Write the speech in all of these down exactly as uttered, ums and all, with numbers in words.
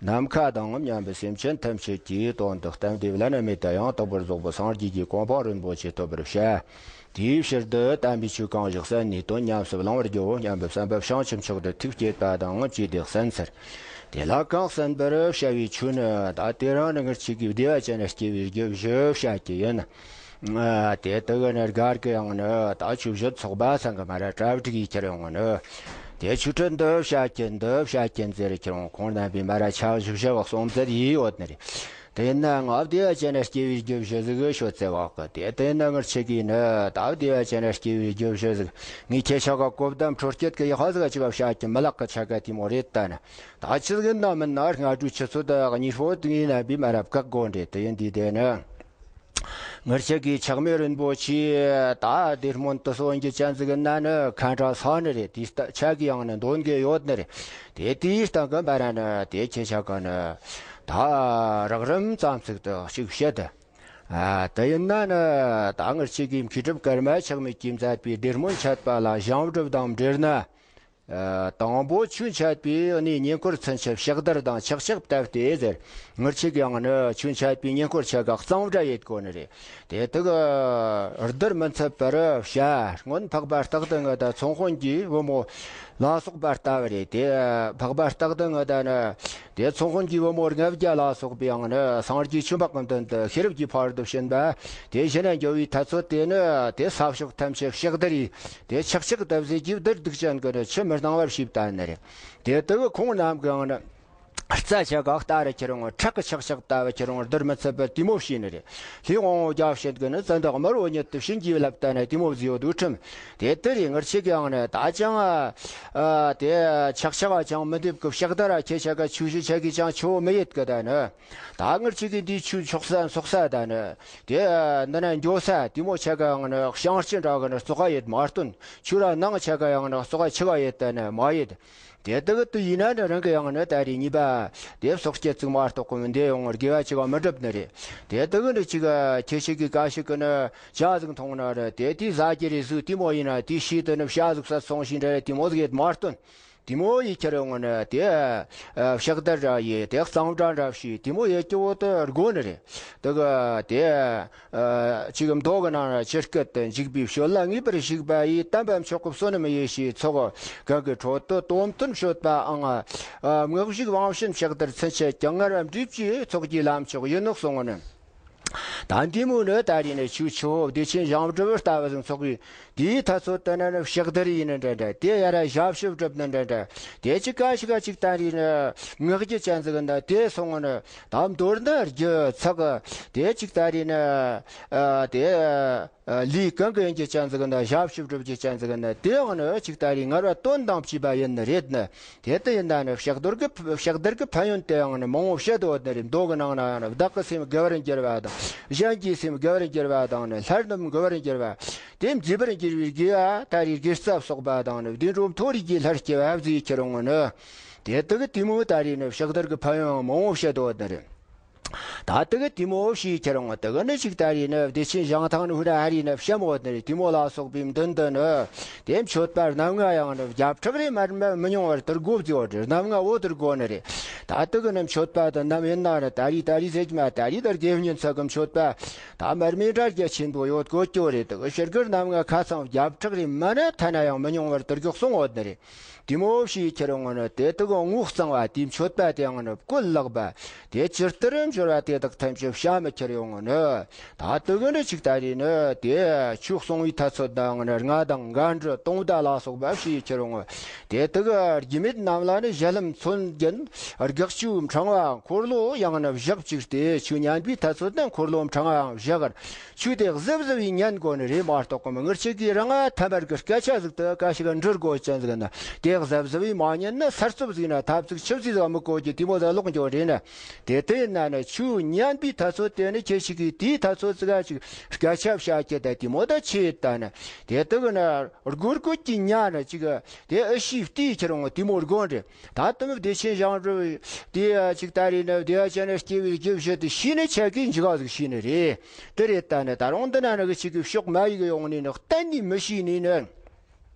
ནམ་མཁའ་དང་མཉམ་པའི་སེམས་ཅན་ཐམས་ཅད་ཀྱི་དོན་དུ་གཏན་བདེ་བླ་ན་མེད་པ་ཡང་དག་པར་རྫོགས་པའི་སངས་རྒྱས་ཀྱི་གོ་འཕང་རིན་པོ་ཆེ་ཐོབ་པར་བྱ། དེའི་ཕྱིར་དུ་དམ་པའི་ཆོས་གང་ཞིག་གསན་ནས་དོན་ཉམས་སུ་བླང་བར་བགྱིའོ་སྙམ་པའི་བསམ་པ་བྱང་ཆུབ་མཆོག་ཏུ་ཐུགས་བསྐྱེད་པ་དང་བཅས་ཏེ་གསན་ཚར། དེ་ལ་གང་གསན་པར་བྱ་བའི་ཆོས་ནི། ད་དེ་རིང་ནི་ངེད་ཅག་གིས་བདེ་བ་ཅན་སྐྱེ་བའི་རྒྱུ་བཞི་བཤད་ཀྱི་ཡིན། ཨ། དེ་དག་ནི་སྒར་གྱི་ཡང་ནི་ད་ཆོས་བཞི་ཚོགས་པ་ཚང་གི་མ་ར་གྲ་སྒྲིག་ཡིས་ཁྱེར་ཡོང་ནི། དེ་ཆོས་ཁྲིད་འདི་བཤད་ཀྱི་འདི་བཤད་ཀྱི་ཟེར་ཁྱེར་ཡོང་ཁོང་རྣམ་པས་མ་ར་ཆ་བཞི་བཞི་བ་གསུང་ཚར་ཡི་ཡོད་ནི་རེད། དེ་ན་ང་བདེ་བ་ཅན་སྐྱེ་བའི་རྒྱུ་བཞི་ཟིག་ཤོད་ཚེ་བག་གི་དེ་དེ་ན་ངར་ཆེ་གི་ནི་ད་བདེ་བ་ཅན་སྐྱེ་བའི་རྒྱུ་བཞི་ཟིག་ངས་ཁྱེད་ཆ་ག་གོ་བརྡ་འཕྲོད་སྐྱེད་ཀྱི་ཡག་ཟིག་ཅིག་བཤད་ཀྱི་མི་ལག་གི་ཆ་ག་དེ་མོ་རེད། ད་ནི་ད་ཆི་ཟིག་ཡིན་ན་མིན་ན་སྔ་དྲོའི་ཆུ་ཚོད་དག་གཉིས་ཤོ་དེ་ངའི་རྣམ་པས་མ་ར་བཀག་དགོས་འདྲེ་དེ་ཡིན་དུས་དེ་ནི། ངེད་ཅག་གི་ཆགས་མེད་རིན་པོ་ཆེ་ད་བདེ་སྨོན་དུ་གསོན་རྒྱུ་ཅན་ཟིག་ན་ནི་ཁ་འདྲ་ས་ནི་རེད། དེའི་ཆ་གི་ཡང་ནི་འདོན་གི་ཡོད་ནི་རེད། དེ་དེའི་སྟེང་གི་འབའ་ར་ནི་དེ་ཁྱེད་ཆ་ག་ནི་ད་རགས་རིམ་ཙམ་ཟིག་ཏུ་ཞིག་བཤད། ཨ། དེ་ཡིན་ན་ནི་ད་ངེད་ཅག་གི་མཁས་གྲུབ་ཀརྨ་ཆགས་མེད་ཀྱིས་མཛད་པའི་བདེ་སྨོན་འཆད་པ་ལ་གཞུང་སྒྲུབ་དང་འབྲེལ་ན། ཨ། དང་པོ་ཆོས་འཆད་པའི་གནས་བསྙེན་བཀུར་ཚུན་ཆད་ཕྱག་བདར་དང་ཕྱག་ཕྱག་བཏབ་སྟེ་ཟེར། ངེད་ཅག་ཡང་ནི་ཆོས་འཆད་པའི་བསྙེན་བཀུར་ཆ་ག་གཙང་སྦྲ་ཡེད་དགོས་ནི་རེད། དེ་དག་བསྡུར་མི་འཚུབ་པར་བྱ། སྔོན་འཕགས་པ་སྟག་ལྡན་ངི་ད་ཚོང་དཔོན་གྱི་བུ་མོ་ལ་སོགས་པ་ལྟ་བུ་རེད། དེ་འཕགས་པ་སྟག་ལྡན་ངི་ད་ནི་དེ་ཚོང་དཔོན་གྱི་བུ་མོ་ལྔ་བརྒྱ་ལ་སོགས་པའི་ཡང་ནི་སངས་རྒྱས་ཆོས་འཕགས་ཀྱི་མདུན་དུ་ཤེས་རབ་ཀྱི་ཕ་རོལ་ཏུ་ཕྱིན་པ་དེ་གཞི་ནས་འགྱོ་བའི་ཐ་ཚོད་དེ་ནི་དེ་ས་ཕྱོགས་ཐམས་ཅད་ཕྱག་བདར་ཡིས། དེ་ཆག་ཆག་བཏབ་ཟེར་གྱི་བདུད་སྡིག་ཅན་གྱི་ནི་ཆུ་མི་སྣང་བར་ཞིབ་ལྟ་ནི་རེད། དེ་དག་ཁོང་རྣམས་ཀྱང་ནི་རྩྭ་ཆ་ག་ལྟ་རུ་ཁྱེར་འོང་ཁྲག་གི་ཆག་ཆག་ལྟ་བུ་ཁྱེར་འོང་བསྡུར་མི་ཚུད་པར་དེ་མོ་བྱས་ནི་རེད། ལྷའི་དབང་པོ་བརྒྱ་བྱིན་གྱི་ནི་བཙན་དག་དམར་པོ་ཉིད་དུ་བྱིན་གྱིས་བརླབས་ལྟ་ནི་དེ་མོ་བཟོས་ཡོད་འདུག་ཁྲིམས། དེ་ལྟར་རེད། ངེད་ཅག་ཡང་ནི་ད་ཅང་ཨ་དེ་ཆག་ཆག་ཅང་མི་འདེབས་ཀྱི་ཕྱག་བདར་ར་ཁྱེད་ཆ་ག་ཆོས་བཞི་ཆ་གིས་ཅང་ཆོ་མི་ཡེད་གི་ད་ནི། ད་ངེད་ཅག་གི་འདི་ཆོས་འཚོགས་ས་འཚོགས་ས་ད་ནི། དེ་འདི་ན་འགྱོ་ས་དེ་མོ་ཆ་ག་ཡང་ནི་བཤང་གཅི་འདྲ་གི་ནི་བཙོག་ག་ཡེད་མ་སྟོན། ཆོས་ར་ནང་ཆ་ག་ཡང་ནི་བཙོག་ག་ཆི་ག་ཡེད་ད་ནི་མ་ཡེད། དེ་དག་ཏུ་ཡིན་ན་ནི་རང་གི་ཡང་ནི་ད་རེས་གཉིས་པ་དེ་སོགས་སྐྱེ་ཚིག་མ་གཏོགས་གོ་མི་འདི་ཡོང་བར་དགེ་བ་ཆི་ག་མི་འགྲུབ་ནི་རེད། དེ་དག་ནི་ཅིག་ཁྱེད་ཅག་གི་ཀ་ཞིག་གི་ནི་བྱ་ཟིག་མཐོང་ན་རེད། དེ་དེའི་ཟ་རྒྱུ་རེད་ཟུག་དེ་མོ་ཡིན་ན་དེའི་ཤེས་དུ་ནི་བྱ་ཟིག་ས་སོང་ཞིག་འདྲ་རེད། དེ་མོ་ཟིག་ཡེད་མ་སྟོན། དེ་མོ་ཡི་ཁྱེར་ཡོང་ནི་དེ་ཕྱག་བདར་ར་ཡི་དེ་གཙང་སྦྲ་འདྲ་བྱས་དེ་མོ་ཡེད་རྒྱུ་བོ་དེ་དགོས་ནི་རེད། དེ་གི་དེ་ཅིག་མདོ་གི་ནང་ན་ཇི་སྐད་དུ་འཇུག་པའི་སྤྱོད་ལ་ངེས་པར་ཞུགས་པ་ཡིས། དམ་པ་མཆོག་གི་བསོད་ནམས་ཡེ་ཤེས་ཚོགས། གང་གི་ཁྲོད་དུ་དོན་མཐུན་སྤྱོད་པའང་། མངག་གཞུག་དབང་བྱིན་ཕྱག་བདར་ཚུན་ཆད་ཀྱང་། ངལ་བ་འབྲས་བུའི་ཚོགས་ཀྱི་ལམ་མཆོག་ཡིན་ནོ་གསུངས་ནི། ད་འདི་མོ་ནི་ད་རེས་ནི་ཆོས་ཆོ་བདེ་ཆེན་ཞིང་སྒྲུབ་ལྟ་བུ་ཟིག་ཚོགས་པའི་དེའི་ཐ་ཚོད་དེ་ན་ནི་ཕྱག་བདར་ཡིན་ནི་འདྲ་འདྲ། དེ་ཡ་ར་ཞབས་ཕྱི་སྒྲུབ་ནི་འདྲ་འདྲ། དེ་ཅི་ཀ་ཞིག་ག་ཅིག་ད་རེས་ནི་ངག་རྒྱུ་ཅན་ཟིག་འདི་དེ་སོང་ནི། ད་མདོར་ན་རྒྱུ་ཚགས་དེ་ཅིག་ད་རེས་ནི་ཨ་དེ་ཨ་ལས་གང་གི་ཡིན་རྒྱུ་ཅན་ཟིག་འདི་ཞབས་ཕྱི་སྒྲུབ་རྒྱུ་ཅན་ཟིག་འདི་དེ་ཡང་ནི་ཅིག་ད་རེས་ངལ་བ་དོན་དང་བཅས་པ་ཡིན་ནི་རེད་ནི། དེ་ལྟ་ཡིན་ན་ནི་ཕྱག་རྡོར་གྱི་ཕྱག་བདར་གྱི་ཕན་ཡོན་དེ་ཡང་ནི་མང་བོ་བཤད་དོ་ནི་རེད། མདོ་གི་ནང་ན་ཡང་ནི་བདག་གི་སེམས་དགེ་བར་འགྱུར་བ་དང་། གཞན་གྱི་སེམས་དགེ་བར་འགྱུར་བ་དང་ནི། ལྷ་རྣམས་མགུ་བར་འགྱུར་བ། དེ་མཛེས་པར་འགྱུར་བའི་དགེ་བ་ད་རེས་དགེ་རྩ་གསོག་པ་དང་ནི། བདེ་འགྲོ་མཐོ་རིས་ཀྱི་ལྷར་སྐྱེ་བ་བཟོས་ཁྱེར་འོང་ནི། དེ་དག་དེ་མོ་ད་རེས་ནི་ཕྱག་བདར་གྱི་ཕན་ཡོན་མང་བོ་བཤད་དོ་ནི་རེད། ད་དེ་གི་དེ་མོ་ཞིག་ཁྱེར་འོང་། དེ་གི་ནི་ཅིག་ད་རེས་ནི་བདེ་ཆེན་ཞིང་ཐང་ནི་ཧུ་ར་ཧ་རི་ནི་བཤམས་འོ་ནི་རེད། དེ་མོ་ལ་སོགས་པའི་མདུན་དུ་ནི་དེ་མཆོད་པ་རྣམ་ལྔ་ཡང་ནི་བརྒྱ་ཕྲག་རེ་མར་མེ་མི་ཉུང་བར་དུ་དགོ་བཟོས་འོ་རེད། རྣམ་ལྔ་འོ་དུ་དགོ་ནི་རེད། ད་དེ་གི་ནི་མཆོད་པ་དེ་ནམ་ཡིན་ན་ནི་ད་རེས་ད་རེས་ཟེར་གྱི་མ། ད་རེས་ད་དགེ་བསྙེན་ཚོ་གི་མཆོད་པ་ད་མར་མེ་འདྲ་རྒྱ་ཆེན་པོ་ཡོད་དགོ་ཀྱོ་རེད། དེ་གི་ཕྱིར་གི་རྣམ་ལྔ་ཁ་ཚང་བརྒྱ་ཕྲག་རེ་མ་ན་ཐ་ན་ཡང་མི་ཉུང་བར་དུ་དགོ་གསུང་འོ་ནི་རེད། དེ་མོ་ཞིག་ཁྱེར་འོང་ནི་དེ་དག་ངོ་གཙང་བ་དེའི་མཆོད་པ་དེའང་ནི་བཀོད་ལེགས་པ། དེ་ཇི་ལྟར་འབྱོར་བ་དེ་དག་ཐམས་ཅད་བྱ་མི་ཁྱེར་ཡོང་ནི། ད་དུ་གི་ནི་ཅིག་ད་རེས་ནི་དེ་ཆོས་གསུང་བའི་ཐ་ཚོད་དང་ནི་རྔ་དང་གན་གྲི་དུང་བརྡ་ལ་སོགས་པ་ཞིག་ཁྱེར་ཡོང་། དེ་དག་རྒྱུ་མེད་རྣམས་ལ་ནི་ཞལ་ལམ་མཚོན་རྒྱན་དགག་བཅུའི་ཕྲེང་བ་འཁོར་ལོ་ཡང་ནི་བཞག་ཅིག་སྟེ། ཆོས་ཉན་པའི་ཐ་ཚོད་ནི་འཁོར་ལོའི་ཕྲེང་བའང་བཞག་ཆོས་དེ་གཟབ་གཟབ་བྱས་ཉན་དགོས་ནི་རེད་མ་གཏོགས་གི་མི་ངེད་ཅག་གིས་རང་ང་ཐ་མལ་གྱི་སྐད་ཆ་ཟིག་ཏུ་ག་ཞིག་འདྲི་དགོས་ཅན་ཟིག་ན། དེ་གཟབ་གཟབ་བྱས་མ་ཉན་ན་སར་རྩུབ་ཟིག་ན་ཐབ་ཚིག་ཆུ་ཟིག་ཟིག་མི་གོ་རྒྱུ་དེ་མོ་ཟིག་ལོག་འགྱོ་རེད་ན། དེ་ལྟ་ཡིན་ན་ནི་ཆོས་ཉན་པའི་ཐ་ཚོད་དེ་ནི་ཁྱེད་ཅག་གིས་དེའི་ཐ་ཚོད་ཟིག་ག་ཅིག་སྐད་ཆ་བཤད་རྒྱུ་ད་དེ་མོ་ད་ཆེ་ད་ནི་དེ་དག་ན་སྒོར་སྒོར་གྱི་ཉན་ནི་ཅིག་དེ་ཨི་ཤི་བལྟས་ཁྱེར་འོང་དེ་མོ་དགོས་རེད། ད་དུང་བདེ་ཆེན་ཞིང་སྒྲུབ་དེ་ཅིག་ད་རེས་ནི་བདེ་བ་ཅན་ནི་སྐྱེ་བའི་རྒྱུ་བཞི་དེ་ཤེས་ནི་ཆ་གིས་འཇིག་ག་ཟིག་ཤེས་ནི་རེད། དེ་རེད་ད་ནི་ད་རུང་འདི་ན་ནི་གི་ཅིག་གི་ཕྱོགས་མ་ཡིག་ཡོང་ནི་ནི་གཏན་ནས་མི་ཤེས་ནི་ནི།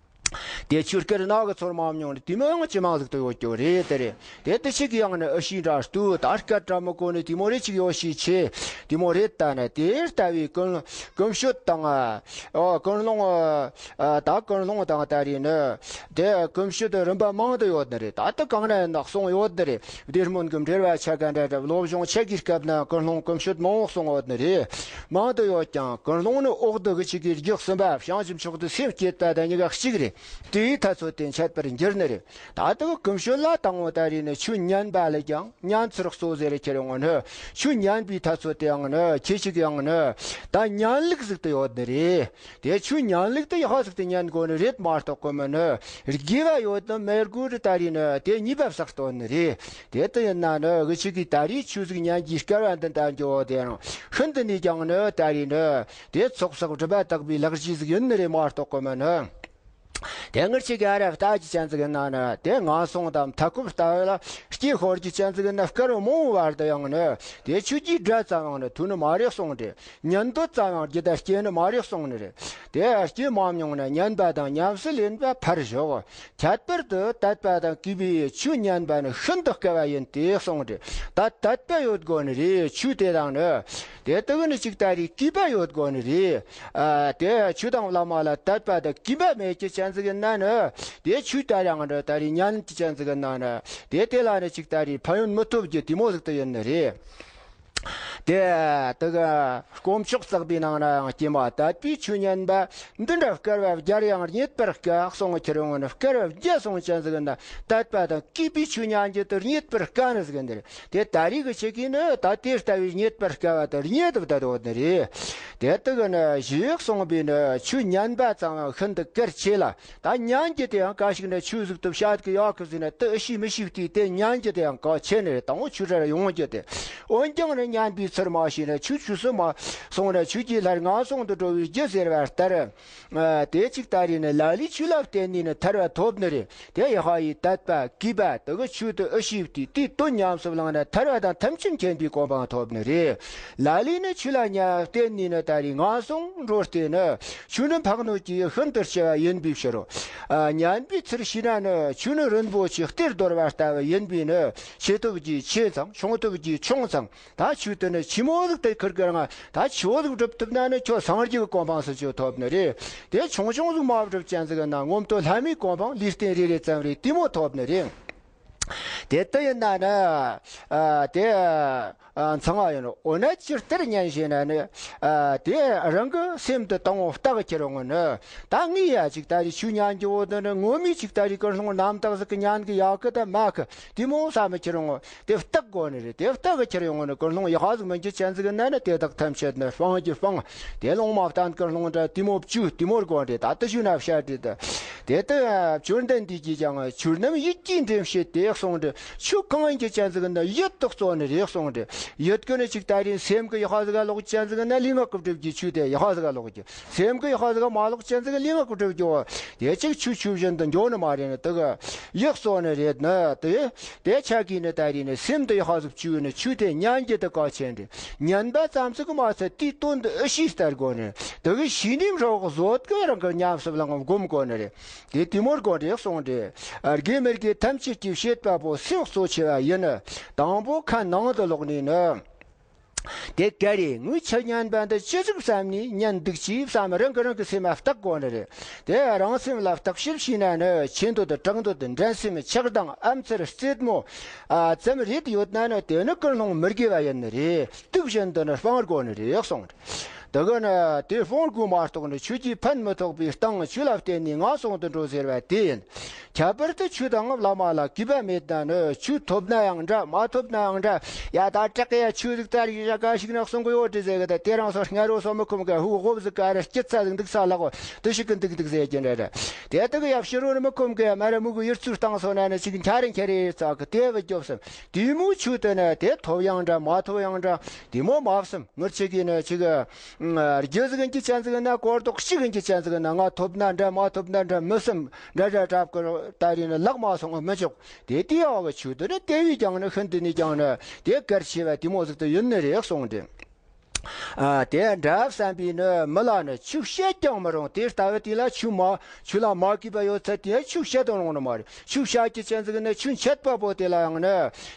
དེ་ཆུ་སྐེར་ནག་གི་ཚོར་མ་མྱོང་ནི་དེ་མོ་ཡང་ཅི་མང་ཟིག་ཏུ་ཡོད་རྒྱུ་རེད་དེ་རེད། དེ་དེ་ཞིག་ཡང་ནི་ཨི་ཤི་འདྲ་སྟུ་ད་སྐད་གྲགས་མི་གོ་ནི་དེ་མོ་རེ་ཅིག་ཡོད་ཤི་ཆེ། དེ་མོ་རེད། ད་ནི་དེ་ལྟ་བུའི་ཀུན་ཀུན་སྤྱོད་དང་ཨོ་ཀུན་སློང་ཨ་ད་ཀུན་སློང་དང་ད་རེད་ནི་དེ་ཀུན་སྤྱོད་རིམ་པ་མང་དུ་ཡོད་ནི་རེད། ད་ལྟ་གང་ན་ཡིན་ན་གསུངས་ཡོད་ནི་རེད། བདེ་སྨོན་གྱི་འགྲེལ་བ་ཆ་ག་འདྲ་འདྲ་སློབ་སྦྱོང་ཆ་གི་སྐབས་ན་ཀུན་སློང་ཀུན་སྤྱོད་མང་བོ་གསུངས་ཡོད་ནི་རེད། མང་དུ་ཡོད་ཀྱང་ཀུན་སློང་ནི་འོག་ཏུ་གི་ཅིག་གི་རྒྱུ་གསུམ་པ་བྱང་ཆུབ་མཆོག་ཏུ་སེམས་བསྐྱེད་པ་དང་གཉིས་ཀ་གཅིག་རེད། དེའི་ཐ་ཚོད་དེ་འཆད་པར་འགྱུར་ནི་རེད། ད་ལྟ་ཀུན་སྤྱོད་ལ་དང་བོ་ད་རེས་ནི་ཆོས་ཉན་པ་ལ་ཀྱང་ཉན་ཚུལ་གཙོ་ཟེར་ཁྱེར་ཡོང་ནི། ཆོས་ཉན་པའི་ཐ་ཚོད་དེ་ཡང་ནི་ཁྱེད་ཅིག་ཡང་ནི་ད་ཉན་ལུགས་ཟིག་ཏུ་ཡོད་ནི་རེད། དེ་ཆོས་ཉན་ལུགས་དེ་ཡག་ཟིག་ཏུ་ཉན་དགོས་ནི་རེད་མ་གཏོགས་གོ་མི་ནི་དགེ་བ་ཡོད་དམ་མེད་དགོས་རེད། ད་རེས་ནི་དེ་གཉིས་པ་བསགས་དོན་ནི་རེད། དེ་ལྟ་ཡིན་ན་ནི་གི་ཆོས་གི་ད་རེས་ཆོས་ཟིག་ཉན་གྱི་སྐལ་བ་འདི་འདྲ་འགྱོ་དེ་རང་ཤིན་ཏུ་ནས་ཀྱང་ནི་ད་རེས་ནི་དེ་ཚོགས་བསགས་སྒྲིབ་པ་དག་པའི་ལག་རྗེས་ཟིག་ཡིན་ནི་རེད་མ་གཏོགས་གོ་མི་ནི། དེ་ངར་ཆེ་ག་ར་ལྟ་ཅི་ཅན་ཟིག་ཡིན་ན་ནི་དེ་ངན་སོང་དང་མཐའ་འཁོབ་ལྟ་བ་ལ་སྐྱེ་ཤོར་གྱི་ཅན་ཟིག་ཡིན་ན་སྐལ་བ་མང་བར་དུ་ཡང་ནི་དེ་ཆོས་ཀྱི་སྒྲ་ཙམ་ཡང་ནི་ཐོས་ནི་མ་རེད་གསུངས་ཏེ། ཉན་ཐོས་ཙམ་ཡང་རྒྱུད་དུ་སྐྱེ་ནི་མ་རེད་གསུངས་ནི་རེད། དེ་སྐྱེ་མ་མྱོང་ན་ཉན་པ་དང་ཉམས་སུ་ལེན་པ་ཕར་ཞོག་ཁྱད་པར་དུ་དད་པ་དང་གུས་པས་ཆོས་ཉན་པ་ནི་ཤིན་ཏུ་དཀའ་བ་ཡིན་ཏེ་གསུངས་ཏེ། ད་དད་པ་ཡོད་དགོས་ནི་རེད། ཆོས་དེ་དང་ནི་དེ་དག་ནི་ཅིག་ད་རེས་གུས་པ་ཡོད་དགོས་ནི་རེད། ཨ་དེ་ཆོས་དང་བླ་མ་ལ་དད་པ་དང་གུས་པ་མེད་ཀྱི་ཅན་ཟིག་ཡིན་ན་ནི་དེ་ཆོས་ད་རང་ནི་ད་རེས་ཉན་གྱི་ཅན་ཟིག་ཡིན་ན་ནི་དེ་དེ་ལ་ནི་ཅིག་ད་རེས་ཕན་ཡོན་མི་ཐོབ་རྒྱུ་དེ་མོ་ཟིག་ཏུ་ཡིན་ནི་རེད། དེ་དེ་གི་དཀོན་མཆོག་བརྩེགས་པའི་ནང་ན་ཡང་སྐྱེས་མ་དད་པའི་ཆོས་ཉན་པ་འདི་འདྲ་བསྐལ་བ་བརྒྱར་ཡང་རྙེད་པར་དཀའ་གསུང་ཁྱེར་ཡོང་ནི། བསྐལ་བ་བརྒྱ་སོང་ཅན་ཟིག་ན་དད་པ་དང་གུས་པའི་ཆོས་ཉན་རྒྱུ་དེ་རྙེད་པར་དཀའ་ནི་ཟིག་འདིར་དེ་ད་རེས་ཀྱི་ཆེ་གི་ནི་ད་དེ་ལྟ་བུའི་རྙེད་པར་དཀའ་བ་དེ་རྙེད་དུ་བསྡད་ཡོད་ནི་རེད། དེ་དག་གི་ནི་ཞེས་གསུངས་པའི་ནི་ཆོས་ཉན་པ་ཙམ་ཡང་ཤིན་ཏུ་གལ་ཆེ་ལ། ད་ཉན་རྒྱུ་དེ་ཡང་ག་ཞིག་ན་ཆོས་ཟིག་ཏུ་བཤད་གི་ཡག་གི་ཟིན་ན་དེ་ཨི་ཤི་མི་ཤི་དེ་དེ་ཉན་རྒྱུ་དེ་ཡང་གལ་ཆེ་ནི་རེད། དང་པོ་ཆོས་རར་ཡོང་རྒྱུ་དེ། འོན་ཀྱང་ནི་ཉན་པའི་ཚུལ་མ་ཤེས་ན་ཆོས་ཆོས་སུ་མ་སོང་ན་ཆོས་ཀྱི་སླར་ངན་སོང་དུ་འགྲོ་བའི་རྒྱུ་ཟེར་བ་ལྟར། ཨ་དེ་གཅིག་ད་རེས་ནི་ལ་ལས་ཆོས་ལ་བརྟེན་ནས་ནི་ཐར་བ་ཐོབ་ནི་རེད། དེ་ཡི་ཧ་ཡི་དད་པ་གུས་པ་དེ་གི་ཆོས་དེ་ཨི་ཤི་དེ་དེའི་དོན་ཉམས་སུ་བླངས་ན་ཐར་བ་དང་ཐམས་ཅད་མཁྱེན་པའི་གོ་འཕང་ཐོབ་ནི་རེད། ལ་ལས་ནི་ཆོས་ལ་ཉ་བརྟེན་ནས་ནི་ད་རེས་ངན་སོང་འགྲོ་སྟེ་ནི་ཆོས་ནི་འཕགས་ནོ་གྱི་ཤིན་ཏུ་ལྕི་བ་ཡིན་པའི་ཕྱིར་རོ། ཨ་ཉན་པའི་ཚུལ་ཤེས་ན་ནི་ཆོས་ནི་རིན་པོ་ཆེ་གཏེར་རྡོལ་བ་ལྟ་བུ་ཡིན་པས་ནི་ཆེ་ཐུབ་ཀྱི་ཆེ་ཙང་ཆུང་ཐུབ་ཀྱི་ཆུང་ཙང་ད་ཆོས་དེ་ནི་ཆི་མོ་ཟིག་དེ་ཁུར་གི་རང་ད་ཆི་མོ་ཟིག་སྒྲུབ་ཐུབ་ན་ནི་ཁྱོད་སངས་རྒྱས་ཀྱི་གོ་འཕང་སུ་ཆོད་ཐོབ་ནི་རེད། དེ་ཆུང་ཆུང་ཟིག་མ་སྒྲུབ་ཅན་ཟིག་ན་ངོམ་ཏོ་ལྷ་མིའི་གོ་འཕང་ལུས་རྟེན་རེ་རེ་ཙམ་རེ་དེ་མོ་ཐོབ་ནི་རེད། དེ་ལྟ་ཡིན་ན་ནི་ཨ་དེ་ཨ་མཚང་བ་ཡིན་ནོ། འོ་ན་ཇི་ལྟར་ཉན་ཞེ་ན་ནི་ཨ་དེ་རང་གི་སེམས་དེ་དང་པོ་བརྟག་ཁྱེར་ཡོང་ནི། ད་ངས་ཡ་ཅིག་ད་རེས་ཆོས་ཉན་རྒྱུ་བོ་དེ་ནི་ངོ་མས་ཅིག་ད་རེས་ཀུན་སློང་རྣམ་དག་ཟིག་གི་ཉན་གི་ཡག་གི་ད་མེད་གི་དེ་མོ་བསམ་མི་ཁྱེར་ཡོང་། དེ་བརྟག་དགོས་ནི་རེད། དེ་བརྟག་གི་ཁྱེར་ཡོང་ནི་ཀུན་སློང་ཡག་ཟིག་མིན་རྒྱུ་ཅན་ཟིག་ན་ནི་དེ་དག་ཐམས་ཅད་ནི་སྤང་རྒྱུ་སྤང་། དེ་ལུང་མ་བསྟན་ཀུན་སློང་འདྲ་དེ་མོ་བཅུ་དེ་མོར་དགོས་རེད། ད་ལྟ་ཞུ་ན་བཤད་རེད། དེ་ལྟ་བཅོམ་ལྡན་འདས་ཀྱིས་ཀྱང་ཆོས་རྣམས་ཡིད་ཀྱིས་འདྲེན་བྱེད་དེ་གསུངས་ཏེ། ཆོས་གང་ཡིན་གྱི་ཅན་ཟིག་ན་ཡིད་དུ་གཙོ་ནི་རེད་གསུངས་ཏེ། ཡིད་ཀྱི་ནི་ཅིག་ད་རེས་སེམས་ཀྱི་ཡག་ཟིག་ལོག་ཅན་ཟིག་ན་ལུས་ངག་གི་སྒྲུབ་ཀྱི་ཆོས་དེ་ཡག་ཟིག་ལོག་ཀྱི། སེམས་ཀྱི་ཡག་ཟིག་མ་ལོག་ཅན་ཟིག་ལུས་ངག་གི་སྒྲུབ་ཀྱི་བ། དེ་ཅིག་ཆོས་ཆོས་བཞིན་དུ་འགྱོ་ནི་མ་རེད་ནི་དེ་གི་ཡིད་གཙོ་ནི་རེད་ནི་དེ། དེ་ཆ་གིས་ནི་ད་རེས་ནི་སེམས་དུ་ཡག་ཟིག་བཅུག་ནི་ཆོས་དེ་ཉན་རྒྱུ་དེ་གལ་ཆེན་རེད། ཉན་པ་ཙམ་ཟིག་མ་ཚད་དེའི་དོན་དུ་ཨི་ཤེས་ལྟར་དགོས་ནི། དེ་གི་ཤེས་ནིམ་རོགས་བཟོད་གི་རང་གི་ཉམས་སུ་བླང་སྒོམ་དགོས་ནི་རེད། དེ་དེ་མོར་དགོས་རེད་གསུངས་ཏེ། དགེ་མི་དགེ་ཐམས་ཅད་ཀྱི་བྱེད་པ་པོ་སེམས་གཙོ་ཆེ་བ་ཡིན། དང་པོ་ཁ་ནང་དུ་ལོག་ནས་ནི། དེ་ག་རེ་ངོས་ཆོས་ཉན་པ་འདི་ཅི་ཟིག་བསམ་ནས་ཉན་འདུག་ཅེས་བསམ། རང་གི་རང་གི་སེམས་ལ་བརྟག་དགོས་ནི་རེད། དེ་རང་སེམས་ལ་བརྟག་ཞིབ་བྱས་ན་ནི་ཆེ་འདོད་དྲག་འདོད་འགྲན་སེམས་ཆགས་སྡང་ཨ་མཚར་རྩེད་མོ་ཨ་ཙམ་རེད་ཡོད་ན་ནི་དེ་ནི་ཀུན་སློང་མི་དགེ་བ་ཡིན་ནི་རེད། དུག་བཞིན་དུ་ནི་སྤང་དགོས་ནི་རེད་གསུངས། དེ་གི་ནི་དེ་སྤོང་དགོས་མ་གཏོགས་ནི་ཆོས་ཀྱི་ཕན་མི་ཐོགས་པའི་སྟེང་ཆོས་ལ་བརྟེན་ནས་ངན་སོང་དུ་འགྲོ་ཟེར་བ་དེ་ཡིན། ཁྱད་པར་དུ་ཆོས་དང་བླ་མ་ལ་གུས་པ་མེད་ན་ནི་ཆོས་ཐོབ་ན་ཡང་འདྲ་མ་ཐོབ་ན་ཡང་འདྲ། ཡ་ད་དྲག་གི་ཡ་ཆོས་ཟིག་ཙར་ཡི་ཡ་ག་ཞིག་ན་གསུང་གི་ཡོད་དྲི་ཟེར་གི་ད་དེ་རང་སོ་སྔ་རོ་སོ་མི་ཁོམ་གི་ཧུ་ཧོབ་ཟིག་ག་ར་སྐྱིད་ཚ་ཟིག་འདུག་ས་ལག་གོ་དུ་ཞིག་གི་འདུག་འདུག་ཟེར་གྱི་འདྲ་ར། དེ་དག་ཡབ་ཕྱི་རོ་ནི་མི་ཁོམ་གི་ཡ་མ་ར་མུ་གུ་ཡིར་ཚུར་བཏང་སོ་ན་ནི་ཅིག་འཁྱར་འཁྱར་ཡི་ཙག་གི་དེ་བ་རྒྱོབ་སམ། དེ་མོ་ཆོས་དེ་ནི་དེ་ཐོབ་ཡང་འདྲ་མ་ཐོབ་ཡང་འདྲ་དེ་མོ་མ་བསམ། ངར་ཆེ་གི་ནི་ཅིག་རྒྱུ་ཟིག་གི་ཅན་ཟིག་ན་སྐོར་དོག་གཅིག་གི་ཅན་ཟིག་ན་ང་ཐོབ་ན་འདྲ་མ་ཐོབ་ན་འདྲ་མི་བསམ། འདྲ་འདྲ་གྲབ་ཀི་ད་རེས་ནི་ལག་མ་སོང་མི་ཆོག་དེ་དེའི་འོག་གི་ཆོས་དེ་ནི་དེ་བས་ཀྱང་ནི་ཤིན་ཏུ་ནས་ཀྱང་ནི་དེ་གལ་ཆེ་བ་དེ་མོ་ཟིག་ཏུ་ཡིན་ནི་རེད་གསུངས་ཏེ། ཨ། དེ་འདྲ་བསམ་པའི་ནི་མི་ལ་ནི་ཆོས་བཤད་ཀྱང་མི་རུང་། དེ་ལྟ་བུ་དེ་ལ་ཆོས་མ་ཆོས་ལ་མ་གུས་པ་ཡོད་ཚད་དེ་ཆོས་བཤད་དང་རུང་ནི་མ་རེད། ཆོས་བཤད་ཀྱི་ཅན་ཟིག་ནི་ཆོས་འཆད་པ་པོ་དེ་ལའང་ནི་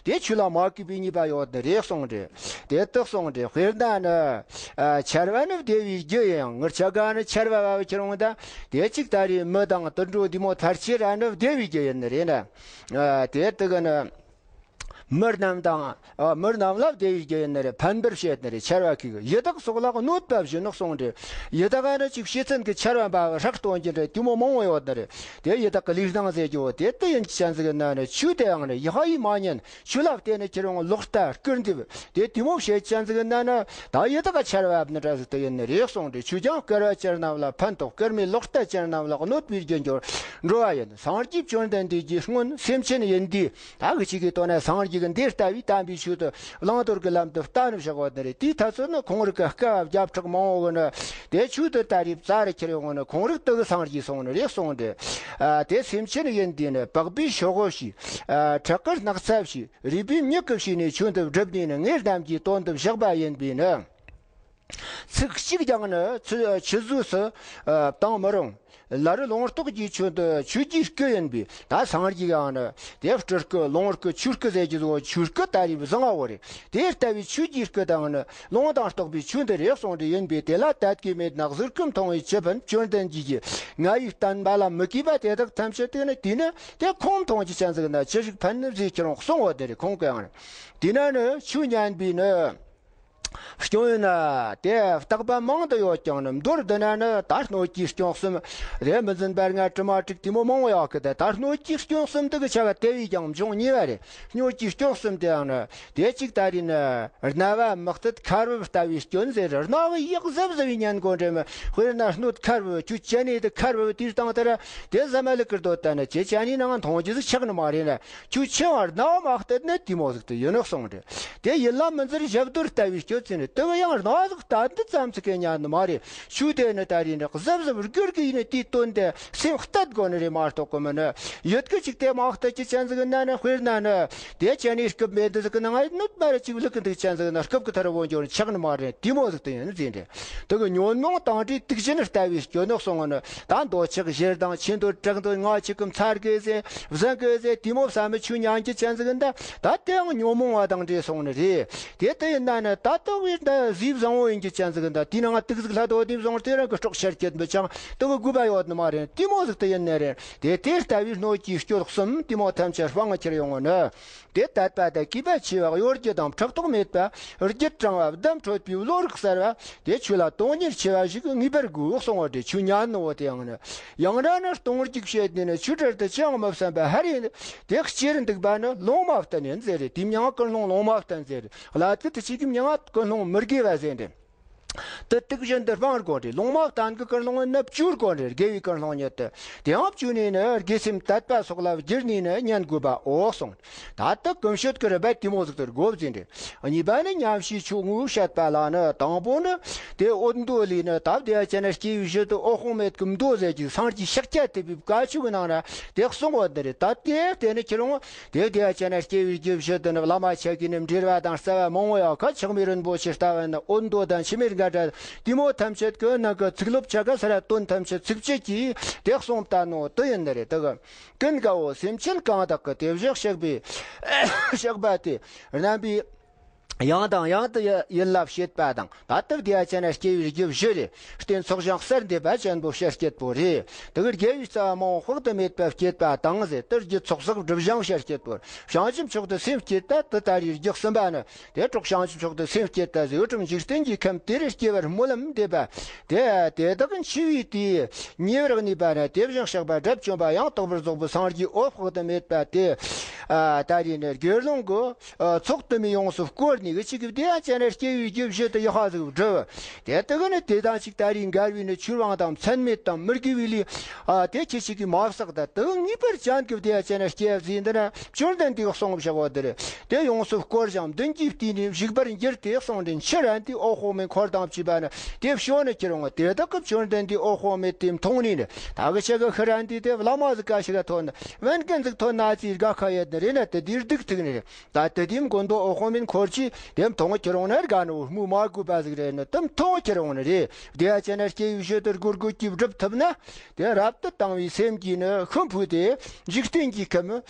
དེ་ཆོས་ལ་མ་གུས་པའི་ཉེས་པ་ཡོད་ནི་རེད་གསུངས་རེད། དེ་ལྟར་གསུངས་རེད། དཔེར་ན་ནི། ཨ། ཆར་བ་ནི་བདེ་བའི་རྒྱུ་ཡིན་ཡང་། ངུར་ཆ་ག་ནི་ཆར་བ་བབ་ཁྱེར་འོང་ད། དེ་གཅིག་ད་རེས་མི་དང་དུད་འགྲོ་དེ་མོ་ཐར་ཆེ་ར་ནི་བདེ་བའི་རྒྱུ་ཡིན་ནི་རེད་ན། ཨ། དེ་དེ་གི་ནི། མི་རྣམས་དང་། ཨ། མི་རྣམས་ལ་བདེ་བའི་རྒྱུ་ཡིན་ནི་རེད། ཕན་པར་བྱེད་ནི་རེད། ཆར་བ་ཁུག་གི་ཡི་དྭགས་སོགས་ལ་གནོད་པ་བྱིན་ནོ་གསུངས་རེད། ཡི་དྭགས་ནི་ཅིག་ཤེས་ཚན་གི་ཆར་བ་འབབ་ཧྲག་སྟོན་གྱི་འདྲ་དེ་མོ་མང་བོ་ཡོད་ནི་རེད། དེ་ཡི་དྭགས་ཀྱི་ལུས་སྣང་ཟེར་རྒྱུ་བོ་དེ་དེ་ཡིན་གྱི་ཅན་ཟིག་ན་ནི་ཆོས་དེའང་ནི་ཡི་ཧ་ཡིས་མ་ཉན། ཆོས་ལ་བརྟེན་ནས་ཁྱེར་འོང་ལོག་ལྟ་སྐུར་འདེབས་དེ་དེ་མོ་བྱེད་ཅན་ཟིག་ན་ནི་ད་ཡི་དྭགས་ཀྱི་ཆར་བ་འབབ་ནི་འདྲ་ཟིག་དེ་ཡིན་ནི་རེད་གསུངས་རེད། ཆོས་ཀྱང་བསྐལ་བ་ཅན་རྣམས་ལ་ཕན་ཐོགས། བསྐལ་མེད་ལོག་ལྟ་ཅན་རྣམས་ལ་གནོད་པའི་རྒྱུར་འགྲོ་བ་ཡིན། སངས་རྒྱས་བཅོམ་ལྡན་འདས་ཀྱི་སྔོན་སེམས་ཅན་ཡིན་དུས། ད་གི་ཅིག་གི་དོན་ན་སངས་རྒྱས་ཀྱི་འདི་ལྟ་བུའི་དམ་པའི་ཆོས་དེ་བླང་དོར་གྱི་ལམ་དུ་བལྟ་ནས་བཞག་པ་ནི་རེད། དེའི་ཐ་ཚོད་ནི་ཁོང་རིགས་ཀྱི་སྐལ་བ་བརྒྱ་ཕྲག་མང་བོ་གི་ནི་དེ་ཆོས་དེ་ལྟ་རེ་བཙལ་རེ་ཁྱེར་ཡོང་ནི། ཁོང་རིགས་དེ་གི་སངས་རྒྱས་སོང་ནི་རེད་གསུངས་ཏེ། ཨ། དེ་སེམས་ཅན་ཡིན་དུས་ནི་པགས་པའི་ཤོག་བུ་ཞིག་ཨ། ཁྲག་གི་སྣག་ཚ་ཞིག་རུས་པའི་མྱིག་གིས་ཕྱེ་ནས་ཆོས་འདི་བསྒྲུབས་ནས་ནི་ངེད་རྣམས་ཀྱི་དོན་དུ་བཞག་པ་ཡིན་པས་ནི། ཚིག་གཅིག་ཀྱང་ནི་ཆུ་ཆུད་ཟོས་སུ་ཨ་བཏང་མི་རུང་། ལར་ལུང་རྟོགས་ཀྱི་ཆོས་འདི་ཆོས་ཀྱི་སྐུ་ཡིན་པས། ད་སངས་རྒྱས་ཀྱང་ནི་དེ་སྤྲུལ་སྐུ་ལུང་སྐུ་ཆོས་སྐུ་ཟེར་གྱི་བཟོ་ཆོས་སྐུ་ད་རེས་བཟང་ངོ་རེད། དེ་ལྟ་བུའི་ཆོས་ཀྱི་སྐུ་དང་ནི་ལུང་དང་རྟོགས་པའི་ཆོས་འདི་རེད་གསུངས་ཏེ་ཡིན་པས། དེ་ལ་དད་གུས་མེད་ན་གཟུགས་སྐུ་མཐོང་བའི་ཆོས་ཕན། བཅོམ་ལྡན་འདས་ཀྱིས་ང་ཡི་བསྟན་པ་ལ་མི་གུས་པ་དེ་དག་ཐམས་ཅད་དེ་ནི་དེ་ནི་དེ་ཁོང་མཐོང་རྒྱུ་ཅན་ཟིག་ན་ཅི་ཞིག་ཕན་ནི་ཟེར་ཁྱེར་རུང་གསུང་བ་དེ་རེད། ཁོང་གིས་ཡང་ནི་དེ་ན་ནི་ཆོས་ཉན་པའི་ནི། སྐྱོན་ཡིན་ན་དེ་བརྟག་པ་མང་དུ་ཡོད་ཀྱང་ནི། མདོར་བསྡུ་ན་ནི་ད་སྣོད་ཀྱི་སྐྱོན་གསུམ། དེ་མི་འཛིན་པར་ང་དྲི་མ་དྲུག་དེ་མོ་མང་བོ་ཡོད་གི། དེ་ད་སྣོད་ཀྱི་སྐྱོན་གསུམ་དེ་གི་ཆ་བ་དེ་བས་ཀྱང་འབྱུང་ཉེ་བ་རེད། སྣོད་ཀྱི་སྐྱོན་གསུམ་དེའང་ནི་དེ་གཅིག་ད་རེས་ནི་རྣ་བ་མི་གཏད་ཁར་བབ་ལྟ་བུའི་སྐྱོན་ཟེར། རྣ་བའི་ཡག་གཟབ་གཟབ་བའི་ཉན་དགོས་འདྲེ་མི། དཔེར་ན་སྣོད་ཁར་བབ་ཁྱོད་ཅན་ནས་དེ་ཁར་བབ་དེའི་སྟེང་དེ་ར་དེ་ཟ་མ་ལུག་གི་རྡོ་ལྟ་ན་ཁྱེད་ཅན་ནས་ནང་མཐོང་རྒྱུ་ཟིག་ཆགས་ནི་མ་རེད་ན། ཁྱོད་ཆེ་བ་རྣ་བ་མ་གཏད་ནི་དེ་མོ་ཟིག་དེ་ཡིན་ནོ་གསུངས་རེད། དེ་ཡིན་ལ་མི་འཛིར་ཞབས་རྡོལ་ལྟ་བུའི་སྐྱོ་ཚིག་ནི་དེ་བས་ཡང་རྣ་ཟིག་ལྟ་འདི་ཙམ་ཚིག་གི་ཉན་ནི་མ་རེད། ཆོས་དེ་ནི་ད་རེས་ནི་གཟབ་གཟབ་སྒུར་གི་ཡིན་ནི་དེའི་དོན་དེ་སེམས་གཏད་དགོས་ནི་རེད་མ་གཏོགས་གི་མིན་ནི། ཡོད་གི་ཅིག་དེ་མ་གཏད་ཀྱི་ཅན་ཟིག་ན་ནི། དཔེར་ན་ནི་དེ་ཅན་ནི་རྐུབ་མེད་འདི་ཟིག་གི་ནང་ང་ནུབ་མ་རེད་ཅིག་ལུག་གི་འདུག་ཅན་ཟིག་ན་རྐུབ་གི་ཐར་བོ་འཇོག་ཆགས་ནི་མ་རེད། དེ་མོ་ཟིག་དེ་ཡིན་ཟིན་རེད། དེ་གི་ཉོན་མོངས་དང་བྲལ་དུག་ཅན་ལྟ་བུའི་སྐྱོ་ནོ་གསུང་ནི། ད་མདོ་ཆགས་ཞེ་སྡང་ཆེ་འདོད་གྲགས་འདོད་ང་ཆེ་གི་མཚར་གི་ཟེ་བཟང་གི་ཟེ་དེ་མོ་བསམ་མི་ཆོས་ཉན་གྱི་ཅན་ཟིག་འདི་ད་དེའང་ཉོན་མོངས་པ་དང་འདྲེས་སོང་ནི་རེད། དེ་ལྟ་ཡིན་ན་ནི་ད་ལྟ་བའི་འདི་ཟས་བཟང་བོ་ཡིན་གྱི་ཅན་ཟིག་འདི་དེའི་ནང་དུག་ཟིག་ལྷ་དོ་དེ་བཟུང་དེ་རང་གི་སྲོག་ཆད་སྐྱེད་མི་ཅང་དེ་གི་དགོས་པ་ཡོད་ནི་མ་རེད། དེ་མོ་ཟིག་དེ་ཡིན་ནི་རེད། དེ་དེ་ལྟ་བུའི་སྣོད་ཀྱི་སྐྱོ་གསུམ་དེ་མོ་ཐམས་ཅད་སྤང་ཁྱེར་ཡོང་ངོ་ནི། དེ་དད་པ་དང་གུས་པ་ཆེ་བ་གཡོ་སྒྱུ་དང་ཕྲག་དོག་མེད་པ་རྒྱུད་དྲང་བ་བདེན་འཕྲོད་པའི་བློ་རིག་གསལ་བ་དེ་ཆོས་ལ་དོན་གཉེར་ཆེ་བ་ཞིག་ངེས་པར་དགོས་གསུང་བ་དེ་ཆོས་ཉན་ནོ་དེ་ཡང་ནི། ཡང་ན་ནི་སྟོང་རྒྱུག་བྱེད་ནས་ནི་ཆོས་འབྲེལ་དུ་ཅི་ཡང་མི་བསམ་པ་ཧ་རེ་དེ་སྐྱེ་རུ་འདུག་པ་ནི་ལུང་མ་བསྟན་ཡིན་ཟེར་རེད། དེའི་མྱིང་ང་ཀུན་སློང་ལུང་མ་བསྟན་ཟེར་རེད། ལ་དེ་དེ་ཆོས་ཀྱི་མྱིང་ང་ཀུན་སློང་མི་དགེ་བ་ཟེར་རེད། དེ་དུག་བཞིན་དུ་སྤང་དགོས་རེད། ལུང་མ་བསྟན་གི་ཀུན་སློང་ནི་བཅུ་དགོས་རེད། དགེ་བའི་ཀུན་སློང་ཉིད་དེ། དེའང་བཅུ་ནི་ནི་དགེ་སེམས་དད་པ་སོགས་ལ་བསྒྱུར་ནས་ནི་ཉན་དགོས་པའོ་གསུངས། ད་ལྟ་ཀུན་སྤྱོད་ཀྱི་རིམ་པ་དེ་མོ་ཟིག་ཏུ་དགོས་ཟིན་རེད། གཉིས་པ་ནི་ཉམས་བཞེས་ཆོས་དངོས་བཤད་པ་ལ་ནི་དང་པོ་ནི་དེ་འོད་མདོ་ལས་ནི་ད་བདེ་བ་ཅན་སྐྱེ་བའི་གཞི་དུ་འོད་དཔག་མེད་ཀྱི་མདོ་ཟེར་གྱི་སངས་རྒྱས་ཤཱཀྱ་ཐུབ་པའི་བཀའ་ཆོས་ཀྱི་ནང་ན་དེ་གསུངས་པ་འདི་རེད། ད་དེ་དེ་ནི་ཁྱེད་རང་དེ་བདེ་བ་ཅན་སྐྱེ་བའི་རྒྱུ་བཞི་དུ་ནི་བླ་མ་ཆ་གི་ནི་འགྲེལ་བ་དང་རྩ་བ་མང་བོ་ཡོད་ཁ། ཆགས་མེད་རིན་པོ་ཆེ་ལྟ་བ་ནི་འོད་མདོ་དང་འཆི་མེད་མགར་བྲལ་དེ་མོ་ཐམས་ཅད་ཀྱི་ནང་གི་ཚིག་ལོབ་ཆ་ག་ས་ར་དོན་ཐམས་ཅད་ཚིགས་བཅད་ཀྱིས་དེ་གསུངས་བཏང་ནོ་དེ་ཡིན་ནི་རེད། དེ་གི་ཀུན་དགའ་བོ་སེམས་ཅན་གང་དག་གི་དེ་བཞག་བཤགས་པའི་བཤགས་པ་དེ་རྣམ་པའི་ཡང་དང་ཡང་དུ་ཡིད་ལ་བྱེད་པ་དང་། ད་ལྟ་བདེ་བ་ཅན་སྐྱེ་བའི་རྒྱུ་བཞི་རེད། རྟེན་ཚོགས་ཞིང་གསལ་འདེབས་པ་ཅན་པོ་བྱ་སྤྱད་པོ་རེད། དེ་གི་དགེ་བའི་རྩ་བ་མང་བོ་དཔག་ཏུ་མེད་པ་བསྐྱེད་པ་དང་ཟེར། དེར་རྒྱུ་ཚོགས་བསགས་སྒྲིབ་སྦྱང་བྱ་སྤྱད་པོ་རེད། བྱང་ཆུབ་མཆོག་ཏུ་སེམས་བསྐྱེད་པ་དེ་ལྟ་རེ་རྒྱུ་གསུམ་པ་ནི། དེ་གྲོགས་བྱང་ཆུབ་མཆོག་ཏུ་སེམས་བསྐྱེད་པ་ཟེར། འགྲོ་དྲུག་འཇིག་རྟེན་གྱི་ཁམས་དེར་སྐྱེ་བར་སྨོན་ལམ་འདེབས་པ། དེ་དེ་དག་འཆི་བའི་དུས་ཉེ་བར་གནས་པ་ན་དེ་བཞིན་གཤེགས་པ་དགྲ་བཅོམ་པ་ཡང་དག་པར་རྫོགས་པའི་སངས་རྒྱས་འོད་དཔག་ཏུ་མེད་པ་དེ། ཨ། ད་རེས་ནས་དགེ་སློང་གི་ཨ་ཚོགས་དུ་མའི་ཡོངས་སུ་བསྐོར་ནས་གི་ཅིག་གི་བདེ་བ་ཅན་ལ་སྐྱེ་བའི་རྒྱུ་བཞི་དེ་ཡག་པ་ཟིག་བསྒྲུབས། དེ་དག་ནི་དེ་དང་ཅིག་ད་རེས་འགལ་བའི་ནི་ཆོས་དབང་དང་ཚད་མེད་དང་མི་དགེ་བའི་ལས། ཨ། དེ་ཁྱེད་ཅིག་གིས་མ་བསགས། ད་དེ་ངེས་པར་ཅན་གི་བདེ་བ་ཅན་ལ་སྐྱེ་བ་ཟིན་འདི་ན་བཅོམ་ལྡན་འདས་གསུངས་བཞག་པ་འདི་རེད། དེ་ཡོངས་སུ་བསྐོར་ཞིང་མདུན་གྱིས་བལྟས་ནས་བཞུགས་པར་འགྱུར་ཏེ་གསུངས་ཏེ། འཆི་རན་དུས་འོད་དཔག་མེད་འཁོར་དང་བཅས་པ་ནི་དེ་བྱོན་ནས་ཁྱེར་འོང་། དེ་དག་གིས་བཅོམ་ལྡན་འདས་འོད་དཔག་མེད་དེ་མཐོང་ནས་ནི། ད་གི་ཆ་གི་ཤི་རན་དུས་དེ་བླ་མ་ཟིག་ག་ཞིག་ག་ཐོན་ན། དབེན་རྒན་ཟིག་ཐོན་ན་ཅིག་དགའ་ཁ་ཡོད་ནི་རེད་ན། དེ་དུས་སྡུག་ཐུག་ནི་རེད། ད་དེ་དུས་མགོན་པོ་འོད་དཔག་མེད་འཁོར་གྱིས་ དེ་མཐོང་ཁྱེར་འོང་ན་དགའ་ནོ་སྨོས་མ་དགོས་པ་ཟིག་རེད། ནི་དེ་མཐོང་ཁྱེར་འོང་ནི་རེད། བདེ་བ་ཅན་ན་སྐྱེ་བའི་ཕྱིར་དུ་སྒོར་སྒོར་གྱིས་སྒྲུབ་ཐུབ་ན། དེ་རབ་ཏུ་དང་བའི་སེམས་ཀྱིས་ནི་ཤུན་ཕུས་ཏེ་འཇིག་རྟེན་གྱི་ཁམས་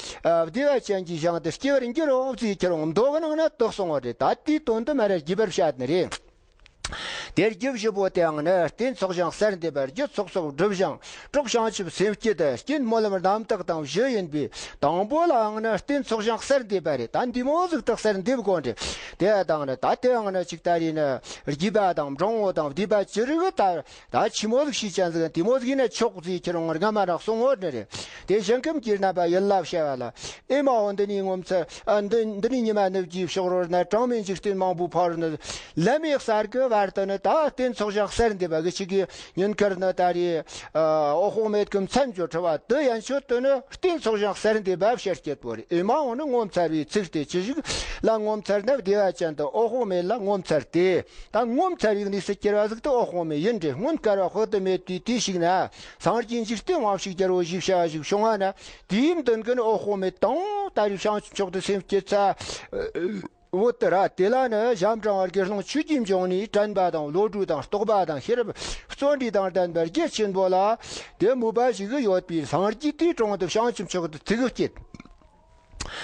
བདེ་བ་ཅན་གྱི་ཞིང་དུ་སྐྱེ་བར་འགྱུར་རོ་ཟེར་ཁྱེར་འོང་མདོ་གི་ནང་ན་དེ་གསུངས་པ་རེད། ད་དེའི་དོན་དུ་མ་ར་རྒྱས་པར་བཤད་ནི་རེད། དེ་རྒྱུ་བཞི་པོ་དེའང་ནི་རྟེན་ཚོགས་ཞིང་གསལ་འདེབས་པ། རྒྱུ་ཚོགས་སོགས་སྒྲུབ་ཞིང་གྲོགས་བྱང་ཆུབ་སེམས་བསྐྱེད་དེ་རྐྱེན་སྨོན་ལམ་རྣམ་དག་དང་བཞི་ཡིན་པས། དང་པོ་ལའང་ནི་རྟེན་ཚོགས་ཞིང་གསལ་འདེབས་པ་རེད། ད་འདི་མོ་ཟིག་ཏུ་གསལ་འདེབས་དགོས་རེད། དེ་དང་ནི་ད་དེའང་ནི་ཅིག་ད་རེས་ནི་རྒྱས་པ་དང་འབྲིང་བོ་དང་བསྡུས་པ་ཅི་རིགས་ད་ད་ཆི་མོ་ཟིག་ཤེས་ཅན་ཟིག་དེ་མོ་ཟིག་ཡིན་ན་ཆོག་ཟིག་ཁྱེར་འོང་སྔ་མ་རག་སོང་ངོ་ནི་རེད། དེ་ཞིང་ཁམས་ཀྱི་རྣམ་པ་ཡིད་ལ་བྱ་བ་ལ། ཨེ་མ་འོ་འདི་ནས་ངོ་མཚར། ཨ་འདི་འདི་ནས་ཉི་མ་ནུབ་ཀྱི་ཕྱོགས་རོལ་ན། གྲངས་མེད་འཇིག་རྟེན་མང་པོའི་ཕ་རོལ་ན། ལམ་ཡིག་གསར་གྱི་བར་དུ་ནི་ད་རྟེན་ཚོགས་ཞིང་གསལ་འདེབས་པ་གི་ཅིག་གི་ཉིན་དཀར་ནི་ད་རེས་ཨ་འོད་དཔག་མེད་ཀྱི་མཚན་བརྗོད་འཕྲོ་བ་དུ་ཡན་ཆོད་དུ་ནི་རྟེན་ཚོགས་ཞིང་གསལ་འདེབས་པ་བཤད་སྐྱེད་པོ་རེད། ཨེ་མ་འོ་ནི་ངོ་མཚར་བའི་ཚིག་དེ་ཅི་ཞིག་ལ་ངོ་མཚར་ན། བདེ་བ་ཅན་དུ་འོད་དཔག་མེད་ལ་ངོ་མཚར་ཏེ། ད་ངོ་མཚར་བའི་གནས་སུ་གྱུར་པ་ཟིག་ཏུ་འོད་དཔག་མེད་ཡིན་ཏེ། སྔོན་བསྐལ་པ་དཔག་ཏུ་མེད་པའི་དུས་ཤིག་ན་སངས་རྒྱས་འཇིག་རྟེན་དབང་ཕྱུག་རྒྱལ་པོ་ཞེས་བྱ་བ་ཞིག་བྱུང་བ་ན། དེའི་མདུན་གྱི་ནི་འོད་དཔག་མེད་དང་། ད་རེས་བྱང་ཆུབ་མཆོག་ཏུ་སེམས་བསྐྱེད་ཚར་བ་དེ་ར། དེ་ལ་ནི་ཞབས་འབྲིང་བ་དགེ་སློང་ཆོས་ཀྱི་འབྱུང་གནས་དྲན་པ་དང་བློ་གྲོས་དང་རྟོག་པ་དང་ཤེས་རབ་བརྩོན་འགྲུས་དང་ལྡན་པ་རྒྱ་ཆེན་པོ་ལ་དེ་མོས་པ་ཞིག་ཡོད་པའི་སངས་རྒྱས་དེའི་དྲུང་དུ་བྱང་ཆུབ་མཆོག་ཏུ་ཐུགས་བསྐྱེད།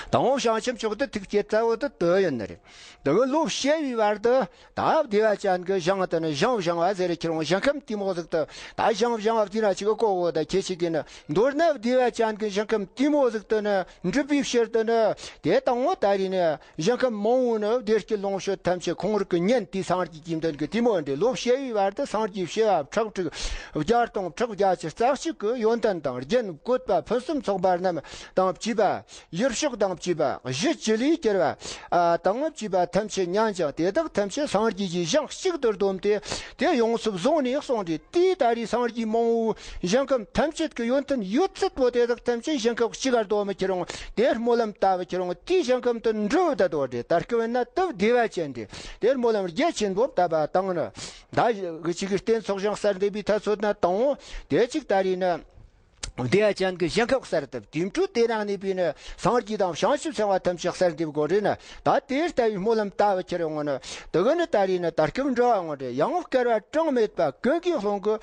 དང་པོ་བྱང་ཆུབ་མཆོག་ཏུ་ཐུགས་བསྐྱེད་ཚར་བ་དེ་དེ་ཡིན་ནི་རེད། དེ་གི་ལོ་བྱེ་བའི་བར་དུ་ད་བདེ་བ་ཅན་གྱི་ཞིང་དུ་ནི་ཞིང་བཞེངས་པ་ཟེར་ཁྱེར་འོང་ཞིང་ཁམས་དེ་མོ་ཟིག་ཏུ། ད་ཞིང་བཞེངས་པ་དེ་ན་ཅིག་གི་གོ་གོ་ད་ཁྱེད་ཅིག་གིས་ནི་མདོར་ན་བདེ་བ་ཅན་གྱི་ཞིང་ཁམས་དེ་མོ་ཟིག་ཏུ་ནི་འགྲུབ་པའི་ཕྱིར་དུ་ནི། དེ་དང་པོ་ད་རེས་ནི་ཞིང་ཁམས་མང་བོ་ནི་བདེ་སྐྱིད་ལོངས་སྤྱོད་ཐམས་ཅད་ཁོང་རང་གི་ཉན་ཏེ་སངས་རྒྱས་ཀྱི་མདུན་གྱི་དེ་མོ་འདྲེ་ལོ་བྱེ་བའི་བར་དུ་སངས་རྒྱས་བྱེ་བ་ཁྲག་ཁྲིག་བརྒྱ་སྟོང་ཕྲག་བརྒྱད་ཅུ་རྩ་གཅིག་གི་ཡོན་ཏན་དང་རྒྱན་བཀོད་པ་ཕུན་སུམ་ཚོགས་པ་རྣམས་དང་བཅས་པ། ཡུལ་ཕྱོགས་དང་བཅས་པ་གཞི་ཅི་ལས་གྱུར་པ་དང་བཅས་པ་ཐམས་ཅད་ཉན་ཅིང་། དེ་དག་ཐམས་ཅད་སངས་རྒྱས་ཀྱི་ཞིང་གཅིག་ཏུ་བསྡོམས་ཏེ་དེ་ཡོངས་སུ་བཟུང་ནས་གསུངས་ཏེ། དེའི་ད་རེས་སངས་རྒྱས་མང་བོའི་ཞིང་ཁམས་ཐམས་ཅད་ཀྱི་ཡོན་ཏན་ཡོད་ཚད་པོ་དེ་དག་ཐམས་ཅད་ཞིང་ཁམས་གཅིག་གར་བསྡོམས་ཁྱེར་འོང་དེ་སྨོན་ལམ་བཏབ་ཁྱེར་འོང་དེའི་ཞིང་ཁམས་དུ་འགྲུབ་ད་དོ་རེད། ད་སྐབས་ན་དེ་བདེ་བ་ཅན་ཏེ་དེ་སྨོན་ལམ་རྒྱ་ཆེན་པོ་བཏབ་པ་དང་ནི། ད་གི་ཅིག་གི་རྟེན་ཚོགས་ཞིང་གསལ་འདེབས་པའི་ཐ་ཚོད་ན་དང་པོ་དེ་གཅིག་ད་རེས་ནི། བདེ་བ་ཅན་གྱི་ཞིང་ཁམས་གསལ་འདེབས། དེ་འཕྲོ་དེ་ནང་གནས་པའི་ནི་སངས་རྒྱས་དང་བྱང་ཆུབ་སེམས་དཔའ་ཐམས་ཅད་གསལ་འདེབས་དགོས་རེད་ན། ད་དེ་ལྟ་བུའི་སྨོན་ལམ་བཏབ་ཁྱེར་འོང་ནི། དེ་གི་ནི་ད་རེས་ནི་ད་སྐབས་འགྲོ་བ་ངོ་འདྲེ་ཡང་བསྐལ་པ་གྲངས་མེད་པ་ཀུན་གྱི་སློང་གི་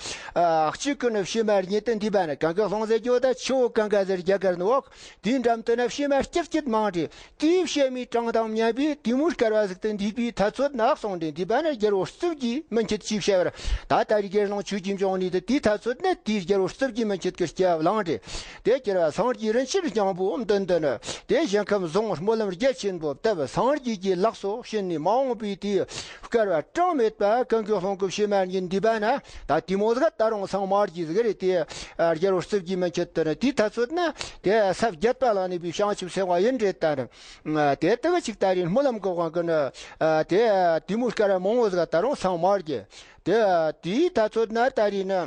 གཅིག་གི་ནི་ཕྱི་མ་ཉིད་དུ་འདུས་པ་ནི། གང་གི་སློང་ཟེར་རྒྱུ་ད་ཆུ་བོ་གངྒཱ་ཟེར་རྒྱ་གར་ནི་འོག་དེའི་འགྲམ་དུ་ནི་ཕྱི་མ་སྐྱིད་སྐྱིད་མང་རེད། དེའི་ཕྱི་མའི་གྲངས་དང་མཉམ་པའི་དེ་མོའི་བསྐལ་པ་ཟིག་ཏུ་འདུས་པའི་ཐ་ཚོད་ནག་སོང་སྟེ། འདུས་པ་ནི་རྒྱལ་པོ་རྩིབས་ཀྱིས་མི་འཆད་ཅེས་བྱ་བར། ད་ལྟ་རིག་གེར་ལོངས་ཆོས་ཀྱི་འབྱུང་གནས་དེ། དེའི་ཐ་ཚོད་ནི་དེའི་རྒྱལ་པོ་རྩིབས་ཀྱིས་མི་འཆད་ཀྱི་སྐྱེ་བ་བླངས་ཏེ། དེ་གྱུར་པ་སངས་རྒྱས་རིན་ཆེན་སྙིང་པོའི་མདུན་དུ་ནི་དེ་ཞིང་ཁམས་བཟུང་སྨོན་ལམ་རྒྱ་ཆེན་པོ་བཏབ། སངས་རྒྱས་ཀྱི་ལག་སོ་བྱིན་ནས་མ་འོངས་པའི་དུས་བསྐལ་པ་གྲངས་མེད་པ་ཀུན་གྱི་སློང་གི་ཕྱི་མ་ཉིད་འདུས་པ་ན། ད་དེ་མོ་ཟིག་ད་རུང་སངས་མ་རྒྱས་ཟིག་རེད། དེ་རྒྱལ་པོ་རྩིབས་ཀྱིས་མི་འཆད་དུ་ནི་དེའི་ཐ་ཚོད་ན་དེ་ས་བརྒྱད་པ་ལ་གནས་པའི་བྱང་ཆུབ་སེམས་དཔའ་ཡིན་རེད། ད་ནི་དེ་དག་ཅིག་ད་རེས་སྨོན་ལམ་གྱི་དབང་གིས་ནི་དེ་དེ་མོ་སྐར་མང་བོ་ཟིག་ད་རུང་སངས་མ་རྒྱས། དེ་དེའི་ཐ་ཚོད་ན་ད་རེས་ནི་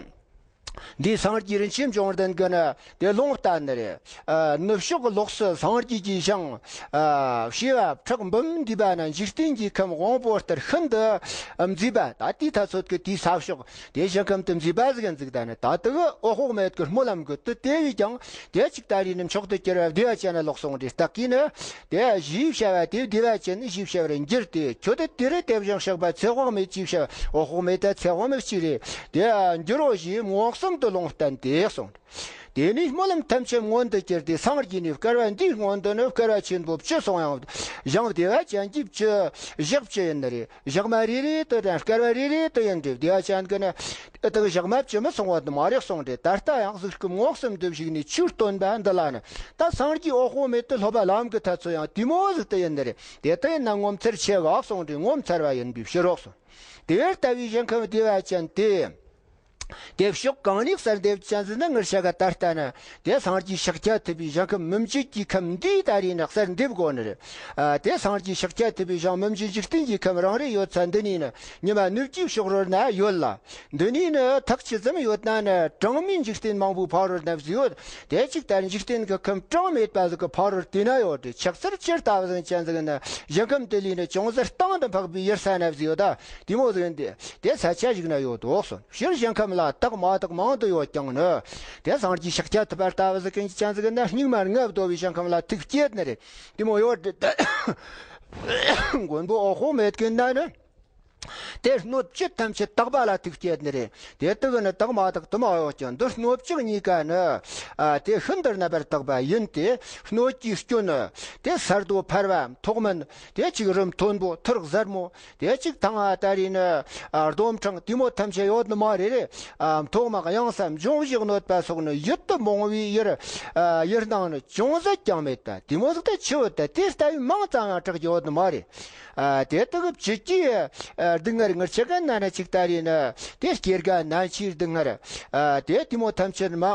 འདིའི་སངས་རྒྱས་རིན་ཆེན་འབྱུང་ལྡན་གྱིས་ནི་དེ་ལུང་བསྟན་ནི་རེད། ནུབ་ཕྱོགས་ལོགས་སུ་སངས་རྒྱས་ཀྱི་ཞིང་བྱེ་བ་ཕྲག་འབུམ་འདུས་པ་ན། འཇིག་རྟེན་གྱི་ཁམས་དབང་པོ་ལྟར་ཤིན་ཏུ་མཛེས་པ། ད་དེའི་ཐ་ཚོད་ཀྱི་དེའི་ས་ཕྱོགས་དེ་ཞིང་ཁམས་དུ་མཛེས་པ་ཟིག་འཛུགས་ད་ནི། ད་དེ་གི་འོད་དཔག་མེད་ཀྱི་སྨོན་ལམ་གྱི་དུ་དེ་བས་ཀྱང་དེ་གཅིག་ད་རེས་ནི་མཆོག་ཏུ་གྱུར་པ་བདེ་བ་ཅན་ལ་ལོག་སོང་སྟེ། བདག་གིས་ནི་དེ་ཞེས་བྱ་བ་དེ་བདེ་བ་ཅན་ནི་ཞེས་བྱ་བར་འགྱུར་ཏེ། ཁྱོད་དེ་དེ་རུ་དེ་བཞིན་གཤེགས་པ་ཚེ་དཔག་མེད་ཅེས་བྱ་བ། འོད་དཔག་མེད་དང་ཚེ་དཔག་མེད་གཅིག་རེད། དེ་འགྱུར་རོ་ཞེས་མངོན་སུམ་དུ་ལུང་བསྟན་ཏེ་གསུངས། དེ་ནས་སྨོན་ལམ་ཐམས་ཅད་མངོན་དུ་གྱུར་ཏེ་སངས་རྒྱས་ནས། བསྐལ་པ་འདིའི་སྔོན་དུ་ནི་བསྐལ་པ་ཆེན་པོ་བཅུ་སོང་ཡང་ཞིང་བདེ་བ་ཅན་གྱི་བཅུ་བཞག་བཅུ་ཡིན་ནི་རེད། བཞག་མ་རེ་རེ་དུ་དང་བསྐལ་པ་རེ་རེ་དུ་ཡིན་ཏེ། བདེ་བ་ཅན་གྱི་ནི་དེ་དག་བཞག་མ་བཅུ་མི་སོང་བ་དུ་མ་རེག་སོང་སྟེ། ད་ལྟ་ཡང་གཟུགས་སྐུ་མངོན་སུམ་དུ་བཞུགས་ནས་ཆོས་སྟོན་པ་འདི་ལ་ནི། ད་སངས་རྒྱས་འོད་དཔག་མེད་དུ་སློབ་པ་ལམ་གྱི་ཐ་ཚོད་ཡང་དེ་མོ་ཟིག་ཏུ་ཡིན་ནི་རེད། དེ་ལྟ་ཡིན་ན་ངོ་མཚར་ཆེ་ག་གསུངས་ཏེ། ངོ་མཚར་བ་ཡིན་པའི་ཕྱིར་རོ་གསུངས། དེ་ལྟ་བུའི་ཞིང་ཁམས་བདེ་བ་ཅན་དེ། དེ་ཕྱོགས་གང་ནས་གསལ་འདེབས་ཅན་ཟེར་ན། ངེད་ཅག་གི་ད་ལྟ་ན་དེ་སངས་རྒྱས་ཤཱཀྱ་ཐུབ་པའི་ཞིང་ཁམས་མུན་བརྗིད་ཀྱི་ཁམས་འདིའི་ད་རེས་ནི་གསལ་འདེབས་དགོས་ནི་རེད། ཨ། དེ་སངས་རྒྱས་ཤཱཀྱ་ཐུབ་པའི་ཞིང་མུན་བརྗིད་འཇིག་རྟེན་གྱི་ཁམས་རང་རེ་ཡོད་ས་འདི་ནས་ནི་ཉི་མ་ནུབ་ཀྱི་ཕྱོགས་རོལ་ན་ཡོད་ལ། འདི་ནས་ནི་ཐག་ཆི་ཙམ་ཡོད་ན་ནི་གྲངས་མེད་འཇིག་རྟེན་མང་པོའི་ཕ་རོལ་ན་ཟིག་ཡོད། དེ་གཅིག་ལྟར་འཇིག་རྟེན་གྱི་ཁམས་གྲངས་མེད་པ་ཟིག་གི་ཕ་རོལ་དེ་ན་ཡོད་དེ། ཆགས་ཚུལ་ཇི་ལྟ་བ་ཟིག་ཅན་ཟིག་ན་ཞིང་ཁམས་དེ་ལས་ནི་ཅུང་ཟད་སྟེང་དུ་འཕགས་པའི་ཡུལ་ས་ན་ཟིག་ཡོད་ད། དེ་མོ་ཟིག་ཡིན་ཏེ། དེ་ས་ཆ་ཞིག་ན་ཡོད་དོ་གསུངས། ཕྱིར་ཞིང་ཁམས་ལ་དག་མ་དག་མང་དུ་ཡོད་ཀྱང་ནི། དེ་སངས་རྒྱས་ཤཱཀྱ་ཐུབ་པ་ལྟ་བུ་ཟིག་གི་ཅན་ཟིག་ན་སྙིགས་མ་ལྔ་བདོ་བའི་ཞིང་ཁམས་ལ་ཐུགས་བསྐྱེད་ནི་རེད། དེ་མོ་ཡོད་དེ། མགོན་པོ་འོག་ཧོ་མེད་ཀུན་ན་ནི། དེ་སྣོད་བཅུད་ཐམས་ཅད་དག་པ་ལ་ཐུག་སྐྱེད་ནི་རེད། དེ་དག་ནི་དག་མ་དག་དུ་མ་ཡོད་ཀྱང་འདི་སྣོད་བཅུད་གཉིས་ཀ་ནི། ཨ། དེ་ཤིན་ཏུ་རྣམ་པར་དག་པ་ཡིན་ཏེ། སྣོད་ཀྱི་སྐྱོན་ནི། དེ་ས་རྡོ་ཕལ་བ། མཐོག་མིན། དེ་གཅིག་རུམ་མཐོན་པོ། ཐུར་གཟར་མོ། དེ་གཅིག་ཐང་ང་ད་རེས་ནི། ཨ། རྡོ་འཕྲང་དེ་མོ་ཐམས་ཅད་ཡོད་ནི་མ་རེད། ཨ། མཐོ་དམའ་གཡང་ས་འབྱུང་བཞི་གནོད་པ་སོགས་ནི་ཡིད་དུ་མི་འོང་བའི་ཡུལ། ཨ། ཡུལ་སྣང་ནི་ཅུང་ཟད་ཀྱང་མེད་ད། དེ་མོ་ཟིག་ད་ཆི་བོ་ད་དེ་ལྟ་བུའི་མིང་ཙམ་ཡང་གྲགས་ཀྱི་ཡོད་ནི་མ་རེད། ཨ། དེ་དག་བཅུད་ཀྱི། ཨ། སྡུག་བསྔལ་ངར་ཆེ་ག་ན་ན་ཅིག་ད་རེས་ནི། དེ་སྐྱེ་རྒ་ན་འཆིའི་སྡུག་བསྔལ། ཨ། དེ་དེ་མོ་ཐམས་ཅད་མ་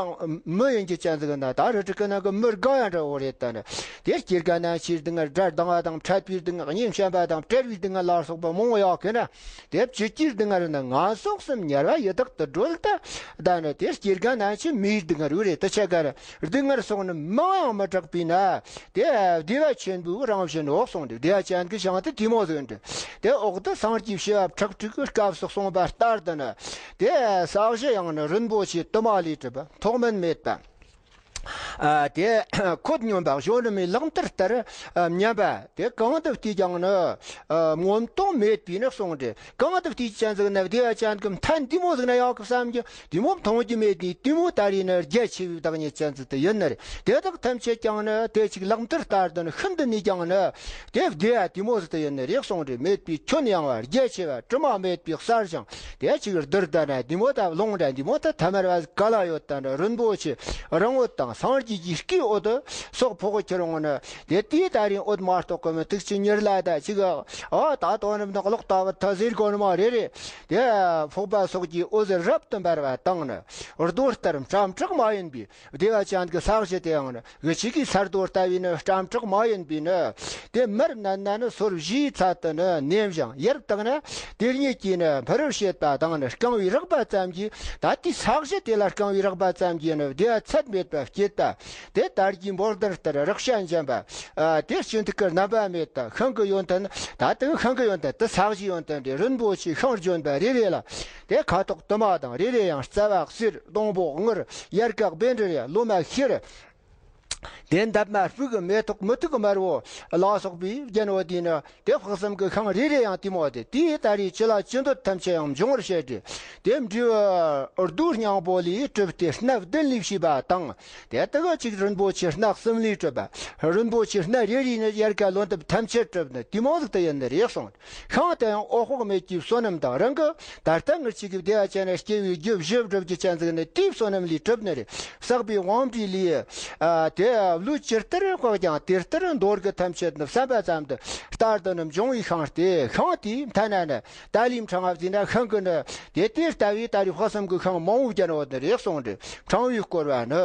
མི་ཡིན་གྱི་ཅན་ཟིག་ན་ད་རི་ཁྲི་གི་ནང་གི་མི་རྒ་ཡང་འདྲ་བོ་རེད་ད་ནི། དེ་སྐྱེ་རྒ་ན་འཆིའི་སྡུག་བསྔལ། དགྲ་སྡང་བ་དང་འཕྲད་པའི་སྡུག་བསྔལ། གཉེན་བཤན་པ་དང་བྲལ་བའི་སྡུག་བསྔལ་ལ་སོགས་པ་མང་བོ་ཡོད་གི་ན། དེ་བཅུད་ཀྱི་སྡུག་བསྔལ་ནི་ངན་སོང་གསུམ་ཉར་བ་ཡི་དྭགས་དུད་འགྲོ་ལ་ད། ད་ནི་དེ་སྐྱེ་རྒ་ན་འཆི་མིའི་སྡུག་བསྔལ་རེད། དེ་ཆ་ག་ར་སྡུག་བསྔལ་སོགས་ནི་མིང་ཡང་མི་གྲགས་པས་ན། དེ་བདེ་བ་ཆེན་པོའི་རང་བཞིན་འོག་གསུངས་ཏེ། བདེ་བ་ཅན་གྱི་ཞིང་དུ་དེ་མོ་ཟིག་འདྲི། དེ་འོག་ཏུ་སངས་རྒྱས་བྱེ་བ་ཁྲག་ཁྲིག་གི་སྐབས་སུ་གསུངས་པ་ལྟར་དུ་ནི། དེ་ས་གཞི་ཡང་ནི་རིན་པོ་ཆེ་དུ་མ་ལས་གྲུབ་པ་མཐོ་དམན་མེད་པ། ཨ། དེ་ཁོད་སྙོམས་པ་གཞོན་ནུ་མའི་ལག་མཐིལ་ལྟར། ཨ། མཉམ་པ། དེ་གང་དུ་བལྟས་ཀྱང་ནི། ཨ། མངོན་རྟོགས་མེད་པས་ནི་གསུངས་ཏེ། གང་དུ་བལྟས་ཅན་ཟིག་ན་བདེ་བ་ཅན་གྱི་མཐའ་འདི་མོ་ཟིག་ན་ཡོད་གི་བསམ་གྱི། དེ་མོ་མཐོང་རྒྱུ་མེད་དེ། དེ་མོ་ད་རེས་ནི་རྒྱ་ཆེ་བའི་བདག་ཉིད་ཅན་ཟིག་དེ་ཡིན་ནི་རེད། དེ་དག་ཐམས་ཅད་ཀྱང་ནི་དེ་ཅིག་ལག་མཐིལ་ལྟར་དུ་ནི་ཤིན་ཏུ་ནས་ཀྱང་ནི་དེ་བདེ་བ་དེ་མོ་ཟིག་དེ་ཡིན་ནི་རེད་གསུངས་ཏེ། མེད་པའི་ཁྱོན་ཡངས་པ། རྒྱ་ཆེ་བ། དྲི་མ་མེད་པའི་གསལ་ཞིང་། དེ་ཅིག་བདུད་ད་ན་དེ་མོ་ད་རླུང་འདྲ་དེ་མོ་ད་ཐ་མལ་བ་ག་ལ་ཡོད་ད་ནི། རིན་པོ་ཆེ་རིན་པོ་དང་སངས་རྒྱས་ཀྱི་སྐུའི་འོད་སོགས་ཕོག་ཁྱེར་འོང་ནི། དེ་དེའི་ད་རིང་འོད་མ་གཏོགས་གི་མི་དུག་ཅི་ཉེར་ལ་ད་ཅིག་ཨ། ད་དོ་ནི་ནག་ལོག་ལྟ་བུ་ད་ཟེར་དགོས་ནི་མ་རེད་རེད། དེ་ཕོག་པ་སོགས་ཀྱི་འོད་ཟེར་རབ་ཏུ་འབར་བ་དང་ནི། རྡོ་ལྟར་སྐྲ་མཁྲེགས་མ་ཡིན་པའི་བདེ་བ་ཅན་གྱི་ས་གཞི་དེའང་ནི། གི་ཆི་གི་ས་རྡོ་ལྟ་བུའི་ནི་སྐྲ་མཁྲེགས་མ་ཡིན་པའི་ནི། དེ་མར་མནན་ན་ནི་སོར་བཞིའི་ཚད་དུ་ནི་ནེམ་ཞིང་། ཡར་བཏང་ན་དེ་སྙེད་ཀྱི་ནི་ཕ་རོལ་བྱེད་པ་དང་ནི། རྐང་བའི་རགས་པ་ཙམ་གྱིས། ད་ལྟའི་ས་གཞི་དེ་ལ་རྐང་བའི་རགས་པ་ཙམ་གྱིས་ནི་བདེ་བ་ཚད་མེད་པ་སྐྱེད་པ། དེ་དར་གྱི་འབོལ་གདན་ལྟར་རེག་བྱ་འཇམ་པ། ཨ། དེ་སྤྱི་མཐུན་གྱི་རྣམ་པ་མེད་དང་། ཤིང་གི་ཡོན་ཏན། ད་དེ་ཤིང་གི་ཡོན་ཏན་དེ་ས་གཞིའི་ཡོན་ཏན་རེད། རིན་པོ་ཆེའི་ཤིང་ལྗོན་པ་རེ་རེ་ལ། དེ་ཁ་དོག་དུ་མ་དང་། རེ་རེ་ཡང་རྩ་བ་གསེར། སྡོང་པོ་དངུལ། ཡལ་ག་བཻ་ཌཱུརྱ། ལོ་མ་ཤེལ། དེ་འདབ་མ་སྤུག་མེ་ཏོག་མུ་ཏིག་དམར་པོ་ལ་སོགས་པའི་རྒྱན་འོ་དེ་ནི། དེ་དཔག་བསམ་གྱི་ཤིང་རེ་རེ་ཡང་དེ་མོ་སྟེ། དེའི་ད་རེས་ཅི་ལ་ཅི་འདོད་ཐམས་ཅད་ཡང་འབྱུང་བར་བྱེད་དེ། དེ་འབྲས་བུ་རྡོའི་སྙིང་པོ་ལས་གྲུབ་སྟེ་སྣ་བདུན་ལས་བྱས་པ་དང་། དེ་དག་གཅིག་རིན་པོ་ཆེ་སྣ་གསུམ་ལས་གྲུབ་པ། རིན་པོ་ཆེ་སྣ་རེ་རེ་ནི་ཡལ་ག་ལོ་འདབ་ཐམས་ཅད་གྲུབ་ནི་དེ་མོ་ཟིག་དེ་ཡིན་ནི་རེད་གསུངས། ཤིང་དེ་ཡང་འོད་དཔག་མེད་ཀྱི་བསོད་ནམས་དང་། རང་གི་ད་ལྟ་ངར་ཆེ་གི་བདེ་བ་ཅན་ནི་སྐྱེ་བའི་རྒྱུ་བཞི་བསྒྲུབ་རྒྱུ་ཅན་ཟིག་ནི་དེའི་བསོད་ནམས་ལས་གྲུབ་ནི་རེད། བསགས་པའི་དབང་པོའི་ལས། ཨ། དེ་བློས་ཇི་ལྟར་བཀག་ཀྱང་དེ་ལྟར་འདོར་གི་ཐམས་ཅད་ནི་བསམ་པ་ཙམ་དུ་ལྟར་དུ་ནི་འབྱུང་བའི་ཤིང་སྟེ། ཤིང་དེའི་མཐའ་ན་ནི་ཏཱ་ལའི་ཕྲེང་བ་བཟོས་ན་ཤིང་གི་ནི། དེ་དེ་ལྟ་བུའི་ད་རེས་དཔག་བསམ་གྱི་ཤིང་མང་བོ་བརྒྱན་ཡོད་ནི་རེད་གསུངས་ཏེ། ཕྲེང་བས་བསྐོར་བ་ནི།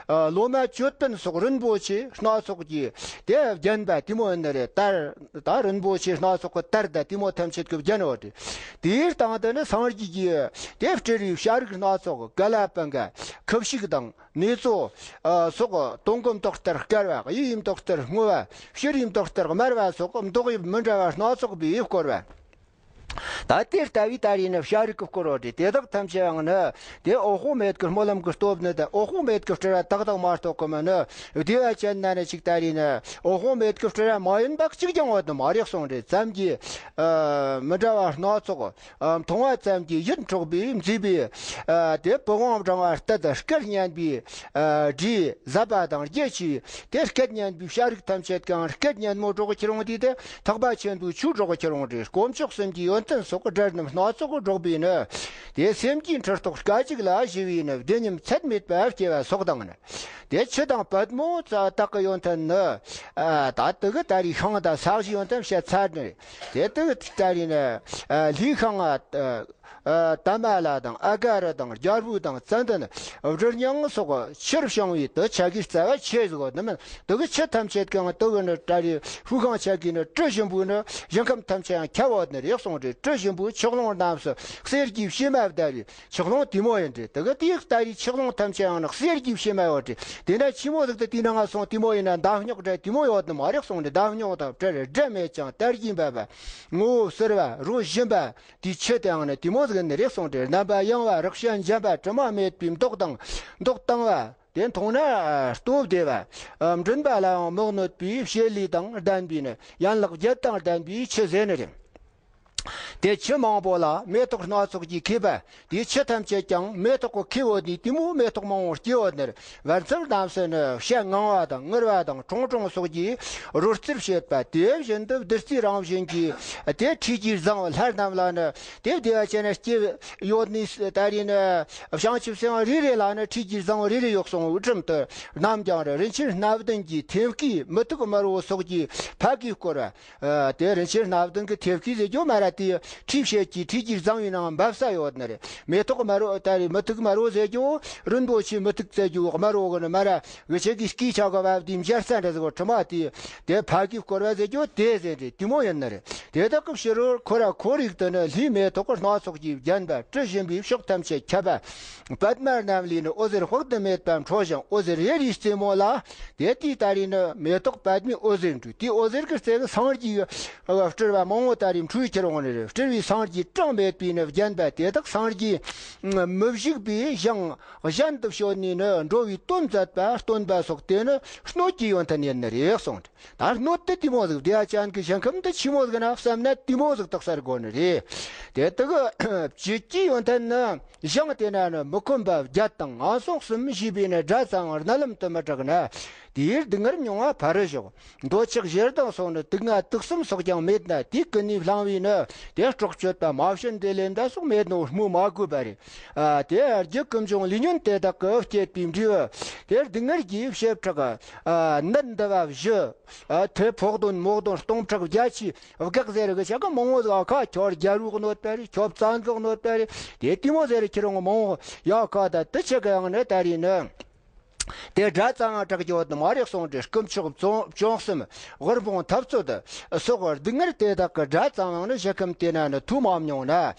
ཨ། ལོ་མ་ཅོད་པན་སོགས་རིན་པོ་ཆེ་སྣ་ཚོགས་ཀྱིས་དེ་བརྒྱན་པ་དེ་མོ་ཡིན་ནི་རེད། དར་ད་རིན་པོ་ཆེ་སྣ་ཚོགས་ཀྱི་དར་ད་དེ་མོ་ཐམས་ཅད་ཀྱིས་བརྒྱན་ཡོད་དེ། དེའི་སྟེང་དུ་ནི་སངས་རྒྱས་ཀྱི་དེ་སྤྲུལ་བའི་བྱ་རིགས་སྣ་ཚོགས། ཀ་ལ་པ་ཀ་ཁུ་བྱུག་དང་ནེ་ཙོ། ཨ། སོགས། དུང་གི་མདོག་ལྟར་དཀར་བ། གཡུ་ཡི་མདོག་ལྟར་སྔོ་བ། བྱུ་རུའི་མདོག་ལྟར་དམར་བ་སོགས་མདོག་དབྱིབས་མི་འདྲ་བ་སྣ་ཚོགས་པས་བསྐོར་བ། ད་དེ་ལྟ་བུའི་ད་རེས་ནི་བྱ་རིགས་ཀྱིས་བསྐོར་བ་རེད། དེ་དག་ཐམས་ཅད་ཡང་ནི་དེ་འོད་དཔག་མེད་ཀྱི་སྨོན་ལམ་གྱི་སྟོབས་ནི། དེ་འོད་དཔག་མེད་ཀྱི་སྤྲུལ་བ་དག་དག་མ་གཏོགས་ཀྱི་མི་ནི། བདེ་བ་ཅན་ན་ནི་ཅིག་ད་རེས་ནི་འོད་དཔག་མེད་ཀྱི་སྤྲུལ་བ་མ་ཡིན་པ་གཅིག་ཀྱང་ཡོད་ནི་མ་རེད་གསུངས་ཏེ། ཙམ་གྱིས། ཨ། མི་འདྲ་བ་སྣ་ཚོགས། ཨ། མཐོང་བ་ཙམ་གྱིས་ཡིད་འཕྲོག་པའི་མཛེས་པའི། ཨ། དེ་པི་ཝང་བགྲང་བ་ལྟར་དུ་སྐད་སྙན་པའི། ཨ། སྒྲས་ཟབ་པ་དང་རྒྱ་ཆེ་བའི། དེ་སྐད་སྙན་པའི་བྱ་རིགས་ཐམས་ཅད་ཀྱང་སྐད་སྙན་མོ་སྒྲོག་ཁྱེར་འོང་དུས། དེ་ཐེག་པ་ཆེན་པོའི་ཆོས་སྒྲོག་ཁྱེར་འོང་དུས། དཀོན་མཆོག་གསུམ་གྱི་ཡོན་ཏན་སོགས་སྒྲ་རྣམས་སྣ་ཚོགས་སྒྲོག་པས་ནི། དེ་སེམས་ཀྱི་འཁྲུལ་རྟོག་སྐད་ཅིག་ལ་ཞི་བས་ནི། བདེ་ཉམས་ཚད་མེད་པ་སྐྱེ་བ་སོགས་དང་ནི། དེ་ཆུ་དང་པད་མོ་དག་གི་ཡོན་ཏན་ནི། ཨ། ད་དེ་གི་ད་རེས་ཤིང་དང་ས་གཞིའི་ཡོན་ཏན་བཤད་ཚར་ནི། དེ་དེ་གི་ད་རེས་ནི། ཨ། ལྷའི་ཤིང་། ཨ། ཨ། ཏཱ་མ་ལ་དང་ཨ་ག་རུ་དང་རྒྱལ་པོ་དང་ཙན་དན། སྦྲུལ་སྙིང་སོགས་ཕྱིར་བྱུང་བའི་དེ་ཆ་གི་རྩ་བ་ཆེ་ཟིག་ནི་མིན། དེ་གི་ཆུ་ཐམས་ཅད་ཀྱང་དེ་གི་ནི་ད་རེས་ཧྥུ་ཤང་ཆ་གི་ནི་གྲུ་བཞི་པོ་ནི་ཞིང་ཁམས་ཐམས་ཅད་ཡང་ཁྱབ་ཡོད་ནི་རེད་གསུངས་ཏེ། གྲུ་བཞི་པོའི་ཆུ་ཀླུང་རྣམས་སུ་གསེར་གྱི་བྱེ་མ་བརྡལ་བའི། ཆུ་ཀླུང་དེ་མོ་ཡིན་ཏེ། དེ་གི་དེའི་ལྟ་བུའི་ཆུ་ཀླུང་ཐམས་ཅད་ཡང་ནི་གསེར་གྱི་བྱེ་མ་ཡོད་དེ། དེ་ན་ཆི་མོ་ཟིག་དེ་དེ་ན་ང་སོང་དེ་མོ་ཡིན་ན། འདམ་རྙོག་འདྲ་དེ་མོ་ཡོད་ནི་མ་རེད་གསུངས་ཏེ། འདམ་རྙོག་དང་བྲལ་བའི་སྒྲ་མེད་ཅིང་དལ་གྱིས་འབབ་པ། ངོ་བོ་བསིལ་བ། རོ་ཞིམ་པ། དེའི་ཆུ་དེའང་ནི་དེ་མོ་ཟིག་ནི་རེད་གསུངས་ཏེ། རྣམ་པ་ཡངས་པ། རེག་བྱ་འཇམ་པ། དྲི་མ་མེད་པའི་མདོག་དང་མདོག་དྭངས་པ། དེ་མཐོང་ན་ཨ་སྟོབས་བདེ་བ། ཨ་མགྲིན་པ་ལའང་མི་གནོད་པའི་བྱེད་ལས་དང་ལྡན་པའི་ནི་ཡན་ལག་བརྒྱད་དང་ལྡན་པའི་ཆུ་ཟེར་ནི་རེད། དེ་ཆུ་མང་པོ་ལ་མེ་ཏོག་སྣ་ཚོགས་ཀྱིས་ཁེབས་པ། དེའི་ཆུ་ཐམས་ཅད་ཀྱང་མེ་ཏོག་གིས་ཁེབས་ཡོད་ནས་དེ་མོ་མེ་ཏོག་མང་པོ་སྐྱེས་ཡོད་ནི་རེད། བར་མཚམས་རྣམས་སུ་ནི་བྱ་ངང་བ་དང་ངུར་བ་དང་ཁྲུང་ཁྲུང་སོགས་ཀྱིས་རོལ་རྩེད་བྱེད་པ། དེ་བཞིན་དུ་བདུད་རྩི་རང་བཞིན་གྱིས་དེ་འཁྲིས་ཀྱི་བཟང་བོ་ལྷ་རྣམས་ལ་ནི་དེ་བདེ་བ་ཅན་སྐྱེས་ཡོད་ནི་ད་རེས་ནི་བྱང་ཆུབ་སེམས་དཔའ་རེ་རེ་ལ་ནི་འཁྲིས་ཀྱི་བཟང་བོ་རེ་རེ་ཡོད་གསུངས། དབུ་ཁྲིམས་དུ་རྣམས་ཀྱང་རིན་ཆེན་སྣ་བདུན་གྱི་ཐེམ་སྐས་མུ་ཏིག་དམར་པོ་སོགས་ཀྱི་ཕ་གིས་བསྐོར་བ། ཨ་དེ་རིན་ཆེན་སྣ་བདུན་གྱི་ཐེམ་སྐས་ཟེར་རྒྱུ་མ་ར་དེ་འཁྲིས་བྱེད་ཀྱི་འཁྲིས་ཀྱི་བཟང་བའི་ནང་འབབ་ས་ཡོད་ནི་རེད། མེ་ཏོག་དམར་པོ་ད་རེས་མུ་ཏིག་དམར་པོ་ཟེར་རྒྱུ་རིན་པོ་ཆེ་མུ་ཏིག་ཟེར་རྒྱུ་དམར་པོ་གི་ནི་མ་ར་གི་ཆེ་གི་སྐས་ཆག་གི་བབ་དེ་འབྱར་ས་འདྲ་ཟེར་གོ་དྲི་མ་དེ་དེ་ཕ་གིས་བསྐོར་བ་ཟེར་རྒྱུ་དེ་ཟེར་རེད། དེ་མོ་ཡིན་ནི་རེད། དེ་དག་གི་ཕྱི་རོལ་ཁོ་ར་ཁོར་ཡུག་ཏུ་ནི་ལྷའི་མེ་ཏོག་གི་སྣ་ཚོགས་ཀྱིས་བརྒྱན་པ་དྲི་ཞིམ་པའི་ཕྱོགས་ཐམས་ཅད་ཁྱབ་པ། པདྨ་རྣམས་ལས་ནི་འོད་ཟེར་དཔག་ཏུ་མེད་པ་འཕྲོ་ཞིང་། འོད་ཟེར་རེ་རེའི་རྩེ་མོ་ལ་དེ་དུས་ད་རེས་ནི་མེ་ཏོག་པདྨའི་འོད་ཟེར་འཕྲོས། དེའི་འོད་ཟེར་གྱི་རྩེ་གི་སངས་རྒྱས་ཀྱི་སྤྲུལ་པ་མང་པོ་ད་རེས་འཕྲོས་ཁྱེར་འོང་ནི་རེད། སྤྲུལ་པའི་སངས་རྒྱས་གྲངས་མེད་པས་ནི་བརྒྱན་པ། དེ་དག་སངས་རྒྱས་མི་བཞུགས་པའི་ཞིང་གཞན་དུ་བྱོན་ནས་ནི་འགྲོ་བའི་དོན་མཛད་པ་སྟོན་པ་སོགས་དེ་ནི་སྣོད་ཀྱི་ཡོན་ཏན་ཡིན་ནི་རེད་གསུངས། ད་སྣོད་དེ་དེ་མོ་ཟིག་བདེ་བ་ཅན་གྱི་ཞིང་ཁམས་འདི་ཆི་མོ་ཟིག་ན་བསམ་ན་དེ་མོ་ཟིག་རྟོགས་ཚར་དགོས་ནི་རེད། དེ་དག་བཅུད་ཀྱི་ཡོན་ཏན་ནི་ཞིང་དེ་ན་ནི་མི་ཁོམ་པ་བརྒྱད་དང་ངན་སོང་གསུམ་ཞེས་པའི་ནི་དགྲ་ཙམ་རྣ་ལམ་དུ་མི་གྲགས་ན། དེའི་སྡུག་བསྔལ་མྱོང་བ་ཕར་ཞོག། འདོད་ཆགས་ཞེ་སྡང་སོགས་ནི་དུག་ལྔ་དུག་གསུམ་སོགས་ཀྱང་མེད་ན། དེའི་ཀུན་ནས་བསླངས་པའི་ནི་དེ་སྲོག་གཅོད་པ་མ་བྱིན་ཏེ་ལེན་པ་སོགས་མེད་ནོ་སྨོས་མ་དགོས་པ་རེད། ཨ་དེ་རྒྱུད་ཀུན་འབྱུང་ལས་ཉོན་དེ་དག་གིས་བསྐྱེད་པའི་འབྲས་བུ་དེ་སྡུག་བསྔལ་གྱི་བྱེ་བྲག་ཨ་ནད་འདི་བ་བཞི། ཨ་ཐེ་ཕོག་གདོན་མོག་གདོན་སྟོང་ཕྲག་བརྒྱད་ཅུའི་བགེགས་ཟེར་གི་ཆ་ག་མང་བོ་ཟིག་ཨ་ཁ་ཁྱོད་རྒྱལ་བུ་གནོད་པ་རེད། ཁྱོད་བཙན་འཛུལ་གནོད་པ་རེད། དེ་དེ་མོ་ཟེར་ཁྱེར་འོང་མང་བོ་ཡ་ཁ་ད་དུ་ཆེ་གི་ཡང་ནི་ད་རེས་ནི། དེ་དགྲ་ཙམ་ཡང་གྲགས་ཀྱི་ཡོད་མ་རེད་གསུངས་ཏེ། དཀོན་མཆོག་བཅོམ་བཅོམ་གསུམ་དབུལ་ཕོངས་འཐབ་རྩོད་སོགས་སྡུག་བསྔལ་དེ་དག་གི་དགྲ་ཙམ་ཡང་ནི་ཞིང་ཁམས་དེ་ན་ནི་ཐོས་མ་མྱོང་ན་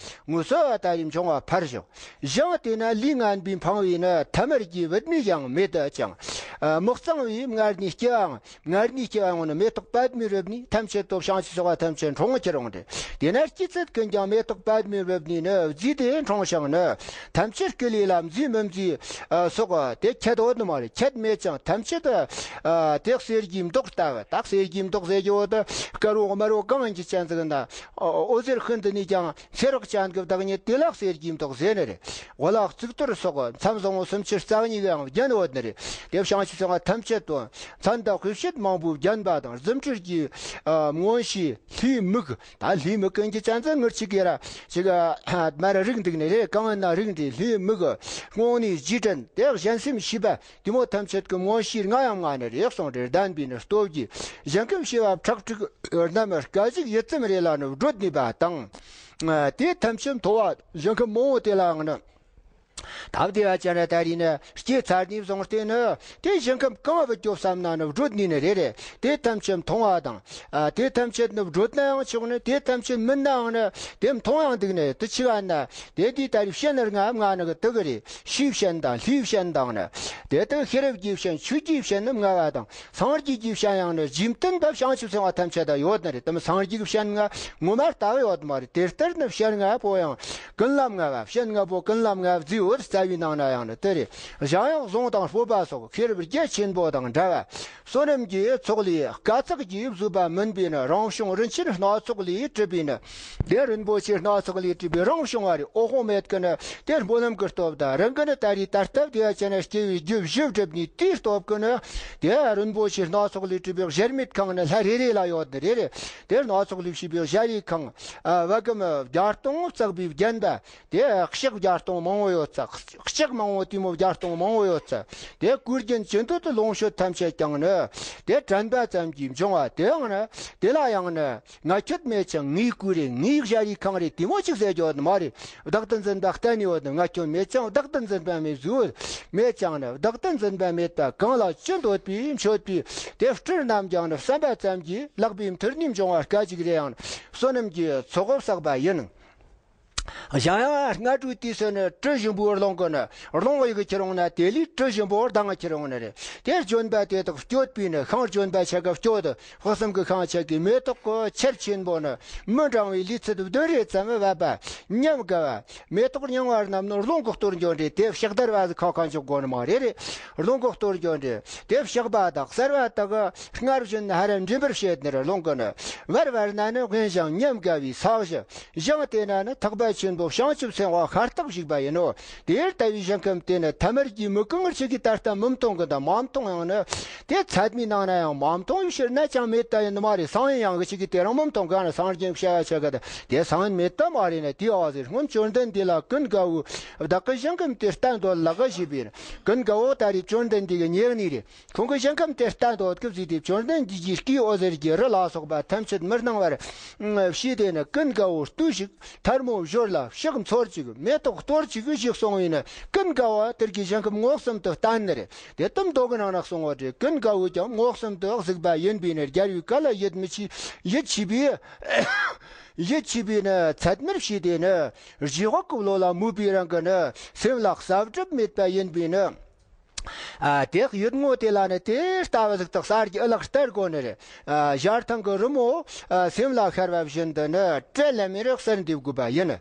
དངོས་སུ་ད་རེས་འབྱུང་བ་ཕར་ཞོག། ཞིང་དེ་ན་ལས་ངན་པས་འཕངས་པའི་ནི་ཐ་མལ་གྱི་བུད་མེད་ཀྱང་མེད་དུ་ཅིང་། མི་གཙང་བའི་མངལ་ནས་སྐྱེ་བའང་མངལ་ནས་སྐྱེ་བ་ཡང་ནི་མེ་ཏོག་པདྨའི་རབ་ནི་ཐམས་ཅད་དུ་བྱང་ཆུབ་སོགས་པ་ཐམས་ཅད་འཁྲུངས་ཁྱེར་འོང་སྟེ། དེ་ན་སྐྱེད་ཚལ་ཀུན་ཀྱང་མེ་ཏོག་པདྨའི་རབ་ནི་ནི་བརྫིས་ཏེ་འཁྲུངས་ཤིང་ནི་ཐམས་ཅད་ཀྱི་ལས་ལ་མཛེས་མི་མཛེས་སོགས་དེ་ཁྱད་ཡོད་ནི་མ་རེད། ཁྱད་མེད་ཅིང་ཐམས་ཅད་དུ་དེ་གསེར་གྱི་མདོག་ལྟ་བུ། ད་གསེར་གྱི་མདོག་ཟེར་རྒྱུ་བོ་དེ་དཀར་པོ་དམར་པོ་གང་ཡིན་གྱི་ཅན་ཟིག་ན་འོད་ཟེར་ཤིན་ཏུ་ནས་ཀྱང་སེར་བག་ཅན་གྱི་བདག་ཉིད་དེ་ལ་གསེར་གྱི་མདོག་ཟེར་ནི་རེད། འོ་ལ་གཙུག་ཏོར་སོགས་མཚམས་བཟང་པོ་སུམ་ཅུ་རྩ་གཉིས་ཀྱང་བརྒྱན་ཡོད་ནི་རེད། དེ་བྱང་ཆུབ་སེམས་དཔའ་ཐམས་ཅད་དུ་མཚན་དང་དཔེ་བྱད་མང་པོས་བརྒྱན་པ་དང་། རྫུ་འཕྲུལ་གྱི་མངོན་ཤེས་ལྷའི་མིག། ད་ལྷའི་མིག་ཀུན་གྱི་ཅན་ཙན་ངུར་ཅིག་གི་ར་ཅིག་མ་ར་རིག་འདུག་ནི་རེད། གང་ཡིན་ན་རིག་འདི་ལྷའི་མིག་རྔོག་ནས་རྗེས་དྲན་དེ་གཞན་སེམས་ཤེས་པ། དེ་མོ་ཐམས་ཅད་ཀྱི་མངོན་ཤེས་ལྔ་ཡང་མངའ་ནི་རེད་གསུངས་ཏེ། ལྡན་པའི་ནི་སྟོབས་ཀྱིས་ཞིང་ཁམས་བྱེ་བ་ཁྲག་ཁྲིག་རྣམས་སྐད་ཅིག་ཡིད་ཙམ་རེ་ལ་ནི་བགྲོད་ནུས་པ་དང་། དེ་ཐམས་ཅད་མཐོང་བ་ཞིང་ཁམས་མང་པོ་དེ་ལའང་ནི། ད་བདེ་བ་ཅན་ར་ད་རེས་ནི་སྐྱེས་ཚར་ནས་བཟུང་སྟེ་ནི་དེ་ཞིང་ཁམས་གང་བུད་རྒྱོབ་བསམ་ན་ནི་བགྲོད་ནུས་ནི་རེད་རེད། དེ་ཐམས་ཅད་མཐོང་བ་དང་། ཨ་དེ་ཐམས་ཅད་ནི་བགྲོད་ནའང་ཆོག་ནི། དེ་ཐམས་ཅད་མིན་ནའང་ནི་དེ་མཐོང་ཡང་འདུག་ནི། དེ་ཆི་ག་ན་དེ་དུས་ད་རེས་བྱིན་ལྔ་མངའ་ནི་གི་དེ་གི་རེད། ཕྱིའི་བྱིན་དང་ལྷའི་བྱིན་དང་ནི། དེ་ལྟར་ཤེས་རབ་ཀྱི་བྱིན་ཆོས་ཀྱི་བྱིན་ནི་མངའ་བ་དང་། སངས་རྒྱས་ཀྱི་བྱིན་ཡང་ནི་རྗེས་མཐུན་དུ་བྱང་ཆུབ་སེམས་དཔའ་ཐམས་ཅད་དུ་ཡོད་ནི་རེད། དེ་མི་སངས་རྒྱས་ཀྱི་བྱིན་ལྔ་ངོ་མ་ལྟ་བུ་ཡོད་མ་རེད། དེ་ལྟར་ནི་བྱིན་ལྔ་པོ་ཡང་ཀུན་ལ་མངའ་བ། བྱིན་ལྔ་པོ་ཀུན་ལ་མངའ་བ་རྫས་འོད་རྩ་བའི་ནང་ན་ཡང་ནི་དེ་རེད། གཞན་ཡང་གཟུངས་དང་སྤོབས་པ་སོགས་ཤེས་རབ་རྒྱ་ཆེན་པོ་དང་འདྲ་བ། བསོད་ནམས་ཀྱི་ཚོགས་ལས་དཀའ་ཚེགས་ཀྱིས་བཟོད་པ་མིན་པའི་ནི་རང་བྱུང་རིན་ཆེན་སྣ་ཚོགས་ལས་གྲུབ་པའི་ནི། དེ་རིན་པོ་ཆེ་སྣ་ཚོགས་ལས་གྲུབ་པའི་རང་བྱུང་བ་རེད། འོད་དཔག་མེད་ཀྱི་ནི་དེ་སྨོན་ལམ་གྱི་སྟོབས་དང་། རང་གི་ནི་ད་རེས་ད་ལྟ་བདེ་བ་ཅན་ན་སྐྱེ་བའི་རྒྱུ་བཞི་གྲུབ་ནས་དེའི་སྟོབས་ཀྱིས་ནི་དེ་རིན་པོ་ཆེ་སྣ་ཚོགས་ལས་གྲུབ་པའི་གཞལ་མེད་ཁང་ནི་ལྷ་རེ་རེ་ལ་ཡོད་ནི་རེད་རེད། དེ་སྣ་ཚོགས་ལས་བྱས་པའི་གཞལ་ཡས་ཁང་། ཨ་བ་གམ་བརྒྱ་སྟོང་བརྩེགས་པས་བརྒྱན་པ། དེ་ལྕགས་བརྒྱ་སྟོང་མང་པོ་ཡོད་ཚ། ལྕགས་མང་པོ་དེ་མོ་བརྒྱ་སྟོང་མང་པོ་ཡོད་ཚ། དེ་སྐུ་རྒྱན་ཅི་འདོད་དུ་ལོངས་སྤྱོད་ཐམས་ཅད་ཀྱང་ནི་དེ་དྲན་པ་ཙམ་གྱིས་འབྱུང་བ། དེ་ཡང་ནི་དེ་ལ་ཡང་ནི་ང་ཁྱོད་མེད་ཅིང་ངའི་སྐུ་རེད། ངའི་གཞལ་ཡས་ཁང་རེད། དེ་མོ་ཅིག་ཟེར་རྒྱུ་ཡོད་ནི་མ་རེད། བདག་ཏུ་འཛིན་པ་གཏན་ནས་ཡོད་ནི། ང་ཁྱོད་མེད་ཅིང་བདག་ཏུ་འཛིན་པ་མེད་བཟོས་མེད་ཀྱང་ནི་བདག་ཏུ་འཛིན་པ་མེད་པ་གང་ལ་ཅི་འདོད་པའི་མཆོད་པའི་དེ་སྤྲུལ་རྣམས་ཀྱང་ནི་བསམ་པ་ཙམ་གྱིས་ལག་པའི་མཐིལ་ནས་འབྱུང་བ་སྐད་ཅིག་རེ་ཡང་ནི་བསོད་ནམས་ཀྱི་ཚོགས་བསགས་པ་ཡིན། གཞན་ཡང་སྔ་དྲོའི་དུས་སུ་ནི་གྲུ་བཞི་པོའི་རླུང་གིས་ནི་རླུང་གཡུག་གི་ཁྱེར་འོང་ན། དེ་ལས་གྲུ་བཞི་པོ་ལྡང་གི་ཁྱེར་འོང་ནི་རེད། དེ་ལྗོན་པ་དེ་དག་བསྐྱོད་པས་ནི་ཤིང་ལྗོན་པ་ཆ་ག་བསྐྱོད། དཔག་བསམ་གྱི་ཤིང་ཆ་གའི་མེ་ཏོག་གི་ཆར་ཆེན་པོ་ནི་མི་འགྲང་བའི་ལུས་ཚོད་བདུན་རེ་ཙམ་བབས་པ། ཉམས་དགའ་བ། མེ་ཏོག་རྙིང་བ་རྣམས་ནི་རླུང་གིས་གཏོར་འགྱོ་ནི་རེད། དེ་ཕྱག་དར་བ་ཟིག་ཁ་ཁ་འཇོག་དགོས་ནི་མ་རེད། རེད། རླུང་གིས་གཏོར་འགྱོ་ནི་རེད། དེ་ཕྱག་པ་དག་གསར་བ་དག་སྔར་བཞིན་ཧ་ར་འདྲེན་པར་བྱེད་ནི་རེད། རླུང་གིས་ནི། བར་བར་ན་ནི་དབེན་ཞིང་ཉམས་དགའ་བའི་ས་གཞི། ཞིང་དེ་ན་ནི་ཐག་པ་ཆེན་པོ་བྱང་ཆུབ་སེམས་དཔའ་ཤ་སྟག་བཞུགས་པ་ཡིན་ནོ། དེ་ལྟ་བུའི་ཞིང་ཁམས་དེ་ནི་ཐ་མལ་གྱི་མི་གང་ངར་ཆེ་གི་ད་ལྟ་མི་མཐོང་གི། ད་མ་མཐོང་ཡང་ནི། དེ་ཚད་མའི་ནང་ན་ཡང་མ་མཐོང་བའི་ཕྱིར་ན་ཅང་མེད་ད་ཡིན་ནི་མ་རེད། སང་ཡིན་ཡང་གི་ཆེ་གི་དེ་རང་མི་མཐོང་གི། ཨ་ན་སངས་རྒྱས་བྱ་བ་ཆ་ག་ད་དེ་སང་ཡིན་མེད་ད་མ་རེད་ན། དེའི་འོག་ཟེར། སྔོན་བཅོམ་ལྡན་འདས་ལ་ཀུན་དགའ་བོས་བདག་གི་ཞིང་ཁམས་དེ་ལྟ་འདོད་ལགས་ཞེས་པས། ཀུན་དགའ་བོ་ད་རེད་བཅོམ་ལྡན་འདས་ཀྱི་ཉེ་གནས་རེད། ཁོང་གི་ཞིང་ཁམས་དེ་ལྟ་འདོད་སྐབས་ཟིག་དེ་བཅོམ་ལྡན་འདས་ཀྱིས་སྐྱེས་འོད་ཟེར་གྱི་རི་ལ་སོགས་པ་ཐམས་ཅད་མི་སྣང་བར་བྱས་ཏེ་ནི། ཀུན་དགའ་བོ་ལྟོས་ཤིག་ཐལ་མོ་སྦྱོར་ལ་ཕྱག་འཚལ་ཅིག་མེ་ཏོག་གཏོར་ཅིག་ཞེས་གསུངས་པས་ནི། ཀུན་དགའ་བོ་དེར་གྱི་ཞིང་ཁམས་མངོན་སུམ་དུ་བསྟན་ནི་རེད། དེ་ལྟར་མདོ་གི་ནང་ན་གསུངས་པ་རེད། ཀུན་དགའ་བོས་ཀྱང་མངོན་སུམ་དུ་གཟིགས་པ་ཡིན་པས་ནི། རྒྱལ་བའི་བཀའ་ལ་ཡིད་མི་ཆེས། ཡིད་ཆེས་པས། ཡིད་ཆེས་པས་ནི་ཚད་མར་བྱས་ཏེ་ནི། རྗེས་དཔག་གི་བློ་ལ་མོས་པའི་རང་གི་ནི་སེམས་ལ་གསལ་སྒྲིབ་མེད་པ་ཡིན་པས་ནི། ཨ། དེ་ཡུལ་ངོ་དེ་ལ་ནི་དེ་ལྟ་བུ་ཟིག་ཏུ་གསར་གྱི་གླུ་ལག་སྟེར་དགོས་ནི་རེད། ཨ། ཞལ་ཐང་གི་རི་མོ། ཨ། སེམས་ལ་ཤར་བ་བཞིན་དུ་ནི་བྲལ་ལ་མེ་རི་གསལ་འདེབས་དགོས་པ་ཡིན།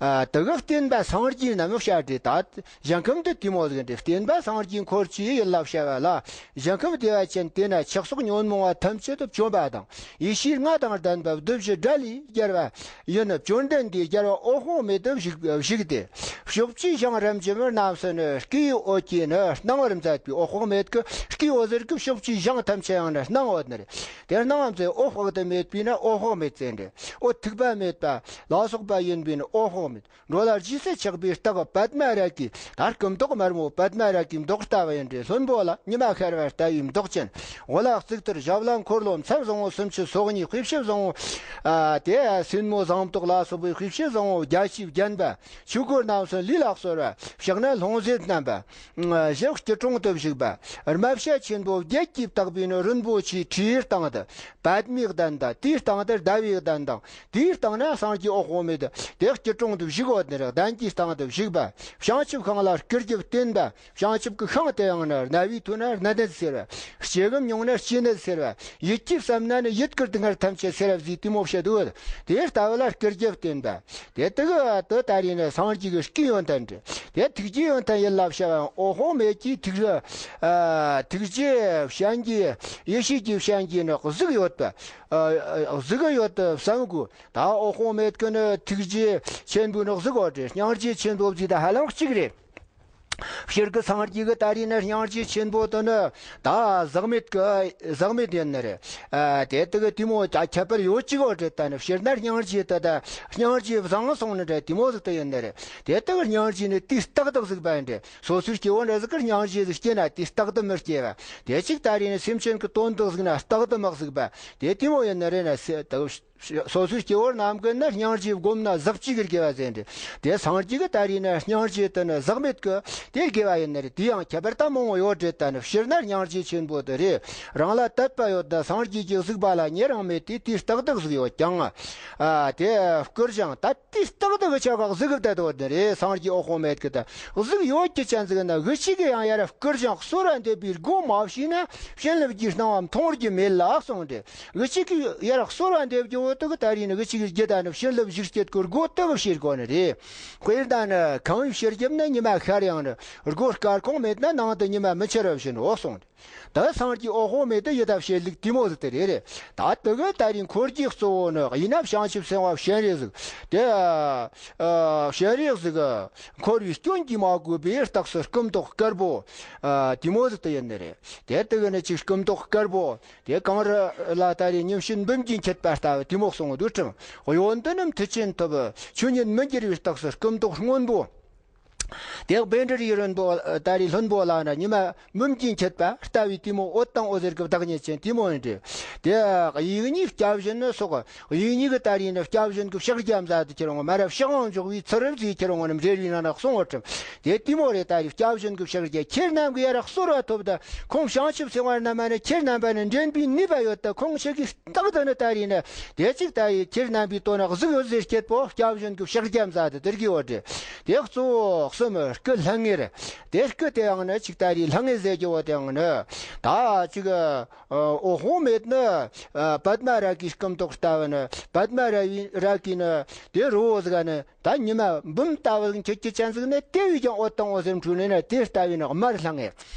ཨ། དེ་གི་བསྟན་པ་སངས་རྒྱས་རྣམས་བྱ་སྟེ། ད་ཞིང་ཁམས་འདི་དེ་མོ་ཟིག་འདི་བསྟན་པ་སངས་རྒྱས་འཁོར་བཅས་ཡིད་ལ་བྱ་བ་ལ། ཞིང་ཁམས་བདེ་བ་ཅན་དེ་ན་ཆགས་སོགས་ཉོན་མོངས་པ་ཐམས་ཅད་དུ་བཅོམ་པ་དང་། ཡེ་ཤེས་ལྔ་དང་ལྡན་པ་བདུད་བཞི་དགྲ་ལས་རྒྱལ་བ་ཡིན། བཅོམ་ལྡན་འདས་རྒྱལ་བ་འོད་དཔག་མེད་དུ་བཞུགས་བཞུགས་ཏེ། ཕྱོགས་བཅུའི་ཞིང་རབ་འབྱམས་རྣམས་སུ་ནི། སྐུའི་འོད་ཀྱིས་ནི་སྣང་བར་མཛད་པའི། འོད་དཔག་མེད་ཀྱི་སྐུའི་འོད་ཟེར་གྱིས་ཕྱོགས་བཅུའི་ཞིང་ཐམས་ཅད་ཡང་ནི་སྣང་བ་ནི་རེད། དེ་སྣང་བ་མཛད། འོད་དཔག་ཏུ་མེད་པས་ནི་འོད་དཔག་མེད་ཟེར་ནི་རེད། འོད་ཐིགས་པ་མེད་པ་ལ་སོགས་པ་ཡིན་པས་ནི་འོད་དཔག་མེད། འགྲོ་ལ་རྗེས་སུ་ཆགས་པའི་རྟགས་པདྨ་རཱ་གའི། ད་སྐུ་མདོག་དམར་མོ་པདྨ་རཱ་གའི་མདོག་ལྟ་བུ་ཡིན་ཏེ། ལྷུན་པོ་ལ་ཉི་མ་ཤར་བ་ལྟ་བུའི་མདོག་ཅན། འོད་ལ་གཙུག་ཏོར་ཞབས་ལ་འཁོར་ལོ་མཚན་བཟང་བོ་སུམ་ཅུ་སོ་གཉིས། དཔེ་བྱད་བཟང་བོ། ཨ། དེ་སེན་མོ་ཟངས་མདོག་ལ་སོགས་པའི་དཔེ་བྱད་བཟང་བོ་བརྒྱད་ཅུས་བརྒྱན་པ། ཆོས་གོས་རྣམས་སུ་ལུས་ལ་གསོལ་བ། ཕྱག་ན་ལྷུང་བཟེད་བསྣམས་པ། ཨ། ཞབས་སྐྱིལ་ཀྲུང་དུ་བཞུགས་པ། རྨ་བྱ་ཆེན་པོ་བརྒྱད་ཀྱིས་བཏེགས་པའི་ནི་རིན་པོ་ཆེའི་ཁྲིའི་སྟེང་དུ། པདྨའི་གདན་དང་། དེའི་སྟེང་དུ་ཟླ་བའི་གདན་དང་། དེའི་སྟེང་ན་སངས་རྒྱས་འོད་དཔག་མེད་དེ་སྐྱིལ་ཀྲུང་དུ་བཞུགས་ཡོད་ནི་རེད། གདན་གྱི་སྟེང་དུ་བཞུགས་པ། བྱང་ཆུབ་ཤིང་ལ་སྐུ་རྒྱབ་བརྟེན་པ། བྱང་ཆུབ་ཀྱི་ཤིང་དེ་ཡང་ནི་རྣ་བས་ཐོས་ན་རྣ་སྣ་ཟེར་བ། ལྕེ་གིས་མྱོང་ན་ལྕེ་སྣ་ཟེར་བ། ཡིད་ཀྱིས་བསམ་ན་ནི་ཡིད་ཀྱི་སྡུག་བསྔལ་ཐམས་ཅད་སེལ་བ་ཟེར་དེ་མོ་བཤད་འདུག་དེ་ལྟ་བུ་ལ་སྐུ་རྒྱབ་བརྟེན་པ། དེ་དག་དེ་ད་རེས་ནི་སངས་རྒྱས་ཀྱི་སྐུའི་ཡོན་ཏན་རེད། དེ་ཐུགས་རྗེའི་ཡོན་ཏན་ཡིད་ལ་བྱ་བའང་འོད་དཔག་མེད་ཀྱི་ཐུགས། ཨ། ཐུགས་རྗེ་སྤྱན་གྱི། ཡེ་ཤེས་ཀྱི་སྤྱན་གྱི་ནི་གཟིགས་ཡོད་པ། ཨ། གཟིགས་ཡོད་དུ་བསམ་དགོས། ད་འོད་དཔག་མེད་ཀྱི་ནི་ཐུགས་རྗེ་ཆེན་པོའི་ནི་གཟིགས་ཡོད་རེད། སྙིང་རྗེ་ཆེན་པོ་ཟེར་ད་ཧ་ལམ་གཅིག་རེད། སྤྱིར་གྱི་སངས་རྒྱས་ཀྱི་ད་རེས་ནི་སྙིང་རྗེ་ཆེན་པོ་དེ་ནི་ད་ཟག་མེད་ཀྱི་ཟག་མེད་ཡིན་ནི་རེད། ཨ། དེ་དག་གི་དེ་མོ་ད་ཁྱད་པར་ཡོད་ཅིག་ཡོད་རེད། ད་ནི་སྤྱིར་ན་སྙིང་རྗེ་དེ་ད་སྙིང་རྗེ་བཟང་སོང་ནི་རེད། དེ་མོ་ཟིག་དེ་ཡིན་ནི་རེད། དེ་དག་སྙིང་རྗེ་ནི་དུས་རྟག་ཏུ་གཟིགས་པ་ཡིན་རེད། སོ་སོའི་སྐྱེ་བོ་འདྲ་ཟིག་གིས་སྙིང་རྗེ་ཟིག་སྐྱེས་ན་དུས་རྟག་ཏུ་མི་སྐྱེ་བ། དེ་གཅིག་ད་རེས་ནི་སེམས་ཅན་གྱི་དོན་དུ་གཟིགས་ན་རྟག་ཏུ་མི་གཟིགས་པ། དེ་དེ་མོ་ཡིན་ནི་རེད་ན་སེ་ད། སོ་སོའི་སྐྱེ་བོ་རྣམས་ཀྱིས་ནི་སྙིང་རྗེ་བསྒོམས་ན་ཟག་བཅས་ཀྱི་དགེ་བ་ཟེར་འདི། དེ་སངས་རྒྱས་ཀྱི་ད་རེས་ནི་སྙིང་རྗེ་དེ་ནི་ཟག་མེད་ཀྱི་དེ་དགེ་བ་ཡིན་ནི་རེད། དེ་ཡང་ཁྱད་པར་ད་མང་བོ་ཡོད་རེད། ད་ནི་སྤྱིར་ན་སྙིང་རྗེ་ཆེན་པོ་དེ་རེད། རང་ལ་དད་པ་ཡོད་ན་སངས་རྒྱས་ཀྱིས་གཟིགས་པ་ལ་ཉེ་རིང་མེད་དེ་དུས་རྟག་ཏུ་གཟིགས་ཡོད་ཀྱང་། ཨ། དེ་བསྐུར་ཞིང་ད་དུས་རྟག་ཏུ་གི་ཆ་ག་གཟིགས་བསྡད་ཡོད་ནི་རེད། སངས་རྒྱས་འོད་དཔག་མེད་ཀྱི་ད་གཟིགས་ཡོད་ཀྱི་ཅན་ཟིག་ན་གི་ཅིག་གི་ཡང་ཡར་བསྐུར་ཞིང་གསོལ་བ་འདེབས་པའི་སྒོ་མ་ཕྱེ་ན་བྱིན་རླབས་ཀྱི་སྣང་བ་མཐོང་རྒྱུ་མེད་ལ་གསུངས་ཏེ། གི་ཅིག་གི་ཡར་གསོལ་བ་འདེབས་རྒྱུ་བོ་དེ་གི་ད་རེས་ནི་གི་ཅིག་གི་རྒྱུ་ད་ནི་བྱིན་རླབས་ཞིག་སྐྱེད་དགོས་སྒོ་དེ་གི་ཕྱེ་དགོས་ནི་རེད། དཔེར་ན་ནི་ཁང་བའི་ཕྱི་རྒྱབ་ན་ཉི་མ་ཤར་ཡང་ནི་སྒོ་སྐར་ཁུང་མེད་ན་ནང་དུ་ཉི་མ་མི་འཆར་བ་བཞིན་འོ་གསུངས་ཏེ། ད་སངས་རྒྱས་འོད་དཔག་མེད་དེ་ཡི་དྭགས་བྱེད་ལུགས་དེ་མོ་ཟིག་དེ་རེད་རེད། ད་དེ་གི་ད་རེས་འཁོར་གྱི་གཙོ་བོ་ནི་ཡིན་ན་བྱང་ཆུབ་སེམས་དཔའ་སྤྱན་རས་གཟིགས་དེ། ཨ། སྤྱན་རས་གཟིགས་འཁོར་བའི་སྐྱོན་གྱིས་མ་གོས་པའི་རྟགས་སུ་སྐུ་མདོག་དཀར་པོ། ཨ། དེ་མོ་ཟིག་དེ་ཡིན་ནི་རེད། དེ་དེ་གི་ནི་ཅིག་སྐུ་མདོག་དཀར་པོ། དེ་གངས་རི་ལ་ད་རེས་ཉིན་བྱེད་འབུམ་གྱིས་འཁྱུད་པ་ལྟ་བུ་དེ་མོ་གསུངས་འདུག་ཀྲང་། གཡོ་འདི་ནི་མཐུ་ཆེན་ཐོབ། ཆོས་ཉིད་མི་འགྱུར་བའི་རྟགས་སུ་སྐུ་མདོག་སྔོན་པོ། དེ་བཻ་ཌཱུརྱ་ལྷུན་པོ་ད་རེས་ལྷུན་པོ་ལ་ནི་ཉི་མ་མུན་གྱིས་འཁྱུད་པ་ལྟ་བུའི་དེ་མོ་འོད་དང་འོད་ཟེར་གྱི་བདག་ཉིད་ཅན་དེ་མོ་ཡིན་ཏེ། དེ་དབྱིག་གཉུག་སྐྱ་བཞིན་ནི་སོགས། དབྱིག་གཉུག་གི་ད་རེས་ནི་སྐྱ་བཞིན་གྱི་ཕྱག་རྒྱ་མཛད་དུ་ཁྱེར་འོང་མ་རབས་ཕྱག་འོང་འཇོག་པའི་ཚུལ་རབ་ཟིག་ཁྱེར་འོང་ནི་འབྲེལ་བའི་ནང་ན་གསུང་བར་ཁྲིམས། དེ་དེ་མོ་རེད། ད་རེས་སྐྱ་བཞིན་གྱི་ཕྱག་རྒྱ་ཁྱེད་རྣམས་ཀྱི་ཡ་ར་གསོལ་བ་ཐོབ་ད་ཁོང་བྱང་ཆུབ་སེམས་དཔའ་རྣམས་ནི་ཁྱེད་རྣམ་པ་ནི་འདྲེན་པའི་ནུས་པ་ཡོད་ད་ཁོང་ཆེ་གི་རྟག་ཏུ་ནི་ད་རེས་ནི་དེ་གཅིག་ད་ཡི་ཁྱེད་རྣམ་པའི་དོན་ན་གཟིགས་ཡོད་ཟེར་སྐྱེད་པོ་སྐྱ་བཞིན་གྱི་ཕྱག་རྒྱ་མཛད་དུ་དེར་གི་འོ་དེ། དེ་གཙོ་བོ་གསུམ་སྐུ་ལྷང་ངེར། དེ་སྐུ་དེའང་ནི་གཅིག་ད་རེས་ལྷང་ངེ་ཟེར་གྱི་འོ་དེའང་ནི་ད་གཅིག་འོད་དཔག་མེད་ནི་པདྨ་རཱ་གའི་སྐུ་མདོག་ལྟ་བུ་ནི། པདྨ་རཱ་གའི་ནི་དེ་རི་བོ་ཟིག་ནི་ད་ཉི་མ་འབུམ་ལྟ་བུ་ཟིག་འཁྱུད་རྒྱུ་ཅན་ཟིག་ནི་དེ་བས་ཀྱང་འོད་དང་འོད་ཟེར་འཕྲོས་ནས་ནི་དེ་ལྟ་བུའི་ནི་དམར་ལྷང་ངེ།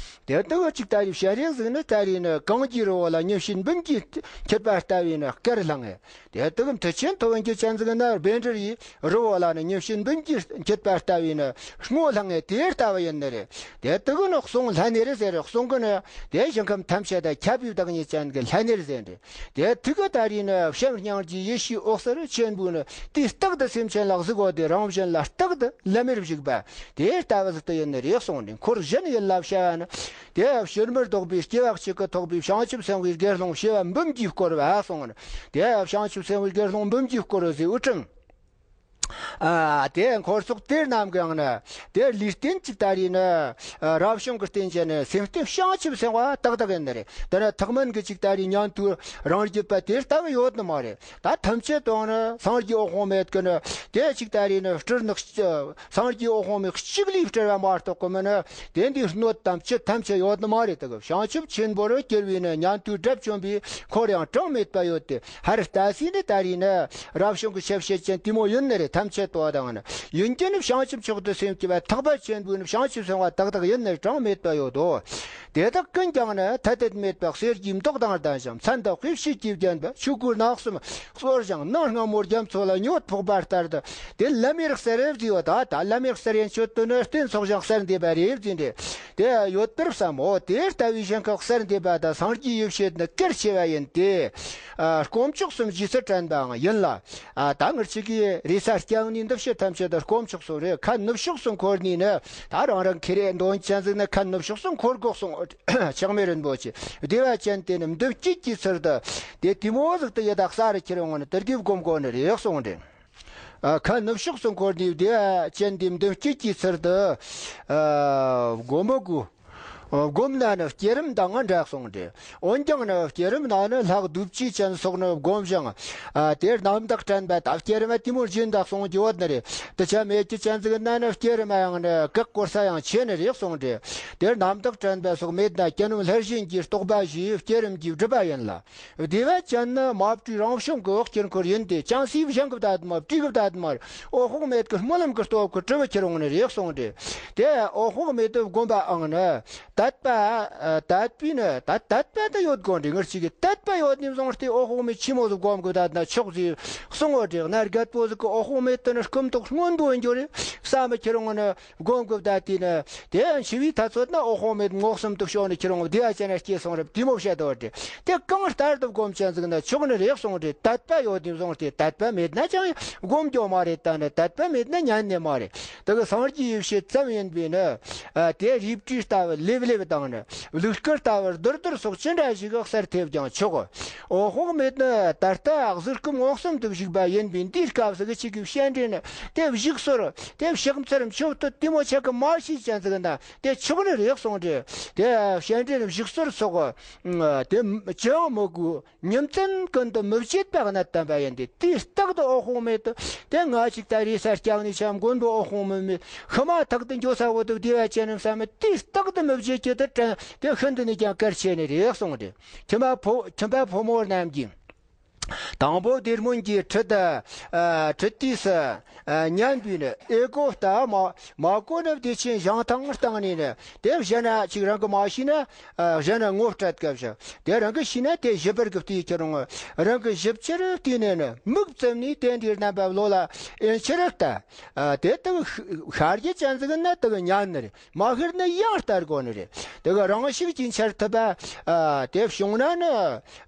དེ་དག་གཅིག་ད་རེས་བྱ་རིགས་ཟིག་ནི་ད་རེས་ནི་གངས་ཀྱི་རི་བོ་ལ་ཉི་ཕྱེད་འབུམ་གྱིས་འཁྱུད་པ་ལྟ་བུའི་ནི་དཀར་ལྷང་ངེ། དེ་དག་མཐུ་ཆེན་ཐོབ་རྒྱུ་ཅན་ཟིག་ནི་བཻ་ཌཱུརྱའི་རི་བོ་ལ་ནི་ཉི་ཕྱེད་འབུམ་གྱིས་འཁྱུད་པ་ལྟ་བུའི་ནི་སྔོ་ལྷང་ངེ་དེ་ལྟ་བུ་ཡིན་ནི་རེད། དེ་དག་ནི་གསུང་ལྷ་ནེར་ཟེར། གསུང་གི་ནི་དེ་ཞིང་ཁམས་ཐམས་ཅད་དུ་ཁྱབ་པའི་བདག་ཉིད་ཅན་གྱི་ལྷ་ནེར་ཟེར་འདི། དེ་ཐུགས་ཀྱི་ད་རེས་ནི་བྱམས་སྙིང་རྗེའི་ཡེ་ཤེས་འོད་ཟེར་ཆེན་པོས་ནི་དེ་རྟག་ཏུ་སེམས་ཅན་ལ་གཟིགས་འོ་དེ་རང་བཞིན་ལ་རྟག་ཏུ་ལམ་མེར་བཞུགས་པ་དེ་ལྟ་བུ་ཟིག་ཏུ་ཡིན་ནི་རེད་གསུངས་ནས། འཁོར་གཞན་ཡིད་ལ་བྱ་བ་ནི་དེ་ཕྱིར་མི་ལྡོག་པའི་སྐྱེ་བ་གཅིག་གི་ཐོགས་པའི་བྱང་ཆུབ་སེམས་དཔའི་དགེ་སློང་བྱེ་བ་འབུམ་གྱིས་བསྐོར་བ་གསུངས་ནས། དེ་བྱང་ཆུབ་སེམས་དཔའི་དགེ་སློང་འབུམ་གྱིས་བསྐོར་བ་ཟེར་དབུ་ཁྲིམས། ཨ། དེ་འཁོར་ཚོགས་དེ་རྣམས་ཀྱང་ནི་དེ་ལུས་རྟེན་གཅིག་ད་རེས་ནི་རབ་བྱུང་གི་རྟེན་ཅན་ནི་སེམས་རྟེན་བྱང་ཆུབ་སེམས་དཔའ་ཏག་ཏག་ཡིན་ནི་རེད། དེ་ནི་ཐེག་དམན་གྱི་གཅིག་ད་རེས་ཉན་ཐོས་རང་རྒྱུད་པ་དེ་ལྟ་བུ་ཡོད་ནི་མ་རེད། ད་ཐམས་ཅད་དུ་ནི་སངས་རྒྱས་འོད་དཔག་མེད་ཀྱི་ནི་དེ་གཅིག་ད་རེས་ནི་སྤྲུལ་ནི། སངས་རྒྱས་འོད་དཔག་མེད་གཅིག་ལས་སྤྲུལ་བ་མ་གཏོགས་ཀྱི་མི་ནི་དེ་འདིའི་སྣོད་དམ་བཅུད་ཐམས་ཅད་ཡོད་ནི་མ་རེད། དེ་གི་བྱང་ཆུབ་ཆེན་པོར་གྱུར་པའི་ནི་ཉན་ཐོས་དགྲ་བཅོམ་པའི་འཁོར་ཡང་གྲངས་མེད་པ་ཡོད་དེ། ཧར་ལྟ་སའི་ནི་ད་རེས་ནི་རབ་བྱུང་གི་ཆ་བྱད་ཅན་དེ་མོ་ཡིན་ནི་རེད། ཐམས་ཅད་དོ་དང་ནི་ཡིན་གྱི་ནི་བྱང་ཆུབ་མཆོག་ཏུ་སེམས་བསྐྱེད་པ་ཐེག་པ་ཆེན་པོའི་ནི་བྱང་ཆུབ་སེམས་དཔའ་ཏག་ཏག་ཡིན་ནི་རེད། གྲངས་མེད་པ་ཡོད་དོ། དེ་དག་ཀུན་ཀྱང་ནི་ཐ་དད་མེད་པ་གསེར་གྱི་མདོག་དང་ལྡན་ཞིང་། མཚན་དང་དཔེ་བྱད་ཀྱིས་བརྒྱན་པ་ཆོས་སྐུའི་ནགས་གསུམ་གསོར་ཞིང་། ནམ་སྔ་མོ་རྒྱ་མཚོ་ལ་ཉི་འོད་ཕོག་པ་ལྟར་དུ། དེ་ལམ་ཡེར་གསལ་རེ་བརྫིས་ཡོད། ད་ད་ལམ་ཡེར་གསལ་ཡན་ཆོད་དུ་ནི་རྟེན་ཚོགས་ཞིང་གསལ་འདེབས་པ་རེ་བརྫིས་འདྲེ་དེ་ཡོད་པར་བསམ་མོ། དེ་ལྟ་བུའི་ཞིང་ཁམས་གསལ་འདེབས་པ་དང་སངས་རྒྱས་ཡེ་ཤེས་ནི་གལ་ཆེ་བ་ཡིན་ཏེ། ཨ། དཀོན་མཆོག་གསུམ་རྗེས་སུ་དྲན་པའང་ཡིན་ལ། ཨ། ད་ངར་ཆེ་གི་རེ་ས་སྐྱེ་བ་ནི་འདི་ཕྱི་ཐམས་ཅད་དུ་དཀོན་མཆོག་གསུམ་རེ་ཁ་ནུབ་ཕྱོགས་སུ་འཁོར་ནས་ནི་ད་རང་རང་ཁེ་རེ་འདོན་ཅན་ཟིག་ནི་ཁ་ནུབ་ཕྱོགས་སུ་འཁོར་དགོས་གསུང་། ཆགས་མེད་རིན་པོ་ཆེ་བདེ་བ་ཅན་དེ་ནི་མདུན་སྐྱེས་ཀྱི་ཚུལ་དུ་དེ་དེ་མོ་ཟིག་ཏུ་ཡི་དྭགས་ས་རུ་ཁྱེར་འོང་ནི་དེར་གི་སྒོམ་དགོས་ནི་རེད་གསུངས་ཏེ། ཨ། ཁ་ནུབ་ཕྱོགས་སུ་འཁོར་ནས་བདེ་བ་ཅན་དེ་མདུན་སྐྱེས་ཀྱི་ཚུལ་དུ། ཨ། སྒོམ་མི་དགོས། སྒོམ་ན་ནི་བསྐྱེད་རིམ་དང་ང་འདྲ་གསུངས་ཏེ། འོན་ཀྱང་ནི་བསྐྱེད་རིམ་ནང་ནི་ལྷག་བསྡུ་བཅོས་ཅན་སོགས་ནི་སྒོམ་ཞིང་། ཨ། དེར་རྣམ་དག་དྲན་པ་དང་བསྐྱེད་རིམ་དེ་མོར་སྦྱིན་བདག་གསུང་རྒྱུ་བོ་ནི་རེད། དེ་ཆ་མེད་ཀྱི་ཅན་ཟིག་ན་ནི་བསྐྱེད་རིམ་ཡང་ནི་བཀག་དགོས་ས་ཡང་ཆེ་ནི་རེད་གསུངས་ཏེ། དེར་རྣམ་དག་དྲན་པ་སོགས་མེད་ན་གྱ་ནོམ་སླར་བཞེངས་ཀྱི་རྟོག་པ་ཞེས་བསྐྱེད་རིམ་གྱི་སྒྲུབ་པ་ཡིན་ལ། བདེ་བ་ཅན་ནི་མ་བྲིས་རང་བྱུང་གི་དཀྱིལ་འཁོར་ཡིན་ཏེ། ཅང་སྲིད་བཞེངས་གི་བདག་མ་བྲིས་གི་བདག་མ་འོད་དཔག་མེད་ཀྱི་སྨོན་ལམ་གྱི་སྟོབས་ཀྱིས་གྲུབ་ཁྱེར་འོང་ནི་རེད་གསུངས་ཏེ། དེ་འོད་དཔག་མེད་དུ་བསྒོམ་པའང་ནི་དད་པ། དད་པས་ནི་ད་དད་པ་ད་ཡོད་དགོས་འདྲི་ངར་ཅིག་གི་དད་པ་ཡོད་ནི་བཟུང་སྟེ་འོད་དཔག་མེད་ཆི་མོ་ཟིག་བསྒོམ་གི་བདག་ན་ཆོག་ཟིག་གསུང་འོ་དྲེག་ན་རྒད་པོ་ཟིག་གི་འོད་དཔག་མེད་དུ་ནི་སྐུ་མདོག་སྔོན་པོ་འགྱུར་རེ་བསམ་ཁྱེར་འོང་ནི། སྒོམ་དགོས་ད་དེ་ནི་དེ་ཡང་འཆི་བའི་ཐ་ཚོད་ན་འོད་དཔག་མེད་ངོགས་གསུམ་དུ་ཤོར་ནས་ཁྱེར་འོང་བདེ་བ་ཅན་ན་སྐྱེས་སོང་རབས་དེ་མོ་བཤད་དོ་དེ། དེ་གང་ལྟར་དུ་སྒོམ་ཅན་ཟིག་ན་ཆོག་ནི་རེད་གསུངས་ཏེ། དད་པ་ཡོད་དེ་བཟུང་སྟེ་དད་པ་མེད་ན་ཅང་སྒོམ་རྒྱུ་མ་རེད། ད་ནི་དད་པ་མེད་ན་ཉན་ནི་མ་རེད། དེ་གི་སངས་རྒྱས་ཡེ་ཤེས་ཙམ་ཡིན་པས་ནི། ཨ། དེ་རིལ་བུ་ལྟ་བུ་ལེབ་ལེབ་དང་ནི་ལུག་སྐུ་ལྟ་བུ་རྡུར་རྡུར་སོགས་ཅི་འདྲ་ཞིག་གི་གསལ་ཐེབས་ཀྱང་ཆོག་འོད་དཔག་མེད་ནི་ད་ལྟ་གཟུགས་སྐུ་ངོགས་གསུམ་དུ་བཞུགས་པ་ཡིན་པས་འདིའི་སྐབས་སུ་གི་ཅིག་གི་བཤད་འདྲེན་ནི་དེ་བཞུགས་ཟོར་དེ་ཕྱག་འཚལ་མཆོད་བསྟོད་དེ་མོ་ཆག་གི་མ་ཤེས་ཅན་ཟིག་ན་དེ་ཆོག་ནི་རེད་གསུངས་ཏེ། དེ་བཤད་འདྲེན་བཞུགས་ཟོར་སོགས་དེ་ཅི་ཡང་མི་དགོས། ཉིན་མཚན་ཀུན་ཏུ་མི་བརྗེད་པ་གནད་དམ་པ་ཡིན་ཏེ། དེའི་རྟག་ཏུ་འོད་དཔག་མེད་དུ་དེ་ང་ཅིག་ད་རེས་ས་སྐྱབས་ནས་ཆ་མགོན་པོ་འོད་དཔག་མེད་མེད་ཤི་མ་ཐག་ཏུ་འགྱོ་ས་བོ་དུ་བདེ་བ་ཅན་རྣམས་བསམ་མི་དེའི་རྟག་ཏུ་མི་བརྗེད་ཀྱི་དུ་དྲན་དེ་ཤིན་ཏུ་ནས་ཀྱང་གལ་ཆེ་ནི་རེད་གསུངས་ཏེ། ཁྱིམ་པ་ཕོ་ཁྱིམ་པ་ཕོ་མོ་རྣམས་ཀྱིས། དང་པོ་སྡེ་སྨོན་གྱི་ཁྲིད་དུ། ཨ། ཁྲིད་དུས་སུ། ཨ། ཉན་པའི་ནི་ཨེ་གོ་ལྟ་མ་མ་གོ་ནི་བདེ་ཆེན་བཞེངས་ཐང་བཏང་ནས་ནི་དེ་གཞན་ན་ཅིག་རང་གི་མ་ཤེས་ན། ཨ། གཞན་ན་ངོ་སྤྲད་སྐབས་སུ་དེ་རང་གི་ཤེས་ན་དེ་ཞིབ་པར་གི་བལྟས་ཁྱེར་འོང་། རང་གི་ཞིབ་ཆེར་བལྟས་ནས་ནི་མིག་བཙུམ་ནས་དེ་འདྲའི་རྣམ་པ་བློ་ལ་ཨེ་ཆེར་ལྟ། ཨ། དེ་དག་ཤར་རྒྱུ་ཅན་ཟིག་ན་དག་ཉན་ནི་རེད། མ་ཤར་ན་ཡང་ལྟ་དགོས་ནི་རེད། དེ་ག་རང་ཤུགས་ཀྱིས་འཆར་ཐུབ་པ། ཨ། དེ་བྱུང་ན་ནི།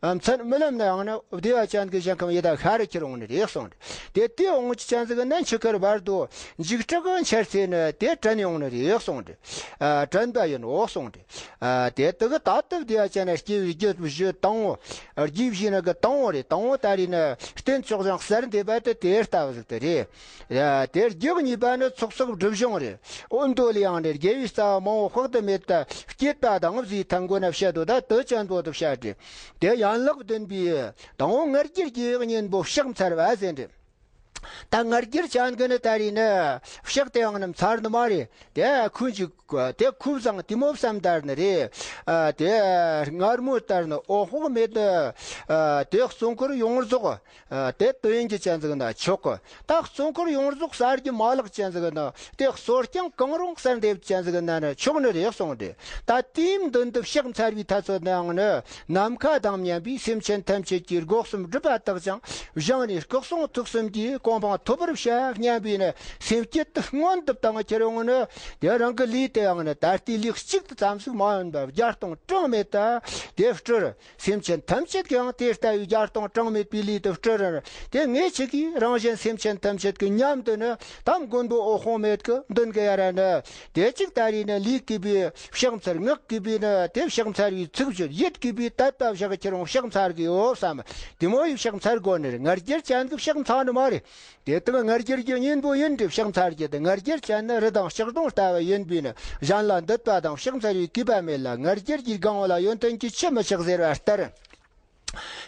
ཨ། མཚན་རྨི་ལམ་ན་ཡང་ནི་བདེ་བ་ ཅན་གྱི་ཞིང་ཁམས་ཡི་དྭགས་ཤར་ཁྱེར་འོང་ནི་རེད་གསུངས་ཏེ། དེ་དེ་འོང་ཅི་ཅན་ཟིག་ན་འཆི་ཁར་བར་དུ་འཇིགས་སྐྲག་གི་འཆར་ཚེ་ནི་དེ་དྲན་ཡོང་ནི་རེད་གསུངས་ཏེ། ཨ། དྲན་པ་ཡིན་འོ་གསུངས་ཏེ། ཨ། དེ་དག་གི་ད་ལྟ་བདེ་བ་ཅན་ན་སྐྱེ་བའི་རྒྱུ་བཞི་དང་པོ། རྒྱུ་བཞི་ནི་གི་དང་པོ་རེད། དང་པོ་ད་རེད་ནི་རྟེན་མཆོག་ཞིང་གསལ་འདེབས་པ་དེ་དེ་ལྟ་བུ་ཟིག་དེ་རེད། ཨ། དེ་རྒྱུ་གཉིས་པ་ནི་ཚོགས་བསགས་སྒྲིབ་སྦྱོང་རེད། འོ་འདོད་ལ་ཡང་ནི་དགེ་བའི་རྩ་བ་མང་པོ་དཔག་ཏུ་མེད་པ་སྐྱེད་པ་དང་བཟོས་ཐལ་མགོ་ན་བཤད་དོ། ད་དེ་ཅན་པོ་དེ་བཤད་དེ། དེ་ཡན་ལག་བདུན་པའི་དང་པོ་མངལ་སྐྱེས་ཀྱི་གཉེན་པོ་ཕྱག་འཚལ་བ་ཟེར་འདི། ད་མངལ་སྐྱེས་ཅན་གི་ནི་ད་རེད་ནི་ཕྱག་དེའང་ནི་འཚལ་ནི་མ་རེད། དེ་ཁོང་གི་དེ་ཁོ་བཟང་དེ་མོ་བསམ་ལྟར་ནི་རེད། ཨ། དེ་མངལ་མོ་ལྟར་ནི་འོ་དཔག་མེད་ནི། ཨ། དེ་གཙོ་འཁོར་ཡོངས་རྫོགས། ཨ། དེ་དོན་གྱི་ཅན་ཟིག་ན་ཆོག་གི། ད་གཙོ་འཁོར་ཡོངས་རྫོགས་གསར་གྱི་མ་ལག་ཅན་ཟིག་ན། དེ་གཙོ་རྐྱང་གང་རུང་གསར་འདེབས་ཅན་ཟིག་ན་ནི་ཆོག་ནི་རེད་གསུངས་ཏེ། ད་དེའི་མདུན་དུ་ཕྱག་འཚལ་བའི་ཐ་ཚོད་ནའང་ནི། ནམ་མཁའ་དང་མཉམ་པའི་སེམས་ཅན་ཐམས་ཅད་ཀྱི་སྒོ་གསུམ་སྒྲིབ་པ་དག་ཅིང་། བཞེངས་ནས་སྐུ་གསུང་ཐུགས་གསུམ་གྱི་གོ་འཕང་ཐོབ་པར་བྱ་སྙམ་པའི་ནི་སེམས་བསྐྱེད་དུ་སྔོན་དུ་བཏང་ཁྱེར་འོང་ནི། དེ་རང་གི་ལུས་དེའང་ནི་ད་ལྟའི་ལུས་གཅིག་ཏུ་ཙམ་ཟིག་མ་ཡིན་པ་བརྒྱ་སྟོང་གྲངས་མེད་དུ་དེ་སྤྲུལ། སེམས་ཅན་ཐམས་ཅད་ཀྱང་དེ་ལྟ་བུའི་བརྒྱ་སྟོང་གྲངས་མེད་པའི་ལུས་དུ་སྤྲུལ་རན། དེ་ངེད་ཅག་གིས་རང་གཞན་སེམས་ཅན་ཐམས་ཅད་ཀྱི་མཉམ་དུ་ནི་ད་མགོན་པོ་འོད་དཔག་མེད་ཀྱི་མདུན་གྱི་ཡ་ར་ནི། དེ་གཅིག་ད་རེད་ནི་ལུས་གུས་པའི་ཕྱག་འཚལ། ངག་གུས་པའི་ནི་དེ་ཕྱག་འཚལ་བའི་ཚིག་བརྗོད། ཡིད་གུས་པའི་དད་པ་བཞག་ཁྱེར་འོང་ཕྱག་འཚལ་གི་ཡོད་བསམ། དེ་མོ་ཡི་ཕྱག་འཚལ་དགོས་ནི་རེད། མངལ་སྐྱེས་ཅན་གྱི་ཕྱག་འཚལ་ནི་མ་རེད། དེ་དག་མངལ་སྐྱེས་ཀྱི་གཉེན་པོ་ཡིན་ཏེ་ཕྱག་འཚལ་རྒྱུ་དེ། མངལ་སྐྱེས་ཅན་ནི་རི་དྭགས་ལྕགས་སྡོང་ལྟ་བུ་ཡིན་པས་ནི་གཞན་ལ་འདུད་པ་དང་ཕྱག་འཚལ་བའི་གུས་པ་མེད་ལ། མངལ་སྐྱེས་ཀྱི་སྒང་བ་ལ་ཡོན་ཏན་གྱི་ཆུ་མི་ཆགས་ཟེར་བ་ལྟར།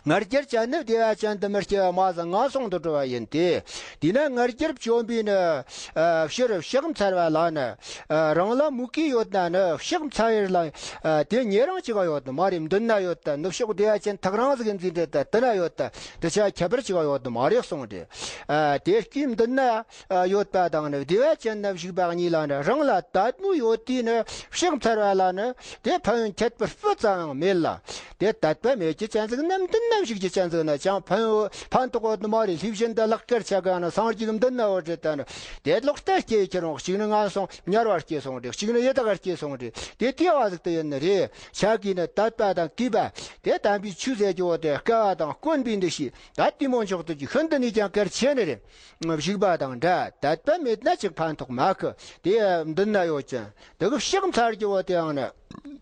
མངལ་སྐྱེས་ཅན་ནི་བདེ་བ་ཅན་དུ་མི་སྐྱེ་བ་མ་ཟིན་ངན་སོང་དུ་འགྲོ་བ་ཡིན་ཏེ། དེས་ན་མངལ་སྐྱེས་བཅོམ་པའི་ནི། ཨ། ཕྱིར་ཕྱག་འཚལ་བ་ལ་ནི། ཨ། རང་ལ་མུ་གེ་ཡོད་ན་ནི་ཕྱག་འཚལ་ཡུལ་ལ། ཨ། དེ་ཉེ་རིང་ཅིག་ཡོད་ནི་མ་རེད། མདུན་ན་ཡོད་ད། ནུབ་ཕྱོགས་བདེ་བ་ཅན་ཐག་རིང་ཟིག་འཛིན་འདྲེ་ད་དེ་ན་ཡོད་ད། དེ་ཆ་ཁྱད་པར་ཅིག་ཡོད་ནི་མ་རེད་གསུངས་ཏེ། ཨ། དེ་སྐུའི་མདུན་ན། ཨ། ཡོད་པ་དང་ནི་བདེ་བ་ཅན་ན་བཞུགས་པ་གཉིས་ལ་ནི། རང་ལ་དད་མོས་ཡོད་དུས་ནི་ཕྱག་འཚལ་བ་ལ་ནི་དེ་ཕན་ཡོན་ཁྱད་པར་སྤུ་ཙམ་ཡང་མེད་ལ། དེ་དད་པ་མེད་ཀྱི་ཅན་ཟིག་ནམ་མདུན་ན་བཞུགས་ཀྱི་ཅན་ཟིག་ན་ཅང་ཕན་ཡོན་ཕན་ཐོགས་ཡོད་ནི་མ་རེད། ལྷས་བྱིན་དེ་ལག་ཁར་ཆ་ག་ན་སངས་རྒྱས་ཀྱི་མདུན་ན་ཡོད་རེད་ད་ནི། དེ་ལོག་ལྟར་སྐྱེས་ཁྱེར་འོང་། གཅིག་ནི་ངན་སོང་དམྱལ་བར་སྐྱེས་སོང་རེད། གཅིག་ནི་ཡི་དྭགས་སྐྱེས་སོང་རེད། དེ་དེ་བ་ཟིག་དེ་ཡིན་ནི་རེད། ཆ་གིས་ནི་དད་པ་དང་གུས་པ། དེ་དམ་པའི་ཆོས་ཟེར་རྒྱུ་བོ་དེ་དཀའ་བ་དང་དཀོན་པའི་འདུ་ཤེས་ད་དེ་མོ་འཇོག་ཐུབ་ཀྱི་ཤིན་ཏུ་ནས་ཀྱང་གལ་ཆེ་ནི་རེད། བཞུགས་པ་དང་འདྲ། དད་པ་མེད་ན་ཅིག་ཕན་ཐོགས་མེད་གི། དེ་མདུན་ན་ཡོད་ཅིང་དེ་གི་ཕྱག་འཚལ་རྒྱུ་བོ་དེའང་ནི།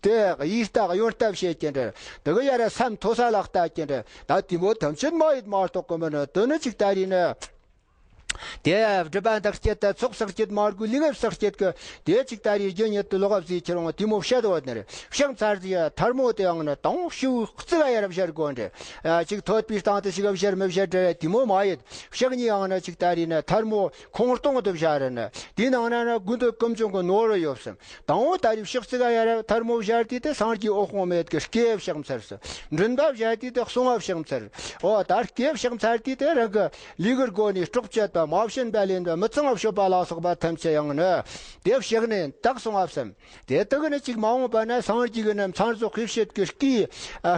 དེ་ཡིད་ལྟ་གཡོན་ལྟ་བྱེད་ཀྱི་འདྲ། དེ་གི་ཡ་ར་སེམས་མཐོ་ས་ལ་ལྟ་ཀྱི་འདྲ། ད་དེ་མོ་ཐམས་ཅད་མ་ཡིད་མ་རྟོགས་གི་མི་ནི་དེ་ནི་ཅིག་ད་རེད་ནི། དེ་སྒྲིབ་པ་འདག་སྐྱེད་དང་ཚོགས་བསགས་སྐྱེད་མ་དགོས་ལུས་ངག་བསགས་སྐྱེད་ཀྱི། དེ་ཅིག་ད་རེས་རྒྱུ་ཉིད་དུ་ལོག་བཟོས་ཁྱེར་འོང་དེ་མོ་བཤད་དོ་ནི་རེད། ཕྱག་འཚལ་རྒྱུ་ཐལ་མོ་དེའང་ནི་དང་ཤུགས་གཙིགས་ཡར་བཞར་དགོས་འདྲ། ཅིག་ཐོད་པའི་སྟེང་དུ་ཞིག་བཞར་མི་བཞར་འདྲ་དེ་མོ་མ་ཡིན། ཕྱག་གཉིས་ཡང་ནི་ཅིག་ད་རེས་ནི་ཐལ་མོ་ཁོང་སྟོང་དུ་བཞར་ནི། དེའི་ནང་ན་ནི་དགུ་འདོད་ཀུན་འབྱུང་གི་ནོར་བུ་ཡོད་བསམ། དང་པོ་ད་རེས་ཕྱག་གཙིགས་ཡར་ཐལ་མོ་བཞར་དུས་དེ་སངས་རྒྱས་འོད་དཔག་མེད་ཀྱི་སྐུའི་ཕྱག་འཚལ་སོ། མགྲིན་པ་བཞར་དུས་དེ་གསུང་བ་ཕྱག་འཚལ། འོ་ད་སྐུའི་ཕྱག་འཚལ་དུས་དེ་རང་གི་ལུས་ཀྱི་སྒོ་ནས་སྲོག་གཅོད་པ། མ་བྱིན་པ་ལེན་པ། མི་གཙང་བ་སྤྱོད་པ་ལ་སོགས་པ་ཐམས་ཅད་ཡང་ནི་དེ་ཕྱག་ནས་བཏགས་སོང་བ་བསམ། དེ་དག་ནི་ཅིག་མ་འོངས་པ་ན་སངས་རྒྱས་ཀྱི་ནི་མཚན་རྫོགས་ཤེས་བྱེད་ཀྱི་སྐུའི་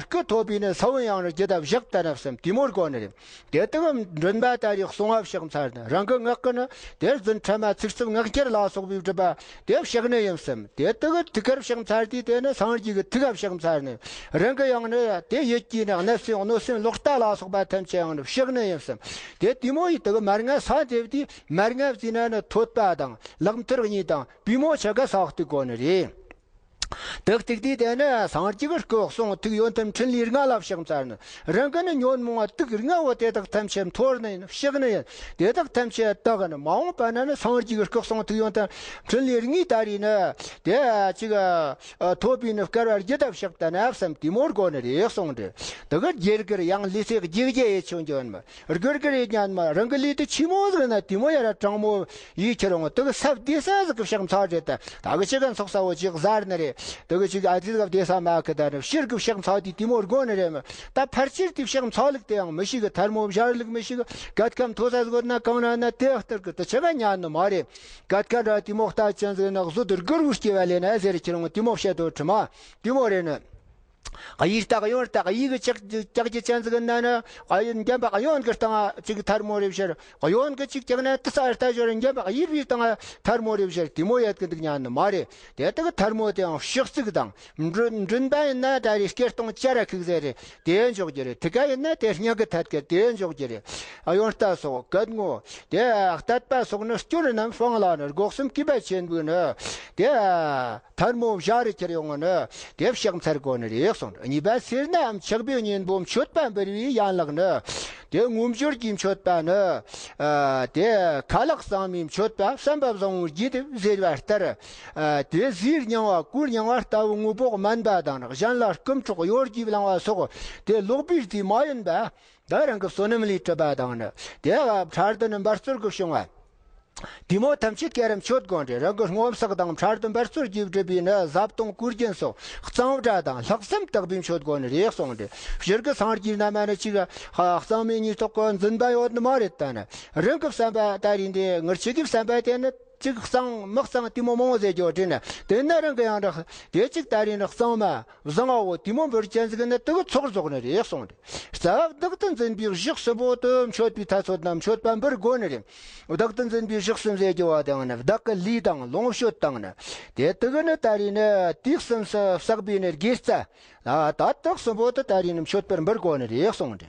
སྐུ་ཐོབ་པའི་ནི་ས་བོན་ཡང་ནི་རྒྱུ་དང་བཞག་ལྟ་ན་བསམ། དེ་མོར་གོ་ནི་རེད། དེ་དག་མགྲིན་པ་ད་རེས་གསུང་བ་ཕྱག་འཚལ་ནི། རང་གི་ངག་གི་ནི་དེ་རྫུན་ཕྲ་མ་ཚིག་རྩུབ་ངག་འཁྱལ་ལ་སོགས་པའི་སྒྲིབ་པ་དེ་བཤགས་ནི་ཡིན་བསམ། དེ་དག་ཐུགས་ཀར་ཕྱག་འཚལ་དུས་དེ་ནི་སངས་རྒྱས་ཀྱི་ཐུགས་ཀ་ཕྱག་འཚལ་ནི། རང་གི་ཡང་ནི་དེ་ཡིད་ཀྱི་ནི་གནོད་སེམས་གནོད་སེམས་ལོག་ལྟ་ལ་སོགས་པ་ཐམས་ཅད་ཡང་ནི་བཤགས་ནི་ཡིན་བསམ། དེ་དེ་མོ་ཡི་དག་མར་ང་ས་འདེབས་དུས་མར་ང་བརྩིས་ན་ནི་ཐོད་པ་དང་ལག་མཐིལ་གཉིས་དང་པུས་མོ་ཆ་ག་ས་གཏུག་གོ་ནི་རེད། དེ་གཏུགས་དུས་དེ་ནི་སངས་རྒྱས་ཀྱི་སྐུ་གསུང་ཐུགས་ཡོན་ཏན་འཕྲིན་ལས་ལྔ་ལ་ཕྱག་འཚལ་ནི། རང་གི་ནི་ཉོན་མོངས་པ་དུག་ལྔ་བོ་དེ་དག་ཐམས་ཅད་འཐོར་ནི་ཡིན། བཤགས་ནི་ཡིན། དེ་དག་ཐམས་ཅད་དག་ནི་མ་འོངས་པ་ན་ནི་སངས་རྒྱས་ཀྱི་སྐུ་གསུང་ཐུགས་ཡོན་ཏན་འཕྲིན་ལས་ལྔའི་ད་རེས་ནི་དེ་ཅིག་ཐོབ་པའི་ནི་སྐལ་བ་རྒྱུ་དང་བཤགས་ལྟ་ན་བསམ། དེ་མོར་གོ་ནི་རེད་གསུངས་ཏེ། དེ་གི་རྒྱལ་གར་ཡང་ལུས་སེ་རྒྱུ་རྒྱུ་ཡི་ཆོས་འཇོན་མ། སྒོར་སྒོར་རེ་ཉན་མ། རང་གི་ལུས་དེ་ཆི་མོ་ཟིག་ན་དེ་མོ་ཡ་ར་དྲང་མོ་ཡིས་ཁྱེར་འོང་། དེ་གི་ས་བདེ་ས་ཟིག་གི་ཕྱག་འཚལ་རེད་ད། ད་གི་ཅི་ག་ཚོགས་ས་བོ་ཅིག་གཟར་ནི་རེད། དེ་གི་ཅིག་ཨ་ཙི་ཟིག་བདེ་ས་མ་གི་ད་ནི་ཕྱིར་གི་ཕྱག་འཚལ་དེ་དེ་མོ་དགོ་ནི་རེད་མ། ད་ཕལ་ཆེར་དེ་ཕྱག་འཚལ་ལུགས་དེ་ཡང་མི་ཤེས་གི། ཐལ་མོ་བཞར་ལུགས་མི་ཤེས་གི། གད་ཁ་མཐོ་ས་ཟིག་ན་གང་ན་ན་དེ་ལྟར་གི་དེ་ཆི་ག་ཉན་ནི་མ་རེད། གད་ཁ་འདྲ་དེ་མོ་ལྟ་ཅན་ཟིག་ན་གཟུ་དུ་སྒུར་བུ་སྐྱེ་བ་ལས་ན་ཟེར་ཁྱེར་འོང་དེ་མོ་བཤད་དོ་དྲི་མ་དེ་མོ་རེད་ནི། གཡས་ལྟ་གཡོན་ལྟ་གཡས་ཀྱི་ལྕགས་ལྕགས་ཀྱི་ཅན་ཟིག་ན་ནི། གཡོན་འགྲམ་པ་གཡོན་གྱི་སྟེང་ཅིག་ཐལ་མོ་རེ་བཞར། གཡོན་གྱི་ཅིག་བཀྱག་ན་དེ་ས་ལྟ་བཞར། འགྲམ་པ་གཡས་པའི་སྟེང་ཐལ་མོ་རེ་བཞར། དེ་མོ་ཡོད་གི་འདུག་ཉན་ནི་མ་རེད། དེ་དག་ཐལ་མོ་དེའང་ཕྱག་ཚིགས་དང་། མགྲིན་མགྲིན་པ་ཡིན་ན་ད་རེས་སྐེ་སྟོང་ཅ་ར་ཁུག་ཟེར་རེད། དེ་འཇོག་རྒྱུ་རེད། ཐུགས་ཀ་ཡིན་ན་དེ་སྙིང་གི་ཐད་ཀར་དེ་འཇོག་རྒྱུ་རེད། གཡོན་ལྟ་སོགས་སྐུ་ངོ་། དེ་གཏད་པ་སོགས་ནི་སྐྱོན་རྣམས་སྤང་ལ་ནི། སྒོ་གསུམ་གུས་པ་ཆེན་པོས་ནི། དེ་ཐལ་མོ་བཞག་རེ་ཁྱེར་ཡོང་ནི། དེ་ཕྱག་འཚལ་དགོས་ནི་རེད་གསུངས། གཉིས་པ་སེར་སྣའམ་ཆག་པའི་གཉེན་པོ་མཆོད་པ་འབུལ་བའི་ཡན་ལག་ནི། དེ་དངོས་འབྱོར་གྱི་མཆོད་པ་ནི། ཨ། དེ་ཁ་ལག་གཙང་མའི་མཆོད་པ་བསམ་པ་བཟང་བོའི་རྒྱུད་དུ་ཟེར་བ་ལྟར། ཨ། དེ་ཟས་རྙིང་བ་གོས་རྙིང་བ་ལྟ་བུ་དངོས་པོ་དམན་པ་དང་། གཞན་ལ་རྐུ་འཕྲོག་གཡོ་སྒྱུས་བླང་བ་སོགས་དེ་ལོག་པའི་རྫས་མ་ཡིན་པ། ད་རང་གི་བསོད་ནམས་ལས་གྲུབ་པ་དང་ནི། དེ་ཕྲ་རྡུལ་འབར་རྩོལ་གྱིས་བྱུང་བ། དེ་མོ་ཐམས་ཅད་ཀྱང་མཆོད་དགོས་རེད། རང་གི་སྔོ་བསངས་དང་ཕྲ་རྡུལ་འབར་རྩོལ་གྱིས་གྲུབ་པའི་ནི་བཟའ་བཏུང་གོས་རྒྱན་སོགས་གཙང་སྦྲ་དང་ལྷག་བསམ་དག་པས་མཆོད་དགོས་ནི་རེད་གསུངས་ཏེ། སྤྱིར་གྱི་སངས་རྒྱས་རྣམས་ནི་ཅིག་གཙང་མའི་ཉེས་རྟོག་གི་འཛིན་པ་ཡོད་ནི་མ་རེད། ད་ནི་རང་གི་བསམ་པ་ད་རེས་འདི་ངེད་ཅག་གི་བསམ་པ་དེ་ནི། ཅིག་གཙང་མི་གཙང་དེ་མོ་མང་བོ་ཟེར་རྒྱུ་དྲན་ན། དེ་ན་རང་གི་ཡང་འདྲ་དེ་ཅིག་ད་རེས་ནི་གཙང་མ་བཟང་བོ་དེ་མོ་འབུལ་ཅན་ཟིག་ནི་དེ་གི་ཚོགས་རྫོགས་ནི་རེད་གསུངས་ཏེ། རྩ་བ་བདག་ཏུ་འཛིན་པའི་གཞི་གསུམ་པོ་དུ་མཆོད་པའི་ཐ་ཚོད་ན་མཆོད་པ་འབུལ་དགོས་ནི་རེད། བདག་ཏུ་འཛིན་པའི་གཞི་གསུམ་ཟེར་རྒྱུ་བ་དང་ནི་བདག་གི་ལུས་དང་ལོངས་སྤྱོད་དང་ནི། དེ་དེ་གི་ནི་ད་རེས་ནི་དུས་གསུམ་སུ་བསགས་པའི་ནི་དགེ་རྩ། ཨ། ད་དེ་གསུམ་པོ་དེ་ད་རེས་ནི་མཆོད་པར་འབུལ་དགོས་ནི་རེད་གསུངས་ཏེ།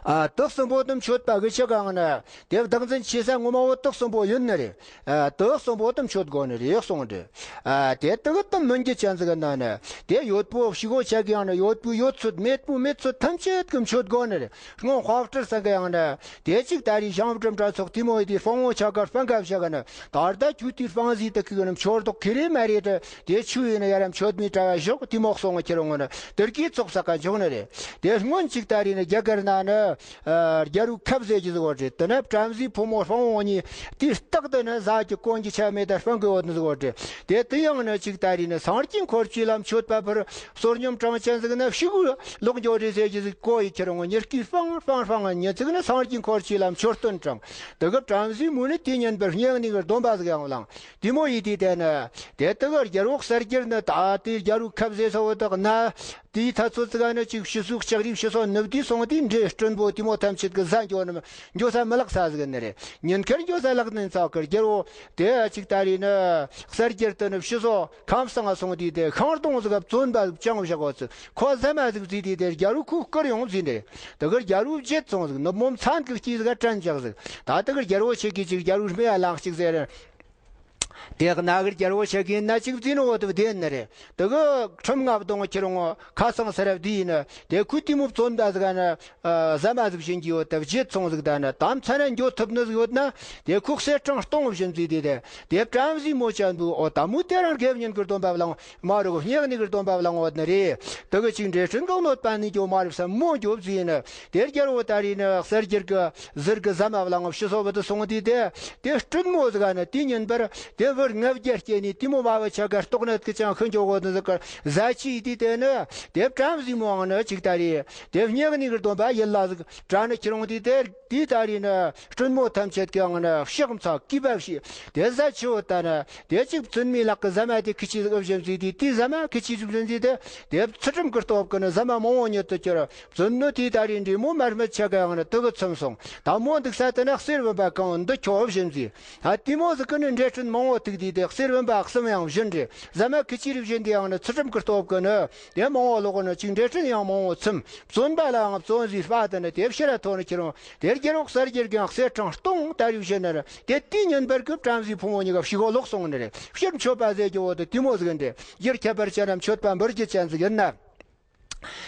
ཨ། དེ་གསུམ་པོ་དེ་མཆོད་པ་གི་ཆེད་གང་ནི། དེ་བདག་འཛིན་ཆེ་ས་ངོ་མ་བོ་དེ་གསུམ་པོ་ཡིན་ནི་རེད། ཨ། དེ་གསུམ་པོ་དེ་མཆོད་དགོས་ནི་རེད་གསུངས་ཏེ། ཨ། དེ་དེ་གི་དེ་མིན་གྱི་ཅན་ཟིག་ན་ནི། དེ་ཡོད་པོ་ཕྱི་གོ་ཆ་གི་ཡང་ནི་ཡོད་པོ་ཡོད་ཚོད་མེད་པོ་མེད་ཚོད་ཐམས་ཅད་གི་མཆོད་དགོས་ནི་རེད། སྔོན་དཔག་བྲལ་ས་གི་ཡང་ནི། དེ་ཅིག་ད་རེས་ཞང་བྲམ་དྲ་ཚོགས་དེ་མོ་ཡི་དེ་དཔང་བོ་ཆ་གར་དཔང་ག་བཞག་ནི། ད་ལྟ་ཁྱོད་དེ་དཔང་ཟིག་དེ་ཁུག་ནི་མཆོད་དོག་ཁེ་རེ་མ་རེད་དེ། དེ་ཆུ་ཡིན་ན་ཡར་མཆོད་མེ་དྲ་བ་ཞོག་དེ་མོ་སོང་ཁྱེར་འོང་ནི་དེར་གི་ཚོགས་ས་ཀ་འཇོག་ནི་རེད། དེ་སྔོན་ཅིག་ད་རེས་ནི་རྒྱ་གར་ན་ནི། ཨ། རྒྱལ་བོ་ཁབ་ཟེར་གྱི་ཟིག་བོ་རེད། དེ་ནི་བྲམ་ཟེ་ཕོ་མོ་དཔང་བོ་གཉིས་དེ་སྟག་དེ་ནི་ཟ་གི་གོན་གྱི་ཆ་མེད་དེ་དཔང་གི་ཡོད་ནི་ཟིག་བོ་རེད། དེ་དེ་ཡང་ནི་ཅིག་ད་རེས་ནི་སངས་རྒྱས་འཁོར་བཅས་ལ་མཆོད་པ་ཕུལ། བསོད་སྙོམས་དྲང་ཅན་ཟིག་ནི་ཕྱི་གུ་ལོག་འགྱོ་རེད་ཟེར་གྱི་ཟིག་གོ་ཡི་ཁྱེར་འོང་ཉེར་གི་དཔང་དཔང་དཔང་ཉེ་ཚིག་ནི་སངས་རྒྱས་འཁོར་བཅས་ལ་མཆོད་སྟོན་དྲང་། དེ་གི་བྲམ་ཟེ་མོ་ནི་དེ་ཉན་པར་སྙིང་ནི་གི་སྡོམ་པ་ཟིག་ཡང་བླངས། དེ་མོ་ཡི་དེ་དེ་ནི། དེ་དེ་གི་རྒྱལ་བོ་གསལ་རྒྱལ་ནི་ད་དེ་རྒྱལ་བོ་ཁབ་ཟེར་ས་བོ་དག་ན། དེའི་ཐ་ཚོད་ཙི་ག་ནི་ཅིག་ཕྱི་སོག་ལྕགས་རིགས་ཕྱི་སོག་ནུབ་དུས་སོང་དུས་འདྲེ་སྤྲིན་པོ་དེ་མོ་ཐམས་ཅད་ཀྱི་ཟ་འགྱོ་ནི་འགྱོ་ས་མི་ལག་ས་ཟིག་ནི་རེད། ཉིན་ཁར་འགྱོ་ས་ལག་ནི་ཚ་ཁར་རྒྱལ་བོ་དེ་ཅིག་ད་རེས་ནི་གསར་འགྱུར་དུ་ནི་ཕྱི་སོག་ཁམས་སང་སོང་དུས་དེ་ཤིང་སྡོང་ཟིག་ག་བཙོན་པ་ཟིག་བཅང་བཞག་གོ་ཚུལ་ཁོ་ཟ་མ་ཟིག་བརྩིས་དུས་དེ་རྒྱལ་བོ་ཁུ་བསྐུར་ཡོང་བརྩིས་ནི་རེད། དེ་གར་རྒྱལ་བོ་བརྗེད་སོང་ཟིག་ནུབ་མོ་མཚན་གི་སྐྱིད་ཟིག་ག་དྲན་བཞག་ཟིག་ད་དེ་གར་རྒྱལ་བོ་ཆེ་གི་ཅིག་རྒྱལ་བོ་སྨྲེ་ཡ་ལངས་ཅིག་ཟེར། དེ་གནའ་གི་རྒྱལ་བོ་ཆེ་གིས་ན་ཅིག་བརྩིས་ནོ་དེ་བདེན་ནི་རེད། དེ་གི་ཁྲིམས་ལྔ་བརྡུང་ཁྱེར་འོང་ཁ་སང་སར་བསྡུས་ཡིན་ནི། དེ་ཁུ་དེ་མོ་བཙོན་པ་ཟིག་ནི་ཟ་མ་ཟིག་བྱིན་གྱི་ཡོད་དེ་བརྗེད་སོང་ཟིག་ད་ནི་དམ་ཚ་ན་འགྱོ་ཐུབ་ནི་ཟིག་ཡོད་ན། དེ་ཁུ་གསེར་སྲང་སྟོང་བྱིན་བརྩིས་དེ་དེ་དེ་བྲམ་ཟེ་མོ་ཅན་པོ་ཨོ་ད་མོ་དེ་རང་དགེ་བསྙེན་གི་སྡོམ་པ་བླང་མ་རུ་སྙེག་ནི་གི་སྡོམ་པ་བླང་ཡོད་ནི་རེད། དེ་གི་ཅིག་འདྲེ་སྲིན་གང་གནོད་པ་ནི་འགྱོ་མ་རུ་ས་མོ་འགྱོ་བརྩིས་ཡིན་ནི། དེ་རྒྱལ་བོ་ད་རེས་ནི་གསར་འགྱུར་གི་ཟུར་གི་ཟ་མ་བླང་ཕྱི་སོ་བུ་དུ་སོང་དུས་དེ། དེ་སྤྲིན་མོ་ཟིག་ནི་དེ་ཉིན་པར་དེ་བུར་ལྔ་བརྒྱ་སྐྱེས་ནས་དེ་མོ་མ་བུ་ཆ་ག་ལྟོགས་ནད་ཀྱི་ཅང་ཤི་འགྱོ་གོ་དུ་ཟིག་གར་ཟ་ཆི་ཡི་དུས་དེ་ནི་དེ་བྲམ་ཟེ་མོའང་ནི་ཅིག་ད་རེས་དེ་སྙེག་ནི་གི་སྡོམ་པ་ཡིད་ལ་ཟིག་དྲན་ནི་ཁྱེར་འོང་དུས་དེ་དེ་ད་རེས་ནི་སྤྲིན་མོ་ཐམས་ཅད་ཀྱང་ནི་ཕྱག་འཚལ་གུས་པ་བྱས་དེ་ཟ་ཆི་བོ་ད་ནི་དེ་ཅིག་བཙུན་མའི་ལག་གི་ཟ་མ་དེ་ཁི་ཆི་ཟིག་ཨུབ་བཞིན་ཟིག་དུས་དེ་ཟ་མ་ཁི་ཆི་ཟིག་བཞིན་ཟིག་དེ་དེ་ཚུལ་ཁྲིམས་ཀྱི་སྟོབས་ཀྱིས་ནི་ཟ་མ་མང་བོ་ཉིད་དུ་གྱུར། བཙུན་ནི་དེའི་ད་རེས་འདྲེ་མོ་མར་མེད་ཆ་ག་ཡང་ནི་དུ་གི་ཚིམ་སོང་། ད་མོ་འདུག་ས་དེ་ན་གསེར་བུམ་པ་གང་འདི་ཁྱོ་བཞིན་ཟིག་ད་དེ་མོ་ཟིག་གི་ནི་འདྲེ་སྲིན་མང་བོ་ཐུག་དུས་དེ་གསེར་བུམ་པ་གསུམ་ཡང་བཞིན་རེད། ཟ་མ་ཁི་ཆི་རིགས་བཞིན་དེ་ཡང་ནི་ཚུལ་ཁྲིམས་ཀྱི་སྟོབས་ཀྱིས་ནི་དེ་མང་བོ་ལོག་ནི་ཅིག་འདྲེ་སྲིན་ཡང་མང་བོ་ཚིམ། བཙོན་པ་ལའང་བཙོན་ཟིག་སྤ་དེ་ནི་དེ་ཕྱིར་ར་ཐོན་ནི་ཁྱེར་འོང་དེ་རྒྱལ་བོ་གསར་རྒྱལ་གྱང་གསེར་སྲང་སྟོང་ད་རིགས་བཞིན་ནི་རེད། དེ་དེའི་ཉིན་པར་གི་བྲམ་ཟེ་ཕོ་མོ་གཉིས་ཀ་ཕྱི་གོ་ལོག་སོང་ནི་རེད། ཕྱིར་མཆོད་པ་ཟེར་རྒྱུ་བོ་དེ་དེ་མོ་ཟིག་འདྲེ་ཡར་ཁྱད་པར་ཅན་ན་མཆོད་པ་འབུལ་རྒྱུ་ཅན་ཟིག་ཡིན་ན།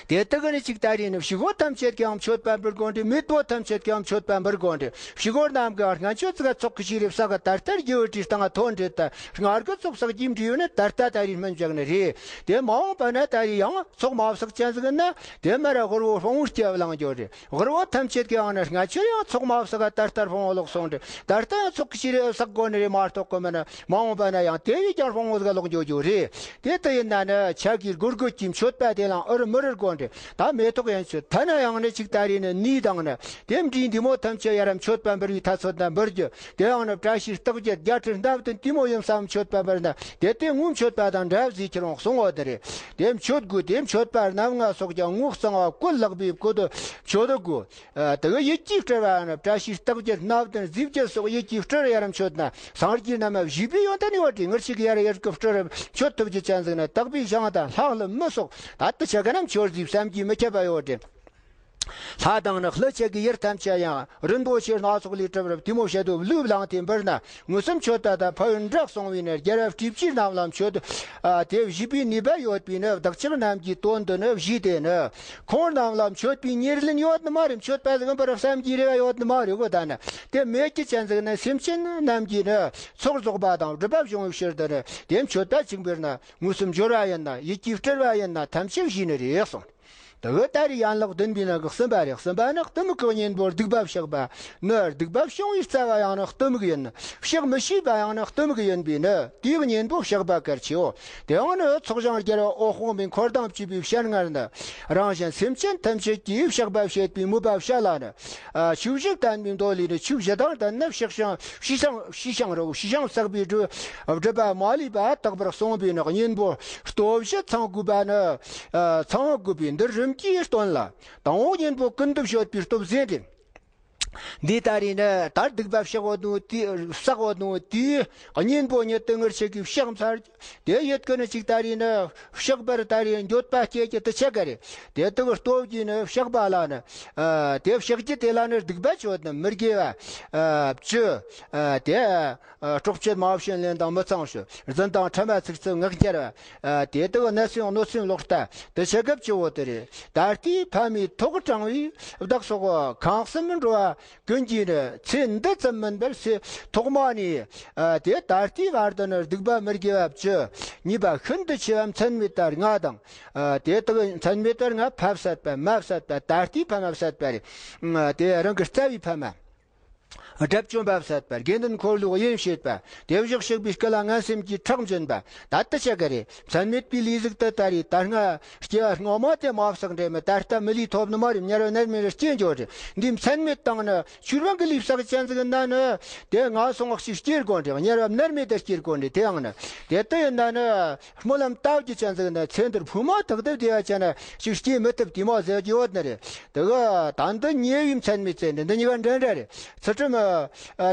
དེ་དག་ནི་ཅིག་ད་རེས་ནི་ཕྱི་གོ་ཐམས་ཅད་ཀྱང་མཆོད་པ་འབུལ་དགོས་འདྲེ་མེད་པོ་ཐམས་ཅད་ཀྱང་མཆོད་པ་འབུལ་དགོས་འདྲེ་ཕྱི་གོ་རྣམས་ཀྱི་སྔ་ཆོས་ཚིག་ཚོགས་ཀྱི་ཤེས་རིག་ས་ག་ད་ལྟར་རྒྱུ་བའི་དྲི་སྟངས་ཐོན་འདྲེ་ད་སྔར་གི་ཚོགས་བསགས་ཀྱི་འབྲས་བུ་ནི་ད་ལྟ་ད་རེས་སྨིན་འཇགས་ནི་རེད། དེ་མ་འོངས་པ་ན་ད་རེས་ཡང་ཚོགས་མ་བསགས་ཅན་ཟིག་ན་དེ་མར་ར་ཧོར་བོ་ཧོང་བོ་སྐྱེ་བ་ལང་འགྱོ་རེད། ཧོར་བོ་ཐམས་ཅད་ཀྱང་ནི་སྔ་ཆོས་ཡང་ཚོགས་མ་བསགས་ད་ལྟར་ཧོང་བོ་ལོག་སོང་རེད། ད་ལྟ་ཡང་ཚོགས་ཀྱི་ཤེས་རིག་བསགས་དགོས་ནི་རེད་མ་གཏོགས་གི་མིན་ན། མ་འོངས་པ་ན་ཡང་དེ་བས་ཀྱང་དཔང་བོ་ཟིག་ལོག་འགྱོ་རྒྱུ་རེད། དེ་ལྟ་ཡིན་ན་ནི་ཆ་གིས་སྒོར་སྒོར་གྱི་མཆོད་པ་དེ་ལའང་ཨུར་མུར་ དགོས་འདྲེ། ད་མེ་ཏོག་ཡན་ཆོད་ཐ་ན་ཡང་ནི་ཅིག་ད་རེས་ནི་ནི་དང་ནི་དེ་འདྲའི་འདི་མོ་ཐམས་ཅད་ཡ་ར་མཆོད་པ་འབུལ་བའི་ཐ་ཚོད་ན་འབུལ་རྒྱུ། དེ་ཡང་ནི་བཀྲ་ཤིས་རྟགས་བརྒྱད་བརྒྱད་ཁྲི་སྣ་བདུན་དེ་མོ་ཡིན་བསམ་མཆོད་པ་འབུལ་ན་དེ་དེ་ངུ་མཆོད་པ་དང་འདྲ་བཟོས་ཁྱེར་འོང་གསུང་འོ་དེ་རེད། དེ་མཆོད་དགོས། དེ་མཆོད་པ་རྣམ་ལྔ་སོགས་ཀྱང་ངུ་གཙང་བ་ཀུན་ལེགས་པའི་སྐུ་དུ་མཆོད་དགོས། ཨ། དེ་གི་ཡིད་ཀྱིས་སྤྲུལ་བ་ནི་བཀྲ་ཤིས་རྟགས་བརྒྱད་སྣ་བདུན་རྫས་བརྒྱད་སོགས་ཡིད་ཀྱིས་སྤྲུལ་ཡ་ར་མཆོད་ན་སངས་རྒྱས་རྣམས་བཞུགས་པའི་ཡོན་ཏན་ཡོད་དེ། ངེད་ཅག་གིས་ཡ་ར་ཡིད་ཀྱིས་སྤྲུལ་མཆོད་ཐུབ་རྒྱུ་ཅན་ཟིག་ནི་དག་པའི་ཞིང་དང་ལྷ་ཀླུ་མི་སོགས་ད་ལྟ་ཆ་ག་ན་མཆོད་རྫས་བསམ་གྱིས་མི་ཁྱབ་པ་ཡོད་དེ། ལྷ་དང་ནི་ཀླུ་ཆེ་གི་ཡུལ་ཐམས་ཅད་ཡང་རིན་པོ་ཆེ་སྣ་ཚོགས་ལས་གྲུབ་རབ་དེ་མོ་བྱེད་དུ་བློས་བླངས་ཏེ་འབུལ་ན། མངོན་སུམ་མཆོད་པ་དང་ཕ་ཡུལ་འདྲ་གསུང་བའི་ནི་རྒྱལ་བ་སྤྲེའུ་བཅས་རྣམས་ལ་མཆོད། ཨ། དེ་བཞེས་པའི་ནུས་པ་ཡོད་པའི་ནི་བདག་ཅག་རྣམས་ཀྱི་དོན་དུ་ནི་བཞེས་ཏེ་ནི། ཁོང་རྣམས་ལ་མཆོད་པའི་ཉེར་ལེན་ཡོད་ནི་མ་རེད། མཆོད་པ་ཟིག་འབུལ་བསམ་གྱི་རེ་བ་ཡོད་ནི་མ་རེད་གོ། ད་ནི་དེ་མེད་ཀྱི་ཅན་ཟིག་ནི་སེམས་ཅན་རྣམས་ཀྱི་ནི་ཚོགས་རྫོགས་པ་དང་སྒྲུབ་པ་བྱུང་བའི་ཕྱིར་དུ་ནི་དེ་མཆོད་པ་ཅིག་འབུལ་ན། མངོན་སུམ་སྦྱོར་བ་ཡིན་ན། ཡིད་ཀྱིས་སྤྲུལ་བ་ཡིན་ན། ཐམས་ཅད་བཞེས་ནི་རེད་གསུངས། དེ་གི་ད་རེས་ཡན་ལག་བདུན་པའི་ནང་གི་གསུམ་པ་རེད། གསུམ་པ་ནི་གཏི་མུག་གི་གཉེན་པོ་སྡིག་པ་བཤགས་པ་ནི། སྡིག་པ་བྱུང་བའི་རྩ་བ་ཡང་ནི་གཏི་མུག་ཡིན། བཤགས་མི་ཤེས་པ་ཡང་ནི་གཏི་མུག་ཡིན་པས་ནི། དེའི་གཉེན་པོ་བཤགས་པ་གལ་ཆེའོ། དེ་ཡང་ནི་ཚོགས་ཞིང་རྒྱལ་བ་འོད་དཔག་མེད་འཁོར་དང་བཅས་པའི་སྤྱན་སྔར་ནི། རང་གཞན་སེམས་ཅན་ཐམས་ཅད་ཀྱི་བཤགས་པ་བྱེད་པའི་མོས་པ་བྱ་ལ་ནི། ཨ། ཆོས་བཞི་བསྟན་པའི་མདོ་ལས་ནི་ཆོས་བཞི་དང་ལྡན་ནི་བཤགས་ཤིང་བྱས་ཤིང་བྱས་ཤིང་རོ། བྱས་ཤིང་བསགས་པའི་སྒྲུབ་སྒྲུབ་པ་མ་ལུས་པ་དག་པར་གསུངས་པའི་ནི་གཉེན་པོ་སྟོབས་བཞི་ཚང་དགོས་པ་ནི། ཨ། ཚང་དགོས་པའི་འདིར་རིམ་གྱིས་སྟོན་ལ། དང་པོ་གཉེན་པོ་ཀུན་ཏུ་སྤྱོད་པའི་སྟོབས་ཟེར་ཏེ། འདི་ད་རེས་ནི་ད་སྡིག་པ་བཤགས་འོ་ནོ་དེ་བསགས་འོ་ནོ་དེའི་གཉེན་པོ་ཉིད་དུ་ངེད་ཅག་གིས་བཤགས་ཚར། དེ་ཡོད་ཀི་ནི་ཅིག་ད་རེས་ནི་བཤགས་པར་ད་རེས་འགྱོད་པ་སྐྱེ་རྒྱུ་དེ་ཆ་ག་རེད། དེ་དག་སྟོབས་ཀྱིས་ནི་བཤགས་པ་ལ་ནི། ཨ། དེ་བཤགས་རྒྱུ་དེ་ལ་ནི་སྡིག་པ་ཆོད་ནི་མི་དགེ་བ། ཨ། བཅུ། ཨ། དེ། ཨ། སྲོག་གཅོད། རྨ་བྱིན་ལེན་དང་མི་ཚངས་སྤྱོད། རྫུན་དང་ཕྲ་མ་ཚིག་རྩུབ་ངག་འཁྱལ་བ། ཨ། དེ་དག་ནད་སོན་གནོད་སེམས་ལོག་ལྟ་དེ་ཆ་ག་བཅུ་བོ་དེ་རེད། ད་ལྟའི་ཕ་མའི་ཐོག་དྲངས་པའི་བདག་སོགས་ཁང་གསུམ་འགྲོ་བ་ཀུན་གྱིས་ནི་ཚེ་འདི་ཙམ་མིན་པར་ཚེ་ཐོག་མ་ནས། ཨ། དེ་ད་ལྟའི་བར་དུ་ནི་སྡིག་པ་མི་དགེ་བ་བཅུ། ཉེས་པ་ཤིན་ཏུ་ཆེ་བ་མཚན་མེད་པ་ལྔ་དང་། ཨ། དེ་དག་མཚན་མེད་པ་ལྔ། ཕ་བསད་པ། མ་བསད་པ། ད་ལྟའི་ཕ་མ་བསད་པ་རེད། ཨ། དེ་རང་གི་རྩ་བའི་ཕ་མ། དགྲ་བཅོམ་པ་བསད་པ། དགེ་འདུན་འཁོར་ལོའི་དབྱེན་བྱེད་པ། དེ་བཞག་བཤགས་པའི་སྐུ་ལ་ངན་སེམས་ཀྱི་ཁྲག་འབྱིན་པ། ད་ལྟ་ཆ་ག་རེད། མཚན་མེད་པའི་ལས་ཟིག་ཏུ་ད་རེས་ད་སྔ་སྐྱེ་བ་སྔ་མ་དེ་མ་བསགས་འདྲེ་མི་ད་ལྟ་མི་ལུས་ཐོབ་ནི་མ་རེད། དམྱལ་བ་མནར་མེད་རུ་སྐྱེ་འགྱོ་རེད། འདི་མཚན་མེད་དང་ནི་ཆོས་རང་གི་ལུས་བསགས་ཅན་ཟིག་ན་ནི་དེ་ང་སོང་ངོག་ཅིག་སྐྱེ་དགོས་འདྲེ། དམྱལ་བ་མནར་མེད་དུ་སྐྱེ་དགོས་འདྲེ། དེ་ཡང་ནི་དེ་ལྟ་ཡིན་ན་ནི། སྨོན་ལམ་བཏབ་རྒྱུ་ཅན་ཟིག་ནི་ཚེ་འདིར་ཕུང་མ་ཐག་ཏུ་བདེ་བ་ཅན་ཞིག་སྐྱེ་མི་ཐུབ་དེ་མོ་ཟེར་རྒྱུ་ཡོད་ནི་རེད། དེ་ག་ད་འདི་ཉེ་བའི་མཚན་མེད་ཟེར་ནི་འདི་གཉིས་ཀ་འདྲ་འདྲ་རེད། ཚུལ་ཁྲིམས་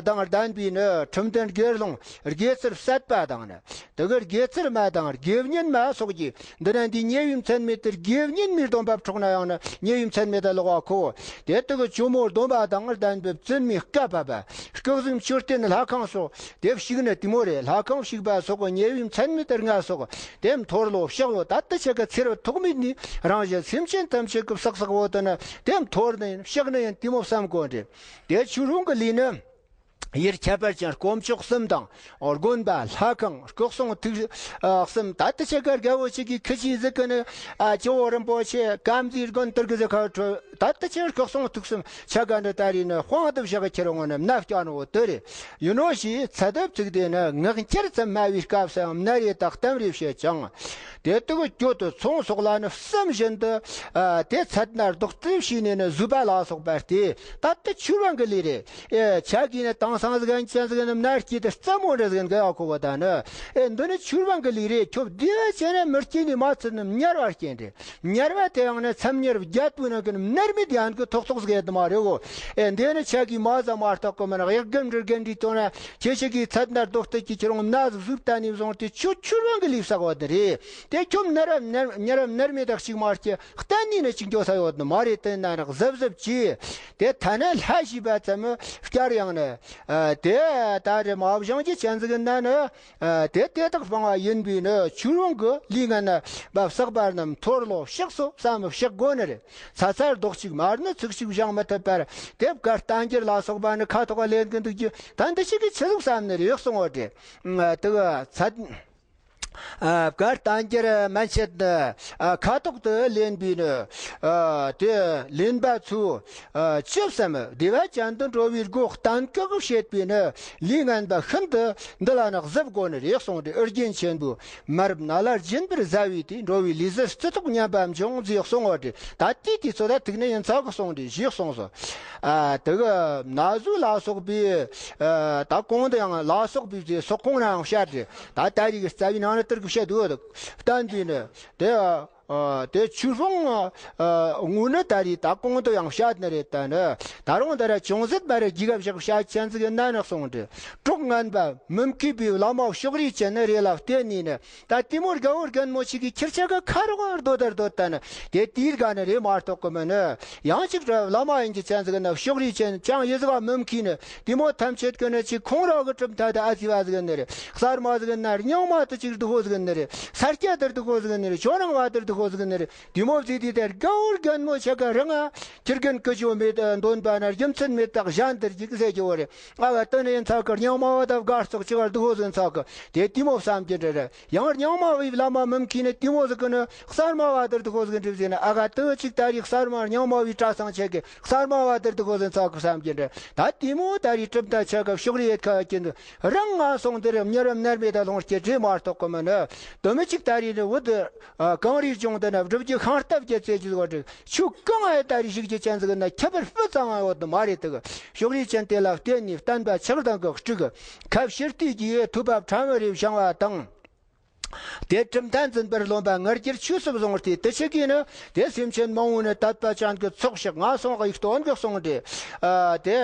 དང་ལྡན་པའི་ནི་ཁྲིམས་ལྡན་དགེ་སློང་དགེ་ཚུལ་བསད་པ་དང་ནི། དེ་ག་དགེ་ཚུལ་མ་དང་དགེ་བསྙེན་མ་སོགས་ཀྱིས་འདི་ན་འདི་ཉེ་བའི་མཚན་མེད་དེར་དགེ་བསྙེན་མའི་སྡོམ་པ་འཕྲོག་ན་ཡང་ནི་ཉེ་བའི་མཚན་མེད་དུ་ལོག་པ་ཁོ། དེ་དག་གི་ཇོ་མོ་སྡོམ་པ་དང་ལྡན་པའི་བཙུན་མའི་བཀའ་བབས་པ། སྐུ་གཟུགས་མཆོད་རྟེན་ལྷ་ཁང་སོགས། དེ་བཤིག་ནི་དེ་མོ་རེད། ལྷ་ཁང་བཤིག་པ་སོགས་ཉེ་བའི་མཚན་མེད་དེ་ལྔ་སོགས། དེ་མཐོལ་ལོ་བཤགས་ལོ། ད་ལྟ་ཆ་ག་ཚེ་རབས་ཐོག་མེད་ནས་རང་གཞན་སེམས་ཅན་ཐམས་ཅད་ཀྱི་བསགས་བསགས་བོ་དེ་ནི་དེ་མཐོལ་ནི་ཡིན། བཤགས་ནི་ཡིན་དེ་མོ་བསམ་དགོས་རེད། དེ་ཆོས་རང་གི་ལུས་ནི་ཡུལ་ཁྱད་པར་ཅན་དཀོན་མཆོག་གསུམ་དང་། དགོན་པ། ལྷ་ཁང་། སྐུ་གསུང་ཐུགས་གསུམ། ད་ལྟ་ཆ་ག་རྒད་པོ་ཅིག་གིས་ཁི་ཆི་ཟིག་གི་ནི། ཨ། ཇོ་བོ་རིན་པོ་ཆེ་དཀར་མཛེས་དགོན་དེར་གི་ཟིག་ཁ་ཁྲོ། ད་ལྟ་ཆེར་སྐུ་གསུང་ཐུགས་གསུམ་ཆ་ག་འདི་ད་རེས་ནི་དཔང་དུ་བཞག་ཁྱེར་འོང་ནི་མནའ་བསྐྱལ་ནོ་དེ་རེད། ཡིན་ནོ་ཞེས་ཚད་དུ་བཙུགས་ཏེ་ནི་ངག་འཁྱལ་ཙམ་སྨྲ་བའི་སྐབས་སུའང་མནར་རེ་དང་གཏམ་རེ་བྱེད་ཅིང་། དེ་དག་གི་གྱོད་དུ་ཚོང་སོགས་ལ་ནི་བསམ་བཞིན་དུ། ཨ། དེ་ཚད་ན་རྡོག་རྩེ་བྱས་ནས་ནི་བཟོད་པ་ལ་སོགས་པ་སྟེ། ད་ལྟ་ཆོས་རང་གི་ལས་རེད། ཨེ། ཆ་གིས་ནི་དེང་སང་ཟིག་ཅན་ཟིག་ནི་མནར་སྐྱེས་ཏེ་རྩ་མོ་འདྲ་ཟིག་འགལ་ཡག་ཁོ་བོ་ད་ནི། ཨེ། འདི་ནི་ཆོས་རང་གི་ལས་རེད། ཁྱོད་བདེ་བ་ཅན་ནི་མི་སྐྱེ་ནི་མ་ཚད་ནི་དམྱལ་བ་སྐྱེ་འདྲེ། དམྱལ་བ་དེ་ཡང་ནི་མཚམས་དམྱལ་བརྒྱད་པོའི་ནང་གི་མནར་མེད་ཡན་གི་ཐོག་ཐོག་ཟིག་ཡོད་མ་རེད་གོ། ཨེ། འདི་ནི་ཆ་གིས་མ་ཟ་མ་བརྟག་གི་མིན་ན་གཡག་རྒན་འདྲེ་རྒན་འདྲེ་བཏང་ན་ཁྱེད་ཆ་གིས་ཚད་ན་རྡོག་ཏུ་གི་ཁྱེར་འོང་མནའ་ཟིག་བཟོས་བཏང་ནས་བཟུང་སྟེ་ཁྱོད་ཆོས་རང་གི་ལས་བསགས་བ་དེ་རེད། དེ་ཁྱོད་མནར་བ་མནར་མནར་བ་མནར་མེད་དག་ཅིག་མ་སྐྱེ། གཏན་ནས་ནི་ཅིག་འགྱོ་ས་ཡོད་ནི་མ་རེད། དེ་ན་ནི་གཟབ་གཟབ་གྱིས། དེ་ཐ་ན་ལྷ་ཞེས་པ་ཙམ་སྐྱར་ཡང་ནི། ཨ། དེ་ད་རེ་མ་བཞེངས་ཀྱི་ཅན་ཟིག་ན་ནི། ཨ། དེ་དེ་དག་སྤང་བ་ཡིན་པས་ནི་ཆོས་རང་གི་ལུས་ངན་ན་བསགས་པ་རྣམས་མཐོལ་ལོ་བཤགས་སོ་བསམ་བཤགས་དགོས་ནི་རེད། ཚ་ཚ་རྡོག་གཅིག་མར་ནི་ཚིག་གཅིག་བཞེངས་མི་ཐུབ་པར་དེབ་ཀ་རྟ་འགྱུར་ལ་སོགས་པ་ནི་ཁ་ཐོག་ལེན་གི་འདུག་རྒྱུ་ད་འདི་ཞིག་གིས་ཆི་ཟིག་བསམ་ནི་རེད་གསུང་བ་དེ། ཨ། དེ་ག་ཚད། ཨ། བཀའ་བསྟན་འགྱུར་མན་ཆད་ནི། ཨ། ཁ་ཐོག་ཏུ་ལེན་པའི་ནི། ཨ། དེ་ལེན་པ་ཚོ། ཨ། ཅི་བསམ་བདེ་བ་ཅན་དུ་འགྲོ་བའི་སྒོ་གཏན་འཁེལ་བྱེད་པའི་ནི་ལས་ངན་པ་ཤིན་ཏུ་འདི་ལ་ནི་གཟབ་དགོས་ནི་རེད་གསུངས་ཏེ། ཨུ་རྒྱན་ཆེན་པོས་མ་རབས་ན་ལ་སྦྱིན་པར་བཟའ་བའི་དེ་འགྲོ་བའི་ལས་སུ་བརྩི་དོགས་ཉམས་པ་འབྱུང་ཟེར་གསུངས་པ་དེ། ད་དེའི་དུས་ཚོད་ད་ཐུག་ནི་ཡིན་ཚ་གི་གསུངས་ཏེ་ཞེས་གསུངས་སོ། ཨ། དེ་གི་ན་ཟུག་ལ་སོགས་པའི། ཨ། ད་གོང་དུ་ཡང་ལ་སོགས་པའི་ཟེར་སོགས་གོང་ན་ཡང་བཤད་དེ། ད་ད་རེས་ཀྱི་རྩ་བའི་ནང་ན་དེར་གི་བཤད་འདུག་བསྟན་པའི་ནི་དེ། ཨ། དེ་ཆོས་དཔང་། ཨ། དངོས་ནི་ད་རེས་ད་གོང་དུ་ཡང་བཤད་ནི་རེད། ད་ནི་ད་རུང་ད་ར་ཅུང་ཟད་མ་རེད་རྒྱུས་ཀ་བཞག་བཤད་ཅན་ཟིག་ཡིན་ན་ནི་གསུངས་ཏེ། གྲོགས་ངན་པ་མི་མཁས་པའི་བླ་མ་ཕྱོགས་རིས་ཅན་ནི་རེད་ལ་བརྟེན་ནས་ནི། ད་དེ་མོ་རྒད་པོ་རྒན་མོ་ཞིག་གིས་ཁྱེར་ཆ་ག་ཁ་རོག་རྡོ་དར་རྡོ་ད་ནི་དེ་དེའི་དགའ་ནི་རེད་མ་གཏོགས་གི་མིན་ནི། ཡང་ཅིག་བླ་མ་ཡིན་གྱི་ཅན་ཟིག་ན་ཕྱོགས་རིས་ཅན་ཅང་ཡི་ཟིག་མི་མཁས་ནི། དེ་མོ་ཐམས་ཅད་ཀྱི་ནི་ཅིག་ཁོང་རང་གི་གྲུབ་མཐའ་དེ་ཨ་ཙི་བ་ཟིག་ནི་རེད། གསར་མ་ཟིག་ན་རྙིང་མ་དེ་ཅིག་སྡུག་པོ་ཟིག་ནི་རེད། ས་སྐྱ་དེར་སྡུག་པོ་ཟིག་ནི་རེད། ཇོ་ནང་བ་དེར་སྡུག་པོ་ཟིག་ནི་རེད། དེ་མོ་ཟིག་དེ་དེ་རྒད་པོ་རྒན་མོ་ཆ་ག་རང་ང་ཁྱེར་རྒན་ཀི་ཅོ་མེད། འདོན་པ་ན་རྒྱུ་མཚན་མེད་པ་གཞན་དེར་ཅིག་ཟེར་གྱི་བ་རེད། ཨ་ག་དེ་ནི་ཡིན་ཚ་གི་རྙིང་མ་བ་དང་དགའ་ཚོགས་ཅི་གར་སྡུག་པོ་ཟིག་ཚ་གི་དེ་དེ་མོ་བསམ་གྱི་འདྲ་རེད། ཡང་རྙིང་མ་བའི་བླ་མ་མི་མཁས་ནི་དེ་མོ་ཟིག་གི་ནི་གསར་མ་བ་དེར་དུ་ཧོ་ཟིག་འགྲིབ་ཟིན་ན། ཨ་ག་དུ་ཅིག་ད་རིག་གསར་མ་རྙིང་མ་བའི་གྲྭ་ཚང་ཆེ་གི་གསར་མ་བ་དེར་དུ་ཧོ་ཟིག་ཚ་གི་བསམ་གྱི་འདྲ། ད་དེ་མོ་ད་རིག་གྲུབ་མཐའ་ཆ་གི་ཕྱོགས་རིས་ཡེད་ཁ་གྱི་འདུག་རང་ང་སོང་དེར་མྱུར་རམ་ནར་མེད་ད་ལོངས་སྐྱེ་འདྲེ་མ་གཏོགས་གི་མི་ནི། དུ་མི་ཅིག་ད་རིག་ནི་བུ་དུ་གངས་རིའི་ལྗོངས་འདི་ན་བསྒྲུབ་རྒྱུ་ཤིང་རྟ་བརྒྱད་ཚེ་རྒྱུ་བ་འགྲིག་ཆུ་གང་ཨེ་ད་རིག་ཞིག་རྒྱུ་ཅན་ཟིག་ན་ཁྱད་པར་སྤུ་ཙམ་ཡང་ཡོད་ནི་མ་རེད། དུ་ཕྱོགས་རིས་ཅན་དེ་ལ་བརྟེན་ནས་བསྟན་པ་ཆགས་སྡང་གི་དཀྲུག་ཁ་བཤད་དུས་ཀྱི་ཐུབ་པ་ཕྲ་མོ་རེ་བཞེངས་བ་དང་། དེ་གྲུབ་མཐའ་འཛིན་པར་རློམ་པ་ང་རྒྱལ་ཆོས་སུ་བཟུང་སྟེ། དེ་ཆེ་གིས་ནི་དེ་སེམས་ཅན་མང་བོ་ནི་དད་པ་ཅན་གྱི་ཚོགས་ཤིག་ང་སོང་གི་སྟོན་གི་གསུངས་ཏེ། ཨ་དེ་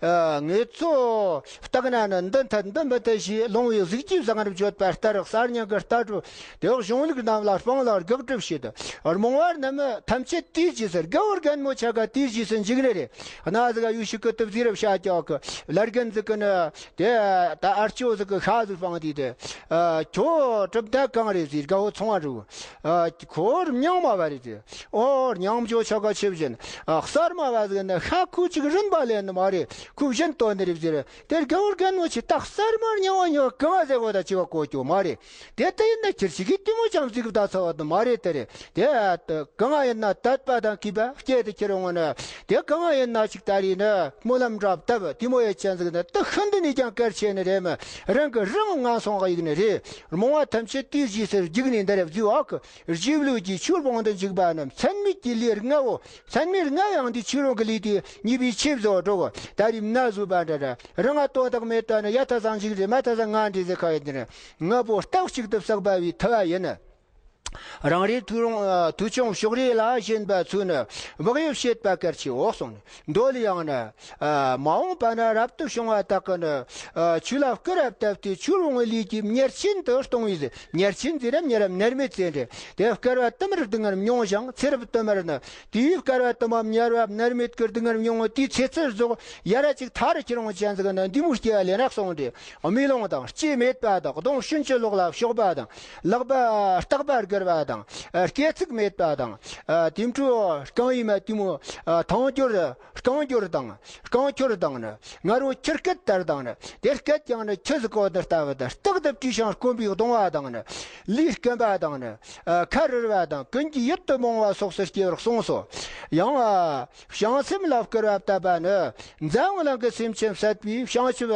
ཨ་ངེད་ཚོ་བརྟག་ན་ནི་འདི་འཐད་འདི་མི་འཐད་ཞེས་ལོང་བའི་གཟུགས་ཀྱིས་བཟང་རབ་བརྗོད་པ་ལྟར། གསར་རྙིང་གི་ལྟ་གྲུབ་དེ་གཞུང་ལུགས་རྣམས་ལ་སྤང་ལ་དགག་སྒྲུབ་བྱེད་དུ། རྨོངས་པ་རྣམས་ཐམས་ཅད་དེའི་རྗེས་སུ། རྒད་པོ་རྒན་མོ་ཆ་ག་དེའི་རྗེས་སུ་འཇུག་ནི་རེད། གནའ་ཟིག་ག་ཡུལ་ཤུལ་གི་དུབ་ཟིག་རབ་བྱ་ཀྱོག་གི་བླ་རྒན་ཟིག་གི་ནི། དེ་ད་ཨར་ཅོ་ཟིག་གི་ཤ་ཟིག་སྤངས་དུས་དེ། ཨ་ཁྱོད་གྲུབ་མཐའ་གང་རེད་ཟེར། རྒད་པོ་ཚོང་བ་འགྲོ། ཨ་ཁོ་རྙིང་མ་བ་རེད་ཟེར། ཨོ་རྙིང་མ་ཆོ་ཆོ་ག་ཆེ་བཞིན། ཨ་གསར་མ་བ་ཟིག་ན་ཤ་ཁོ་ཅིག་རིན་པ་ལེན་ནི་མ་རེད། ཁོ་བཞིན་དོན་ནི་རེད་ཟེར། དེར་རྒད་པོ་རྒན་མོ་ཆེ་ད་གསར་མ་རྙིང་བ་རྙིང་བ་གང་ཟེར་གོ་ད་ཅི་བ་གོ་ཀྱོ་མ་རེད། དེ་ལྟ་ཡིན་ན་ཁྱེར་ཞིག་གིས་དེ་མོ་ཅང་ཟིག་ད་ཚ་བ་དུ་མ་རེད། དེ་རེད། དེ་གང་ཡིན་ན་དད་པ་དང་གུས་པ་སྐྱེས་ཏེ་ཁྱེར་འོང་ནི། དེ་གང་ཡིན་ན་ཅིག་ད་རེས་ནི་སྨོན་ལམ་འདྲ་བཏབ་དེ་མོ་ཡེད་ཅན་ཟིག་ནི་དེ་ཤིན་ཏུ་ནས་ཀྱང་གལ་ཆེ་ནི་རེད་མི། རང་གི་རང་ང་སོང་གི་ཡིག་ནི་རེད། རྨོངས་པ་ཐམས་ཅད་དེའི་རྗེས་སུ་རྒྱུག་ནས་འདི་རེ་བཟོས་ཨ་ཁུ། རྗེ་བློ་གྱིས་ཆོས་སྤོང་དུ་འཇུག་པ་རྣམས། ཚད་མེད་ཀྱི་ལས་ལྔ་བོ། ཚད་མེད་ལྔ་ཡང་འདི་ཆོས་རང་གི་ལས་དེ་ཉེས་པའི་ཆེད་བཟོ་འགྲོ་གོ། ད་རེས་མནའ་ཟོས་པ་འདྲ་འདྲ། རང་ང་དོན་དག་མེད་ད་ནི་ཡ་ཐ་སང་འཇིག་རེད། མ་ཐ་སང་ང་འདྲེ་ཟེར་ཁ་ཡོད་འདི་ནི། ལྔ་པོ་རྟགས་གཅིག་ཏུ་བསགས་པ་བའི་ཐུ་བ་ཡིན། རང་རེའི་ཐུགས་རུང་ཐུགས་ཆུང་ཕྱོགས་རེ་ལ་ཞེན་པ་ཚུ་ནི་བག་ཡོད་བྱེད་པ་གལ་ཆེའོ་གསུངས། མདོ་ལས་ཡང་ན། མ་འོངས་པ་ན་རབ་ཏུ་བྱུང་བ་དག་གི་ནི། ཆོས་ལ་སྐུར་བ་བཏབ་སྟེ་ཆོས་རུང་བའི་ལས་ཀྱི་མྱུར་ཆེན་དུ་གཏོང་བའི་ཟེར། མྱུར་ཆེན་ཟེར་རབ་མྱུར་རབ་ནར་མེད་ཟེར་འདྲ། དེ་བསྐལ་པ་དུ་མར་སྡུག་བསྔལ་མྱོང་ཞིང་ཚེ་རབས་དུ་མར་ནི། དེའི་བསྐལ་པ་དུ་མ་མྱུར་བ་ནར་མེད་ཀྱི་སྡུག་བསྔལ་མྱོང་བ་དེའི་ཚེ་ཚད་རྫོགས་ཡ་ར་ཅིག་ཐར་ཁྱེར་འོང་ཅན་ཟིག་ན་འདི་མོ་སྐྱེ་བ་ལེན་རག་སོང་སྟེ། རྨི་ལོང་དང་སྐྱེ་མེད་པ་དང་གདོང་ཤུན་གྱི་ལོགས་ལ་ཕྱོགས་པ་དང་། ལག་པ་ལྟག་པ་སྒུར་བ་དང་། སྐེ་ཚིགས་མེད་པ་དང་། དེ་འཕྲོ་རྐང་ཡིན་མ་དེ་མོ་ཐང་སྐྱོར་རྐང་སྐྱོར་དང་། རྐང་འཁྱོར་དང་ནི། ང་རོ་ཁྱི་སྐད་ལྟར་དང་ནི། དེ་སྐད་ཀྱང་ནི་ཁྱི་ཟིག་གོ་ནི་ལྟ་བུ་དང་། རྟག་ཏུ་བྲིས་ཤིང་སྐོམ་པའི་གདུང་བ་དང་ནི། ལུས་སྐམ་པ་དང་ནི། ཨ། ཁ་རུལ་བ་དང་ཀུན་གྱིས་ཡིད་དུ་མང་བ་སོགས་སུ་སྐྱེ་བར་གསུངས་སོ། ཡང་། ཨ། བྱང་སེམས་ལ་བསྐུར་བ་བཏབ་པ་ནི། འཛམ་བུ་གླིང་གི་སེམས་ཅན་བསད་པའི་བྱང་ཆུབ་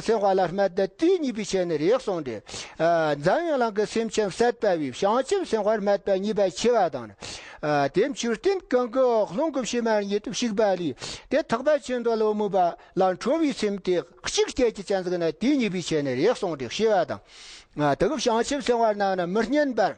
སེམས་དཔའ་ལ་སྨད་དེ་དེའི་ཉེས་པའི་ཆེད་ནི་རེད་གསུངས་ཏེ། ཨ། འཛམ་བུ་གླིང་གི་སེམས་ཅན་བསད་པ་བའི་བྱང་ཆུབ་སེམས་དཔའ་སྨད་པ་ཉེས་པ་ཆེ་བ་དང་ནི། ཨ། དེ་མཆོད་རྟེན་གང་གི་རླུང་གི་ཕྱེ་མར་ཉིད་དུ་བཤིག་པ་ལས། དེ་ཐེག་པ་ཆེན་པོ་ལ་མོས་པ་ལ་ཁྲོ་བའི་སེམས་དེ་གཅིག་སྐྱེ་གི་ཅན་ཟིག་ན་དེའི་ཉེས་པའི་ཆེད་ནི་རེད་གསུངས་ཏེ་ཞེས་པ་དང་། ཨ། དེ་གི་བྱང་ཆུབ་སེམས་དཔའ་རྣམས་ནི་མི་སྙན་པར།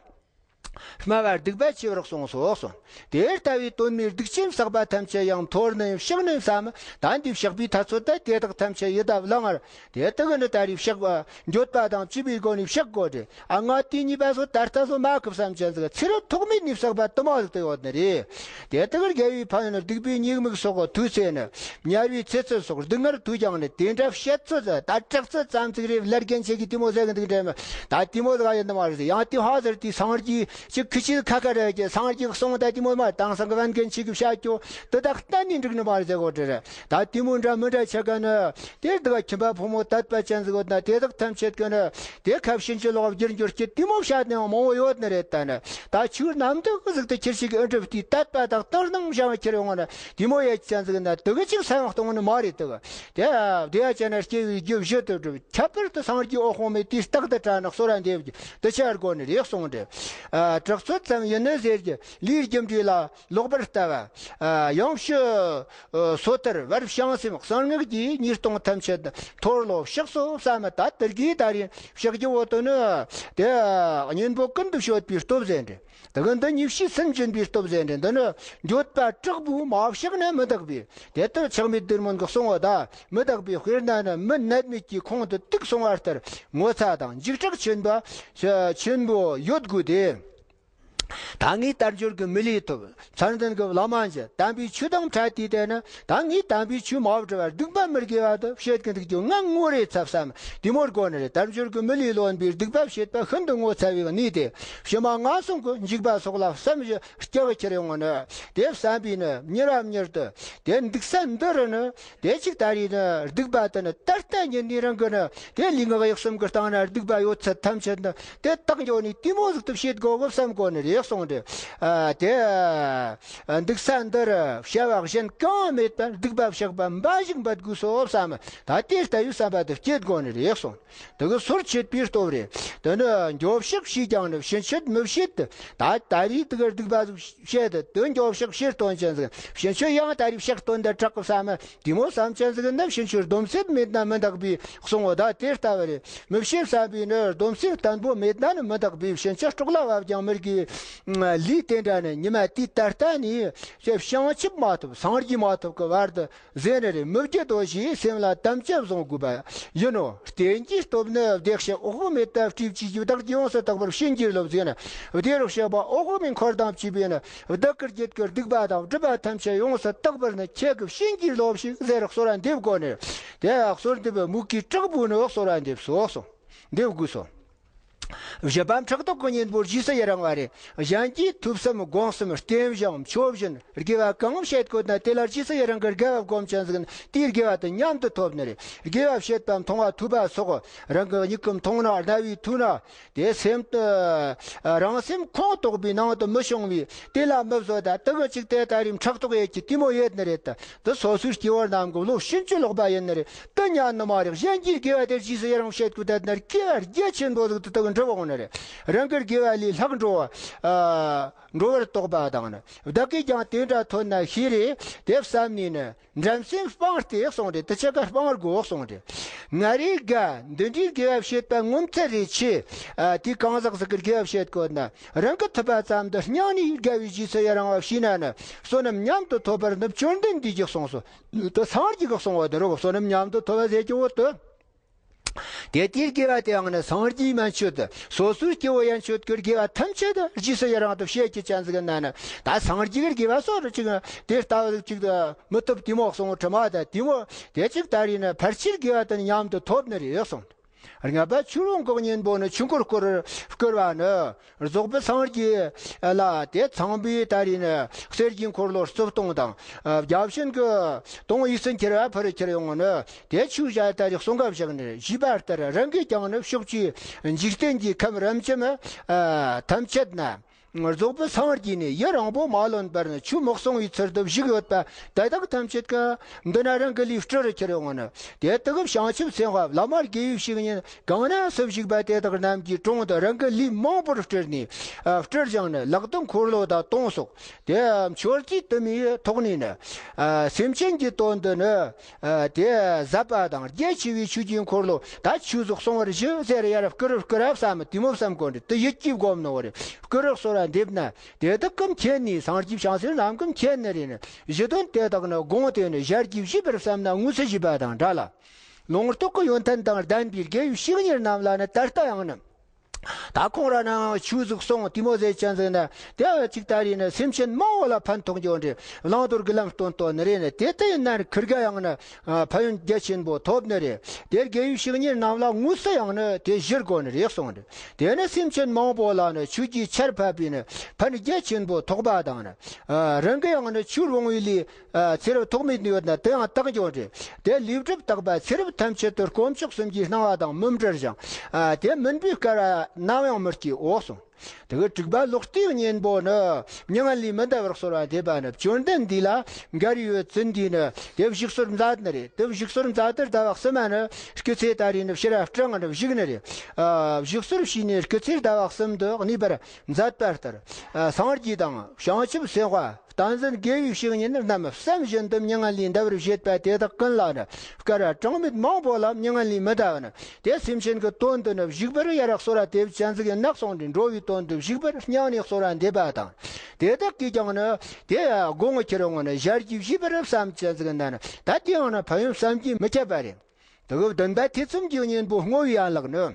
སྨྲ་བར་སྡིག་པ་ཆེ་བར་གསུངས་སོ་གསུངས། དེ་ལྟ་བུའི་དོན་མེད་སྡིག་ཅན་བསགས་པ་ཐམས་ཅད་ཡང་འཐོར་ནས་བཤགས་ནས་བསམ། ད་འདི་བཤགས་པའི་ཐབས་ཚུལ་དེ་དག་ཐམས་ཅད་ཡི་དྭགས་ལ་ངར། དེ་དག་ནི་ད་རེས་བཤགས་པ་འགྱོད་པ་དང་བཅས་པའི་སྒོ་ནས་བཤགས་དགོས་ཏེ། ཨ། ང་དེ་གཉིས་པ་སོ་ད་ལྟ་སོ་མ་གི་བསམ་ཅན་ཟིག་ཚེ་རབས་ཐོག་མེད་ནས་བསགས་པ་དུ་མ་ཟིག་ཏུ་ཡོད་ནི་རེད། དེ་དག་དགེ་བའི་ཕན་ཡོན་སྡིག་པའི་ཉེས་དམིགས་སོགས་དུས་ཚེ་ནི། དམྱལ་བའི་ཚེ་ཚད་སོགས་སྡུག་བསྔལ་དུས་ཀྱང་ནི་དེ་འདྲ་བཤད་ཚོད་ད་དྲག་ཚོད་ཙམ་ཟིག་རེད། བླ་རྒན་ཆེ་གི་དེ་མོ་ཟེར་གི་འདུག་འདྲ་མི་ད་དེ་མོ་ཟིག་ཡིན་ནི་མ་རེད། ཡང་དེ་ཧ་ཟེར་དེ་སངས་རྒྱས། ཅིག་ཁི་ཆི་ཁ་ཁ་རེད་ཀྱི་སངས་རྒྱས་གསུང་ད་དེ་མོ་མ་དེང་སང་གི་བན་རྒན་ཆེ་གི་བཤད་རྒྱུ་དེ་དག་གཏན་ནས་འགྲིག་ནི་མ་རེད་ཟེར་གོ་དྲི་རེད། ད་དེ་མོ་འདྲ་མི་འདྲ་ཆ་ག་ནི་དེར་དུ་ཁྱིམ་པ་ཕོ་མོ་དད་པ་ཅན་ཟིག་ཡོད་ན་དེ་དག་ཐམས་ཅད་ཀྱི་ནི་དེ་ཁ་ཕྱིན་ཅི་ལོག་བསྒྱུར་འགྱུར་གྱི་དེ་མོ་བཤད་ནས་མང་བོ་ཡོད་ནི་རེད། ད་ནི་ད་ཆུ་རྣམ་དག་གི་ཟིག་ཏུ་ཁྱེར་ཞིག་ཨེ་འགྲུབ་དེ་དད་པ་དག་དོར་སྣང་བྱང་ཁྱེར་ཡོང་ནི་དེ་མོ་ཡ་ཅན་ཟིག་ན་དུ་གི་ཅིག་ས་ཡང་གཏོང་ནི་མ་རེད། དུ་གི་དེ་བདེ་ཡ་ཅན་ན་སྐྱེ་བའི་རྒྱུ་བཞི་དུ་གྲུབ། ཁྱད་པར་དུ་སངས་རྒྱས་འོད་དཔག་མེད་དེའི་རྟགས་དུ་བཀྲ་ནག་གསོལ་ར་འདེབས་ཀྱི་དུ་ཆར་དགོ་ནི་རེད་གསུངས་ཏེ། ཨ་དྲག་ཚོད་ཙམ་ཡིན་ནི་ཟེར་གྱི་ལུས་རྒྱུ་འབྲས་ལ་ལོག་པར་ལྟ་བ། ཨ་ཡང་ཕྱི་ཨ་སོ་ཐར་བར་བྱང་སེམས་གསང་སྔགས་ཀྱི་ཉེས་ལྟུང་ཐམས་ཅད་མཐོལ་ལོ་བཤགས་སོ་བསམ། ད་དེར་གྱིས་ད་རིང་བཤགས་རྒྱུ་བོ་དོ་ནི་དེ་གཉེན་པོ་ཀུན་ཏུ་སྤྱོད་པའི་སྟོབས་ཟེར་འདྲ། དེ་གི་འདི་གཉིས་བཤད་སེམས་འབྱིན་པའི་སྟོབས་ཟེར་འདྲ། འདི་ནི་འགྱོད་པ་དྲག་པོས་མ་བཤགས་ན་མི་དག་པའི། དེ་ལྟར་ཆགས་མེད་བདེ་སྨོན་གྱིས་གསུངས་པ་དང་། མི་དག་པའི་དཔེར་ན་ནི་མི་ནད་མེད་ཀྱི་ཁོང་དུ་དུག་སོང་བ་ལྟར་ངོ་ཚ་དང་འཇིགས་སྐྲག་ཆེན་པོ་ཆེན་པོ་ཡོད་དགོས་ཏེ། ད་ངས་དལ་འབྱོར་གྱི་མི་ལུས་ཐོབ། མཚན་ལྡན་གྱི་བླ་མ་མཇལ། དམ་པའི་ཆོས་དང་འཕྲད་དེ་བསྡད་ན་ད་ངས་དམ་པའི་ཆོས་མ་བསྒྲུབས་པར་སྡིག་པ་མི་དགེ་བ་དུ་བྱེད་ཀྱི་འདུག་རྒྱུ་ང་ངོ་རེ་ཚབ་བསམ། དེ་མོར་གོ་ནི་རེད། དལ་འབྱོར་གྱི་མི་ལུས་ལོན་པའི་སྡིག་པ་བྱེད་པ་ཤིན་ཏུ་ངོ་ཚ་བའི་གནས་ཏེ། ཕྱི་མ་ངན་སོང་གི་འཇིགས་པ་སོགས་ལ་བསམ་བཞིན་སྐྱེ་བ་ཁྱེར་ཡོང་ངོ་ནི། དེ་བསམ་པས་ནི་མྱུར་བ་མྱུར་དུ་དེ་འདུག་ས་འདི་རུ་ནི་དེ་གཅིག་ད་རེས་ནི་སྡིག་པ་དེ་ནི་ད་ལྟ་ཉིད་ནས་རང་གི་ནི་དེ་ལུས་ངག་ཡིད་གསུམ་གྱི་སྟེང་ན་སྡིག་པ་ཡོད་ཚད་ཐམས་ཅད་ནི་དེ་དག་འགྱོ་ནས་དེ་མོ་ཟིག་ཏུ་བྱེད་དགོ་གི་བསམ་གོ་ནི་རེད་གསུངས་ཏེ། ཨ་དེ་འདུག་ས་འདི་རུ་བྱ་བ་གཞན་གང་མེད་པར་སྡིག་པ་བཤགས་པ་འབའ་ཞིག་འབད་དགོས་སོ་བསམ། ད་དེ་ལྟ་བུའི་བསམ་པ་དེ་སྐྱེ་དགོ་ནི་རེད་གསུངས། དེ་གི་སོར་ཆུད་པའི་སྟོབས་རེད། དེ་ནི་འགྱོད་བཤགས་བྱས་ཀྱང་ནི་ཕྱིན་ཆད་མི་བྱེད་དེ། ད་ད་རེས་དེ་གི་སྡིག་པ་ཟིག་བཤད་དེ་དེ་འགྱོད་བཤགས་བྱེད་དོན་ཅན་ཟིག་ཕྱིན་ཆད་ཡང་ད་རེས་བཤགས་དོན་དེ་དྲག་གི་བསམ། དེ་མོ་བསམ་ཅན་ཟིག་ནི་ཕྱིན་ཆད་སྡོམ་སེམས་མེད་ན་མི་འདག་པའི་གསུང་ངོ་། ད་དེ་ལྟ་བུ་རེད། མི་བྱེད་བསམ་པའི་ནི་སྡོམ་སེམས་བརྟན་པོ་མེད་ན་ནི་མི་འདག་པའི་ཕྱིན་ཆད་སྲོག་ལ་བབ་ཀྱང་མི་དགེ་ལས་དེ་འདྲ་ནི་ཉི་མ་དེའི་ད་ལྟ་ནས་བྱང་ཆུབ་མ་ཐོབ་སངས་རྒྱས་མ་ཐོབ་ཀྱི་བར་དུ། ཟེར་ནི་རེད། མི་བགྱིད་དོ་ཞེས་སེམས་ལ་དམ་བཅའ་བཟུང་དགོས་པ་ཡིན་ནོ། རྟེན་གྱི་སྟོབས་ནི་བདེ་གཤེགས་འོག་མིན་དུ་སྤྲུལ་པའི་བདག་ཡོངས་སུ་དག་པར་བྱིན་གྱིས་རློབས་ཟེར་ན། བདེ་རུ་གཤེགས་པ་འོག་མིན་འཁོར་དང་བཅས་པས་ནི་བདག་གི་རྒྱུད་ཀྱི་སྡིག་པ་དང་སྒྲིབ་པ་ཐམས་ཅད་ཡོངས་སུ་དག་པར་ནི་ཁྱེད་ཀྱིས་བྱིན་གྱིས་རློབས་ཤིག་ཟེར་གསོལ་བ་འདེབས་དགོས་ནི། དེ་ཡང་གསོལ་འདེབས་མུ་གེའི་དྲག་པོ་ནི་གསོལ་བ་འདེབས་སོ་གསུངས། འདེབས་དགོས་སོ། བཞི་པ་ཕྲག་དོག་གི་གཉེན་པོ་རྗེས་སུ་ཡི་རང་བ་རེད། གཞན་གྱིས་ཐོས་བསམ་སྒོམ་གསུམ་བསྟེན་ཞིང་མཆོད་བཞིན་དགེ་བ་གང་བྱེད་དགོས་ན་དེ་ལ་རྗེས་སུ་ཡི་རང་གི་དགེ་བ་སྒོམ་ཅན་ཟིག་ན་དེའི་དགེ་བ་དེ་མཉམ་དུ་ཐོབ་ནི་རེད། དགེ་བ་བྱེད་པ་མཐོང་བ་ཐོས་པ་སོགས་རང་གི་མྱིག་གིས་མཐོང་ན་རྣ་བས་ཐོས་ན་དེ་སེམས་དུ་རང་སེམས་ཁོང་དོགས་པའི་ནང་དུ་མི་ཤོང་བས་དེ་ལ་མི་བཟོད་ད་དེ་གི་ཅིག་དེ་ད་རེས་ཕྲག་དོག་ཡེད་ཀྱི་དེ་མོ་ཡེད་ནི་རེད་ད། དེ་སོ་སོའི་སྐྱེ་བོ་རྣམས་ཀྱི་བློ་ཕྱིན་ཅི་ལོག་པ་ཡིན་ནི་རེད། དེ་ཉན་ནི་མ་རེད། གཞན་གྱིས་དགེ་བ་དེ་རྗེས་སུ་ཡི་རང་བྱེད་དགོས་ད་ནི་དགེ་བ་རྒྱ་ཆེན་པོ་ཟིག་དེ་དག་འགྲུབ་འོང་ནི་རེད། རང་གི་དགེ་བ་ལས་ལྷག་འགྲོ་བ་ཨ་འགྲོ་བར་དོགས་པ་དང་ནི། བདག་གིས་ཀྱང་དེ་འདྲ་ཐོན་ན་ཤེས་རེ་དེ་བསམ་ནས་ནི་འགྲན་སེམས་སྤངས་ཏེ་གསུངས་ཏེ། དེ་ཆ་ག་སྤང་བར་དགོས་གསུངས་ཏེ། ང་རེ་དགའ་འདི་འདྲའི་དགེ་བ་བྱེད་པ་ངོ་མཚར་རེ་ཆེ། ཨ་དེ་གང་ཟག་ཟིག་གི་དགེ་བ་བྱེད་དགོས་ན། རང་གི་ཐུབ་པ་ཙམ་དུ་སྙིང་ནས་དགའ་བའི་རྗེས་སུ་ཡི་རང་བ་བྱས་ན་ནི་བསོད་ནམས་མཉམ་དུ་ཐོབ་པར་ནི་བཅོམ་ལྡན་འདས་ཀྱིས་གསུངས་སོ། དེ་སངས་རྒྱས་ཀྱིས་གསུངས་པ་དེ་རོ། བསོད་ནམས་མཉམ་དུ་ཐོབ་པ་ཟེར་གྱི་འོ་དེ། དེ་དེའི་དགེ་བ་དེའང་ནི་སངས་རྒྱས་མན་ཆད་དུ་སོ་སོའི་སྐྱེ་བོ་ཡན་ཆད་ཀྱི་དགེ་བ་ཐམས་ཅད་དུ་རྗེས་སུ་ཡི་རང་དུ་བྱེད་ཀྱི་ཅན་ཟིག་ན་ནི་ད་སངས་རྒྱས་ཀྱི་དགེ་བ་སོགས་རུ་ཅིག་དེ་ལྟ་བུ་ཅིག་ཏུ་མི་ཐུབ་དེ་མོ་གསུངས་དྲི་མ་ད་དེ་མོ་དེ་ཅིག་ད་རེས་ནི་ཕལ་ཆེར་དགེ་བ་དེ་ནི་མཉམ་དུ་ཐོབ་ནི་རེད་གསུངས། ལྔ་པ་ཆུ་རོ་འགོག་གཉེན་པོ་ནི་ཆུ་འཁོར་བསྐོར་བསྐོར་བ་ནི། རྫོགས་པའི་སངས་རྒྱས་ལ་དེ་ཚངས་པའི་ད་རེས་ནི་གསེར་གྱི་འཁོར་ལོ་བརྩིགས་སྟངས་དང་། བརྒྱ་བྱིན་གྱི་དུང་ཡིད་སུན་འཁྱེར་བ་ཕུལ་ཁྱེར་ཡོང་ནི། དེ་ཆུ་བཞག་ད་རེས་གསུང་ག་བཞག་ནི་ཞུས་པ་ལྟར་རང་གིས་ཀྱང་ནི་ཕྱོགས་བཅུའི་འཇིག་རྟེན་གྱི་ཁམས་རིམ་གྱིས་ཐམས་ཅད་ན། རྫོགས་པའི་སངས་རྒྱས་ནས་ཡི་རང་པོ་མ་ལོན་པར་ནི་ཆུ་མི་གསུང་བའི་ཚུལ་དུ་བཞུགས་ཡོད་པ་དེ་དག་ཐམས་ཅད་ཀྱི་མདུན་ན་རང་གི་ལུས་སྤྲུལ་རུ་ཁྱེར་ཡོང་ནི། དེ་དག་བྱང་ཆུབ་སེམས་དཔའ་བླ་མ་དགེ་བའི་བཤེས་གཉེན་གང་ན་སུ་བཞུགས་པ་དེ་དག་རྣམས་ཀྱི་དྲུང་དུ་རང་གི་ལུས་མང་པོར་སྤྲུལ་ནས་སྤྲུལ་ཞིང་ནི་ལག་ཏུ་འཁོར་ལོ་དང་དུང་སོགས་དེ་མཆོད་རྫས་དུ་མའི་ཐོག་ནས་ནི། སེམས་ཅན་གྱི་དོན་དུ་ནི། ཨ་དེ་ཟབ་པ་དང་རྒྱ་ཆེ་བའི་ཆོས་ཀྱི་འཁོར་ལོ་ད་ཆོས་སུ་གསུང་བར་ཞུ་ཟེར་ཡར་བསྐུར་བསྐུར་བསམ་དེ་མོ་བསམ་དགོས་འདྲ། དེ་ཡིད་ཀྱིས་སྒོམ་ནོ་རེད། བསྐུར་བསྐུར་བ་འདེབས་ན་དེ་དག་གི་མཁྱེན་ནས་སངས་རྒྱས་བྱང་སེམས་རྣམས་ཀྱི་མཁྱེན་ནི་རེད་ནི། གཞི་དོན་དེ་དག་ནི་དགོངས་ཏེ་ནི་ཞལ་གྱིས་བཞེས་པར་བསམ་ན་དངོས་སུ་བཞེས་པ་དང་འདྲ་ལ། ལུང་རྟོགས་ཀྱི་ཡོན་ཏན་དང་ལྡན་པའི་དགེ་བའི་བཤེས་གཉེན་རྣམས་ལ་ནི་ད་ལྟ་ཡང་ནི། ད་ཁོང་ར་ནང་ཆོས་ཟིག་གསུངས་དེ་མོ་ཟེར་ཅན་ཟིག་ན་དེ་བ་ཅིག་ད་རེས་ནི་སེམས་ཅན་མང་བོ་ལ་ཕན་ཐོགས་འགྱོ་འདྲི་བླང་དོར་གི་ལམ་སྟོན་སྟོན་ནི་རེད་ནི། དེ་ལྟ་ཡིན་ན་ཁིར་ག་ཡང་ནི་ཕན་ཡོན་རྒྱ་ཆེན་པོ་ཐོབ་ནི་རེད། དེ་དགེ་བའི་བཤེས་གཉེན་རྣམས་ལ་དངོས་སུ་ཡང་ནི་དེ་གཞིར་གོ་ནི་རེད་གསུངས་འདྲི། དེ་ནི་སེམས་ཅན་མང་པོ་ལ་ནི་ཆོས་ཀྱི་ཆར་ཕབ་པའི་ནི་ཕན་རྒྱ་ཆེན་པོ་ཐོགས་པ་དང་ནི་རང་གི་ཡང་ནི་ཆོས་རུང་བའི་ལས། ཚེ་རབས་ཐོག་མེད་ནས་ཡོད་ན་དེ་ཡང་དག་འགྱོ་འདྲི། དེ་ལུས་སྒྲུབ་དག་པ་ཚེ་རབས་ཐམས་ཅད་དུ་དཀོན་མཆོག་གསུམ་གྱི་སྣང་བ་དང་མི་འབྲལ་ཞིང་། དེ་མུན་པའི་སྐར་བ་ནམ་ཡང་མི་སྐྱེའོ་གསུངས། དེ་གི་དྲུག་པ་ལོག་ལྟའི་གཉེན་པོ་ནི་མྱ་ངན་ལས་མི་འདའ་བར་གསོལ་བ་འདེབས་པ་ནི་བཅོམ་ལྡན་འདས་ལ་མགར་ཡོད་ཙན་དུས་ནི་དེ་བཞུགས་གསོལ་མཛད་ནི་རེད། དེ་བཞུགས་གསོལ་མཛད་དེ་ཟླ་བ་གསུམ་མ་ནི་སྐུ་ཚེ་ད་རེས་ནི་ཕྱིར་སྤྲང་ནི་བཞུགས་ནི་རེད། བཞུགས་གསོལ་བྱས་ནས་སྐུ་ཚེ་ཟླ་བ་གསུམ་དུ་གནས་པར་མཛད་པ་ལྟར་སངས་རྒྱས་དང་བྱང་ཆུབ་སེམས་དཔའ། བསྟན་འཛིན་དགེ་བའི་བཤེས་གཉེན་རྣམས་བསམ་བཞིན་དུ་མྱ་ངན་ལས་འདའ་བར་བྱེད་པ་དེ་དག་ཀུན་ལ་ནི་སྐར་གྲངས་མེད་མང་པོ་ལ་མྱ་ངན་ལས་མི་འདའ་བ་ནི་དེ་སེམས་ཅན་གྱི་དོན་དུ་ནི་བཞུགས་པར་ཡར་གསོལ་བ་འདེབས་ཅན་ཟིག་ཡིན་ན་གསུངས་ཏེ་འགྲོ་བའི་དོན་དུ་བཞུགས་པར་སྙིང་ནས་གསོལ་བ་འདེབས་པ་དང་། དེ་དག་གིས་ཀྱང་ནི་དེ་དགོངས་ཁྱེར་འོང་ནི་ཞལ་གྱིས་བཞེས་པར་བསམ་ཅན་ཟིག་ཡིན་ན་ནི་ད་དེ་ཡང་ནི་ཕན་ཡོན་བསམ་གྱིས་མི་ཁྱབ་པ་རེད། དེ་གི་བདུན་པ་ཐེ་ཚོམ་གྱི་གཉེན་པོ་བསྔོ་བའི་ཡན་ལག་ནི།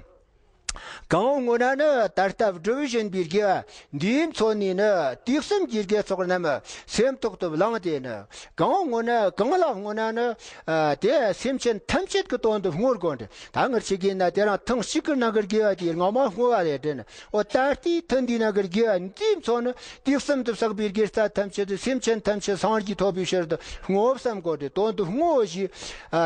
གང་བསྔོ་ན་ནི་ད་ལྟ་སྒྲུབ་བཞིན་པའི་དགེ་བ་འདིས་མཚོན་ནས་ནི་དུས་གསུམ་གྱི་དགེ་ཚོགས་རྣམས་སེམས་ཐོག་ཏུ་བླངས་ཏེ་ནི། གང་བསྔོ་ན་གང་ལ་བསྔོ་ན་ནི་དེ་སེམས་ཅན་ཐམས་ཅད་ཀྱི་དོན་དུ་བསྔོ་དགོས་འདྲི། ད་ངར་ཆེ་གེ་ན་དེ་རང་ཐེངས་གཅིག་གི་ནང་གི་དགེ་བ་དེ་སྔ་མ་བསྔོ་བ་རེད་དྲན། འོ་ད་ལྟའི་ཐུན་འདིའི་ནང་གི་དགེ་བ་འདིས་མཚོན་ནི། དུས་གསུམ་དུ་བསགས་པའི་དགེ་རྩ་ཐམས་ཅད་དུ་སེམས་ཅན་ཐམས་ཅད་སངས་རྒྱས་ཐོབ་པའི་ཕྱིར་དུ་བསྔོ་བསམ་དགོས་ཏེ་དོན་དུ་བསྔོ་ཞེས།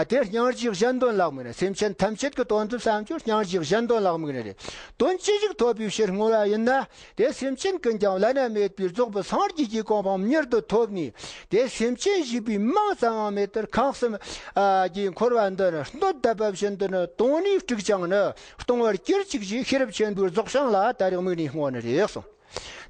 དེ་སྙིང་རྗེའི་གཞན་དོན་ལྷག་མིན་ནི། སེམས་ཅན་ཐམས་ཅད་ཀྱི་དོན་དུ་བསམ་རྒྱུ་སྙིང་རྗེའི་གཞན་དོན་ལྷག་མིན་ནི་རེད། དོན་ཅི་ཞིག་ཐོབ་པའི་ཕྱིར་བསྔོ་བ་ཡིན་ན། དེ་སེམས་ཅན་ཀུན་ཀྱང་བླ་ན་མེད་པའི་རྫོགས་པའི་སངས་རྒྱས་ཀྱི་གོ་འཕང་མྱུར་དུ་ཐོབ་ནས། དེ་སེམས་ཅན་བཞི་པའི་མིང་ཙམ་ཡང་མེད་པར་ཁམས་གསུམ་གྱི་འཁོར་བ་འདི་ནི་སྣོད་ལྟ་བུ་བཞིན་དུ་ནི་དོང་ནས་དཀྲུགས་ཀྱང་ནི་གཏོང་བར་གྱུར་ཅིག་ཅེས་ཤེས་རབ་ཆེན་པོའི་རྫོགས་བྱང་ལ་ད་རེས་དམིགས་ནས་བསྔོ་ནི་རེད་གསུངས།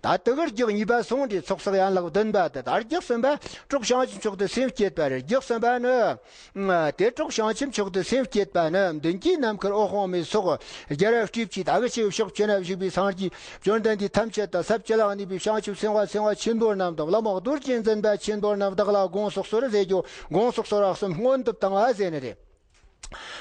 ད་དེ་གར་རྒྱག་གཉིས་པ་སོང་འདྲི་ཚོགས་བསགས་ཡན་ལག་བདུན་པ་དེ། ད་རྒྱག་གསུམ་པ་གྲོགས་བྱང་ཆུབ་མཆོག་ཏུ་སེམས་བསྐྱེད་པ་རེད། རྒྱག་གསུམ་པ་ནི། དེ་གྲོགས་བྱང་ཆུབ་མཆོག་ཏུ་སེམས་བསྐྱེད་པ་ནི་མདུན་གྱི་ནམ་མཁར་འོད་དཔག་མེད་སོགས་རྒྱལ་བ་སྤྲུལ་སྐུའི་ད་གི་ཆེ་བའི་ཕྱོགས་བཅུ་ན་བཞུགས་པའི་སངས་རྒྱས་བཅོམ་ལྡན་འདས་ཐམས་ཅད་དང་ས་བཅུ་ལ་གནས་པའི་བྱང་ཆུབ་སེམས་དཔའ་སེམས་དཔའ་ཆེན་པོ་རྣམས་དང་བླ་མ་རྡོ་རྗེ་འཛིན་པ་ཆེན་པོ་རྣམས་དག་ལ་དགོངས་སོགས་གསོལ་ཟེར་རྒྱུ། དགོངས་སོགས་གསོལ་བ་གསུམ་སྔོན་དུ་བཏང་བ་ཟེར་ནི་རེད།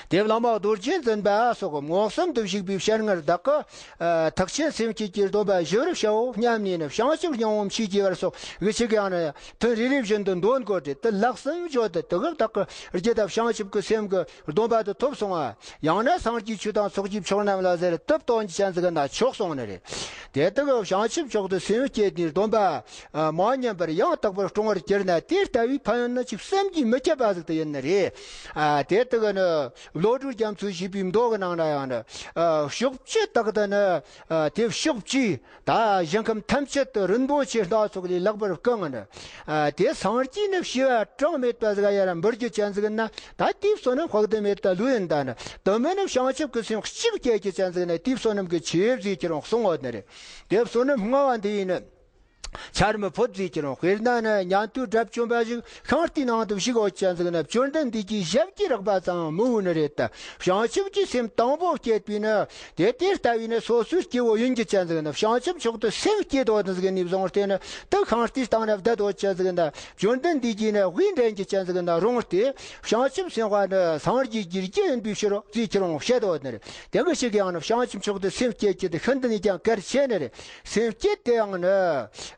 དེ་བླ་མ་རྡོ་རྗེ་འཛིན་པ་སོགས་མངོན་སུམ་དུ་བཞུགས་པའི་སྤྱན་སྔར་བདག་གིས་ཐེག་ཆེན་སེམས་བསྐྱེད་ཀྱི་སྡོམ་པ་ཞུ་བར་བྱའོ་སྙམ་ནས་ནི་བྱང་ཆུབ་སྙིང་པོ་མཆིས་ཀྱི་བར་སོགས་གི་ཆེ་གེ་ཡང་ནི་ཐུན་རེ་རེ་བཞིན་དུ་འདོན་དགོས་ཏེ། དེ་ལག་གསུམ་བརྗོད་དེ་དེ་གི་བདག་གི་རྒྱུད་དང་བྱང་ཆུབ་ཀྱི་སེམས་ཀྱི་སྡོམ་པ་དེ་ཐོབ་སོང་ང་། ཡང་ན་སངས་རྒྱས་ཆོས་དང་ཚོགས་ཀྱི་མཆོག་རྣམས་ལ་ཟེར་དུ་བཏོན་ཅན་ཟིག་ན་ཆོག་གསུངས་ནི་རེད། དེ་དག་གི་བྱང་ཆུབ་མཆོག་ཏུ་སེམས་བསྐྱེད་ནས་སྡོམ་པ་མ་ཉམས་པར་ཡང་དག་པར་སྲུང་བར་གྱུར་ན་དེ་ལྟ་བུའི་ཕན་ཡོན་ནི་ཅིག་བསམ་གྱིས་མི་ཁྱབ་པ་ཟིག་ཏུ་ཡིན་ནི་རེད། ཨ། དེ་དག་ནི་བློ་གྲོས་རྒྱ་མཚོས་བཞེས་པའི་མདོ་གི་ནང་ན་ཡང་ནི། ཨ། ཕྱོགས་བཅུ་དག་ཏུ་ནི། ཨ། དེ་ཕྱོགས་བཅུའི་ད་ཞིང་ཁམས་ཐམས་ཅད་དུ་རིན་པོ་ཆེ་སྣ་ཚོགས་ལས་ལེགས་པར་བཀང་ནི། ཨ། དེ་སངས་རྒྱས་ནི་བྱེ་བ་གྲངས་མེད་པ་ཟིག་ཡར་འབུལ་རྒྱུ་ཅན་ཟིག་ན་ད་དེའི་བསོད་ནམས་དཔག་ཏུ་མེད་པ་ལོས་ཡིན། ད་ནི་དུ་མི་ནི་བྱང་ཆུབ་ཀྱི་སེམས་གཅིག་སྐྱེད་རྒྱུ་ཅན་ཟིག་ན་དེའི་བསོད་ནམས་ཀྱི་ཆེ་བ་ཟིག་ཁྱེར་རུང་གསུང་འོ་ནི་རེད། དེ་བསོད་ནམས་མངའ་བ་འདི་ཡིན་ནི། ཆར་མི་ཕོད་ཟིག་ཁྱེར་རུང་དཔེར་ན་ནི་ཉན་ཐོས་དགྲ་བཅོམ་པ་ཞིག་ཤིང་རྟའི་ནང་དུ་བཞུགས་འོ་ཅན་ཟིག་ན་བཅོམ་ལྡན་འདས་ཀྱི་ཞབས་ཀྱིས་རེག་པ་ཙམ་མི་འོས་ནི་རེད་ད། བྱང་ཆུབ་ཀྱི་སེམས་དང་པོ་བསྐྱེད་པས་ནི་དེ་དེ་ལྟ་བུའི་ནི་སོ་སོའི་སྐྱེ་བོ་ཡིན་རྒྱུ་ཅན་ཟིག་ན་བྱང་ཆུབ་མཆོག་ཏུ་སེམས་བསྐྱེད་འོ་ནི་ཟིག་ནས་བཟུང་སྟེ་ནི་དེ་ཤིང་རྟའི་སྟེང་ན་བསྡད་འོ་ཅན་ཟིག་ན་བཅོམ་ལྡན་འདས་ཀྱིས་ནི་དབུས་འདྲེན་རྒྱུ་ཅན་ཟིག་ན་རུང་སྟེ། བྱང་ཆུབ་སེམས་དཔའ་ནི་སངས་རྒྱས་ཀྱི་རྒྱུ་ཡིན་པའི་ཕྱིར་རོ་ཟེར་ཁྱེར་རུང་བཤད་འོ་ནི་རེད། དེ་གི་ཞིག་ཡང་ནི་བྱང་ཆུབ་མཆོག་ཏུ་སེམས་བསྐྱེད་རྒྱུ་དེ་ཤིན་ཏུ་ནས་ཀྱང་གལ་ཆེ་ནི་རེད། སེམས་བསྐྱེད་དེ་ཡང་ནི་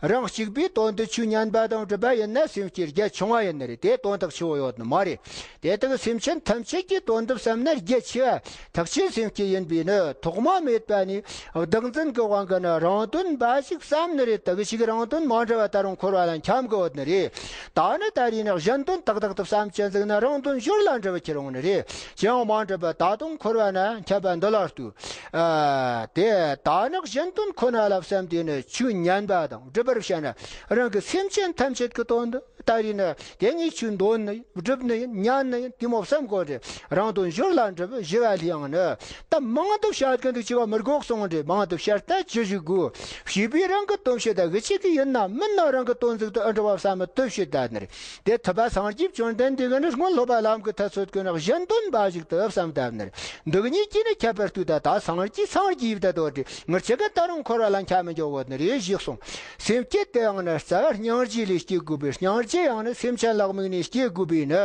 རང་གཅིག་པུའི་དོན་དུ་ཆོས་ཉན་པ་དང་སྒྲུབ་པ་ཡིན་ན་སེམས་བསྐྱེད་རྒྱ་ཆུང་བ་ཡིན་ནི་རེད། དེ་དོན་དག་ཆེ་བོ་ཡོད་ནི་མ་རེད། དེ་དག་སེམས་ཅན་ཐམས་ཅད་ཀྱི་དོན་དུ་བསམ་ན་རྒྱ་ཆེ་བ་ཐེག་ཆེན་སེམས་བསྐྱེད་ཡིན་པས་ནི་ཐོག་མ་མེད་པ་ནས་བདག་འཛིན་གྱི་དབང་གིས་ནི་རང་དོན་འབའ་ཞིག་བསམ་ནི་རེད། དེ་གི་ཞིག་རང་དོན་མ་འདྲ་བ་ད་རུང་འཁོར་བ་ལ་འཁྱམས་གི་ཡོད་ནི་རེད། ད་ནི་ད་རེས་ནི་གཞན་དོན་ཏག་ཏག་ཏུ་བསམ་ཅན་ཟིག་ན་རང་དོན་ཞོར་ལ་འགྲུབ་པར་ཁྱེར་འོང་ནི་རེད། ཅི་ཡང་མ་འགྲུབ་པ་ད་དུང་འཁོར་བ་ན་འཁྱམས་པ་འདི་ལ་ལྟོས། ཨ། དེ་ད་ནི་གཞན་དོན་ཁོ་ན་ལ་བསམ་དུས་ནི་ཆོས་ཉན་པ་དང་སྒྲུབ་པར་བྱ་ན་རང་གི་སེམས་ཅན་ཐམས་ཅད་ཀྱི་དོན་དུ་ད་རེས་ནི་དེ་ངས་ཆོས་འདོན་ནི་ཡིན། སྒྲུབ་ནི་ཡིན། ཉན་ནི་ཡིན། དེ་མོ་བསམ་དགོས་རེད། རང་དོན་ཞོར་ལ་འགྲུབ་ཞི་བ་ལྷོད་ཡང་ནི། ད་མང་དུ་བཤད་གི་འདུག་ཅི་བ་མི་དགོས་གསུངས་རེད། མང་དུ་བཤད་ད་ཅི་ཞིག་དགོས། བྱིས་པས་རང་གི་དོན་བྱེད་ད་གི་ཅི་གི་ཡིན་ན་མིན་ན་རང་གི་དོན་ཟིག་ཏུ་ཨ་འགྲོ་བ་བསམ་མི་དུ་བྱེད་ད་ནི་རེད། དེ་ཐུབ་པ་སངས་རྒྱས་བཅོམ་ལྡན་འདས་ཀྱིས་ནི་སྔོན་སློབ་པ་ལམ་གྱི་ཐ་ཚོད་ཀྱི་ནི་གཞན་དོན་འབའ་ཞིག་ཏུ་བསམ་བཏབ་ནི་རེད། འདུག་ཉིད་ཀྱིས་ནི་ཁྱད་པར་ལྟོས་ད་ད་སངས་རྒྱས་སངས་རྒྱས་ཡིབ་ད་དོ་དྲི་ངར་ཆེ་ག་ད་རུང་འཁོར་བ་ལ་འཁྱམས་མི་འཇོག་གོ་ནི་རེད་ཞེས་གསུངས། སེམས་བསྐྱེད་དེ་ཡང་ནི་རྩ་བ་སྙིང་རྗེ་ལས་སྐྱེ་དགོས་པས། སྙིང་རྗེ་ཡང་ནི་སེམས་ཅན་ལ་དམིགས་ནས་སྐྱེ་དགོས་པས་ནི།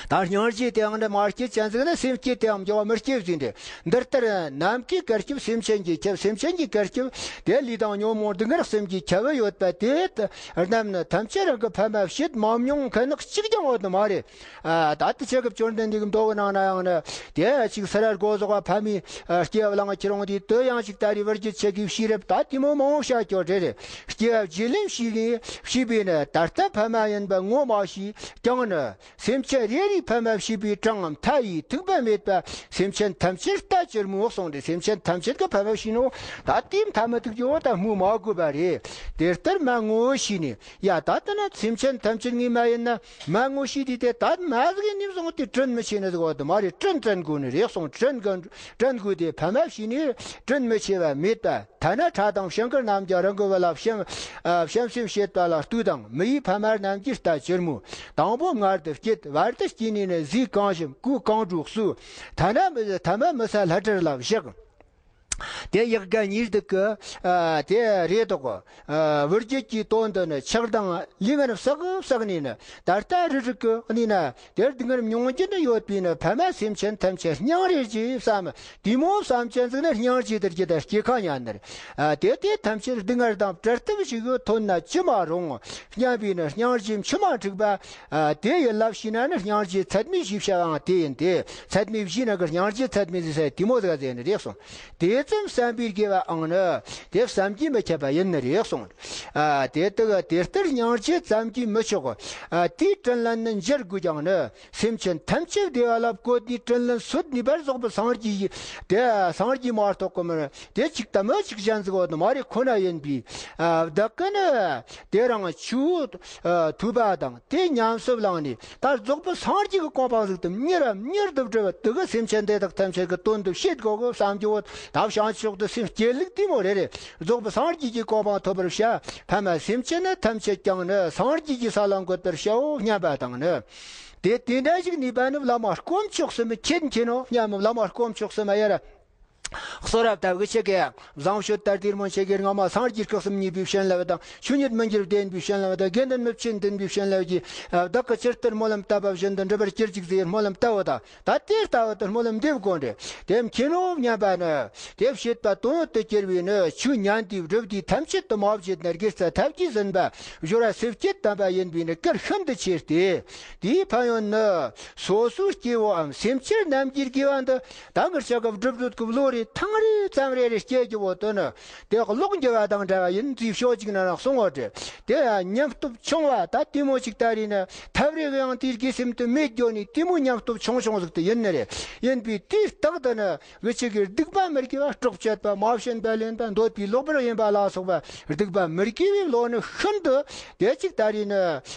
ད་སྙིང་རྗེ་དེའང་འདྲ་མ་སྐྱེས་ཅན་ཟིག་ན་སེམས་བསྐྱེད་དེའང་འགྱོ་བ་མི་སྐྱེ་ཟིག་འདྲ། འདི་ལྟར་ནམ་མཁའི་བཀའ་ཁྱབ་སེམས་ཅན་གྱི་ཁྱབ། སེམས་ཅན་གྱི་བཀའ་ཁྱབ་དེ་ལུས་དང་ཉོན་མོངས་སྡུག་བསྔལ་སེམས་ཀྱི་ཁྱབ་ཡོད་པ་དེ་རྣམས་ནི་ཐམས་ཅད་རང་གི་ཕ་མ་བྱེད་མ་མྱོང་མཁན་ནི་གཅིག་ཀྱང་ཡོད་ནི་མ་རེད། ཨ། ད་ལྟ་ཆེ་གི་བཅོམ་ལྡན་འདས་ཀྱི་མདོ་གི་ནང་ན་ཡང་ནི་དེ་གཅིག་སེ་ར་སྒོ་ཟོག་པ་ཕ་མའི་སྐྱེ་བ་བླངས་ཁྱེར་འོང་དེ་དོ་ཡང་གཅིག་ད་རེས་བར་གྱི་ཆེ་གི་ཤེས་རབ་ད་དེ་མོ་མང་བོ་བཤད་ཀྱོ་རེད་རེད། སྐྱེ་བ་བརྒྱུད་ལམ་ཤེས་ནས་ཤེས་པས་ནི་ད་ལྟ་ཕ་མ་ཡིན་པ་ངོ་མ་ཤེས་ཀྱང་ནི། སེམས་ཅན་རེ་རེའི་ཕ་མ་བྱས་པའི་གྲངས་མཐའ་ཡས་ཐིག་པ་མེད་པ། སེམས་ཅན་ཐམས་ཅད་ལྟ་ཅི་སྨོས་གསུངས་ཏེ། སེམས་ཅན་ཐམས་ཅད་ཀྱི་ཕ་མ་བྱས་ནོ། ད་དེའི་མཐའ་མི་ཐུག་ཀྱི་འོ་ད་སྨོས་མ་དགོས་པ་རེད། དེ་ལྟར་མ་ངོ་ཤེས་ནས། ཡ་ད་ལྟ་ན་སེམས་ཅན་ཐམས་ཅད་ངའི་མ་ཡིན་ན་མ་ངོ་ཤེས་དུས་དེ་ད་མ་ཟིག་ནིམ་སོང་དེ་དྲིན་མི་ཆེ་ནི་ཟིག་འོ་དུ་མ་རེད། དྲིན་དྲན་དགོས་ནི་རེད་གསུངས། དྲིན་དྲན་དགོས་དེ་ཕ་མ་བྱས་ནས་དྲིན་མི་ཆེ་བ་མེད་པ། ཐ་ན་ཁྲ་དང་བྱིན་གྱིས་རྣམས་ཀྱང་རང་གི་བུ་ལ་བྱམས། ཨ། བྱམས་སེམས་བྱེད་པ་ལ་ལྟོས་དང་། མི་ཡི་ཕ་མ་རྣམས་ཀྱིས་ལྟ་ཅི་སྨོས། དང་པོ་མངལ་དུ་སྐྱེས། བར་དུ་སྐྱེས་ནས་ནི་ཟས་གང་ཞིམ་གོས་གང་དྲོ་གསོལ། ཐ་ན་མི་ཐ་མ་མི་ས་ལྷ་བྲིས་ལ་བཞག། དེ་ཡག་ག་ཉེར་སྡུག་གི། ཨ། དེ་རེ་དོགས། ཨ། བུ་རྒྱུད་ཀྱི་དོན་དུ་ནི་ཆགས་སྡང་ལས་ངན་བསགས་བསགས་ནས་ནི་ད་ལྟ་རི་རིགས་ཀྱི་གནས་ན། དེར་སྡུག་བསྔལ་མྱོང་རྒྱུ་ནི་ཡོད་པས་ནི་ཕ་མ་སེམས་ཅན་ཐམས་ཅད་སྙིང་རེ་རྗེ་བསམ། དེ་མོ་བསམ་ཅན་ཟིག་ནི་སྙིང་རྗེ་དེར་གྱི་དེ་སྐྱེ་ཁ་ཉན་ནི་རེད། ཨ། དེ་དེ་ཐམས་ཅད་སྡུག་བསྔལ་དང་བྲལ་ཐབས་ཤིག་ཡོད་ཐོན་ན་ཅི་མ་རུང་སྙམ་པས་ནི་སྙིང་རྗེ་མཆི་མ་འཁྲིགས་པ། ཨ། དེ་ཡི་ལབ་ཤེས་ན་ནི་སྙིང་རྗེ་ཚད་མེད་ཞེས་བྱ་བའང་དེ་ཡིན་ཏེ། ཚད་མེད་བཞི་ན་གི་སྙིང་རྗེ་ཚད་མེད་ཟེར་ས་དེ་མོ་ཟིག་ཟེར་ནི་རེད་གསུངས། དེ་ཙམ་བསམ་པའི་དགེ་བའང་ནི་དེ་བསམ་གྱིས་མི་ཁྱབ་པ་ཡིན་ནི་རེད་གསུངས། ཨ། དེ་དག་དེ་ལྟར་སྙིང་རྗེ་ཙམ་གྱིས་མི་ཆོག། ཨ། དེའི་དྲིན་ལན་ནི་འཇལ་དགོས་ཀྱང་ནི། སེམས་ཅན་ཐམས་ཅད་བདེ་བ་ལ་བཀོད་ནས་དྲིན་ལན་གསོད་ནུས་པར་རྫོགས་པའི་སངས་རྒྱས་ཀྱི་དེ་སངས་རྒྱས་མ་གཏོགས་གི་མི་དེ་གཅིག་དང་མི་གཅིག་གཞན་ཟིག་འོ་དུ་མ་རེད་ཁོ་ན་ཡིན་པས། ཨ། བདག་གིས་ནི་དེ་རིང་ཆོས་ཐོས་པ་དང་དེ་ཉམས་སུ་བླངས་ནས་ད་རྫོགས་པའི་སངས་རྒྱས་ཀྱི་གོ་འཕང་ཟིག་ཏུ་མྱུར་ར་མྱུར་དུ་བསྒྲུབ་པ་དེ་གི་སེམས་ཅན་དེ་དག་ཐམས་ཅད་ཀྱི་དོན་དུ་བྱེད་དགོས་གི་བསམ་རྒྱུ་བོ་ད་བྱང་ཆོག་ཏུ་སེམས་བསྐྱེད་ལུགས་དེ་མོ་རེ་རེ། རྫོགས་པའི་སངས་རྒྱས་ཀྱི་གོ་འཕང་ཐོབ་པར་བྱ། ཕ་མ་སེམས་ཅན་ནི་ཐམས་ཅད་ཀྱང་ནི་སངས་རྒྱས་ཀྱི་ས་ལ་འགོད་པར་བྱའོ་སྙམ་པ་དང་ནི། དེ་དེ་འདྲ་ཞིག་ནུས་པ་ནི་བླ་མ་དཀོན་མཆོག་གསུམ་མཁྱེན་མཁྱེན་ནོ་སྙམ། བླ་མ་དཀོན་མཆོག་གསུམ་ཡར་གསོལ་རབ་ལྟ་བུ་ཆེ་གེ་བཟང་སྤྱོད་ལྟར་དེར་སྨོན་ཆེ་གེར་སྔ་མ་སངས་རྒྱས་སྐུ་གསུམ་མཉེས་པའི་བྱིན་རླབས་དང་། ཆོས་ཉིད་མི་འགྱུར་བདེན་པའི་བྱིན་རླབས་དང་། དགེ་འདུན་མི་ཕྱེད་འདུན་པའི་བྱིན་རླབས་ཀྱིས། བདག་གི་ཇི་ལྟར་སྨོན་ལམ་བཏབ་པ་བཞིན་དུ་འགྲུབ་པར་གྱུར་ཅིག་ཟེར་སྨོན་ལམ་བཏབ་པ་དང་། ད་དེ་ལྟ་བུ་དུ་སྨོན་ལམ་འདེབས་དགོས་འདྲེ། དེ་མཁྱེན་ནོ་སྙམ་པ་ནི། དེ་བྱེད་པ་དོན་དུ་གྱུར་པའི་ནི་ཆོས་ཉན་ཏེ་བསྒྲུབས་ཏེ་ཐམས་ཅད་དུ་མ་བརྗེད་ནས་དགེ་རྩ་ཐབས་ཀྱིས་ཟིན་པ་སྦྱོར་བ་སེམས་བསྐྱེད་དམ་པ་ཡིན་པས་ནི་གལ་ཤིན་ཏུ་ཆེ་སྟེ། དེའི་ཕན་ཡོན་ནི་སོ་སོའི་སྐྱེ་བོའམ་སེམས་ཅན་རྣམས་ཀྱི་དགེ་བ་འདི་ད་ངར་ཆ་ག་བསྒྲུབ་བསྒྲུབ་ཀྱི་བློ་རེ་ཐང་རེ་ཙམ་རེ་རེ་སྐྱེ་རྒྱུ་བོ་དོན་ནི། དེ་གློག་འགྱུ་བ་དང་འདྲ་བ་ཡིན་ཙིས་ཕྱོགས་གཅིག་ན་རང་གསུང་བ་འདྲ། དེ་ཡང་ཉམས་སྟོབས་ཆུང་བ་ད་དེ་མོ་ཅིག་ད་རེས་ནི་ཐབས་རེ་གི་ཡང་དེའི་དགེ་སེམས་དེ་མེད་འགྱོ་ནི་དེ་མོ་ཉམས་སྟོབས་ཆུང་ཆུང་ཟིག་དེ་ཡིན་ནི་རེད། ཡིན་པས་དེའི་རྟགས་དེ་ནི་གི་ཅིག་གི་སྡིག་པ་མི་དགེ་བ་སྲོག་གཅོད་པ་མ་བྱིན་པ་ལེན་པ་འདོད་པའི་ལོག་པར་གཡེམ་པ་ལ་སོགས་པ་སྡིག་པ་མི་དགེ་བའི་བློ་ནི་ཤིན་ཏུ་དེ་ཅིག་ད་རེས་ནི་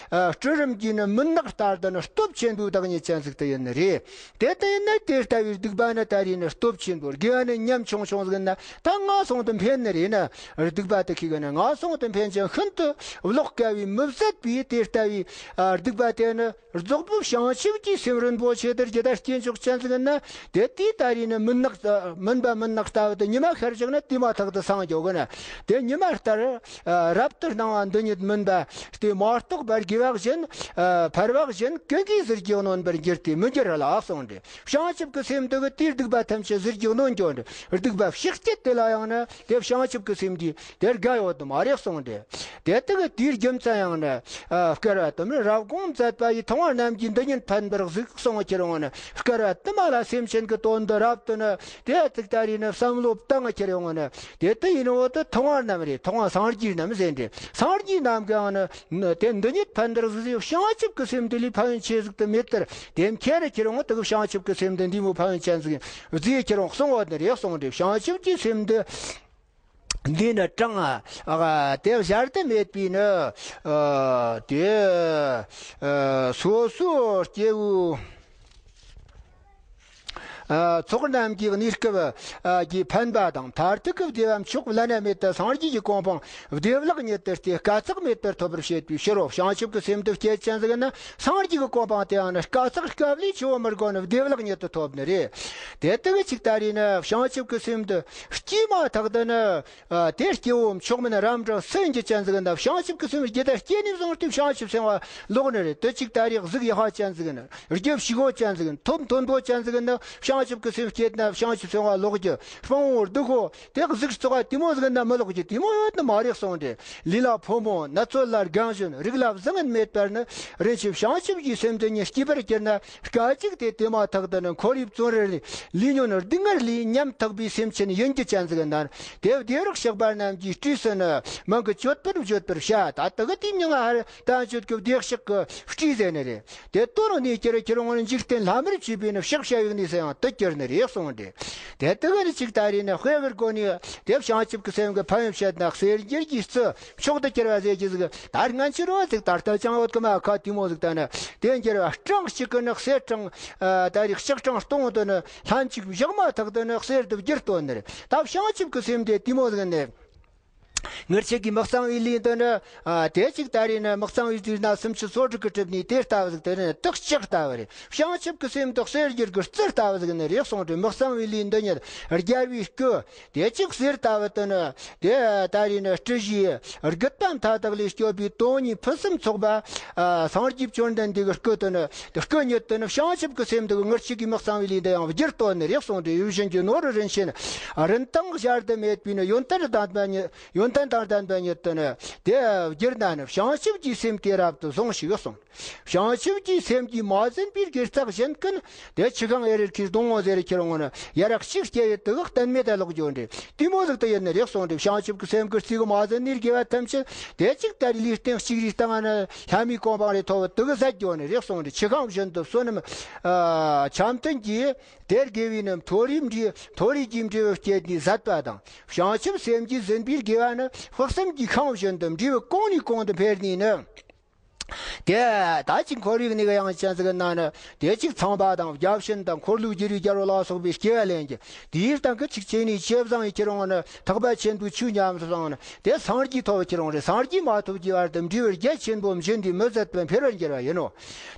སྤྲུལ་རིམ་གྱི་ནི་མུན་ནག་ལྟར་དུ་ནི་སྟོབས་ཆེན་པོའི་བདག་ཉིད་ཅན་ཟིག་དེ་ཡིན་ནི་རེད། དེ་ལྟ་ཡིན་ན་དེ་ལྟ་བུའི་སྡིག་པ་ནི་ད་རེས་ནི་སྟོབས་ཆེན་པོ། དགེ་བ་ནི་ཉམ་ཆུང་ཆུང་ཟིག་ན་ད་ངན་སོང་དུ་འཕེན་ནི་རེད་ན། སྡིག་པ་དེ་ཁི་གི་ནི་ངན་སོང་དུ་འཕེན་ཅིང་ཤིན་ཏུ་ལོག་དཀའ་བའི་མི་བཟད་པའི་དེ་ལྟ་བུའི་ཨ་སྡིག་པ་དེ་ནི་རྫོགས་པའི་བྱང་ཆུབ་ཀྱི་སེམས་རིན་པོ་ཆེ་དེར་ཇི་ལྟར་སྐྱེ་འཇུག་ཅན་ཟིག་ན། དེ་དེའི་ད་རེས་ནི་མུན་ནག་མུན་པ་མུན་ནག་ལྟ་བུ་དེ་ཉི་མ་ཤར་བཞག་ན་དེ་མ་ཐག་ཏུ་སངས་འགྱོ་གི་ན། དེ་ཉི་མ་ལྟར་ཨ་རབ་ཏུ་སྣང་བ་འདི་ཉིད་མིན་པ། དེ་མ་གཏོགས་པར་དགེ་བ་གཞན་ཨ་ཕལ་བ་གཞན་ཀུན་གྱིས་ཟིལ་གྱིས་གནོན་པར་འགྱུར་ཏེ་མི་འགྱུར་ལ་གསུངས་ཏེ། བྱང་ཆུབ་ཀྱི་སེམས་འདི་གིས་དེའི་སྡིག་པ་ཐམས་ཅད་ཟིལ་གྱིས་གནོན་འགྱོ་ནི། སྡིག་པ་བཤགས་བྱེད་དེ་ལ་ཡང་ན་དེ་བྱང་ཆུབ་ཀྱི་སེམས་འདི་དེར་དགའ་ཡོད་དུ་མ་རེད་གསུངས་ཏེ། དེ་དག་དེའི་རྒྱུ་མཚན་ཡང་ན་ཨ་བསྐལ་པ་དུ་མར་རབ་དགོངས་མཛད་པ་ཡི་ཐུབ་དབང་རྣམས་ཀྱིས་འདི་ཉིད་ཕན་པར་གཟིགས་གསུངས་ཁྱེར་འོང་ན། བསྐལ་པ་དུ་མ་ལ་སེམས་ཅན་གྱི་དོན་དུ་རབ་ཏུ་ནི་དེ་ཚིག་ད་རེས་ནི་བསམ་བློ་བཏང་ཁྱེར་འོང་ན། དེ་དུ་ཡིན་འོ་དུ་ཐུབ་དབང་རྣམས་རེད། ཐུབ་དབང་སངས་རྒྱས་རྣམས་ཟེར་འདྲ། སངས་རྒྱས་རྣམས་ཀྱང་ནི་དེ་འདི་ཉིད་ཕན་པར་གཟིགས་བྱང་ཆུབ་ཀྱི་སེམས་འདི་ལས་ཕན་ཡོན་ཆེ་ཟིག་ཏུ་མེད་དེར། དེ་མཁྱེན་རེ་ཁྱེར་འོང་དུ་བྱང་ཆུབ་ཀྱི་སེམས་འདི་འདི་མོ་ཕན་ཡོན་ཅན་ཟིག་བརྩིས་ཁྱེར་འོང་གསུང་བ་འདི་རེད་གསུངས་ཏེ། བྱང་ཆུབ་ཀྱི་སེམས་འདི་འདི་ནི་གྲངས་ཨ་དེ་གཞལ་དུ་མེད་པའི་ནི་ཨ་དེ་ཨ་སོ་སོ་སྐྱེ་བོའི་ ཨ། ཚོགས་རྣམས་ཀྱི་གནས་སྐབས་ཨ་ཀྱི་འཕེན་པ་དང་མཐར་ཐུག་གི་བདེ་བ་མཆོག་བླ་ན་མེད་དུ་སངས་རྒྱས་ཀྱི་གོ་འཕང་བདེ་བླག་ཉིད་དུ་སྟེ་དཀའ་ཚེགས་མེད་པར་ཐོབ་པར་བྱེད་པའི་ཕྱིར་རོ། བྱང་ཆུབ་ཀྱི་སེམས་དེ་སྐྱེད་ཅན་ཟིག་ན་སངས་རྒྱས་ཀྱི་གོ་འཕང་དེའང་ནི་དཀའ་ཚེགས་དཀའ་ལས་ཆེ་བོ་མི་དགོས་ནི་བདེ་བླག་ཉིད་དུ་ཐོབ་ནི་རེད། དེ་དག་གི་ཅིག་ད་རེས་ནི་བྱང་ཆུབ་ཀྱི་སེམས་དེ་སྐྱེས་མ་ཐག་ཏུ་ནི། ཨ། དེ་སྐྱེ་བོ་མཆོག་མིན་རབ་འབྲིང་སུ་ཡིན་གྱི་ཅན་ཟིག་ན་བྱང་ཆུབ་ཀྱི་སེམས་རྒྱུད་དུ་སྐྱེས་ནས་བཟུང་སྟེ་བྱང་ཆུབ་སེམས་དཔའ་ལོག་ནི་རེད། དེ་ཅིག་ད་རེས་གཟུགས་ཡག་པ་ཅན་ཟིག་ན། རྒྱུ་ཕྱུག་པོ་ཅན་ཟིག་ན། ཐོབ་མཐོན་པོ་ཅན་ཟིག་ན། བྱང་ཆུབ་ཀྱི་སེམས་སྐྱེས་ན་བྱང་ཆུབ་སེམས་དཔའ་ལོག་རྒྱུ། དཔང་པོ་སྡུག་པོ། དེ་གཟུགས་བཙོག་པ་དེ་མོ་ཟིག་ན་མི་ལོག་རྒྱུ་དེ་མོ་ཡོད་ནི་མ་རེད་གསུངས་ཏེ། ལུས་ལ་ཕོ་མོ། ན་ཚོད་ལ་རྒན་གཞོན། རིགས་ལ་བཟང་ངན་མེད་པར་ནི། རིན་ཆེན་བྱང་ཆུབ་ཀྱི་སེམས་དེ་ཉིད་སྐྱེས་པར་གྱུར་ན། སྐད་ཅིག་དེ་དེ་མ་ཐག་ཏུ་ནི་འཁོར་བའི་བཙོན་རར་ལུས་ཉོན་སྡུག་བསྔལ་ལས་ཉམ་ཐག་པའི་སེམས་ཅན་ཡིན་གྱི་ཅན་ཟིག་ན། དེ་བདེ་རག་གཤེགས་པ་རྣམས་ཀྱི་སྤྲུལ་སུ་ནི་མིང་གི་བརྗོད་པར་བརྗོད་པར་བྱ། ད་དེ་གི་དེའི་མྱིང་ང་ཧར་བསྟན་བཅོས་ཀྱི་བདེ་གཤེགས་ཀྱི་སྤྲུལ་ཟེར་ནི་རེད། དེ་དོན་ནི་ཅི་རེད། ཁྱེད་རང་ངོ་ནི་འཇིག་རྟེན་ལྷ་མིར་བཅས་པའི་ནི་གཤེགས་བྱ་ཡི་གནས་སུ་ཡང་དེ་གྱུར་ནི་རེད་གསུངས་ཏེ། དེ་དེ་གི་ནི་ཅིག་ད་རེས་ནི་དཔེ་གི་སྒོ་ནས་དེ་བྱང་ཆུབ་ཀྱི་སེམས་ཀྱི་ཕན་ཡོན་བཤད་ན་གསེར་འགྱུར་གྱི་རྩི་མཆོག་ཏུ་གྱུར་པ་ཟེར་གྱི་ཟིག་ད་སྔན་ཆད་རོ་ཟིག་ད་ལྟ་ཅང་ཡོད་གི་མ་ཁ་དེ་མོ་ཟིག་ད་ནི་དེ་འགྱུར་བ་གྲངས་གཅིག་གི་ནི་གསེར་གྲངས་ཨ་ད་རེས་ལྕགས་གྲངས་སྟོང་དུ་ནི་ལྷན་ཅིག་བཞག་མ་ཐག་ཏུ་ནི་གསེར་དུ་བསྒྱུར་བཏོན་ནི་རེད། ད་བྱང་ཆུབ་ཀྱི་སེམས་དེ་དེ་མོ་ཟིག་ནི། ངེད་ཅག་གི་མི་གཙང་བའི་ལུས་འདི་ནི། ཨ། དེ་ཅིག་ད་རེས་ནི་མི་གཙང་བའི་དུས་ན་སུམ་ཅུ་སོ་དྲུག་གི་གྲིབ་ནས་དེ་ལྟ་བུ་ཟིག་དེ་ནི་དག་ལྕགས་ལྟ་བུ་རེད། བྱང་ཆུབ་ཀྱི་སེམས་དག་གསེར་འགྱུར་གྱི་རྩི་ལྟ་བུ་ཟིག་ནི་རེད་གསུངས་ཏེ། མི་གཙང་བའི་ལུས་འདི་ཉིད་རྒྱལ་བའི་སྐུ། དེ་ཅིག་གསེར་ལྟ་བུ་དུ་ནི། དེ་ད་རེས་ནི་སྤྲུལ་གཞིའི་རྒུད་པ་མཐའ་དག་ལས་སྐྱོབ་པའི་དོན་གཉིས་ཕུན་སུམ་ཚོགས་པ། ཨ། སངས་རྒྱས་བཅོམ་ལྡན་འདས་ཀྱི་སྐུ་དུ་ནི། སྐུ་ཉིད་དུ་ནི་བྱང་ཆུབ་ཀྱི་སེམས་དག་ངེད་ཅག་གི་མི་གཙང་བའི་ལུས་འདི་ཡང་བསྒྱུར་བཏོན་ནི་རེད་གསུངས་ཏེ། ཡིད་བཞིན་གྱི་ནོར་བུ་རིན་ཆེན་རིན་ཐང་གཞལ་དུ་མེད་པའི་ནི་ཡོན་ཏན་ལྡན་པ་ཉིད། ཡོན་ཏན་དང་ལྡན་པ་ཉིད་དུ་ནི་དེ་བསྒྱུར་ན་ནི། བྱང་ཆུབ་ཀྱི་སེམས་དེ་རབ་ཏུ་བཟུང་ཞིག་གསུངས། བྱང་ཆུབ་ཀྱི་སེམས་ཀྱིས་མ་ཟིན་པའི་དགེ་རྩ་གཞན་ཀུན་དེ་ཆུ་ཤིང་ཨེ་རིར་ཁའི་སྡོང་བོ་ཟེར་ཁྱེར་འོང་ནི་ཡ་རབས་ཤིག་སྐྱེ་ཡི་དུ་གཏན་མེད་དུ་ལོག་འགྱོ་འདྲེ། དེ་མོ་ཟིག་ཏུ་ཡིན་ནི་རེད་གསུངས་ཏེ། བྱང་ཆུབ་ཀྱི་སེམས་ཀྱི་རྩིས་ཀྱིས་མ་ཟིན་ནི་དགེ་བ་ཐམས་ཅད་དེ་གཅིག་ལྟར་ལུས་རྟེན་གཅིག་རེའི་སྟེང་ན་ལྷ་མིའི་གོ་འཕང་རེ་ཐོབ་དུ་ཟད་འགྱོ་ནི་རེད་གསུངས་ཏེ། ཆུ་ཤིང་བཞིན་དུ་བསོད་ནམས་ཨ་འཆམ་མཐུན་གྱིས། དེར་དགེ་བའི་ནི་མཐོ་རིས་འབྲས། མཐོ་རིས་ཀྱི་འབྲས་བུ་བསྐྱེད་ནས་ཟད་པ་དང་། བྱང་ཆུབ་སེམས་ཀྱིས་ཟིན་པའི་དགེ་བ་ནི། དཔག་བསམ་གྱི་ཤིང་བཞིན་དུ་འབྲས་བུ་གོང་ནས་གོང་དུ་འཕེལ་ནས་ནི། དེ་ད་ཅིག་འཁོར་བའི་གནས་ཀྱི་ཡང་ཅན་ཟིག་ན་ནི། དེ་ཅིག་ཚངས་པ་དང་བརྒྱ་བྱིན་དང་འཁོར་ལོས་སྒྱུར་བའི་རྒྱལ་པོ་ལ་སོགས་པའི་སྐྱེ་བ་ལེན་གྱི། དེའི་སྟེང་གི་ཅིག་ཆེ་ནས་ཇེ་བཟང་བའི་ཁྱེར་འོང་ནི། ཐེག་པ་ཆེན་པོའི་ཆོས་ཉམས་སུ་བླངས་ནི། དེ་སངས་རྒྱས་ཐོབ་ཁྱེར་འོང་རེད། སངས་རྒྱས་མ་ཐོབ་ཀྱི་བར་དུ་འབྲས་བུ་རྒྱ་ཆེན་པོ་འབྱིན་ཏེ་མི་ཟད་པར་འཕེལ་བར་འགྱུར་བ་ཡིན་ནོ།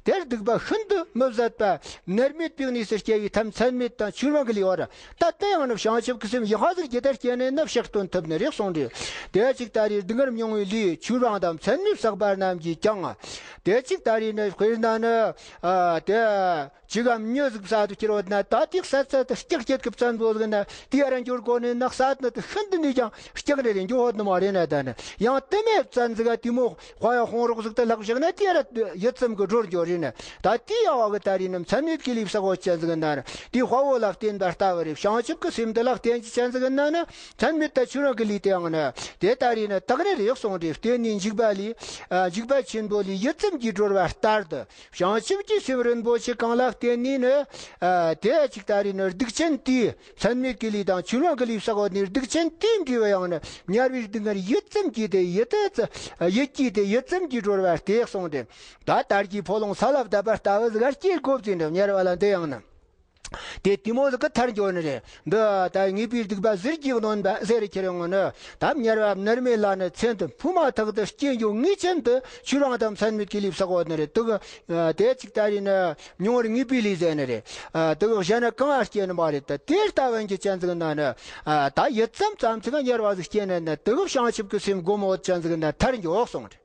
དེར་སྡིག་པ་ཤིན་ཏུ་མི་བཟད་པ། མནར་མེད་པའི་གནས་སུ་སྐྱེ་བའི་ཐབས་མཚམས་མེད་དང་ཆོས་མང་གི་ལས་བར། ད་ལྟ་ཡང་ནི་བྱང་ཆུབ་ཀྱི་སེམས་ཡག་པ་ཟིག་ཇི་ལྟར་སྐྱེ་ནས་ནི་བཤགས་སྟོན་ཐུབ་ནི་རེད་གསུངས་ཏེ། དེ་ཅིག་ད་རེས་སྡུག་བསྔལ་མྱོང་བའི་ལས་ཆོས་རང་དང་མཚམས་མེད་བསགས་པ་རྣམས་ཀྱིས་ཀྱང་། དེ་ཅིག་ད་རེས་ནི་དཔེར་ན་ནི། ཨ། དེ་ཅི་གམ་མྱི་ཟིག་བསད་དུ་ཁྱེར་བ་ན། ད་དེ་བསད་ཚད་དུ་སྐྲག་སྐྱེད་ཀྱི་བཙན་པོ་ཟིག་ན་དེ་ཡར་འགྱུར་གོ་ནས་ན་བསད་ན་དེ་ཤིན་ཏུ་ནས་ཀྱང་སྐྲག་ནས་རེ་འགྱོ་ཧོད་ནི་མ་རེད་ན། ད་ནི་ཡང་དེ་མེད་བཙན་ཟིག་ག་དེ་མོ། དཔའ་ཡང་དཔུང་རོགས་ཟིག་ཏུ་ལྷག་བཞག་ན་དེ་ར་ཡིད་ཙམ་གྱི་སྒྲོར་འགྱོ་རེད་ན། ད་དེ་ཡང་བ་གི་ད་རེས་ནི་མཚམས་མེད་ཀྱི་ལས་བསགས་པ་ཅན་ཟིག་ན་ནི། དེ་དཔའ་བོ་ལ་བརྟེན་པ་ལྟ་བུ་རེད། བྱང་ཆུབ་ཀྱི་སེམས་འདི་ལ་བརྟེན་གྱི་ཅན་ཟིག་ན་ནི། མཚམས་མེད་ད་ཆོས་རང་གི་ལས་དེ་ཡང་ནི། དེ་ད་རེས་ནི་དག་ནི་རེད་གསུངས་ཏེ། བརྟེན་ནས་འཇིགས་པ་ལས། ཨ། འཇིགས་པ་ཆེན་པོ་ལས་ཡིད་ཙམ་གྱིས་སྒྲོལ་བ་ལྟར་དུ། བྱང་ཆུབ་ཀྱི་སེམས་རིན་པོ་ཆེ་གང་ལ་བརྟེན་ནས་ནི། ཨ། དེ་ཅིག་ད་རེས་ནི་སྡིག་ཅན་དེས། མཚམས་མེད་ཀྱི་ལས་དང་ཆོས་རང་གི་ལས་བསགས་པ་ནི་སྡིག་ཅན་དེའི་འབྲས་བུ་ཡང་ནི། དམྱལ་བའི་སྡུག་བསྔལ་ཡིད་ཙམ་གྱིས་དེ་ཡིད་དེ་ཡིད་ཀྱིས་དེ་ཡིད་ཙམ་གྱིས་སྒྲོལ་བ་སྟེ་གསུངས་ཏེ། ད་དར་གྱི་ཕོ་ལོང་ས་ལ་བརྡབས་པ་ལྟ་བུ་ཟིག་ག་སྐྱེ་དགོས་ཟིན་འདྲ། དམྱལ་བ་ལ་འདི་ཡང་ནི། དེ་དེ་མོ་ཟིག་གི་ཐར་འགྱོ་ནི་རེད། འདི་ད་ངེས་པའི་སྡིག་པ་ཟིལ་གྱིས་གནོན་པ་ཟེར་ཁྱེར་ཡོང་ནི། ད་དམྱལ་བ་མནར་མེད་ལ་ནི་མཚན་དུ་འཕོས་མ་ཐག་ཏུ་སྐྱེ་འགྱོ་ངེས་ཅན་དུ་ཆོས་རང་དང་མཚམས་མེད་ཀྱི་ལས་བསགས་པ་ནི་རེད། དེ་གི་དེ་ཅིག་ད་རེས་ནི་མྱོང་བར་ངེས་པའི་ལས་ཟེར་ནི་རེད། དེ་གི་གཞན་ནི་གང་ང་སྐྱེ་ནི་མ་རེད། ད་དེ་ལྟ་བུ་གི་ཅན་ཟིག་ན་ནི། ད་ཡིད་ཙམ་ཙམ་ཅིག་དམྱལ་བ་ཟིག་སྐྱེ་ནི་ནི། དེ་གི་བྱང་ཆུབ་ཀྱི་སེམས་སྒོམ་འོད་ཅན་ཟིག་ན་ཐར་འགྱོ་གསུངས་རེད།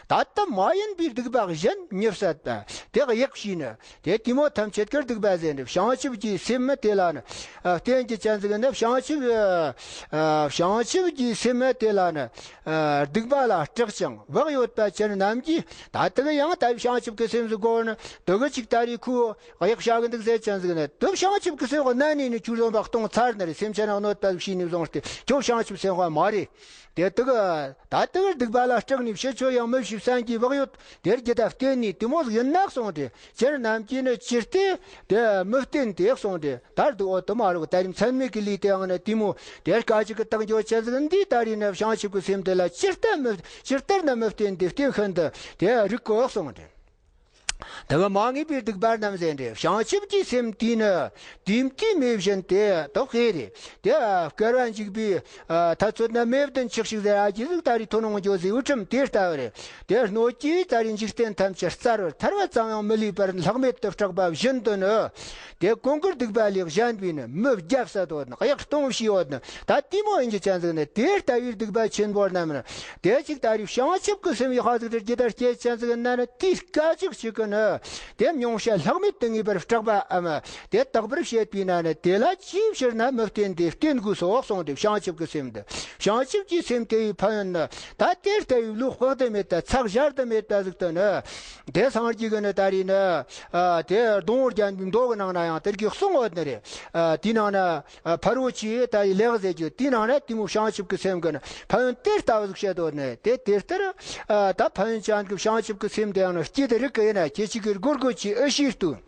ད་ལྟ་མ་ཡིན་པའི་སྡིག་པ་གཞན་མི་བསད་པ། དེ་གཡེག་བྱས་ནི། དེ་དེ་མོ་ཐམས་ཅད་ཀྱི་སྡིག་པ་ཟད་ནི། བྱང་ཆུབ་ཀྱི་སེམས་མི་དེ་ལ་ནི། ཨ། བརྟེན་གྱི་ཅན་ཟིག་ནི། བྱང་ཆུབ། ཨ། བྱང་ཆུབ་ཀྱི་སེམས་མི་དེ་ལ་ནི། ཨ། སྡིག་པ་ལ་སྐྲག་ཅིང་བག་ཡོད་པ་ཅན་རྣམས་ཀྱིས། ད་དེ་གི་ཡང་ད་བྱང་ཆུབ་ཀྱི་སེམས་སུ་གོ་ནི། དེ་གི་ཅིག་ད་རེས་ཁོ་གཡེག་བྱ་གི་འདུག་ཟེར་ཅན་ཟིག་ནི། དེ་བྱང་ཆུབ་ཀྱི་སེམས་གོ་ན་ནི་ནི་ཁྱོད་རང་བ་སྟོང་ཚར་ནི་རེད། སེམས་ཅན་རང་གནོད་པ་བྱས་ནས་བཟུང་སྟེ་ཁྱོད་བྱང་ཆུབ་སེམས་དཔའ་མ་རེད། དེ་དག་ད་དག་སྡིག་པ་ལ་སྐྲག་ནས་ཕྱི་ཆོས་ཡང་མི་ཞུས་བསམ་གྱིས་བག་ཡོད་དེར་རྒྱུ་དང་བརྟེན་ནས་དེ་མོ་ཟིག་ཡིན་ན་གསུངས་ཏེ། ཅན་རྣམས་ཀྱིས་ནི་ཅི་སྟེ་དེ་མི་བརྟེན་ཏེ་གསུངས་ཏེ། ད་སྡིག་འོ་དུ་མ་རུ་ད་རིང་མཚམས་མེད་ཀྱི་ལུས་དེའང་ནི་དེ་མོ་དེར་དཀའ་སྤྱད་ཀྱི་བཏང་འགྱོ་ཅན་ཟིག་འདི་ད་རིང་ནི་བྱང་ཆུབ་ཀྱི་སེམས་དེ་ལ་ཇི་ལྟར་མི་ཇི་ལྟར་ན་མི་བརྟེན་ཏེ་བརྟེན་ཤིན་ཏུ་དེ་རིག་གོ་གསུངས་ཏེ། དེ་གི་མ་ངེས་པའི་སྡིག་པ་རྣམས་ཟེར་འདྲ། བྱང་ཆུབ་ཀྱི་སེམས་དེས་ནི་དུས་མཐའི་མེ་བཞིན་ཏེ། དེ་ཁོ་རེད། དེ་བསྐལ་པ་འཇིག་པའི་ཨ་ཐ་ཚོད་ན་མེ་བདུན་ཆགས་ཤིག་ཟེར། ཨ་ཅི་ཟིག་ད་རེས་ཐོན་འོང་རྒྱུ་ཟིག་དབུ་ཁྲིམས་དེ་ལྟ་བུ་རེད། དེ་སྣོད་ཀྱི་ད་རེས་འཇིག་རྟེན་ཐམས་ཅད་བཙལ་བར་ཐར་བ་ཙམ་ཡང་མི་ལུས་པར་ལྷག་མེད་དུ་སྐྲག་པ་བཞིན་དུ་ནི། དེ་ཀུན་དགར་སྡིག་པ་ལས་གཞན་པའི་ནི་མི་བརྒྱ་བསད་ཡོད་ནི། གཡག་སྟོང་བཤས་ཡོད་ནི། ད་དེ་མོ་ཡིན་གྱི་ཅན་ཟིག་ནི། དེ་ལྟ་བུའི་སྡིག་པ་ཆེན་པོ་རྣམས་ནི། དེ་ཅིག་ད་རེས་བྱང་ཆུབ་ཀྱི་སེམས་ཡག་པ་ཟིག་དེར་ཇི་ལྟར་སྐྱེ་ཅན་ཟིག་ན་ནི། དེའི་སྐད་ཅིག་ཅིག་གིས་ནི། དེ་མྱོང་བྱ་ལྷག་མེད་དུ་ངེས་པར་སྐྲག་པའམ། དེ་དག་པར་བྱེད་པས་ན་ནི། དེ་ལ་ཅིའི་ཕྱིར་ན་མི་བརྟེན་ཏེ། བརྟེན་དགོས་སོ་གསུངས་ཏེ། བྱང་ཆུབ་ཀྱི་སེམས་འདི། བྱང་ཆུབ་ཀྱི་སེམས་དེ་ཡི་ཕན་ཡོན་ནི། ད་དེ་ལྟ་བུའི་བློ་དཔག་ཏུ་མེད་པ། ཚད་གཞལ་དུ་མེད་པ་ཟིག་ཏུ་ནི། དེ་སངས་རྒྱས་ཀྱིས་ནི་ད་རེས་ནི། ཨ་དེ་སྡོང་བོ་རྒྱན་པའི་མདོ་གི་ནང་ན་ཡང་དེར་གྱི་གསུངས་ཡོད་ནི་རེད། ཨ་དེའི་ནང་ན། ཨ་ཕ་རོལ་ཕྱིན་ད་ཡི་ལེགས་ཟེར་རྒྱུ་དེའི་ནང་ན་དེ་མོ་བྱང་ཆུབ་ཀྱི་སེམས་ཀྱི་ནི་ཕན་ཡོན་དེ་ལྟ་བུ་ཟིག་བཤད་ཡོད་ནི། དེ་དེ་ལྟར། ཨ་ད་ཕན་ཡོན་ཅན་གྱི་བྱང་ཆུབ་ཀྱི་སེམས་དེ་ཡང་ནི་སྐྱེ་དེ་རིགས་ཀྱི་ཡིན་ན། ཁྱེད་ཅིག་གིས་སྒོར་སྒོར་གྱི་ཨེ་ཤེས་ལྟོས།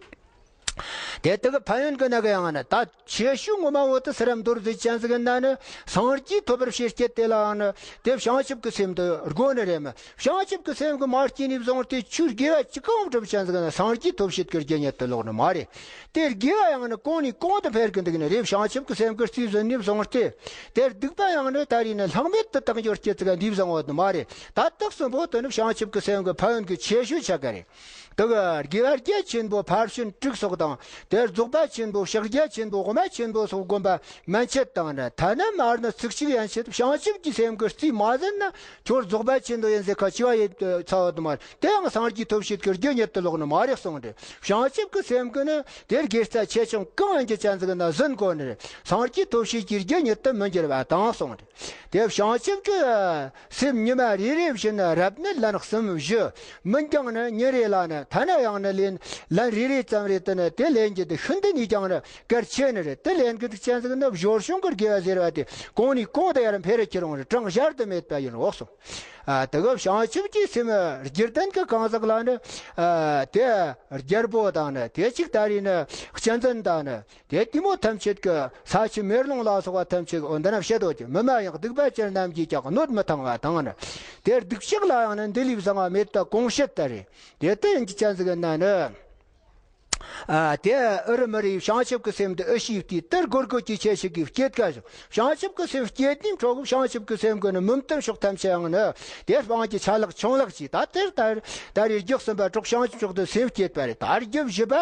དེ་དག་གི་ཕན་ཡོན་གྱི་ནང་གི་ཡང་ནི། ད་ཆེ་ཤོས་ངོ་མ་བོ་དེ་སུ་ར་མདོར་བསྡུས་ཅན་ཟིག་ཡིན་ན་ནི། སངས་རྒྱས་ཐོབ་པར་བྱེད་རྒྱུ་དེ་ལའང་ནི། དེ་བྱང་ཆུབ་ཀྱི་སེམས་དེ་དགོས་ནི་རེད་མོ། བྱང་ཆུབ་ཀྱི་སེམས་ཀྱིས་མ་སྐྱེས་ནས་བཟུང་སྟེ་ཁྱོས་དགེ་བ་ཅི་གང་བསྒྲུབས་ཅན་ཟིག་ཡིན་ན། སངས་རྒྱས་ཐོབ་བྱེད་ཀྱི་རྒྱུ་ཉིད་དུ་ལོག་ནི་མ་རེད། དེ་དགེ་བ་ཡང་ནི་གོང་ནས་གོང་དུ་འཕེལ་གི་འདུག་ནི་རེད། བྱང་ཆུབ་ཀྱི་སེམས་ཀྱིས་རྩིས་ཟིན་ནས་བཟུང་སྟེ། དེ་སྡིག་པ་ཡང་ནི་ད་རེས་ནི་ལྷག་མེད་དུ་དག་འགྱུར་རྒྱུ་ཟིག་འདི་བཟང་བོ་དེ་མ་རེད། ད་དག་གསུམ་པོ་དེ་ནི་བྱང་ཆུབ་ཀྱི་སེམས་ཀྱི་ཕན་ཡོན་གྱི་ཆེ་ཤོས་ཆགས་ཀྱི་རེད། དེ་གི་དགེ་བ་རྒྱ་ཆེན་པོ་ཕར་ཕྱིན་དྲུག་སོགས་དང་། དེར་རྫོགས་པ་ཆེན་པོ་ཕྱག་རྒྱ་ཆེན་པོ་དབུ་མ་ཆེན་པོ་སོགས་བསྒོམ་པ་མན་ཆད་དང་ནི། ཐ་ན་མར་ནི་ཚིག་གཅིག་ཡན་ཆད་བྱང་ཆུབ་ཀྱི་སེམས་ཀྱིས་རྩིས་མ་ཟིན་ན། ཁྱོད་རྫོགས་པ་ཆེན་པོ་ཡིན་ཟེར་ཁ་ཆེ་བ་ཡིན་ཚ་བ་དུ་མ་རེད། དེ་ཡང་སངས་རྒྱས་ཐོབ་བྱེད་ཀྱི་རྒྱུ་ཉིད་དུ་ལོག་ནི་མ་རེད་གསུངས་ཏེ། བྱང་ཆུབ་ཀྱི་སེམས་ཀྱིས་ནི་དེར་དགེ་རྩ་ཆེ་ཆུང་གང་ཡིན་གྱི་ཅན་ཟིག་ན་ཟིན་དགོས་ནི་རེད། སངས་རྒྱས་ཐོབ་བྱེད་ཀྱི་རྒྱུ་ཉིད་དུ་མི་འགྱུར་བ་དང་གསུངས་ཏེ། དེ་བྱང་ཆུབ་ཀྱི་སེམས་ཉི་མ་རེ་རེ་བཞིན་རབ་གནས་ལན་གསུམ་བཞི། མི་འགྱངས་ནི་ཉིན་རེ་ལ་ནི། ཐ་ན་ཡང་ནི་ལན་ལན་རེ་རེ་ཙམ་རེ་དེ་ནི་དེ་ལེན་རྒྱུ་དེ་ཤིན་ཏུ་ནས་ཀྱང་ནི་གལ་ཆེ་ནི་རེད། དེ་ལེན་གི་འདུག་ཅན་ཟིག་ན་སྦྱོར་བྱུང་གི་དགེ་བ་ཟེར་བ་དེ་གོང་ནས་གོང་དུ་ཡར་འཕེལ་རུ་འགྱུར་འོང་རེད། གྲངས་གཞལ་དུ་མེད་པ་ཡིན་འོག་སོ། ཨ་དེ་གི་བྱང་ཆུབ་ཀྱི་སེམས་རྒྱུད་ལྡན་གྱི་གང་ཟག་ལ་ནི། ཨ་དེ་རྒྱལ་པོ་དང་ནི། དེ་ཅིག་ད་རེས་ནི་གཅན་གཟན་དང་ནི། དེ་དེ་མོ་ཐམས་ཅད་ཀྱི་ས་ཆུ་མེ་རླུང་ལ་སོགས་པ་ཐམས་ཅད་འོ་འདི་ན་བཤད་དོ་ཀྱི། མི་སྨྲ་ཡང་སྡིག་པ་ཅན་རྣམས་ཀྱིས་ཀྱང་གནོད་མི་ཐང་བ་དང་ནི། དེ་སྡིག་བཤགས་ལ་ཡང་ནི་འདི་ལས་བཟང་བ་མེད་པ་གོང་བཤད་ལྟར་རེད། དེ་ལྟ་ཡིན་གྱི་ཅན་ཟིག་ཡིན་ན་ནི། ཨ་དེ་ཨུ་རུ་མི་རིགས་བྱང་ཆུབ་ཀྱི་སེམས་འདི་ཨེ་ཤེས་ཏེ། དེར་སྒོར་སྒོར་གྱི་ཁྱེད་ཅིག་གིས་བསྐྱེད་དཀའ་ཞིང་། བྱང་ཆུབ་ཀྱི་སེམས་བསྐྱེད་ནས་འཕྲོ་གི་བྱང་ཆུབ་ཀྱི་སེམས་ཀྱིས་ནི་མུ་མཐུད་ཕྱོགས་ཐམས་ཅད་ཡང་ནི། དེ་སྤང་གི་ཆ་ལག་ཆུང་ལག་ཅིག་ད་དེར་ད་ད་རེས་རྒྱུ་གསུམ་པ་གྲོགས་བྱང་ཆུབ་མཆོག་ཏུ་སེམས་བསྐྱེད་པ་རེད། ད་རྒྱུ་བཞི་པ་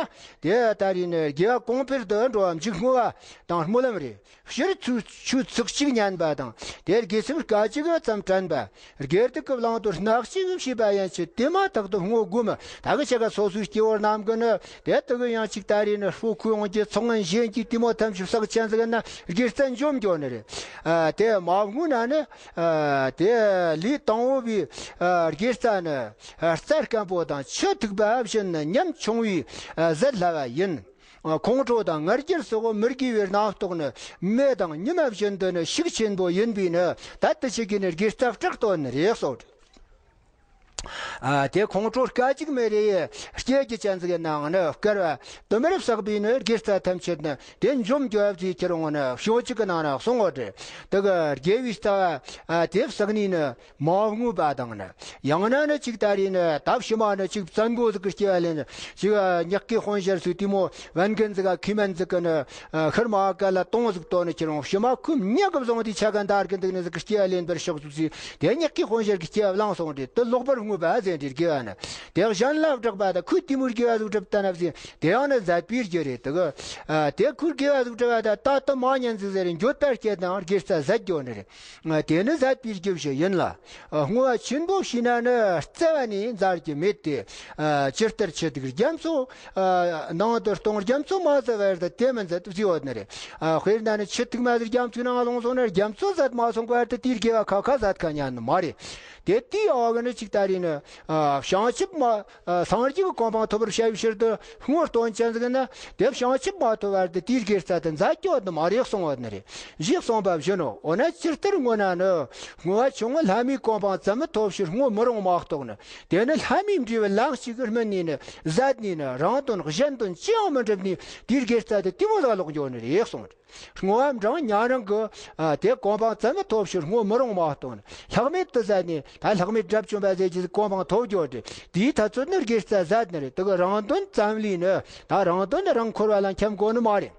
དེ་ད་རེས་ནི་དགེ་བ་གོང་འཕེལ་དུ་འགྲོ་བ་འཇུག་བསྔོ་བ་དང་སྨོན་ལམ་རེད། སྤྱིར་ཆོས་ཆོས་ཚིག་གཅིག་ཉན་པ་དང་། དེར་དགེ་སེམས་སྐད་ཅིག་ཙམ་དྲན་པ། དགེ་སྡིག་གི་བླང་དོར་སྣ་གཅིག་ཤེས་པ་ཡན་ཆད་དེ་མ་ཐག་ཏུ་བསྔོ་དགོས་མོ། ད་གི་ཆ་ག་སོ་སོའི་སྐྱེ་བོ་རྣམས་ཀྱིས་ནི་དེ་དག་གི་ཡང་ཅིག་ད་རེས་ནི་སྤོ་ཁོས་འོང་གི་ཚོགས་ངན་གཞན་གྱི་དེ་མོ་ཐམས་ཅད་བསགས་ཅན་ཟིག་ན་དགེ་རྩ་འཇོམས་འགྱོ་ནི་རེད། ཨ་དེ་མ་བསྔོས་ན་ནི། ཨ་དེ་ལས་དང་པོ་བའི་ཨ་དགེ་རྩ་ནི། ཨ་རྩྭ་སྐམ་པོ་དང་ཆུ་ཐིགས་པ་བཞིན་ནི་ཉམ་ཆུང་བས་ཨ་ཟད་སླ་བ་ཡིན། ཁོང་ཁྲོ་དང་ང་རྒྱལ་སོགས་མི་དགེ་བའི་རྣམ་རྟོག་ནི་མེ་དང་ཉི་མ་བཞིན་དུ་ནི་ཤུགས་ཆེན་པོ་ཡིན་པས་ནི། ད་དེ་ཆོ་གིས་ནི་དགེ་རྩ་སྐྲག་སྟོན་ནི་རེད་གསུངས། ཨ་དེ་ཁོང་ཁྲོ་སྐད་ཅིག་མ་རེ་སྐྱེ་གི་ཅན་ཟིག་ནའང་ནི་བསྐལ་པ་དུ་མར་བསགས་པའི་ནི་དགེ་རྩ་ཐམས་ཅད་ནི་དེ་འཇོམས་འགྱོ་བ་ཟིག་ཁྱེར་འོང་ནི་ཞོ་གཅིག་གི་ནང་ན་གསུངས་ཡོད་རེད། དེ་གི་དགེ་བའི་རྩ་བ་ཨ་དེ་བསགས་ནས་ནི། མ་བསྔོས་པ་དང་ནི། ཡང་ན་ནི་ཅིག་ད་རེས་ནི་ད་ཕྱི་མ་ནི་ཅིག་བཙན་པོ་ཟིག་གི་སྐྱེ་བ་ལེན། ཅིག་ཉག་གི་དཔོན་ཞར་སུ་དེ་མོ་བན་རྒན་ཟིག་ག་ཁུ་མན་ཟིག་གི་ནི་ཤར་མ་ག་ལ་གཏོང་ཟིག་གཏོང་ནི་ཁྱེར་འོང་། ཕྱི་མ་ཁུ་མྱག་གི་བཟུང་དེ་ཆ་ག་འདར་གི་འདུག་ནི་ཟིག་གི་སྐྱེ་བ་ལེན་པར་ཤོག་ཟིག་ཟིག་དེ་ཉག་གི་དཔོན་ཞར་གི་སྐྱེ་བ་བླངས་སོང་དེ་དེ་ལོག་པར་བསྔོས་པ་ཟེར་དེ་དགེ་བ་ནི། དེ་གཞན་ལ་བསྒྲགས་པ་དང་ཁུ་དེ་མོར་དགེ་བ་ཟིག་བསྒྲུབས་ད་ན་ཟིག་དེ་ཡང་ནི་ཟད་པའི་རྒྱུ་རེད། དེ་གི་དེ་ཁུར་དགེ་བ་ཟིག་བསྒྲུབས་པ་ད་ད་དུ་མ་ཉན་ཟིག་ཟེར་འགྱོད་པར་སྐྱེས་ནའང་དགེ་རྩ་ཟད་འགྱོ་ནི་རེད། དེ་ནི་ཟད་པའི་རྒྱུ་བཞི་ཡིན་ལ། བསྔོ་བ་ཆེན་པོ་བྱས་ན་ནི་རྩ་བ་ནས་འཛར་རྒྱུ་མེད་དེ། ཇི་ལྟར་ཆུ་ཐིགས་རྒྱ་མཚོ་ནང་དུ་གཏོང་རྒྱ་མཚོ་མ་ཟད་བར་དུ་དེ་མི་འཛད་ཟེར་ཡོད་ནི་རེད། དཔེར་ན་ནི་ཆུ་ཐིགས་མ་ཟད་རྒྱ་མཚོའི་ནང་ལྷུང་སོང་ན་རྒྱ་མཚོ་ཟད་མ་སོང་བར་དུ་དེའི་དགེ་བ་ཁ་ཁ་ཟད་ཁ་ཉན་ནི་མ་རེད། དེ་དེའི་འོག་གི་ནི་ཅིག་ད་རེས་ནི་བྱང་ཆུབ་མ་སངས་རྒྱས་ཀྱི་གོ་འཕང་ཐོབ་པར་བྱ་བའི་ཕྱིར་དུ་བསྔོ་སྟོན་ཅན་ཟིག་ན་དེ་བྱང་ཆུབ་མ་ཐོབ་བར་དུ་དེའི་དགེ་རྩ་དེ་འཛད་རྒྱུ་ཡོད་ནི་མ་རེད་གསུངས་ཡོད་ནི་རེད། ཞེས་གསུངས་པ་བཞིན་ནོ། འོ་ན་ཇི་ལྟར་བསྔོ་ན་ནི། བསྔོ་བ་ཆུང་ངུ་ལྷ་མིའི་གོ་འཕང་ཙམ་མི་ཐོབ་ཕྱིར་བསྔོ་མི་རུང་མ་གཏོགས་ནི། དེ་ནི་ལྷ་མིའི་འབྲས་བུ་ལན་གཅིག་གི་སྨིན་ནས་ནི་ཟད་ནས་ནི་རང་དོན་གཞན་དོན་ཅི་ཡང་མི་འགྲུབ་ནས་དེའི་དགེ་རྩ་དེ་དེ་མོ་ཟིག་ལོག་འགྱོ་ནི་རེད་གསུངས། བསྔོ་བ་འབྲིང་ཉན་རང་གི་ཨ་དེ་གོ་འཕང་ཙམ་མི་ཐོབ་ཕྱིར་བསྔོ་མི་རུང་མ་གཏོགས་ནི། ལྷག་མེད་དུ་ཟད་ནས་ད་ལྷག་མེད་དགྲ་བཅོམ་པ་ཟེར་གྱི་ གོ་འཕང་ཐོབ་རྒྱུ་རེད། དེའི་ཐ་ཚོད་ནི་དགེ་རྩ་ཟད་ནི་རེད། དེ་གི་རང་དོན་ཙམ་ལས་ནི་ད་རང་དོན་ནི་རང་འཁོར་བ་ལ་འཁྱམ་དགོས་ནི་མ་རེད།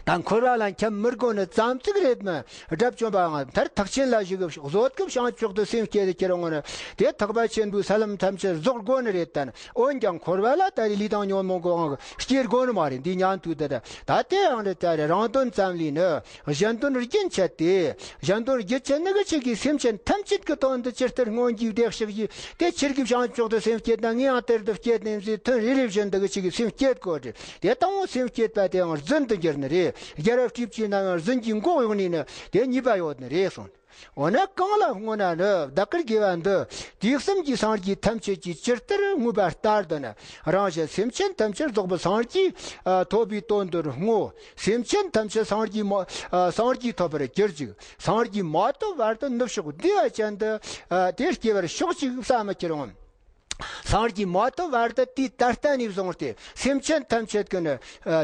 ད་འཁོར་བ་ལ་འཁྱམ་མི་དགོས་ནི་ཙམ་ཅིག་རེད་མོད། དགྲ་བཅོམ་པའང་མཐར་ཐུག་ཆེན་ལ་བཞུགས་གི་བཟོད་སྐབས་བྱང་ཆུབ་ཏུ་སེམས་བསྐྱེད་དེ་ཁྱེར་འོང་ནི་དེ་ཐེག་པ་ཆེན་པོའི་ས་ལམ་ཐམས་ཅད་རྫོགས་དགོས་ནི་རེད། ད་འོན་ཀྱང་འཁོར་བ་ལ་ད་རེས་ལུས་དང་ཉོན་མོངས་ཀྱི་དབང་གིས་སྐྱེ་དགོས་ནི་མ་རེད། འདི་ཉན་ཐོས་དེ་ད་ད་དེ་ཡང་རེད། ད་རེས་རང་དོན་ཙམ་ལས་ནི་གཞན་དོན་རྒྱུན་ཆད་དེ། གཞན་དོན་རྒྱུན་ཆད་ནི་གི་ཆེད་ཀྱི་སེམས་ཅན་ཐམས་ཅད་ཀྱི་དོན་དུ་ཇི་ལྟར་སྔོན་གྱི་བདེ་གཤེགས་ཀྱིས་དེ་ཁྱེད་ཀྱིས་བྱང་ཆུབ་ཏུ་སེམས་བསྐྱེད་ན་ངས་ཡང་དེར་དུ་བསྐྱེད་ནས་ཟེར་དོན་རེ་རེ་བཞིན་དུ་གི་ཆེད་ཀྱི་སེམས་བསྐྱེད་དགོས་རེད། དེ་ལྟ་བུ་སེམས་བསྐྱེད་པ་དེའང་རྫུན་དུ་འགྱུར་ནི་རེད། རྒྱལ་བ་སྤྲེའུ་བཅས་རྣམས་ཡང་རྫུན་གྱི་མགོ་གཡོགས་ནས་ནི་དེ་ཉེས་པ་ཡོད་ནི་རེད་གསུངས། འོ་ན་གང་ལ་བསྔོ་ན་ནི་བདག་གིར་དགེ་བ་འདི། དུས་གསུམ་གྱི་སངས་རྒྱས་ཐམས་ཅད་ཀྱིས་ཇི་ལྟར་བསྔོས་པ་ལྟར་དུ་ནི། རང་གཞན་སེམས་ཅན་ཐམས་ཅད་རྫོགས་པའི་སངས་རྒྱས་ཐོབ་པའི་དོན་དུ་བསྔོ། སེམས་ཅན་ཐམས་ཅད་སངས་རྒྱས་མ་སངས་རྒྱས་ཐོབ་པར་གྱུར་ཅིག། སངས་རྒྱས་མ་ཐོབ་བར་དུ་ནུབ་ཕྱོགས་བདེ་བ་ཅན་དུ་དེ་སྐྱེ་བར་ཤོག་ཅིག་བསམ་མི་ཁྱེར་འོང་། སངས་རྒྱས་མ་ཐོབ་བར་དུ་དུས་ད་ལྟ་ནས་བཟུང་སྟེ་སེམས་ཅན་ཐམས་ཅད་ཀྱི་ནི་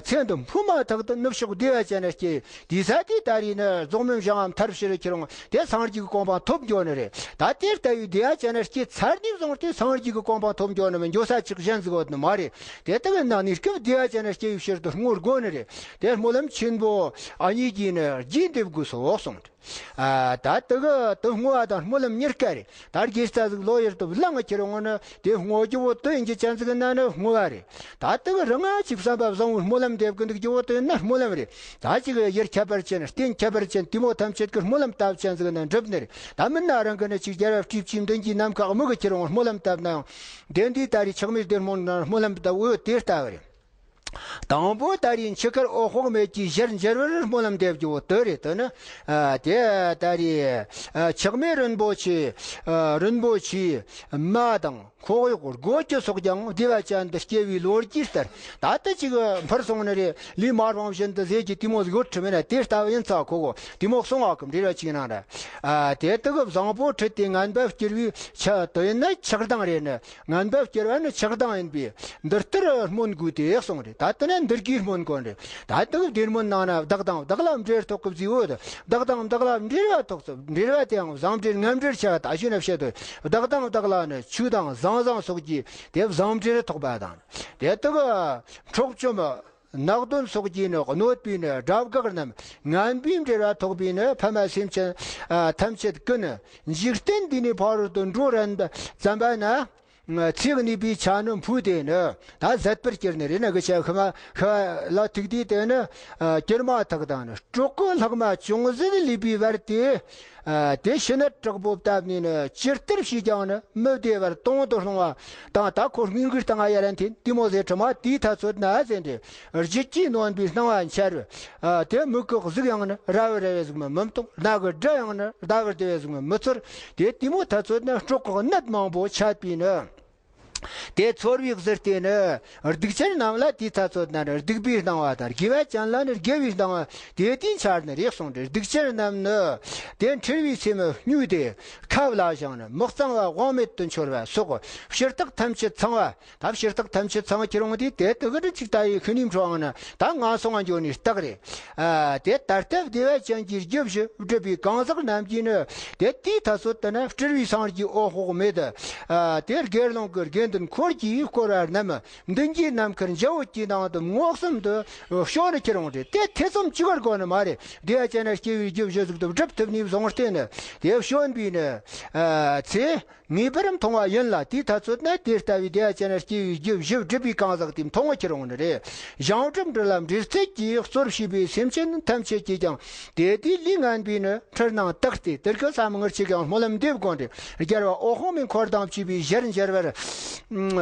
ཚེ་འདི་འཕོས་མ་ཐག་ཏུ་ནུབ་ཕྱོགས་བདེ་བ་ཅན་ལ་སྐྱེ། དེ་ས་དེ་ད་རེས་ནི་རྫོགས་སྨིན་བྱུང་བ་མཐར་ཕྱིན་རུ་ཁྱེར་འོང་དེ་སངས་རྒྱས་ཀྱི་གོ་འཕང་ཐོབ་འགྱོ་ནི་རེད། ད་དེ་ལྟ་བུའི་བདེ་བ་ཅན་ལ་སྐྱེ་ཚར་ནས་བཟུང་སྟེ་སངས་རྒྱས་ཀྱི་གོ་འཕང་ཐོབ་འགྱོ་ནི་མི་འགྱོ་ས་ཅིག་གཞན་ཟིག་ཡོད་ནི་མ་རེད། དེ་ལྟ་བུའི་ནང་ནས་སྐབས་བདེ་བ་ཅན་ལ་སྐྱེ་བའི་ཕྱིར་དུ་བསྔོ་དགོས་ནི་རེད། དེ་སྨོན་ལམ་ཆེན་པོ་ཨ་གཉིས་ཀྱིས་ནི་རྒྱས་འདེབས་དགོས་སོ་གསུངས། ཨ། ད་དེ་གི་དེ་བསྔོ་བ་དང་སྨོན་ལམ་གཉིས་ཀ་རེད། ད་དགེ་རྩ་ཟིག་ལོ་ཡར་དུ་བླངས་ཁྱེར་འོང་ན་དེ་བསྔོ་རྒྱུ་བོ་དེ་ཡིན་གྱི་ཅན་ཟིག་ན་ནི་བསྔོ་བ་རེད། ད་དེ་གི་རང་ང་ཅིག་བསམ་པ་བཟང་བོའི་སྨོན་ལམ་འདེབས་གི་འདུག་རྒྱུ་བོ་དེ་ན་སྨོན་ལམ་རེད། ད་ཅིག་ཡུལ་ཁྱད་པར་ཅན་རྟེན་ཁྱད་པར་ཅན་དེ་མོ་ཐམས་ཅད་ཀྱི་སྨོན་ལམ་བཏབ་ཅན་ཟིག་ན་འགྲུབ་ནི་རེད། ད་མིན་ན་རང་གི་ནི་ཅིག་རྒྱལ་བ་སྤྲེའུ་བཅས་མདུན་གྱི་ནམ་མཁའ་དམུ་གི་ཁྱེར་འོང་སྨོན་ལམ་བཏབ་ན་ཡང་དེ་འདི་ད་རེས་ཆགས་མེད་བདེ་སྨོན་ན་སྨོན་ལམ་བཏབ་འོས་དེ་ལྟ་བུ་རེད། དང་པོ་ད་རེས་འཆི་ཁར་འོད་དཔག་མེད་ཀྱི་ཞལ་མཇལ་བར་སྨོན་ལམ་འདེབས་རྒྱུ་བོ་དེ་རེད། དེ་ནི་ཨ་དེ་ད་རེས་ཨ་ཆགས་མེད་རིན་པོ་ཆེ་ཨ་རིན་པོ་ཆེའི་མ་དང་ཁོག་གཡོག་སྒོ་ཁྱི་སོགས་ཀྱང་བདེ་བ་ཅན་དུ་སྐྱེ་བའི་ལོ་རྒྱུས་ལྟར། ད་ལྟ་ཅིག་འཕུར་སོང་ནི་རེད། ལུས་མ་རུངས་བཞིན་དུ་ཟས་ཀྱི་དེ་མོ་ཟིག་ཡོད་ཁྲི་མེད་ན་དེ་ལྟ་བུ་ཡིན་ཚ་ཁོ་གོ་དེ་མོ་གསུང་བ་གི་འབྲེལ་བ་ཅིག་ནང་ར། ཨ་དེ་དག་བཟང་པོ་ཁྲིད་དེ་ངན་པ་བསྐྱུར་བའི་ཆ་དེ་ཡིན་ན་ཆགས་སྡང་རེད་ནི། ངན་པ་སྐྱེ་བ་ནི་ཆགས་སྡང་ཡིན་པས་འདི་ལྟར་སྨོན་དགོས་ཏེ་གསུངས་རེད། ད་ལྟ་ན་འདི་གིས་སྨོན་དགོས་རེད། ད་ལྟ་བདེ་སྨོན་ནང་ན་བདག་དང་བདག་ལ་འབྲེལ་ཐོགས་ཀྱི་བཟི་འོད། བདག་དང་བདག་ལ་འབྲེལ་བ་ཐོགས་སོ། འབྲེལ་བ་དེའང་བཟང་འབྲེལ་ངན་འབྲེལ་བྱ་བ་ད་གཞི་ན་བཤད་དོ། བདག་དང་བདག་ལ་ནི་ཆོས་དང་ཟང་ཟིང་སོགས་ཀྱིས་དེ་བཟང་འབྲེལ་ཐོགས་པ་དང་། དེ་དག་འཕྲོག་བཅོམ་ནག་དོན་སོགས་ཀྱིས་ནི་གནོད་པའི་ནི་དགྲ་བགེགས་རྣམས་ངན་པའི་འབྲེལ་བ་ཐོགས་པའི་ནི་ཕ་མ་སེམས་ཅན་ཐམས་ཅད་ཀུན་འཇིག་རྟེན་འདི་ནས་ཕ་རོལ་ཏུ་འགྲོ་རན་ཙམ་པ་ན། ཚེ་གནས་པའི་ཆ་ནི་འཕོས་ཏེ་ནི་ད་ཟད་པར་གྱུར་ནི་རེད་ན་གི་ཆ་ཤི་མ་ཤི་ལ་ཐུག་དུས་དེ་ནི་གྱུར་མ་ཐག་དང་ནི་སྲོག་གི་ལྷག་མ་ཅུང་ཟད་ལུས་པའི་བར་དེ། དེ་ཤི་ནད་དྲག་པོ་བཏབ་ནས་ནི་ཇི་ལྟར་བྱས་ཀྱང་ནི་མི་བདེ་བར་དོང་དུ་ལྷུང་བ་དང་ད་ཁོ་སྔོན་གྱི་སྟེང་ང་ཡར་འཐེན་དེ་མོ་ཟེར་ཁྲི་མ་དེའི་ཐ་ཚོད་ན་ཟེར་འདྲེ་རྒྱུད་ཀྱིས་ནོན་པའི་སྣང་བ་འཆར། དེ་མིག་གི་གཟུགས་ཡང་ནི་ར་བའི་ར་བའི་གཟུགས་མི་མི་མཐོང་། སྣ་གི་སྒྲ་ཡང་ནི་ཟླ་བར་བདེ་བའི་གཟུགས་མི་མི་ཚོར། དེ་དེ་མོ་ཐ་ཚོད་ན་སྲོག་གི་ནད་མང་པོ་ཆད་པས་ནི། དེ་ཚོར་བའི་གཟིར་ཏེ་ནི་སྡིག་ཅན་རྣམས་ལ་དེའི་ཐ་ཚོད་ན་ནི་སྡིག་པའི་སྣང་བ་དང་དགེ་བ་ཅན་ལ་ནི་དགེ་བའི་སྣང་བ་དེ་དེའི་འཆར་ནི་རེད་གསུངས་ཏེ། སྡིག་ཅན་རྣམས་ནི་དེ་འཁྲུལ་བའི་སེམས་སྨྱུས་ཏེ་ཁ་བླ་ཞིང་ནི་མི་གཙང་བ་དབང་མེད་དུ་འཆོར་བ་སོགས་ཕྱི་རྟགས་ཐམས་ཅད་ཚང་བ། ད་ཕྱི་རྟགས་ཐམས་ཅད་ཚང་ཁྱེར་འོང་དུས་དེ་དེ་གི་རིགས་ཅིག་ལྟ་ཡི་ཤི་ནི་འཕྲོ་འོང་ན་ད་ང་སོང་བ་འགྱོ་ནི་རྟགས་རེད། ཨ་དེ་ད་ལྟ་བདེ་བ་ཅན་གྱི་རྒྱུ་བཞི་སྒྲུབ་པའི་གང་ཟག་རྣམས་ཀྱིས་ནི་དེ་དེའི་ཐ་ཚོད་དུ་ནི་སྤྲུལ་བའི་སངས་རྒྱས་འོད་དཔག་མེད། ཨ་དེ་དགེ་སློང་གི་དགེ་འདུན་འཁོར་གྱིས་བསྐོར་བ་རྣམས་མདུན་གྱི་ནམ་མཁར་འཇའ་འོད་ཀྱི་ནང་དུ་མངོན་སུམ་དུ་བྱོན་ནི་ཁྱེར་འོང་སྟེ། དེ་ཐེ་ཚོམ་ཅི་གར་དགོས་ནི་མ་རེད། བདེ་བ་ཅན་ན་སྐྱེ་བའི་རྒྱུ་བཞི་ཟིག་ཏུ་སྒྲུབ་ཐུབ་ནི་བཟུང་སྟེ་ནི་དེ་བྱོན་པའི་ནི་ཨ་ཚེ། ངེས་པར་མཐོང་བ་ཡིན་ལ། དེའི་ཐ་ཚོད་ན་དེ་ལྟ་བུའི་བདེ་བ་ཅན་ན་སྐྱེ་བའི་རྒྱུ་བཞི་སྒྲུབ་པའི་གང་ཟག་དེ་མཐོང་བ་ཁྱེར་འོང་ནི་རེད། ཞིང་སྒྲུབ་འབྲུ་ལ་འབྲེལ་ཚད་ཀྱིས་གཙོར་བྱས་པའི་སེམས་ཅན་ཐམས་ཅད་ཀྱིས་ཀྱང་དེ་དུས་ལུས་ངན་པའི་ནི་འཁྲུལ་སྣང་དག་སྟེ། དེར་ཁོ་བསམ་ངར་ཅིག་ཡང་སྨོན་ལམ་འདེབས་དགོས་ཏེ། རྒྱལ་བ་འོད་དཔག་མེད་འཁོར་དང་བཅས་པའི་ཞལ་མཇལ་བར་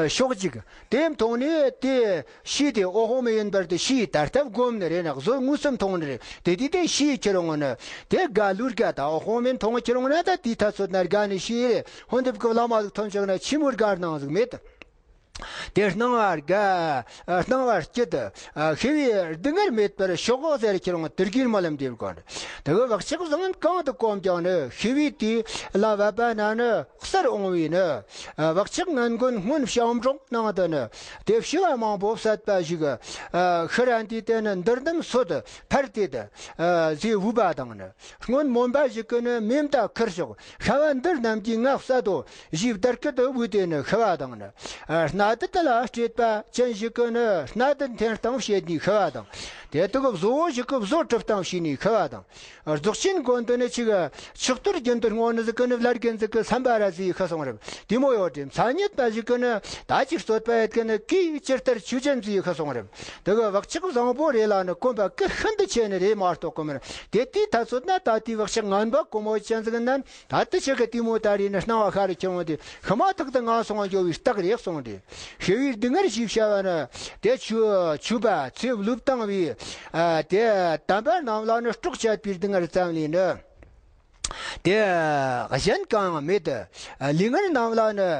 ཤོག་ཅིག། དེ་མཐོང་ནས་དེ་ཤེས་ཏེ་འོད་དཔག་མེད་ཡིན་པར་དུ་ཤེས། ད་ལྟ་བསྒོམས་ནི་རེད་ན་གཟོད་མངོན་སུམ་མཐོང་ནི་རེད། དེ་དུས་དེ་ཤེས་ཁྱེར་འོང་ནི་དེ་དགའ་ལུས་དགའ། ད་འོད་དཔག་མེད་མཐོང་ཁྱེར་འོང་ན་ད་དེའི་ཐ་ཚོད་ན་དགའ་ནི་ཤེས་རེད། ཧོན་དེབ་ཀྱི་བླ་མ་ཟིག་ཐོན་བཞག་ན་ཆི་མོ་དགའ་སྣང་ཟིག་མེད་དམ། དེ་སྣང་བ་དགའ། སྣང་བ་སྐྱིད། ཤི་བའི་སྡུག་བསྔལ་མེད་པར་ཤོག་ཟེར་ཁྱེར་འོང་དེ་དགེ་སྨོན་ལམ་འདེབས་དགོས། དེ་གི་བག་ཆགས་བཟང་ངན་གང་དུ་གོམས་ཀྱང་ནི་ཤི་བའི་དུས་ལ་བབ་པ་ན་ནི་གསར་འོང་བའི་ནི། བག་ཆགས་ངན་ཀུན་སྔོན་བྱང་འབྲོག་ནང་དུ་ནི། དེ་ཤི་བ་མང་པོ་བསད་པ་ཞིག་ཤི་རན་དུས་དེ་ནི་འདུལ་དམ་སོད་ཕར་དེད་ཟེ་བུ་པ་དང་ནི། སྔོན་སྨོན་པ་ཞིག་གི་ནི་མེ་མདའ་ཁུར་ཤོག་ཤ་བ་འདི་རྣམས་ཀྱིས་ང་བསད་དོ། ཞེས་བདར་སྐད་དུ་བུས་ཏེ་ནི་ཤི་བ་དང་ནི། སྣ་དུད་ལ་སྤྲད་པ་ཅན་ཞིག་གི་ནི་སྣ་དུད་འཐེན་སྟངས་བྱེད་ནི་ཤི་བ་དང་། དེ་དག་བཟོ་བོ་ཞིག་གི་བཟོ་གྲུབ་སྟངས་བྱས་ནི་ཤི་བ་དང་། རྫོགས་ཆེན་དགོན་དུ་ནི་ཅིག་ཆག་གཏོར་རྒྱུན་དུ་སྔོ་ནི་ཟིག་གི་ནི་བླ་རྒན་ཟིག་གི་སམ་པ་ར་ཟིག་ཤི་སོང་རབ། དེ་མོ་ཡོད་དྲིམ་ཚ་ཉེད་པ་ཞིག་གི་ནི་ད་ཅིག་རྩོད་པ་ཡོད་གི་ནི་གིས་ཇི་ལྟར་ཆོས་ཅན་ཟིག་ཤི་སོང་རབ། དེ་གི་བག་ཆགས་བཟང་པོ་རེ་ལ་ནི་གོམས་པ་གི་ཤིན་ཏུ་ཆེ་ནི་རེད་མ་གཏོགས་གི་མིན། དེ་དུས་ད་ཚོད་ན་ད་དེའི་བག་ཆགས་ངན་པ་གོ་མོ་ཅན་ཟིག་ནན་ད་དུ་ཆེ་གི་དེ་མོ་ད་རེ་ནི་སྣང་བ་ཤར་ཁྱོང་དེ་ཤི་མ་ཐག་ཏུ་ང་སོང་བ་འགྱོ་བའི་རྟགས་རེད་གསུངས་ཏེ། ཤི་བའི་སྡུག་བསྔལ་ཞེས་བྱ་བ་ནི་དེ་ཆུ་ཆུ་པ་ཚེ་བློས་བཏང་བའི་དེ་དམ་པ་རྣམས་ལ་ནི་སྲོག་བཅད་པའི་སྡུག་བསྔལ་ཙམ་ལས་ནི། དེ་གཞན་གང་མེད། ལུས་ངན་རྣམས་ལ་ནི་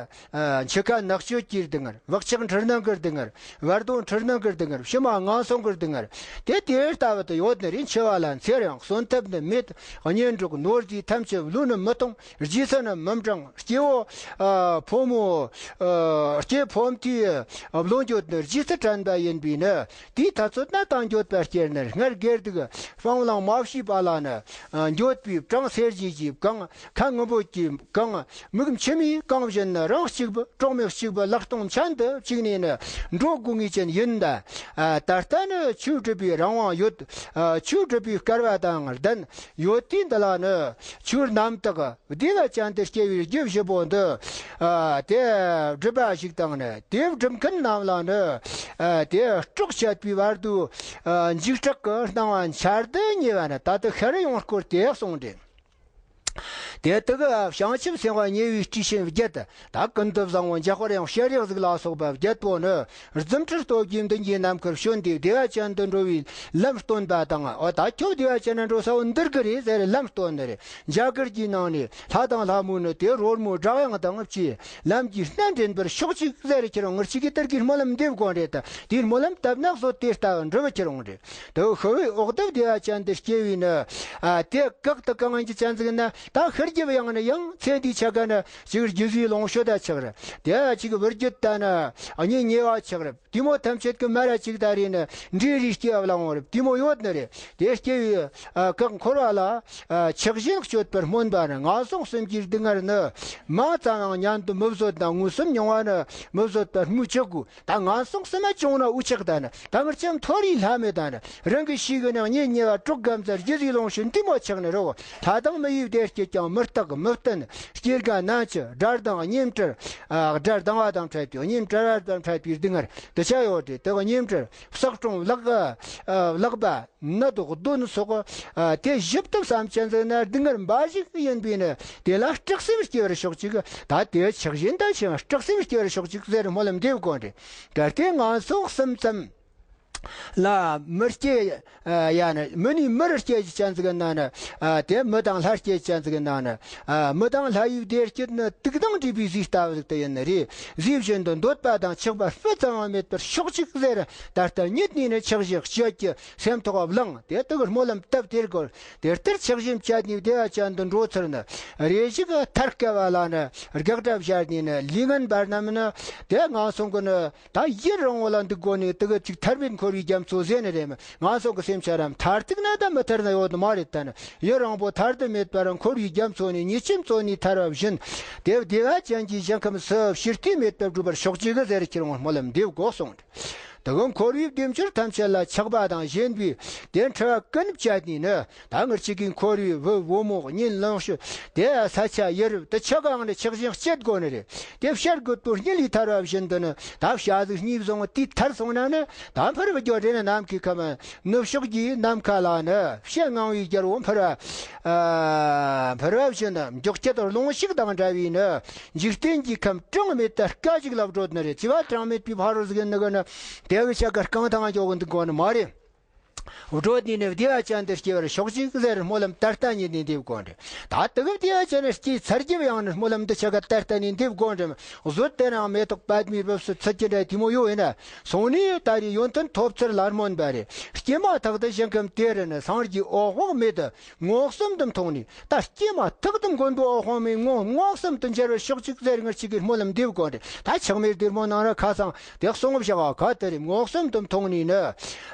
འཆི་ཁ་ནག་ཆོད་ཀྱི་སྡུག་བསྔལ། བག་ཆགས་འཁྲུལ་སྣང་གི་སྡུག་བསྔལ། བར་དོ་འཁྲུལ་སྣང་གི་སྡུག་བསྔལ། ཕྱི་མ་ངན་སོང་གི་སྡུག་བསྔལ། དེ་དེ་ལྟ་བུ་དུ་ཡོད་ནི་རེད། འཆི་བ་ལ་འཚེར་ཡང་གསོན་ཐབས་ནི་མེད། གཉེན་གྲོགས་ནོར་རྫས་ཐམས་ཅད་བློས་ནི་མི་གཏོང་། རྗེས་སུ་ནི་མི་འབྲང་། སྐྱེ་བོ་ཕོ་མོ་སྐྱེ་ཕོ་མཐའི་བློ་འགྱོད་ནི་རྗེས་སུ་དྲན་པ་ཡིན་པས་ནི། དེའི་ཐ་ཚོད་ན་དང་འགྱོད་པ་སྐྱེར་ནི་སྔར་དགེ་སྡིག་སྤང་བླང་མ་བྱས་པ་ལ་ནི། འགྱོད་པའི་བྲང་སེར་གྱིས་ཀྱིས་གང་། ཁ་སྔོན་པོ་གྱིས་གང་། མིག་མཆི་མས་གང་བཞིན་ནི་རང་གཅིག་པུ་གྲོགས་མེད་གཅིག་པུ་ལག་སྟོང་མཆན་དུ་བཅུག་ནས་ནི་འགྲོ་དགོས་ངེས་ཅན་ཡིན་ད། ད་ལྟ་ནི་ཆོས་སྒྲུབ་པའི་རང་དབང་ཡོད། ཆོས་སྒྲུབ་པའི་སྐལ་བ་དང་ལྡན་ཡོད་དུས་འདི་ལ་ནི་ཆོས་རྣམ་དག་བདེ་བ་ཅན་དུ་སྐྱེ་བའི་རྒྱུ་བཞི་པོ་འདི། ཨ་དེ་སྒྲུབ་པ་ཞིག་དང་ནི་དེ་སྒྲུབ་མཁན་རྣམས་ལ་ནི། ཨ་དེ་སྲོག་བཅད་པའི་བར་དུ། ཨ་འཇིགས་སྐྲག་གི་སྣང་བ་འཆར་དུ་ཉེ་བ་ནི་ད་ལྟ་ཤར་ཡོང་སྐོར་དེ་གསུངས་ཏེ། དེ་དག་བྱང་ཆུབ་སེམས་དཔའ་ཉེ་བའི་སྤྲུལ་ཆེན་བརྒྱད། ད་ཀུན་ཏུ་བཟང་བོ་འཇམ་དཔལ་དབྱངས་སྤྱན་རས་གཟིགས་ལ་སོགས་པ་བརྒྱད་པོ་ནི། རྫུ་འཕྲུལ་སྟོབས་ཀྱིས་མདུན་གྱི་ནམ་མཁར་བྱོན་ཏེ་བདེ་བ་ཅན་དུ་འགྲོ་བའི་ལམ་སྟོན་པ་དང་། འོ་ད་ཁྱོད་བདེ་བ་ཅན་ན་འགྲོ་ས་བོ་འདིར་གི་རེད་ཟེར་ལམ་སྟོན་ནི་རེད། འཇའ་གུར་གྱི་ནང་ནས་ལྷ་དང་ལྷ་མོ་ནི་དེ་རོལ་མོ་སྒྲ་དབྱངས་དང་བཅས་ལམ་གྱི་སྣ་འདྲེན་པར་ཤོག་ཅིག་ཟེར་ཁྱེར་འོང་། ངེད་ཅག་གིས་དེར་གྱི་སྨོན་ལམ་འདེབས་དགོས་རེད་ད། དེའི་སྨོན་ལམ་བཏབ་ན་གཟོད་དེ་ལྟ་བུ་འགྲུབ་ཁྱེར་འོང་རེད། དེ་ཤི་བའི་འོག་ཏུ་བདེ་བ་ཅན་དུ་སྐྱེ་བའི་ནི། ཨ་དེ་བཀག་ཏུ་གང་ཡིན་གྱི་ཅན་ཟིག་ན་ད་ཤི་རྒྱུ་ཡང་ནི་ཡང་ཚེ་འདིའི་ཆ་ག་ནི་ཅིག་རྒྱུ་ཟས་ལོངས་སྤྱོད་ད་ཆགས་རེད། དེ་ཅིག་བུ་རྒྱུད་ད་ནི་གཉེན་ཉེ་བ་ཆགས་རེད། དེ་མོ་ཐམས་ཅད་ཀྱི་མ་ར་ཅིག་ད་རེད་ནི་འདྲེ་རིགས་སྐྱེ་བ་ལ་འོང་རེད། དེ་མོ་ཡོད་ནི་རེད། དེ་སྐྱེ་བའི་ཨ་བཀག་འཁོར་བ་ལ་ཨ་ཆགས་ཞེན་སྤྱོད་པར་སྨོན་པ་ནི་ངན་སོང་གསུམ་གྱི་སྡུག་བསྔལ་ནི། མིང་ཙམ་ཡང་ཉན་དུ་མི་བཟོད་ན་མངོན་སུམ་མྱོང་བ་ནི་མི་བཟོད་པར་སྨོས་ཅི་དགོས། ད་ངན་སོང་གསུམ་མ་བྱུང་ན་འུ་ཅག་ད་ནི་ད་ངར་ཅང་མཐོ་རིས་ལྷ་མེད་ད་ནི། རང་གི་ཤི་གི་ནི་གཉེན་ཉེ་བ་གྲོགས་དགའ་མཛའ་རྒྱུ་ཟས་ལོངས་སྤྱོད་འདི་མོ་ཆགས་ནི་རོ། ལྷ་དང་མི་ཡི་བདེ་སྐྱིད་ཀྱང་མི་རྟག་མི་བརྟན། སྐྱེ་རྒ་ན་འཆི་དགྲ་དང་གཉེན་བྲལ། ཨ་དགྲ་སྡང་བ་དང་འཕྲད་པའི་གཉེན་བྲལ་བ་དང་འཕྲད་པའི་སྡུག་བསྔལ་དུ་ཆ་ཡོད་དེ། དེ་གཉེན་བྲལ་བསགས་སྲུང་ལག་ཨ་ལག་པ་ནད་གདོན་སོགས་ཨ་དེ་ཞིབ་ཏུ་བསམ་ཅན་ཟིག་ན་སྡུག་བསྔལ་འབའ་ཞིག་ཡིན་པས་ནི་དེ་ལ་སྐྲག་སེམས་སྐྱེ་བར་ཤོག་ཅིག་ད་དེ་ཆགས་ཞེན་དང་ཆེ་བ་སྐྲག་སེམས་སྐྱེ་བར་ཤོག་ཅིག་ཟེར་སྨོན་ལམ་འདེབས་དགོས་རེད། གལ་ཏེ་ངན་སོང་གསུམ་ཙམ་ལ་མི་སྐྱེ་ཡ་ནི་མི་ནི་མིར་སྐྱེ་ཅན་ཟིག་ན་ནི། ཨ་དེ་མི་དང་ལྷ་སྐྱེ་ཅན་ཟིག་ན་ནི། ཨ་མི་དང་ལྷ་ཡི་བདེ་སྐྱིད་ནི་དུག་དང་འདྲེས་པའི་ཟས་ལྟ་བུ་ཟིག་ཏུ་ཡིན་ནི་རེད། ཟས་བཞིན་དུ་འདོད་པ་དང་ཆགས་པ་སྤུ་ཙམ་ཡང་མེད་པར་ཤོག་ཅིག་ཟེར། ད་ལྟ་ཉིད་ནས་ནི་ཆགས་ཞེན་སྤྱོད་ཀྱི་སེམས་ཐོག་བླངས་ཏེ་དུ་གི་སྨོན་ལམ་བཏབ་དེར་དགོས། དེ་ལྟར་ཆགས་ཞེན་བཅད་ནས་བདེ་བ་ཅན་དུ་འགྲོ་ཚུལ་ནི། རེ་ཞིག་ཐར་དཀའ་བ་ལ་ནི་དགག་སྒྲ་བཤད་ནས་ནི་ལུས་ངན་པ་རྣམས་ནི་དེ་ངན་སོང་གི་ནི། ད་ཡུན་རིང་བོ་ལ་འདུག་དགོས་ནས་དེ་གི་ཅིག་ཐར་པའི་འཁོར་བའི་རྒྱ་མཚོ་ཟེར་ནི་རེད། ངན་སོང་གི་སེམས་ཅན་རྣམས་ཐར་ཐུབ་ན་ད་མི་ཐར་ན་ཡོད་མ་རེད། ད་ནི་ཡུན་རིང་བོ་ཐར་དུ་མེད་པར་འཁོར་བའི་རྒྱ་མཚོ་ནས་ཉེས་ཅན་མཚོ་ནས་ཐར་བ་བཞིན་དེ་བདེ་བ་ཅན་གྱི་ཞིང་ཁམས་སུ་ཕྱིར་ལྟས་མེད་པར་བགྲོད་པར་ཤོག་ཅིག་གི་ཟེར་ཁྱེར་འོང་སྨོན་ལམ་འདེབས་དགོས་གསུངས། དེ་གི་འཁོར་བའི་བདེ་འབྱོར་ཐམས་ཅད་ལ་ཆགས་པ་དང་ཞེན་པའི་དེ་འཁྲི་བ་ཀུན་བཅད་ནས་ནི། ད་ངར་གཅིག་གིས་འཁོར་བའི་བུ་བུ་མོ་གཉེན་ལོངས་སྤྱོད་དེ་ས་ཆ་ཡུལ་དུ་ཆ་གང་ནས་ཆགས་ཞེན་སྐྱེ་དགོས་ནི་རེད། དེ་བཤད་དགོས་པོ་གཉིད་ལས་ཐར་བ་བཞིན་དུ་ནི་ད་བྱ་ཟིག་གཉིས་བཟུང་དེ་ཐར་སོང་ན་ནི་ད་འཕུར་བ་རྒྱུ་རེ་ནི་ནམ་མཁའི་ཁམས་ནུབ་ཕྱོགས་ཀྱི་ནམ་མཁའ་ལ་ནི་བྱ་ངང་བའི་རྒྱལ་པོ་འཕུར་བ་འཕུར་བ་བཞིན་དུ་མགྱོགས་ཁྱད་རླུང་ཞིག་དང་འདྲ་བའི་ནི་འཇིག་རྟེན་གྱི་ཁམས་གྲངས་མེད་དུ་སྐད་ཅིག་ལ་བགྲོད་ནི་རེད། བྱེ་བ་གྲངས་མེད་པའི་ཕ་རོལ་ཟིག་ནི་གི་ནི་དེ་གི་ཆ་ག་རྐང་ཐང་འཇོག་གི་འདུག་གོ་ནི་མ་རེད། བགྲོད་ནས་ནི་བདེ་བ་ཅན་དུ་སྐྱེ་བར་ཤོག་ཅིག་ཟེར་སྨོན་ལམ་ད་ལྟ་ཉིད་ནས་འདེབས་དགོས་རེད། ད་དེ་གི་བདེ་བ་ཅན་སྐྱེ་ཚར་རྒྱུ་ཡང་ནི་སྨོན་ལམ་འདི་ཆ་ག་ད་ལྟ་ནས་འདེབས་དགོས་རེད། གཟོད་དེ་རིང་མེ་ཏོག་པདྨའི་རབས་སུ་ཚུད་ཀྱི་འདྲ་དེ་མོ་ཡོད་ཡིན་ན། སོང་ནས་ད་རེས་ཡོན་ཏན་ཐོབ་ཚུལ་ལ་སྨོན་པ་རེད། སྐྱེས་མ་ཐག་ཏུ་ཞིང་ཁམས་དེ་རུ་ནི་སངས་རྒྱས་འོད་དཔག་མེད་དུ་མངོན་སུམ་དུ་མཐོང་ནས། ད་སྐྱེས་མ་ཐག་ཏུ་མགོན་པོ་འོད་དཔག་མེད་མངོན་མངོན་སུམ་དུ་མཇལ་བར་ཤོག་ཅིག་ཟེར་ངར་ཅིག་གི་སྨོན་ལམ་འདེབས་དགོས་རེད། ད་ཆགས་མེད་སྡེར་མོ་ནང་ར་ཁ་སང་དེ་གསུང་བཞག་ག་དེ་རེད། མངོན་སུམ་དུ་མཐོང་ནས་ནི།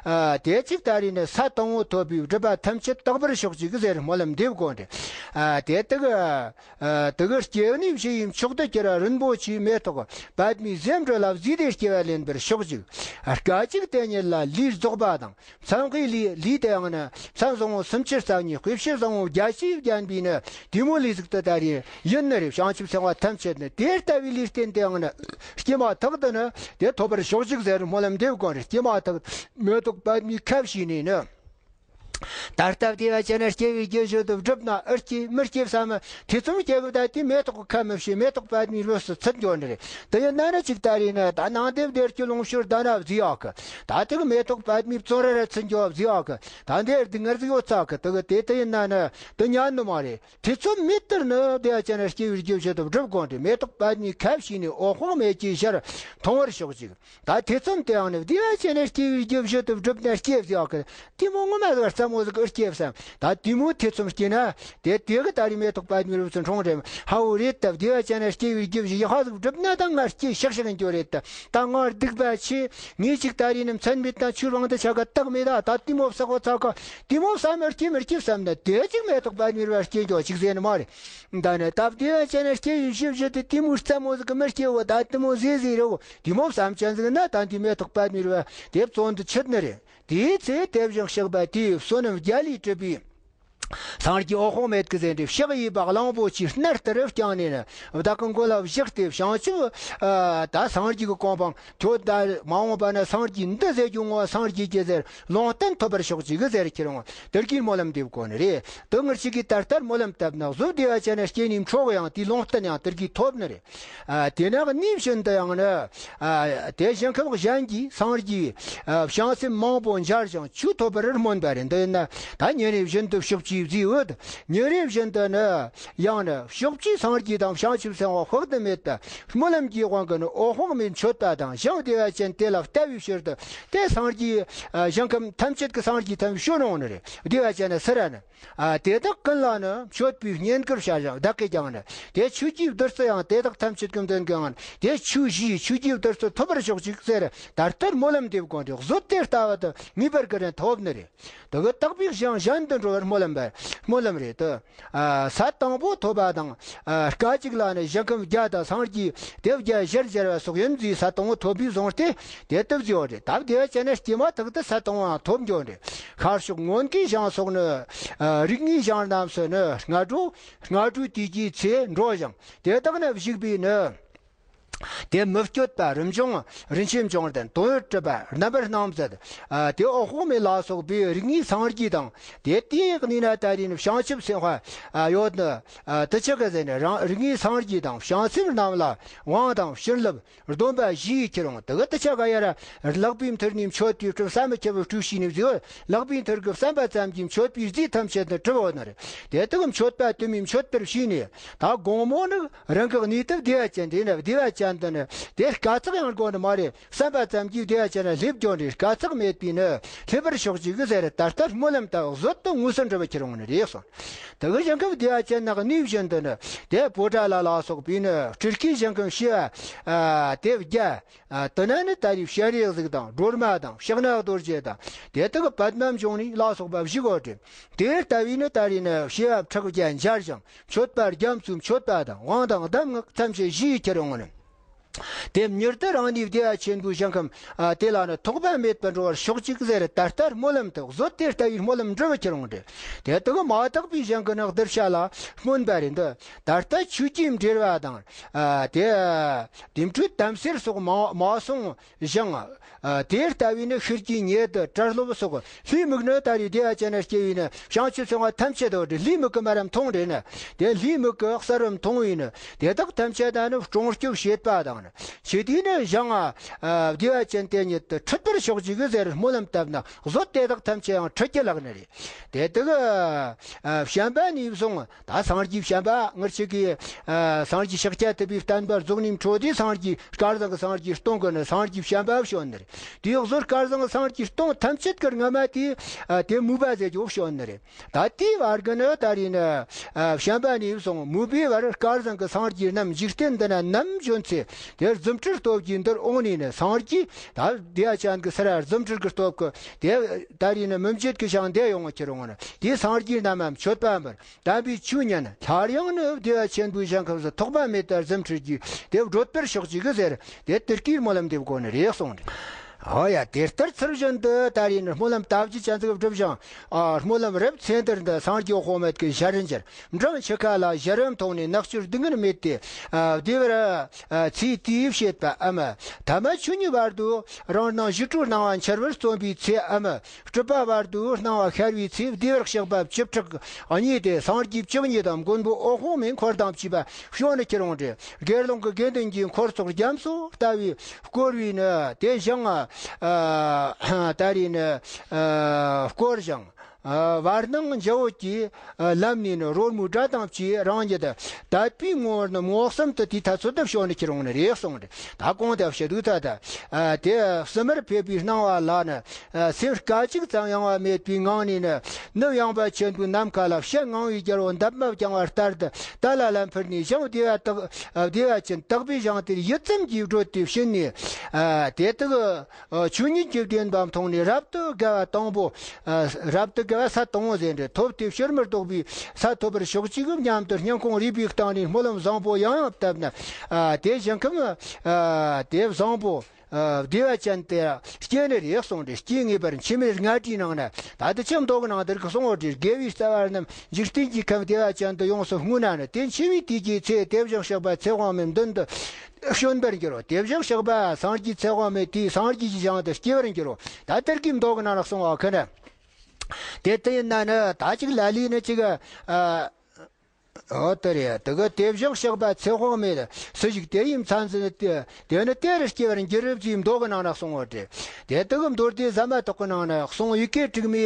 ཨ། དེ་ཅིག་ད་རེས་ནི་ས་དང་པོ་ཐོབ་པའི་སྒྲིབ་པ་ཐམས་ཅད་དག་པར་ཤོག་ཅིག་ཟེར་སྨོན་ལམ་འདེབས་དགོས་རེད། ཨ། དེ་དག་ཨ། དེ་གི་སྐྱེ་གནས་བཞི་ཡི་མཆོག་ཏུ་གྱུར་རིན་པོ་ཆེའི་མེ་ཏོག་པདྨའི་ཟེའུ་འབྲུ་ལ་བཟོས་ཏེ་སྐྱེ་བ་ལེན་པར་ཤོག་ཅིག། སྐད་ཅིག་དེ་ཉིད་ལ་ལུས་རྫོགས་པ་དང་། མཚན་དཔེའི་ལུས། ལུས་དེ་ཡང་ནི་མཚན་བཟང་པོ་སུམ་ཅུ་རྩ་གཉིས། དཔེ་བྱད་བཟང་པོ་བརྒྱད་ཅུས་བརྒྱན་པའི་ནི་དེ་མོ་ལུས་ཟིག་ཏུ་ད་རེས་ཡིན་ནི་རེད། བྱང་ཆུབ་སེམས་དཔའ་ཐམས་ཅད་ནི་དེ་ལྟ་བུའི་ལུས་རྟེན་དེ་ཡང་ནི་སྐྱེས་མ་ཐག་ཏུ་ནི་དེ་ཐོབ་པར་ཤོག་ཅིག་ཟེར་སྨོན་ལམ་འདེབས་དགོས་རེད། སྐྱེས་མ་ཐག་མེ་ཏོག་པདྨའི་ཁ་ཕྱེས་ནས་ནི། ད་ལྟ་བདེ་བ་ཅན་སྐྱེ་བའི་རྒྱུ་བཞིན་དུ་བསྒྲུབས་ན་ཨེ་སྐྱེ་མི་སྐྱེ་བསམ། ཐེ་ཚོམ་སྐྱེ་གི་ད་དེ་མེ་ཏོག་གི་ཁ་མི་ཕྱེ། མེ་ཏོག་པདྨའི་རོས་སུ་ཚུད་འགྱོ་ནི་རེད། དེ་ཡིན་ན་ནི་ཅིག་ད་རེས་ནི་ད་ནང་དེབ་དེར་གྱི་ལོངས་སྤྱོད་ད་ན་བཟི་ཡག་གི། ད་དེ་གི་མེ་ཏོག་པདྨའི་བཙོན་ར་ར་ཚུད་འགྱོ་བཟི་ཡག་གི། ད་འདིར་དེ་ངར་ཟིག་ཡོད་ཚ་གི། དེ་གི་དེ་དེ་ཡིན་ན་ནི་དེ་ཉན་ནི་མ་རེད། ཐེ་ཚོམ་མེད་ལྟར་ནི་བདེ་བ་ཅན་སྐྱེ་བའི་རྒྱུ་བཞིན་དུ་བསྒྲུབ་དགོས་ཏེ། མེ་ཏོག་པདྨའི་ཁ་ཕྱེས་ནས་འོད་དཔག་མེད་ཀྱི་ཞལ་མཐོང་བར་ཤོག་ཅིག། ད་ཐེ་ཚོམ་དེའང་ནི་བདེ་བ་ཅན་སྐྱེ་བའི་རྒྱུ་བཞིན་དུ་བསྒྲུབས་ན་སྐྱེ་བཟི་ཡག་གི། དེ་མོ་ངོ་མ་ཟིག་རྩ་མོ་ཟིག་ཨེ་སྐྱེ་བསམ། ད་དེ་མོ་ཐེ་ཚོམ་སྐྱེ་ན་དེ་དེ་གི་ད་རེས་མེ་ཏོག་པདྨའི་རོས་སུ་འཁྲུངས་རེད། ཧ་འོ་རེད། ད་བདེ་བ་ཅན་སྐྱེ་བའི་རྒྱུ་བཞི་ཡག་ཟིག་བསྒྲུབས་ན་ད་ང་སྐྱེ་ཤག་ཤག་ཡིན་རྒྱུ་རེད། ད་ད་ང་སྡིག་པ་ཆེ། ངས་ཅིག་ད་རེས་ནི་མཚན་མེད་དང་ཆོས་དབང་དུ་ཆ་ག་དག་མེད། ད་ད་དེ་མོ་བསགས་པ་ཚ་ག་དེ་མོ་བསམ་ཨེ་སྐྱེ་མི་སྐྱེ་བསམ་ན་དེ་ཅིག་མེ་ཏོག་པདྨའི་རོས་སྐྱེ་འགྱོ་ཅིག་ཟེར་ནི་མ་རེད། ད་ནི་ད་བདེ་བ་ཅན་སྐྱེ་བའི་རྒྱུ་བཞི་དེ་དེ་མོ་རྩ་མོ་ཟིག་གི་མི་སྐྱེ་བོ། ད་དེ་མོ་ཟེ་ཟེ་རེ་བོ། དེ་མོ་བསམ་ཅན་ཟིག་ན་ད་འདི་མེ་ཏོག་པདྨའི་རོས་དེ་བཙོན་དུ་ཆུད་ནི་རེད། དེའི་ཚེ་དེ་བཞིན་གཤེགས་པ་དེའི་བསོད་ནམས་རྒྱ་ལས་གྲུབ་པའི་སངས་རྒྱས་འོད་དཔག་མེད་ཀྱི་ཟེར་འདི་ཕྱག་གཡས་པ་གླང་པོ་ཆེའི་སྣར་ལྟར་བརྐྱངས་ནས་ནི་བདག་གི་མགོ་ལ་བཞག་སྟེ། བྱང་ཆུབ་ཨ་ད་སངས་རྒྱས་ཀྱི་གོ་འཕང་ཁྱོད་ད་མ་འོངས་པ་ན་སངས་རྒྱས་འདི་ཟེར་རྒྱུ་ངོ་བོ་སངས་རྒྱས་ཀྱི་ཟེར་ལུང་བསྟན་ཐོབ་པར་ཤོག་ཅིག་གི་ཟེར་ཁྱེར་འོང་། དེར་གྱིས་སྨོན་ལམ་འདེབས་དགོས་ནི་རེད། དེ་ངར་ཅིག་གིས་ད་ལྟར་སྨོན་ལམ་བཏབ་ན་གཟུགས་བདེ་བ་ཅན་ནི་སྐྱེ་ནི་འཕྲོག་ཡང་དེའི་ལུང་བསྟན་ཡང་དེར་གྱིས་ཐོབ་ནི་རེད། ཨ་དེ་ནས་གནས་བཞིན་དུ་ཡང་ནི་ཨ་དེ་ཞིང་ཁམས་གཞན་གྱི་སངས་རྒྱས་ཨ་བྱང་སེམས་མང་པོ་མཇལ་ཞིང་ཆོས་ཐོབ་པར་སྨོན་པ་རེད། འདི་ཡིན་ན་ད་ཉིན་རེ་བཞིན་དུ་ཕྱོགས་བཅུའི་མཛེས་འོད། ཉིན་རེ་བཞིན་དུ་ནི་ཡང་ནི་ཕྱོགས་བཅུའི་སངས་རྒྱས་དང་བྱང་ཆུབ་སེམས་དཔའ་དཔག་ཏུ་མེད་པ་སྨོན་ལམ་གྱི་དབང་གིས་ནི་འོད་དཔག་མེད་མཆོད་པ་དང་ཞིང་བདེ་བ་ཅན་དེ་ལ་ལྟ་བའི་ཕྱིར་དུ་དེ་སངས་རྒྱས་ཨ་ཞིང་ཁམས་ཐམས་ཅད་ཀྱི་སངས་རྒྱས་ཐམས་ཅད་བྱོན་འོང་ནི་རེད། བདེ་བ་ཅན་ནི་སུ་ར་ནི། ཨ་དེ་དག་ཀུན་ལ་ནི་མཆོད་པའི་བསྙེན་བཀུར་བྱ་ཞིང་བདག་གིས་ཀྱང་ནི། དེ་ཆོས་ཀྱི་བདུད་རྩི་ཡང་དེ་དག་ཐམས་ཅད་ཀྱི་མདུན་གྱི་ཡང་ནི། དེ་ཆོས་བཞིའི་ཆོས་ཀྱི་བདུད་རྩི་ཐོབ་པར་ཤོག་ཅིག་ཟེར་ད་ལྟར་སྨོན་ལམ་འདེབས་དགོས་ཏེ། གཟོད་དེ་ལྟ་བུ་དུ་ངེས་པར་གྱུར་ནས་ཐོབ་ནི་རེད། དེ་གི་དག་པའི་ཞིང་གཞན་དུ་འགྲོ་བར་སྨོན་ལམ་པ། སྨོན་ལམ་རེད་དོ། ཨ་ས་དང་པོ་ཐོབ་པ་དང་། ཨ་སྐད་ཅིག་ལ་ནི་ཞིང་ཁམས་བརྒྱ་དང་སངས་རྒྱས་དེ་བརྒྱ་ཞལ་མཇལ་བ་སོགས་ཡིན་ཟེར། ས་དང་པོ་ཐོབ་པའི་གཟུངས་དེ་དེ་ལྟ་བུ་ཡོད་རེད། ད་བདེ་བ་ཅན་ནི་སྐྱེས་མ་ཐག་ཏུ་ས་དང་པོའང་ཐོབ་འགྱོ་རེད། ཤར་ཕྱོགས་སྔོན་གྱི་ཞིང་སོགས་ནི། ཨ་རིགས་ལྔའི་ཞིང་རྣམས་སུ་ནི་སྔ་དྲོ། སྔ་དྲོའི་དུས་ཀྱི་ཚེ་འགྲོ་ཞིང་དེ་དག་ནི་བཞུགས་པའི་ནི། དེ་མི་བསྐྱོད་པ་རིན་འབྱུང་རིན་ཆེན་འབྱུང་ལྡན་དོན་ཡོད་གྲུབ་པ་རྣམ་པར་སྣང་མཛད། ཨ་དེ་འོད་དཔག་མེད་ལ་སོགས་པའི་རིགས་ལྔའི་སངས་རྒྱས་དང་། དེ་དེའི་གནས་ན་ད་རེས་ནི་བྱང་ཆུབ་སེམས་དཔའ་ཨ་ཡོད་ནི། ཨ་དེ་ཆ་ག་ཟེར་ནི་རང་རིགས་ལྔའི་སངས་རྒྱས་དང་བྱང་སེམས་རྣམས་ལ་དབང་དང་བྱིན་རླབས་སྡོམ་པ་བཞི་ཡིས་ཁྱེར་འོང་། དེ་གི་དེ་ཆ་ག་ཡ་ར་ལག་པའི་མཐིལ་ནས་མཆོད་པའི་སྤྲིན་བསམ་མི་ཁྱབ་པའི་སྤྲོས་བྱས་ནས་བཟོས། ལག་པའི་མཐིལ་གྱི་བསམ་པ་ཙམ་གྱིས་མཆོད་པའི་རྫས་ཐམས་ཅད་དུ་གྲུབ་འོང་ནི་རེད། དེ་དག་མཆོད་པ་དུ་མས་མཆོད་པར་བྱས་ནས། ད་དགོང་མོ་ནི་རང་གི་གནས་དུ་བདེ་བ་ཅན་དེ་ནི་བདེ་བ་ཅན་དུ་ནི་དེ་དཀའ་ཚེགས་ཡང་དགོས་ནི་མ་རེད། བསམ་པ་ཙམ་གྱིས་བདེ་བ་ཅན་ལ་སླེབས་འགྱོ་ནི་རེད། དཀའ་ཚེགས་མེད་པས་ནི་སླེབས་པར་ཤོག་ཅིག་གི་ཟེར་ད་ལྟར་སྨོན་ལམ་བཏབ། གཟོད་དུ་དངོས་སུ་འགྲུབ་པར་ཁྱེར་འོང་ནི་རེད་གསུངས། དེ་གི་ཞིང་ཁམས་བདེ་བ་ཅན་ནི་གནས་བཞིན་དུ་ནི་དེ་པོ་ཏ་ལ་ལ་སོགས་པས་ནི་སྤྲུལ་སྐུའི་ཞིང་ཁམས་བྱེ་བ་ཨ་དེ་བརྒྱ། ཨ་དེ་ན་ནི་ད་རེས་བྱ་རས་གཟིགས་དང་སྒྲོལ་མ་དང་ཕྱག་ན་རྡོ་རྗེ་དང་དེ་དག་པདྨ་འབྱུང་གནས་ལ་སོགས་པ་བཞུགས་ཡོད་དེ། དེ་ལྟ་བུས་ནི་ད་རེས་ནི་བྱེ་བ་ཕྲག་བརྒྱ་འབྱར་ཞིང་མཆོད་པ་རྒྱ་མཚོའི་མཆོད་པ་དང་དབང་དང་གདམས་ངག་ཐམས་ཅད་བཞི་ཡིས་ཁྱེར་འོང་ནི། དེ་མྱུར་དུ་རང་གནས་བདེ་བ་ཆེན་པོའི་ཞིང་ཁམས་ཨ་དེ་ལ་ནི་ཐོགས་པ་མེད་པར་འགྲོ་བར་ཤོག་ཅིག་ཟེར་ད་ལྟར་སྨོན་ལམ་བཏབ། གཟོད་དེ་ལྟ་བུའི་སྨོན་ལམ་འགྲུབ་པར་ཁྱེར་འོང་སྟེ། དེ་དག་མ་དག་པའི་ཞིང་གི་ནི་གདུལ་བྱ་ལ་སྨོན་པ་རེད་འདི། ད་ལྟ་ཆོས་ཀྱི་འབྲེལ་བ་དང་ཨ་དེ་དེ་འཕྲོས་དམ་སེལ་སོགས་མ་མ་སོང་ཞིང་། ཨ་དེ་ལྟ་བུའི་ནི་ཤེར་གྱི་ཉེ་དུ་གྲལ་སློབ་སོགས་ལྷའི་མིག་ནི་ད་རེས་བདེ་བ་ཅན་ན་སྐྱེ་བའི་ནི་བྱང་ཆུབ་སེམས་དཔའ་ཐམས་ཅད་དུ་ལྷའི་མིག་གིས་མ་ར་མཐོང་རེད་ན། དེ་ལྷའི་མིག་གིས་གསལ་བར་མཐོང་བའི་ནི་དེ་དག་ཐམས་ཅད་ད་ནི་སྲུང་སྐྱོབ་བྱེད་པ་དང་ ཆེ་དུས་ནི་ཞང་ཨ་བདེ་བ་ཅན་དེ་ཉིད་དུ་ཁྲིད་པར་ཤོག་ཅིག་ཟེར་སྨོན་ལམ་བཏབ་ན། བཟོད་དེ་དག་ཐམས་ཅད་ཡང་ཁྲིད་ཀྱི་ལག་ནི་རེད། དེ་དག་ཨ་བྱམས་པ་ནས་བཟུང་། ད་སངས་རྒྱས་བྱམས་པ་ངར་ཆེ་གི་ཨ་སངས་རྒྱས་ཤཱཀྱ་ཐུབ་པའི་བསྟན་པ་རྫོགས་ནས་འཕྲོ་དེ་སངས་རྒྱས་སྐལ་བཟང་གི་སངས་རྒྱས་སྟོང་གི་ནི་སངས་རྒྱས་བྱམས་པ་བྱོན་ནི་རེད། དེའི་བཟོད་སྐལ་བཟང་གི་སངས་རྒྱས་སྟོང་ཐམས་ཅད་ཀྱི་སྔ་མ་དེ་ཨ་དེ་མོས་པ་ཟེར་རྒྱུ་བྱོན་ནི་རེད། ད་ལྟའི་བར་གྱི་ནི་ད་རེས་ནི་ཨ་བྱམས་པ་ནས་བཟུང་མོས་པའི་བར་སྐལ་བཟང་གི་སངས་རྒྱས་རྣམས་འཇིག་རྟེན་འདི་ན་ནམ་བྱོན་ཚེ། དེ་རྫུ་འཕྲུལ་སྟོབས་ཀྱིས་འདིར་འོང་ནས་ནི་སངས་རྒྱས། ད་བདེ་བ་ཅན་གྱི་སར་རྫུ་འཕྲུལ་གྱི་སྟོབས་ཀྱིས་དེ་ད་རེས་ནི་མི་མཇེད་ཀྱི་ཞིང་འདིར་ཡོང་བ་ཁྱེར་འོང་ནི་དེ་སངས་རྒྱས་རྣམས་མཆོད་པ་འབུལ། དམ་པའི་ཆོས་ཉན། སླར་ཡང་ནི་བདེ་བ་ཆེན་པོའི་ཞིང་ཁམས་སུ་ཐོགས་པ་མེད་པར་རྫུ་འཕྲུལ་གྱིས་དེ་བགྲོད་པར་ཤོག་ཅིག་ཟེར། དེ་དེ་སྐད་སྨོན་ལམ་འདེབས་དགོས་ནི་རེད་གསུངས་ཏེ། ཨོ་ཡ། དེ་ལྟར་ཚུལ་བཞིན་དུ་ད་རེས་ནི་སྨོན་ལམ་ལྟ་བཅུ་ཅན་ཟིག་བསྒྲུབས་ཤིང་། ཨ་སྨོན་ལམ་རབ་ཚེ་འདིར་འདི་སངས་རྒྱས་འོད་དཔག་མེད་ཀྱི་ཞལ་མཇལ། འབྲིང་ཕྱི་ཁ་ལ་ཞལ་རས་མཐོང་ནས་ནག་ཆུར་སྡུག་བསྔལ་མེད་དེ། ཨ་བདེ་བར་ཨ་ཚེ་དེའི་བྱེད་པའམ། ཐ་མ་ཆོས་ཉིད་བར་དུ་རང་སྣང་ཞི་ཁྲོའི་སྣང་བ་འཆར་བར་བརྩོན་པའི་ཚེའམ། སྲིད་པ་བར་དུ་སྣང་བ་ཤར་བའི་ཚེ། བདེ་བར་གཤེགས་པ་བཅུ་ཕྲག་གཉིས་ཏེ། སངས་རྒྱས་བཅུ་གཉིས་དང་མགོན་པོ་འོད་དཔག་མེད་འཁོར་དང་བཅས་པ་བྱོན་ནས་ཁྱེར་འོང་སྟེ། དགེ་སློང་གི་དགེ་འདུན་གྱི་འཁོར་ཚོགས་རྒྱ་མཚོ་ལྟ་བུའི་བསྐོར་བས་ནི་དེ་ཞིང་ཨ་ད་རེས་ནི་ཨ་བསྐོར་ཞིང་། ཨ་བར་སྣང་འཇའ་འོད་ཀྱིས་ཨ་ལམ་ནས་ནི་རོལ་མོའི་སྒྲ་དང་བཅས་རང་ཉིད་དད་པའི་ངོ་བོར་ནི་མངོན་སུམ་དུ་དེའི་ཐ་ཚོད་དུ་བྱོན་ནས་ཁྱེར་འོང་ནི་རེད་གསུངས་ཏེ། ད་གོང་དུ་ཞུ་དུས་ད་ལྟ་ཨ་དེ་བསམ་པར་ཕེབས་པའི་སྣང་བ་ལ་ནི། ཨ་སེམས་སྐད་ཅིག་ཙམ་ཡང་བ་མེད་པའི་ངང་ནས་ནི། ནུབ་ཡངས་པ་ཆེན་པོའི་ནམ་མཁའ་ལ། བྱ་ངང་བའི་རྒྱལ་པོ་འདབ་མ་བརྐྱང་བ་ལྟར་དུ་ཏཱ་ལ་ལ་འཕུར་ནས་ཞིང་བདེ་བ་དག་ཨ་བདེ་བ་ཅན་དག་པའི་ཞིང་དེར་ཡིད་ཙམ་གྱིས་བགྲོད་དེ་ཕྱིན་ནས། ཨ་དེ་དག་ཨ་ཆོས་ཉིད་ཀྱི་བདེན་པ་མཐོང་ནས་རབ་ཏུ་དགའ་བ་དང་པོ། ཨ་རབ་ཏུ་དགའ་བ་ས་དང་པོ་ཟེར་འདྲ་ཐོབ་སྟེ་ཕྱིར་མི་ལྡོག་པའི་ས་ཐོབ་པར་ཤོག་ཅིག་སྙམ་དུ་སྙིང་ཁོང་རུས་པའི་གཏིང་ནས་སྨོན་ལམ་བཟང་པོ་ཡང་ཡང་བཏབ་ན། ཨ་དེ་ཞིང་ཁམས་ཨ་དེ་བཟང་པོ། ཨ་བདེ་བ་ཅན་དེ་སྐྱེ་ནི་རེད་གསུངས་ཏེ། སྐྱེ་ངེས་པར་འཆི་མེད་ལྔ་སྡེའི་ནང་ན། ད་ལྟ་ཅི་མདོ་གི་ནང་དེར་གི་གསུངས་པ་དེ། དགེ་བའི་རྩ་བ་རྣམས་འཇིག་རྟེན་གྱི་ཁམས་བདེ་བ་ཅན་དུ་ཡོངས་སུ་བསྔོས་ན་ནི། དེ་འཆི་བའི་དུས་ཀྱི་ཚེ་དེ་བཞིན་གཤེགས་པ་ཚེ་དཔག་མེད་མདུན་དུ་བྱོན་པར་འགྱུར་རོ། དེ་བཞིན་གཤེགས་པ་སངས་རྒྱས་ཚེ་དཔག་མེད་དེའི་སངས་རྒྱས་ཀྱི་ཞིང་དུ་སྐྱེ་བར་འགྱུར་རོ། ད་ལྟར་གྱི་མདོ་གི་ནང་ན་གསུངས་པ་ཁོ་ན། དེ་ལྟ་ཡིན་ན་ནི་ད་ཅིག་ལ་ལས་ནི་ཅིག་ཨ། འོ་དེ་རེད། དེ་གི་དེ་བཞིན་གཤེགས་པ་ཚེ་དཔག་མེད་སུ་ཞིག་དེ་ཡི་མཚན་ཟིན་ཏེ། དེ་ནི་དེ་རུ་སྐྱེ་བར་འགྱུར་རོ་ཅེས་མདོ་གི་ནང་ན་གསུངས་པ་རེད། དེ་དག་གི་མདོ་སྡེ་ཟ་མ་ཏོག་གི་ནང་ན་གསུངས། ཡི་གེ་དྲུག་མའི་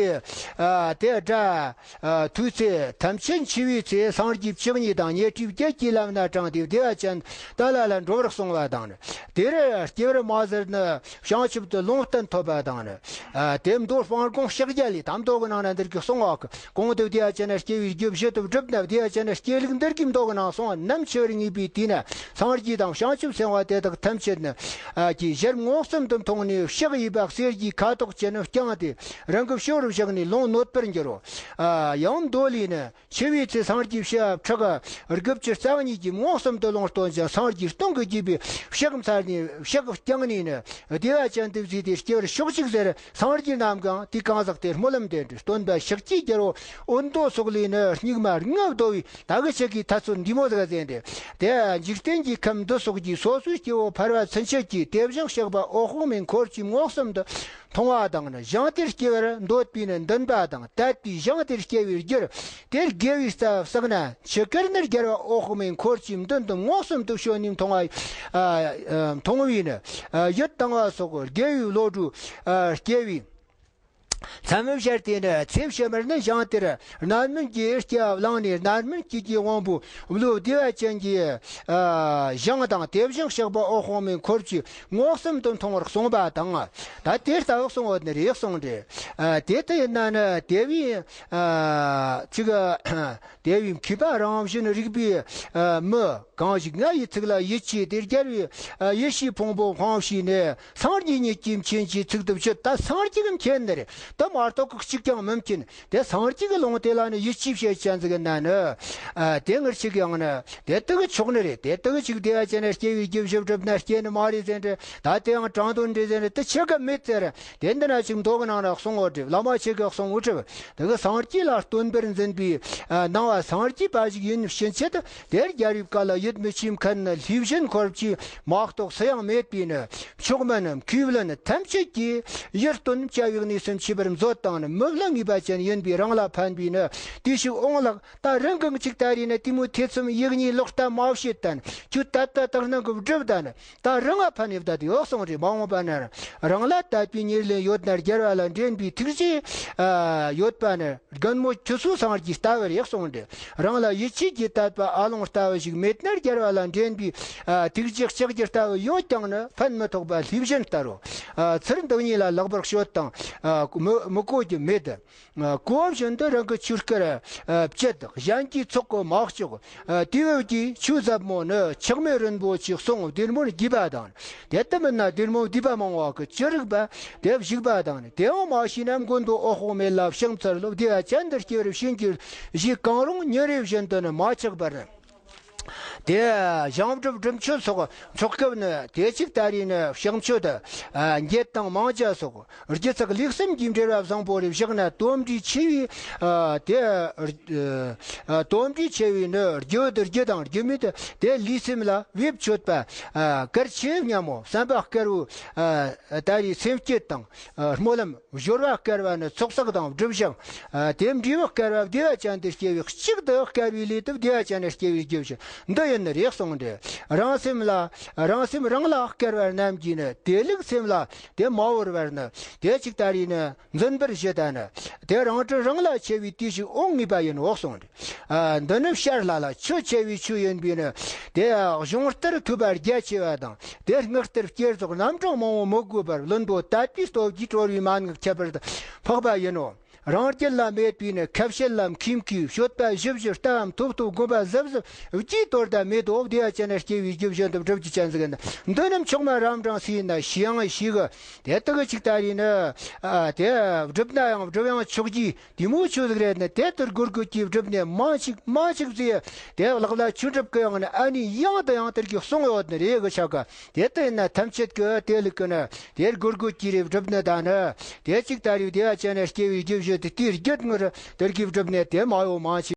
ཨ་དེ་སྒྲ་ཨ་ཐོས་ཚེ་ཐམས་ཅད་འཆི་བའི་ཚེ། སངས་རྒྱས་བཅུ་གཉིས་དང་ཉེ་ཁྲིས་བརྒྱད་ཀྱིས་ལམ་སྣ་དྲངས་ཏེ་བདེ་བ་ཅན་ཏཱ་ལ་ལ་འགྲོ་བར་གསུངས་པ་དང་། དེ་རུ་སྐྱེ་བར་མ་ཟད་ནི་བྱང་ཆུབ་ཏུ་ལུང་བསྟན་ཐོབ་པ་དང་ནི། ཨ་དེ་མདོ་སྤང་དགོངས་ཕྱག་རྒྱ་ལས་དམ་མདོ་གི་ནང་ན་འདིར་གྱི་གསུངས་པ། གོང་དུ་བདེ་བ་ཅན་ན་སྐྱེ་བའི་རྒྱུ་བཞི་དུ་བསྒྲུབས་ན། བདེ་བ་ཅན་ན་སྐྱེ་ལུགས་འདིར་གྱི་མདོ་གི་ནང་གསུངས་པ། ནམ་འཆི་བར་ངེས་པའི་དུས་ན་སངས་རྒྱས་དང་བྱང་ཆུབ་སེམས་དཔའ་དེ་དག་ཐམས་ཅད་ནི་ཨ་ཀྱི་ཞལ་མངོན་སུམ་དུ་མཐོང་ནས་ཕྱག་གཡས་པ་གསེར་གྱི་ཁ་དོག་ཅན་བརྐྱངས་ཏེ་རང་གི་ཕྱོགས་རུ་བཞག་ནས་ལུང་ནོད་པར་འགྱུར་རོ། ཨ་ཡང་མདོ་ལས་ནི། འཆི་བའི་ཚེ་སངས་རྒྱས་བྱེ་བ་ཕྲག་དགུ་བཅུ་རྩ་གཉིས་ཀྱིས་མངོན་སུམ་དུ་ལུང་སྟོན་ཅིང་། སངས་རྒྱས་སྟོང་གི་རྒྱས་པའི་ཕྱག་འཚལ་ནས་ཕྱག་བརྐྱངས་ནས་ནི་བདེ་བ་ཅན་དུ་བརྩིས་ཏེ་སྐྱེ་བར་ཤོག་ཅིག་ཟེར། སངས་རྒྱས་རྣམས་ཀྱང་དེ་གང་ཟག་དེར་སྨོན་ལམ་འདེབས་ཏེ། སྟོན་པ་ཤཱཀྱའི་རྒྱལ་པོ་འོད་མདོ་སོགས་ལས་ནི་སྙིགས་མ་ལྔ་བདོ་བའི་ད་གི་ཆེ་གི་ཐ་ཚོད་འདི་མོ་ཟིག་ཟེར་ཏེ། དེ་འཇིག་རྟེན་གྱི་ཁམས་འདི་སོགས་ཀྱི་སོ་སོའི་སྐྱེ་བོ་ཕལ་བ་ཚུན་ཆད་ཀྱིས་དེ་བཞིན་གཤེགས་པ་འོད་དཔག་མེད་འཁོར་གྱིས་མངོན་སུམ་དུ་མཐོང་བ་དང་ནི། ཞིང་དེར་སྐྱེ་བར་འདོད་པའི་ནི་འདུན་པ་དང་། དད་པའི་ཞིང་དེར་སྐྱེ་བའི་རྒྱུར་དེར་དགེ་བའི་རྩ་བ་བསགས་ན། འཆི་ཁར་ནི་རྒྱལ་བ་འོད་དཔག་མེད་འཁོར་གྱི་མདུན་དུ་མངོན་སུམ་དུ་བྱོན་ནས་མཐོང་བ། ཨ་ཨ་མཐོང་བས་ནི་ཨ་ཡིད་དང་བ་སོགས་དགེ་བའི་བློ་གྲོས་ཨ་སྐྱེ་བས། མཚམས་བཞག་སྟེ་ནི་ཚེ་ཕྱི་མར་ནི་ཞིང་དེར་རྣམ་སྨིན་གྱི་སྐྱེ་བ་བླངས་ནས། རྣམ་སྨིན་གྱི་དབང་པོ་བློ་བདེ་བ་ཅན་གྱི་ཨ་ཞིང་དང་། དེ་བཞིན་གཤེགས་པ་འོད་དཔག་མེད་འཁོར་གྱིས་མངོན་སུམ་དུ་མཐོང་བར་གསུངས་པ་དང་། ད་དེ་ལྟ་བུ་གསུངས་པ་ནི་རེད་གསུངས་ཏེ། ཨ་དེ་ལྟ་ཡིན་ན་ནི་དེ་བས་ཨ་ཅིག་དེ་བས་མཁས་པ་རང་བཞིན་རིག་པའི་ཨ་མི་གང་ཞིག་ང་ཡི་ཚིག་ལ་ཡིད་ཆེས་ཏེ། རྒྱལ་བའི་ཨ་ཡེ་ཤེས་ཕུང་པོ་སྤངས་ཤིང་ནི། སངས་རྒྱས་ཉིད་ཀྱི་མཁྱེན་ཅིང་ཚིག་ཏུ་བཅུད། ད་སངས་རྒྱས་ཀྱི་མཁྱེན་ནི་རེད། ད་མ་གཏོགས་གཅིག་ཀྱང་མི་མཁྱེན། དེ་སངས་རྒྱས་ཀྱི་ལུང་དེ་ལ་ནི་ཡིད་ཆེས་བྱེད་ཅན་ཟིག་ན་ནི། ཨ་དེ་ངར་ཞིག་ཡང་ནི་དེ་དག་ཆོག་ནི་རེད། དེ་དག་ཅིག་བདེ་བ་ཅན་ན་སྐྱེ་བའི་རྒྱུ་བཞི་བསྒྲུབས་ན་སྐྱེ་ནི་མ་རེད་ཟེར་འདྲ། ད་དེ་ཡང་དྲང་དོན་འདྲ་ཟེར་ནི་དེ་ཆེ་ག་མེད་ཟེར། དེ་འདི་ན་ཅིག་མདོ་གི་ནང་ན་གསུང་འོ་གྲིབ། བླ་མ་ཆེ་ག་གསུང་འོ་གྲིབ། དེ་གི་སངས་རྒྱས་ལ་སྟོན་པར་འཛིན་པའི་ཨ་སྣང་བ་སངས་རྒྱས་པ་ཞིག་ཡིན་ཕྱིན་ཆད། དེར་རྒྱལ་བའི་བཀའ་ལ་ཡིད་མི་ཆེས་མཁན་ནི་ལྷས་བྱིན་འཁོར་གྱིས་མ་གཏོགས་སུ་ཡང་མེད་པས་ནི། མཆོག་དམན་མཁས་བླུན་ཐམས་ཅད་ཀྱིས་ཡིད་རྟོན་བྱ་བའི་གནས་སུ་མཆི། པར་མཛོད་དང་ནི་མི་བསླུ་ངེས་པ་ཅན་ཡིན་པའི་རང་ལ་ཕན་པའི་ནི་དེ་ཞིག་འོང་ལགས། ད་རང་གང་ཅིག་ད་རེས་ནི་དེ་མོ་ཐེ་ཚོམ་ཡིད་གཉིས་ལོག་ལྟ་མ་བྱེད་དན། ཁྱོད་ད་ལྟ་དག་སྣང་གི་སྒྲུབ་དན། ད་རང་ང་ཕན་ཡོད་ད་དེ་ཡོག་སོང་རེད། མ་འོངས་པ་ན་རང་ལ་དད་པའི་ཉེར་ལེན་ཡོད་ན་རྒྱལ་བ་ལ་འདྲེན་པའི་ཐུགས་རྗེ་ཡོད་པ་ནི། རྒན་མོ་ཁྱུ་སུ་སངས་རྒྱས་ལྟ་བུར་ཡག་སོང་འདྲ། རང་ལ་ཡིད་ཆེས་ཀྱི་དད་པ་ཨ་ལོང་ལྟ་བུ་ཞིག་མེད་ན་རྒྱལ་བ་ལ་འདྲེན་པའི་ཨ་ཐུགས་རྗེ་ལྕགས་ཀྱུ་ལྟ་བུ་ཡོད་ཀྱང་ནི་ཕན་མི་ཐོགས་པ་ལྷས་བྱིན་ལྟར་རོ། ཨ་ཚུལ་འདི་གཉིས་ལ་ལེགས་པར་དཔྱོད་དང་། ཨ་མི་མི་གོ་རྒྱུ་མེད། ཨ་གོ་བ་བཞིན་དུ་རང་གི་ཆོས་སྐལ་ཨ་བཅད། གཞན་གྱི་ཚོགས་ཀྱི་མ་གཅོག་ཨ་དེ་བས་ཀྱི་ཆོས་ཟབ་མོ་ནི་ཆགས་མེད་རིན་པོ་ཆེའི་གསུང་། བདེ་སྨོན་བསྡུས་པ་དང་། དེ་ལྟ་མིན་ན་བདེ་སྨོན་བསྡུས་པ་མང་བ་གི་ཅི་རིགས་པ་དེ་བཞུགས་པ་དང་ནི། དེའང་མ་ཤེས་ན་མགོན་པོ་འོད་དཔག་མེད་ལ་ཕྱག་འཚལ་ལོ། བདེ་བ་ཅན་དུ་སྐྱེ་བར་བྱིན་གྱིས་བརླབས། གང་རུང་ཉིན་རེ་བཞིན་དུ་ནི་མ་ཆག་པར་ནི། དེ་བྱང་སྒྲུབ་སྒྲུབ་མཆོད་སོགས་མཆོག་སྐབས་ནི་དེ་གཅིག་ད་རེས་ནི་ཕྱག་མཆོད་དུ་ཨ་འགྱེད་དང་མང་ཇ་སོགས། རྒྱུ་ཚེགས་ལེགས་སེམས་ཀྱི་འབྲེལ་བ་བཟང་པོ་རེ་བཞག་ན་དོན་འབྲས་ཆེ་བའི་ཨ་དེ་ཨ་དོན་འབྲས་ཆེ་བའི་ནི་རྒྱུ་དེ་རྒྱུ་དང་རྒྱུ་མེད་དེ་ལུས་སེམས་ལ་བེད་སྤྱོད་པ་ཨ་གལ་ཆེ་སྙམ་མོ། བསམ་པ་དཀར་བོ་ཨ་ད་རེས་སེམས་བསྐྱེད་དང་ཨ་སྨོན་ལམ། སྦྱོར་བ་དཀར་བ་ནི་ཚོགས་བསགས་དང་སྒྲིབ་སྦྱང་། ཨ་དེ་འབྲས་བུ་དཀར་བ་བདེ་བ་ཅན་དུ་སྐྱེ་བའི་གཅིག་ཏུ་དཀར་བའི་ལས་དེ་བདེ་བ་ཅན་དུ་སྐྱེ་བའི་རྒྱུ་ཞིག་འདི་ཡིན་ནི་རེད་གསུངས་ཏེ། རང་སེམས་ལ་རང་སེམས་རང་ལ་དཀར་བ་རྣམས་ཀྱིས་ནི་དེ་ལུགས་སེམས་ལ་དེ་མ་བོར་བར་ནི་དེ་གཅིག་ད་རེས་ནི་འཛིན་པར་བྱེད་ད་ནི་དེ་རང་གྲོལ་རང་ལ་ཆེ་བའི་དུས་ཤིག་འོང་ངེས་པ་ཡིན་འོག་གསུངས་ཏེ། ཨ་འདི་ནི་ཤར་ལྷ་ལ་ཆོས་ཆེ་བའི་ཆོས་ཡིན་པས་ནི་དེ་གཞུང་ལྟར་ཐུབ་པ་རྒྱ་ཆེ་བ་དང་། དེ་སྔགས་ལྟར་བསྐྱེད་རྫོགས་རྣམ་གྲངས་མང་བོ་མི་དགོས་པར་བླུན་པོ་དད་པའི་སྟོབས་ཀྱིས་གྲོལ་བའི་མན་ངག་ཁྱད་པར་དུ་འཕགས་པ་ཡིན་ནོ། རང་རྒྱུད་ལ་མེད་པའི་ནི་ཁ་བཤད་ལ་མཁས་མཁས་སྤྱོད་པ་ཞིབ་ཞིབ་ལྟ་བའམ་ཐོབ་ཐོབ་སྒོམ་པ་གཟབ་གཟབ་བགྱིས་དོར་ད་མེད་དོ། བདེ་བ་ཅན་ན་སྐྱེ་བའི་རྒྱུ་བཞིན་དུ་སྒྲུབ་ཀྱི་ཅན་ཟིག་ཡིན། འདི་རྣམས་མཆོག་མ་རབ་འབྲིང་སུ་ཡིན་ན་ཞི་ཡང་ཞིག་དེ་དག་གཅིག་ད་རེས་ནི་ཨ་དེ་སྒྲུབ་ན་ཡང་སྒྲུབ་ཡང་ཆོག་གི་དེ་མོ་ཆོས་ཟིག་རེད་ནི། དེ་ལྟར་སྒོར་སྒོར་གྱིས་སྒྲུབ་ནས་མ་ཅིག་མ་ཅིག་ཟེར། དེ་ལག་ལ་ཆོས་སྒྲུབ་ཀྱི་ཡང་ནི་ཨ་ནི་ཡང་དུ་ཡང་དེར་གྱི་གསུང་ཡོད་ནི་རེད་གི་ཆ་ག་དེ་ལྟ་ཡིན་ན་ཐམས་ཅད་ཀྱི་དེ་ལུགས་ཀྱི་ནི་དེ་སྒོར་སྒོར་གྱིས་རེ་སྒྲུབ་ནི་ད་ནི་དེ་གཅིག་ད་རེས་བདེ་བ་ཅན་ནི་སྐྱེ་བའི་རྒྱུ་བཞི་དེ་དེའི་རྒྱུད་ངུར་དེར་གྱི་སྒྲུབ་ནས་དེ་མ་ཡོང་མ་ཅིག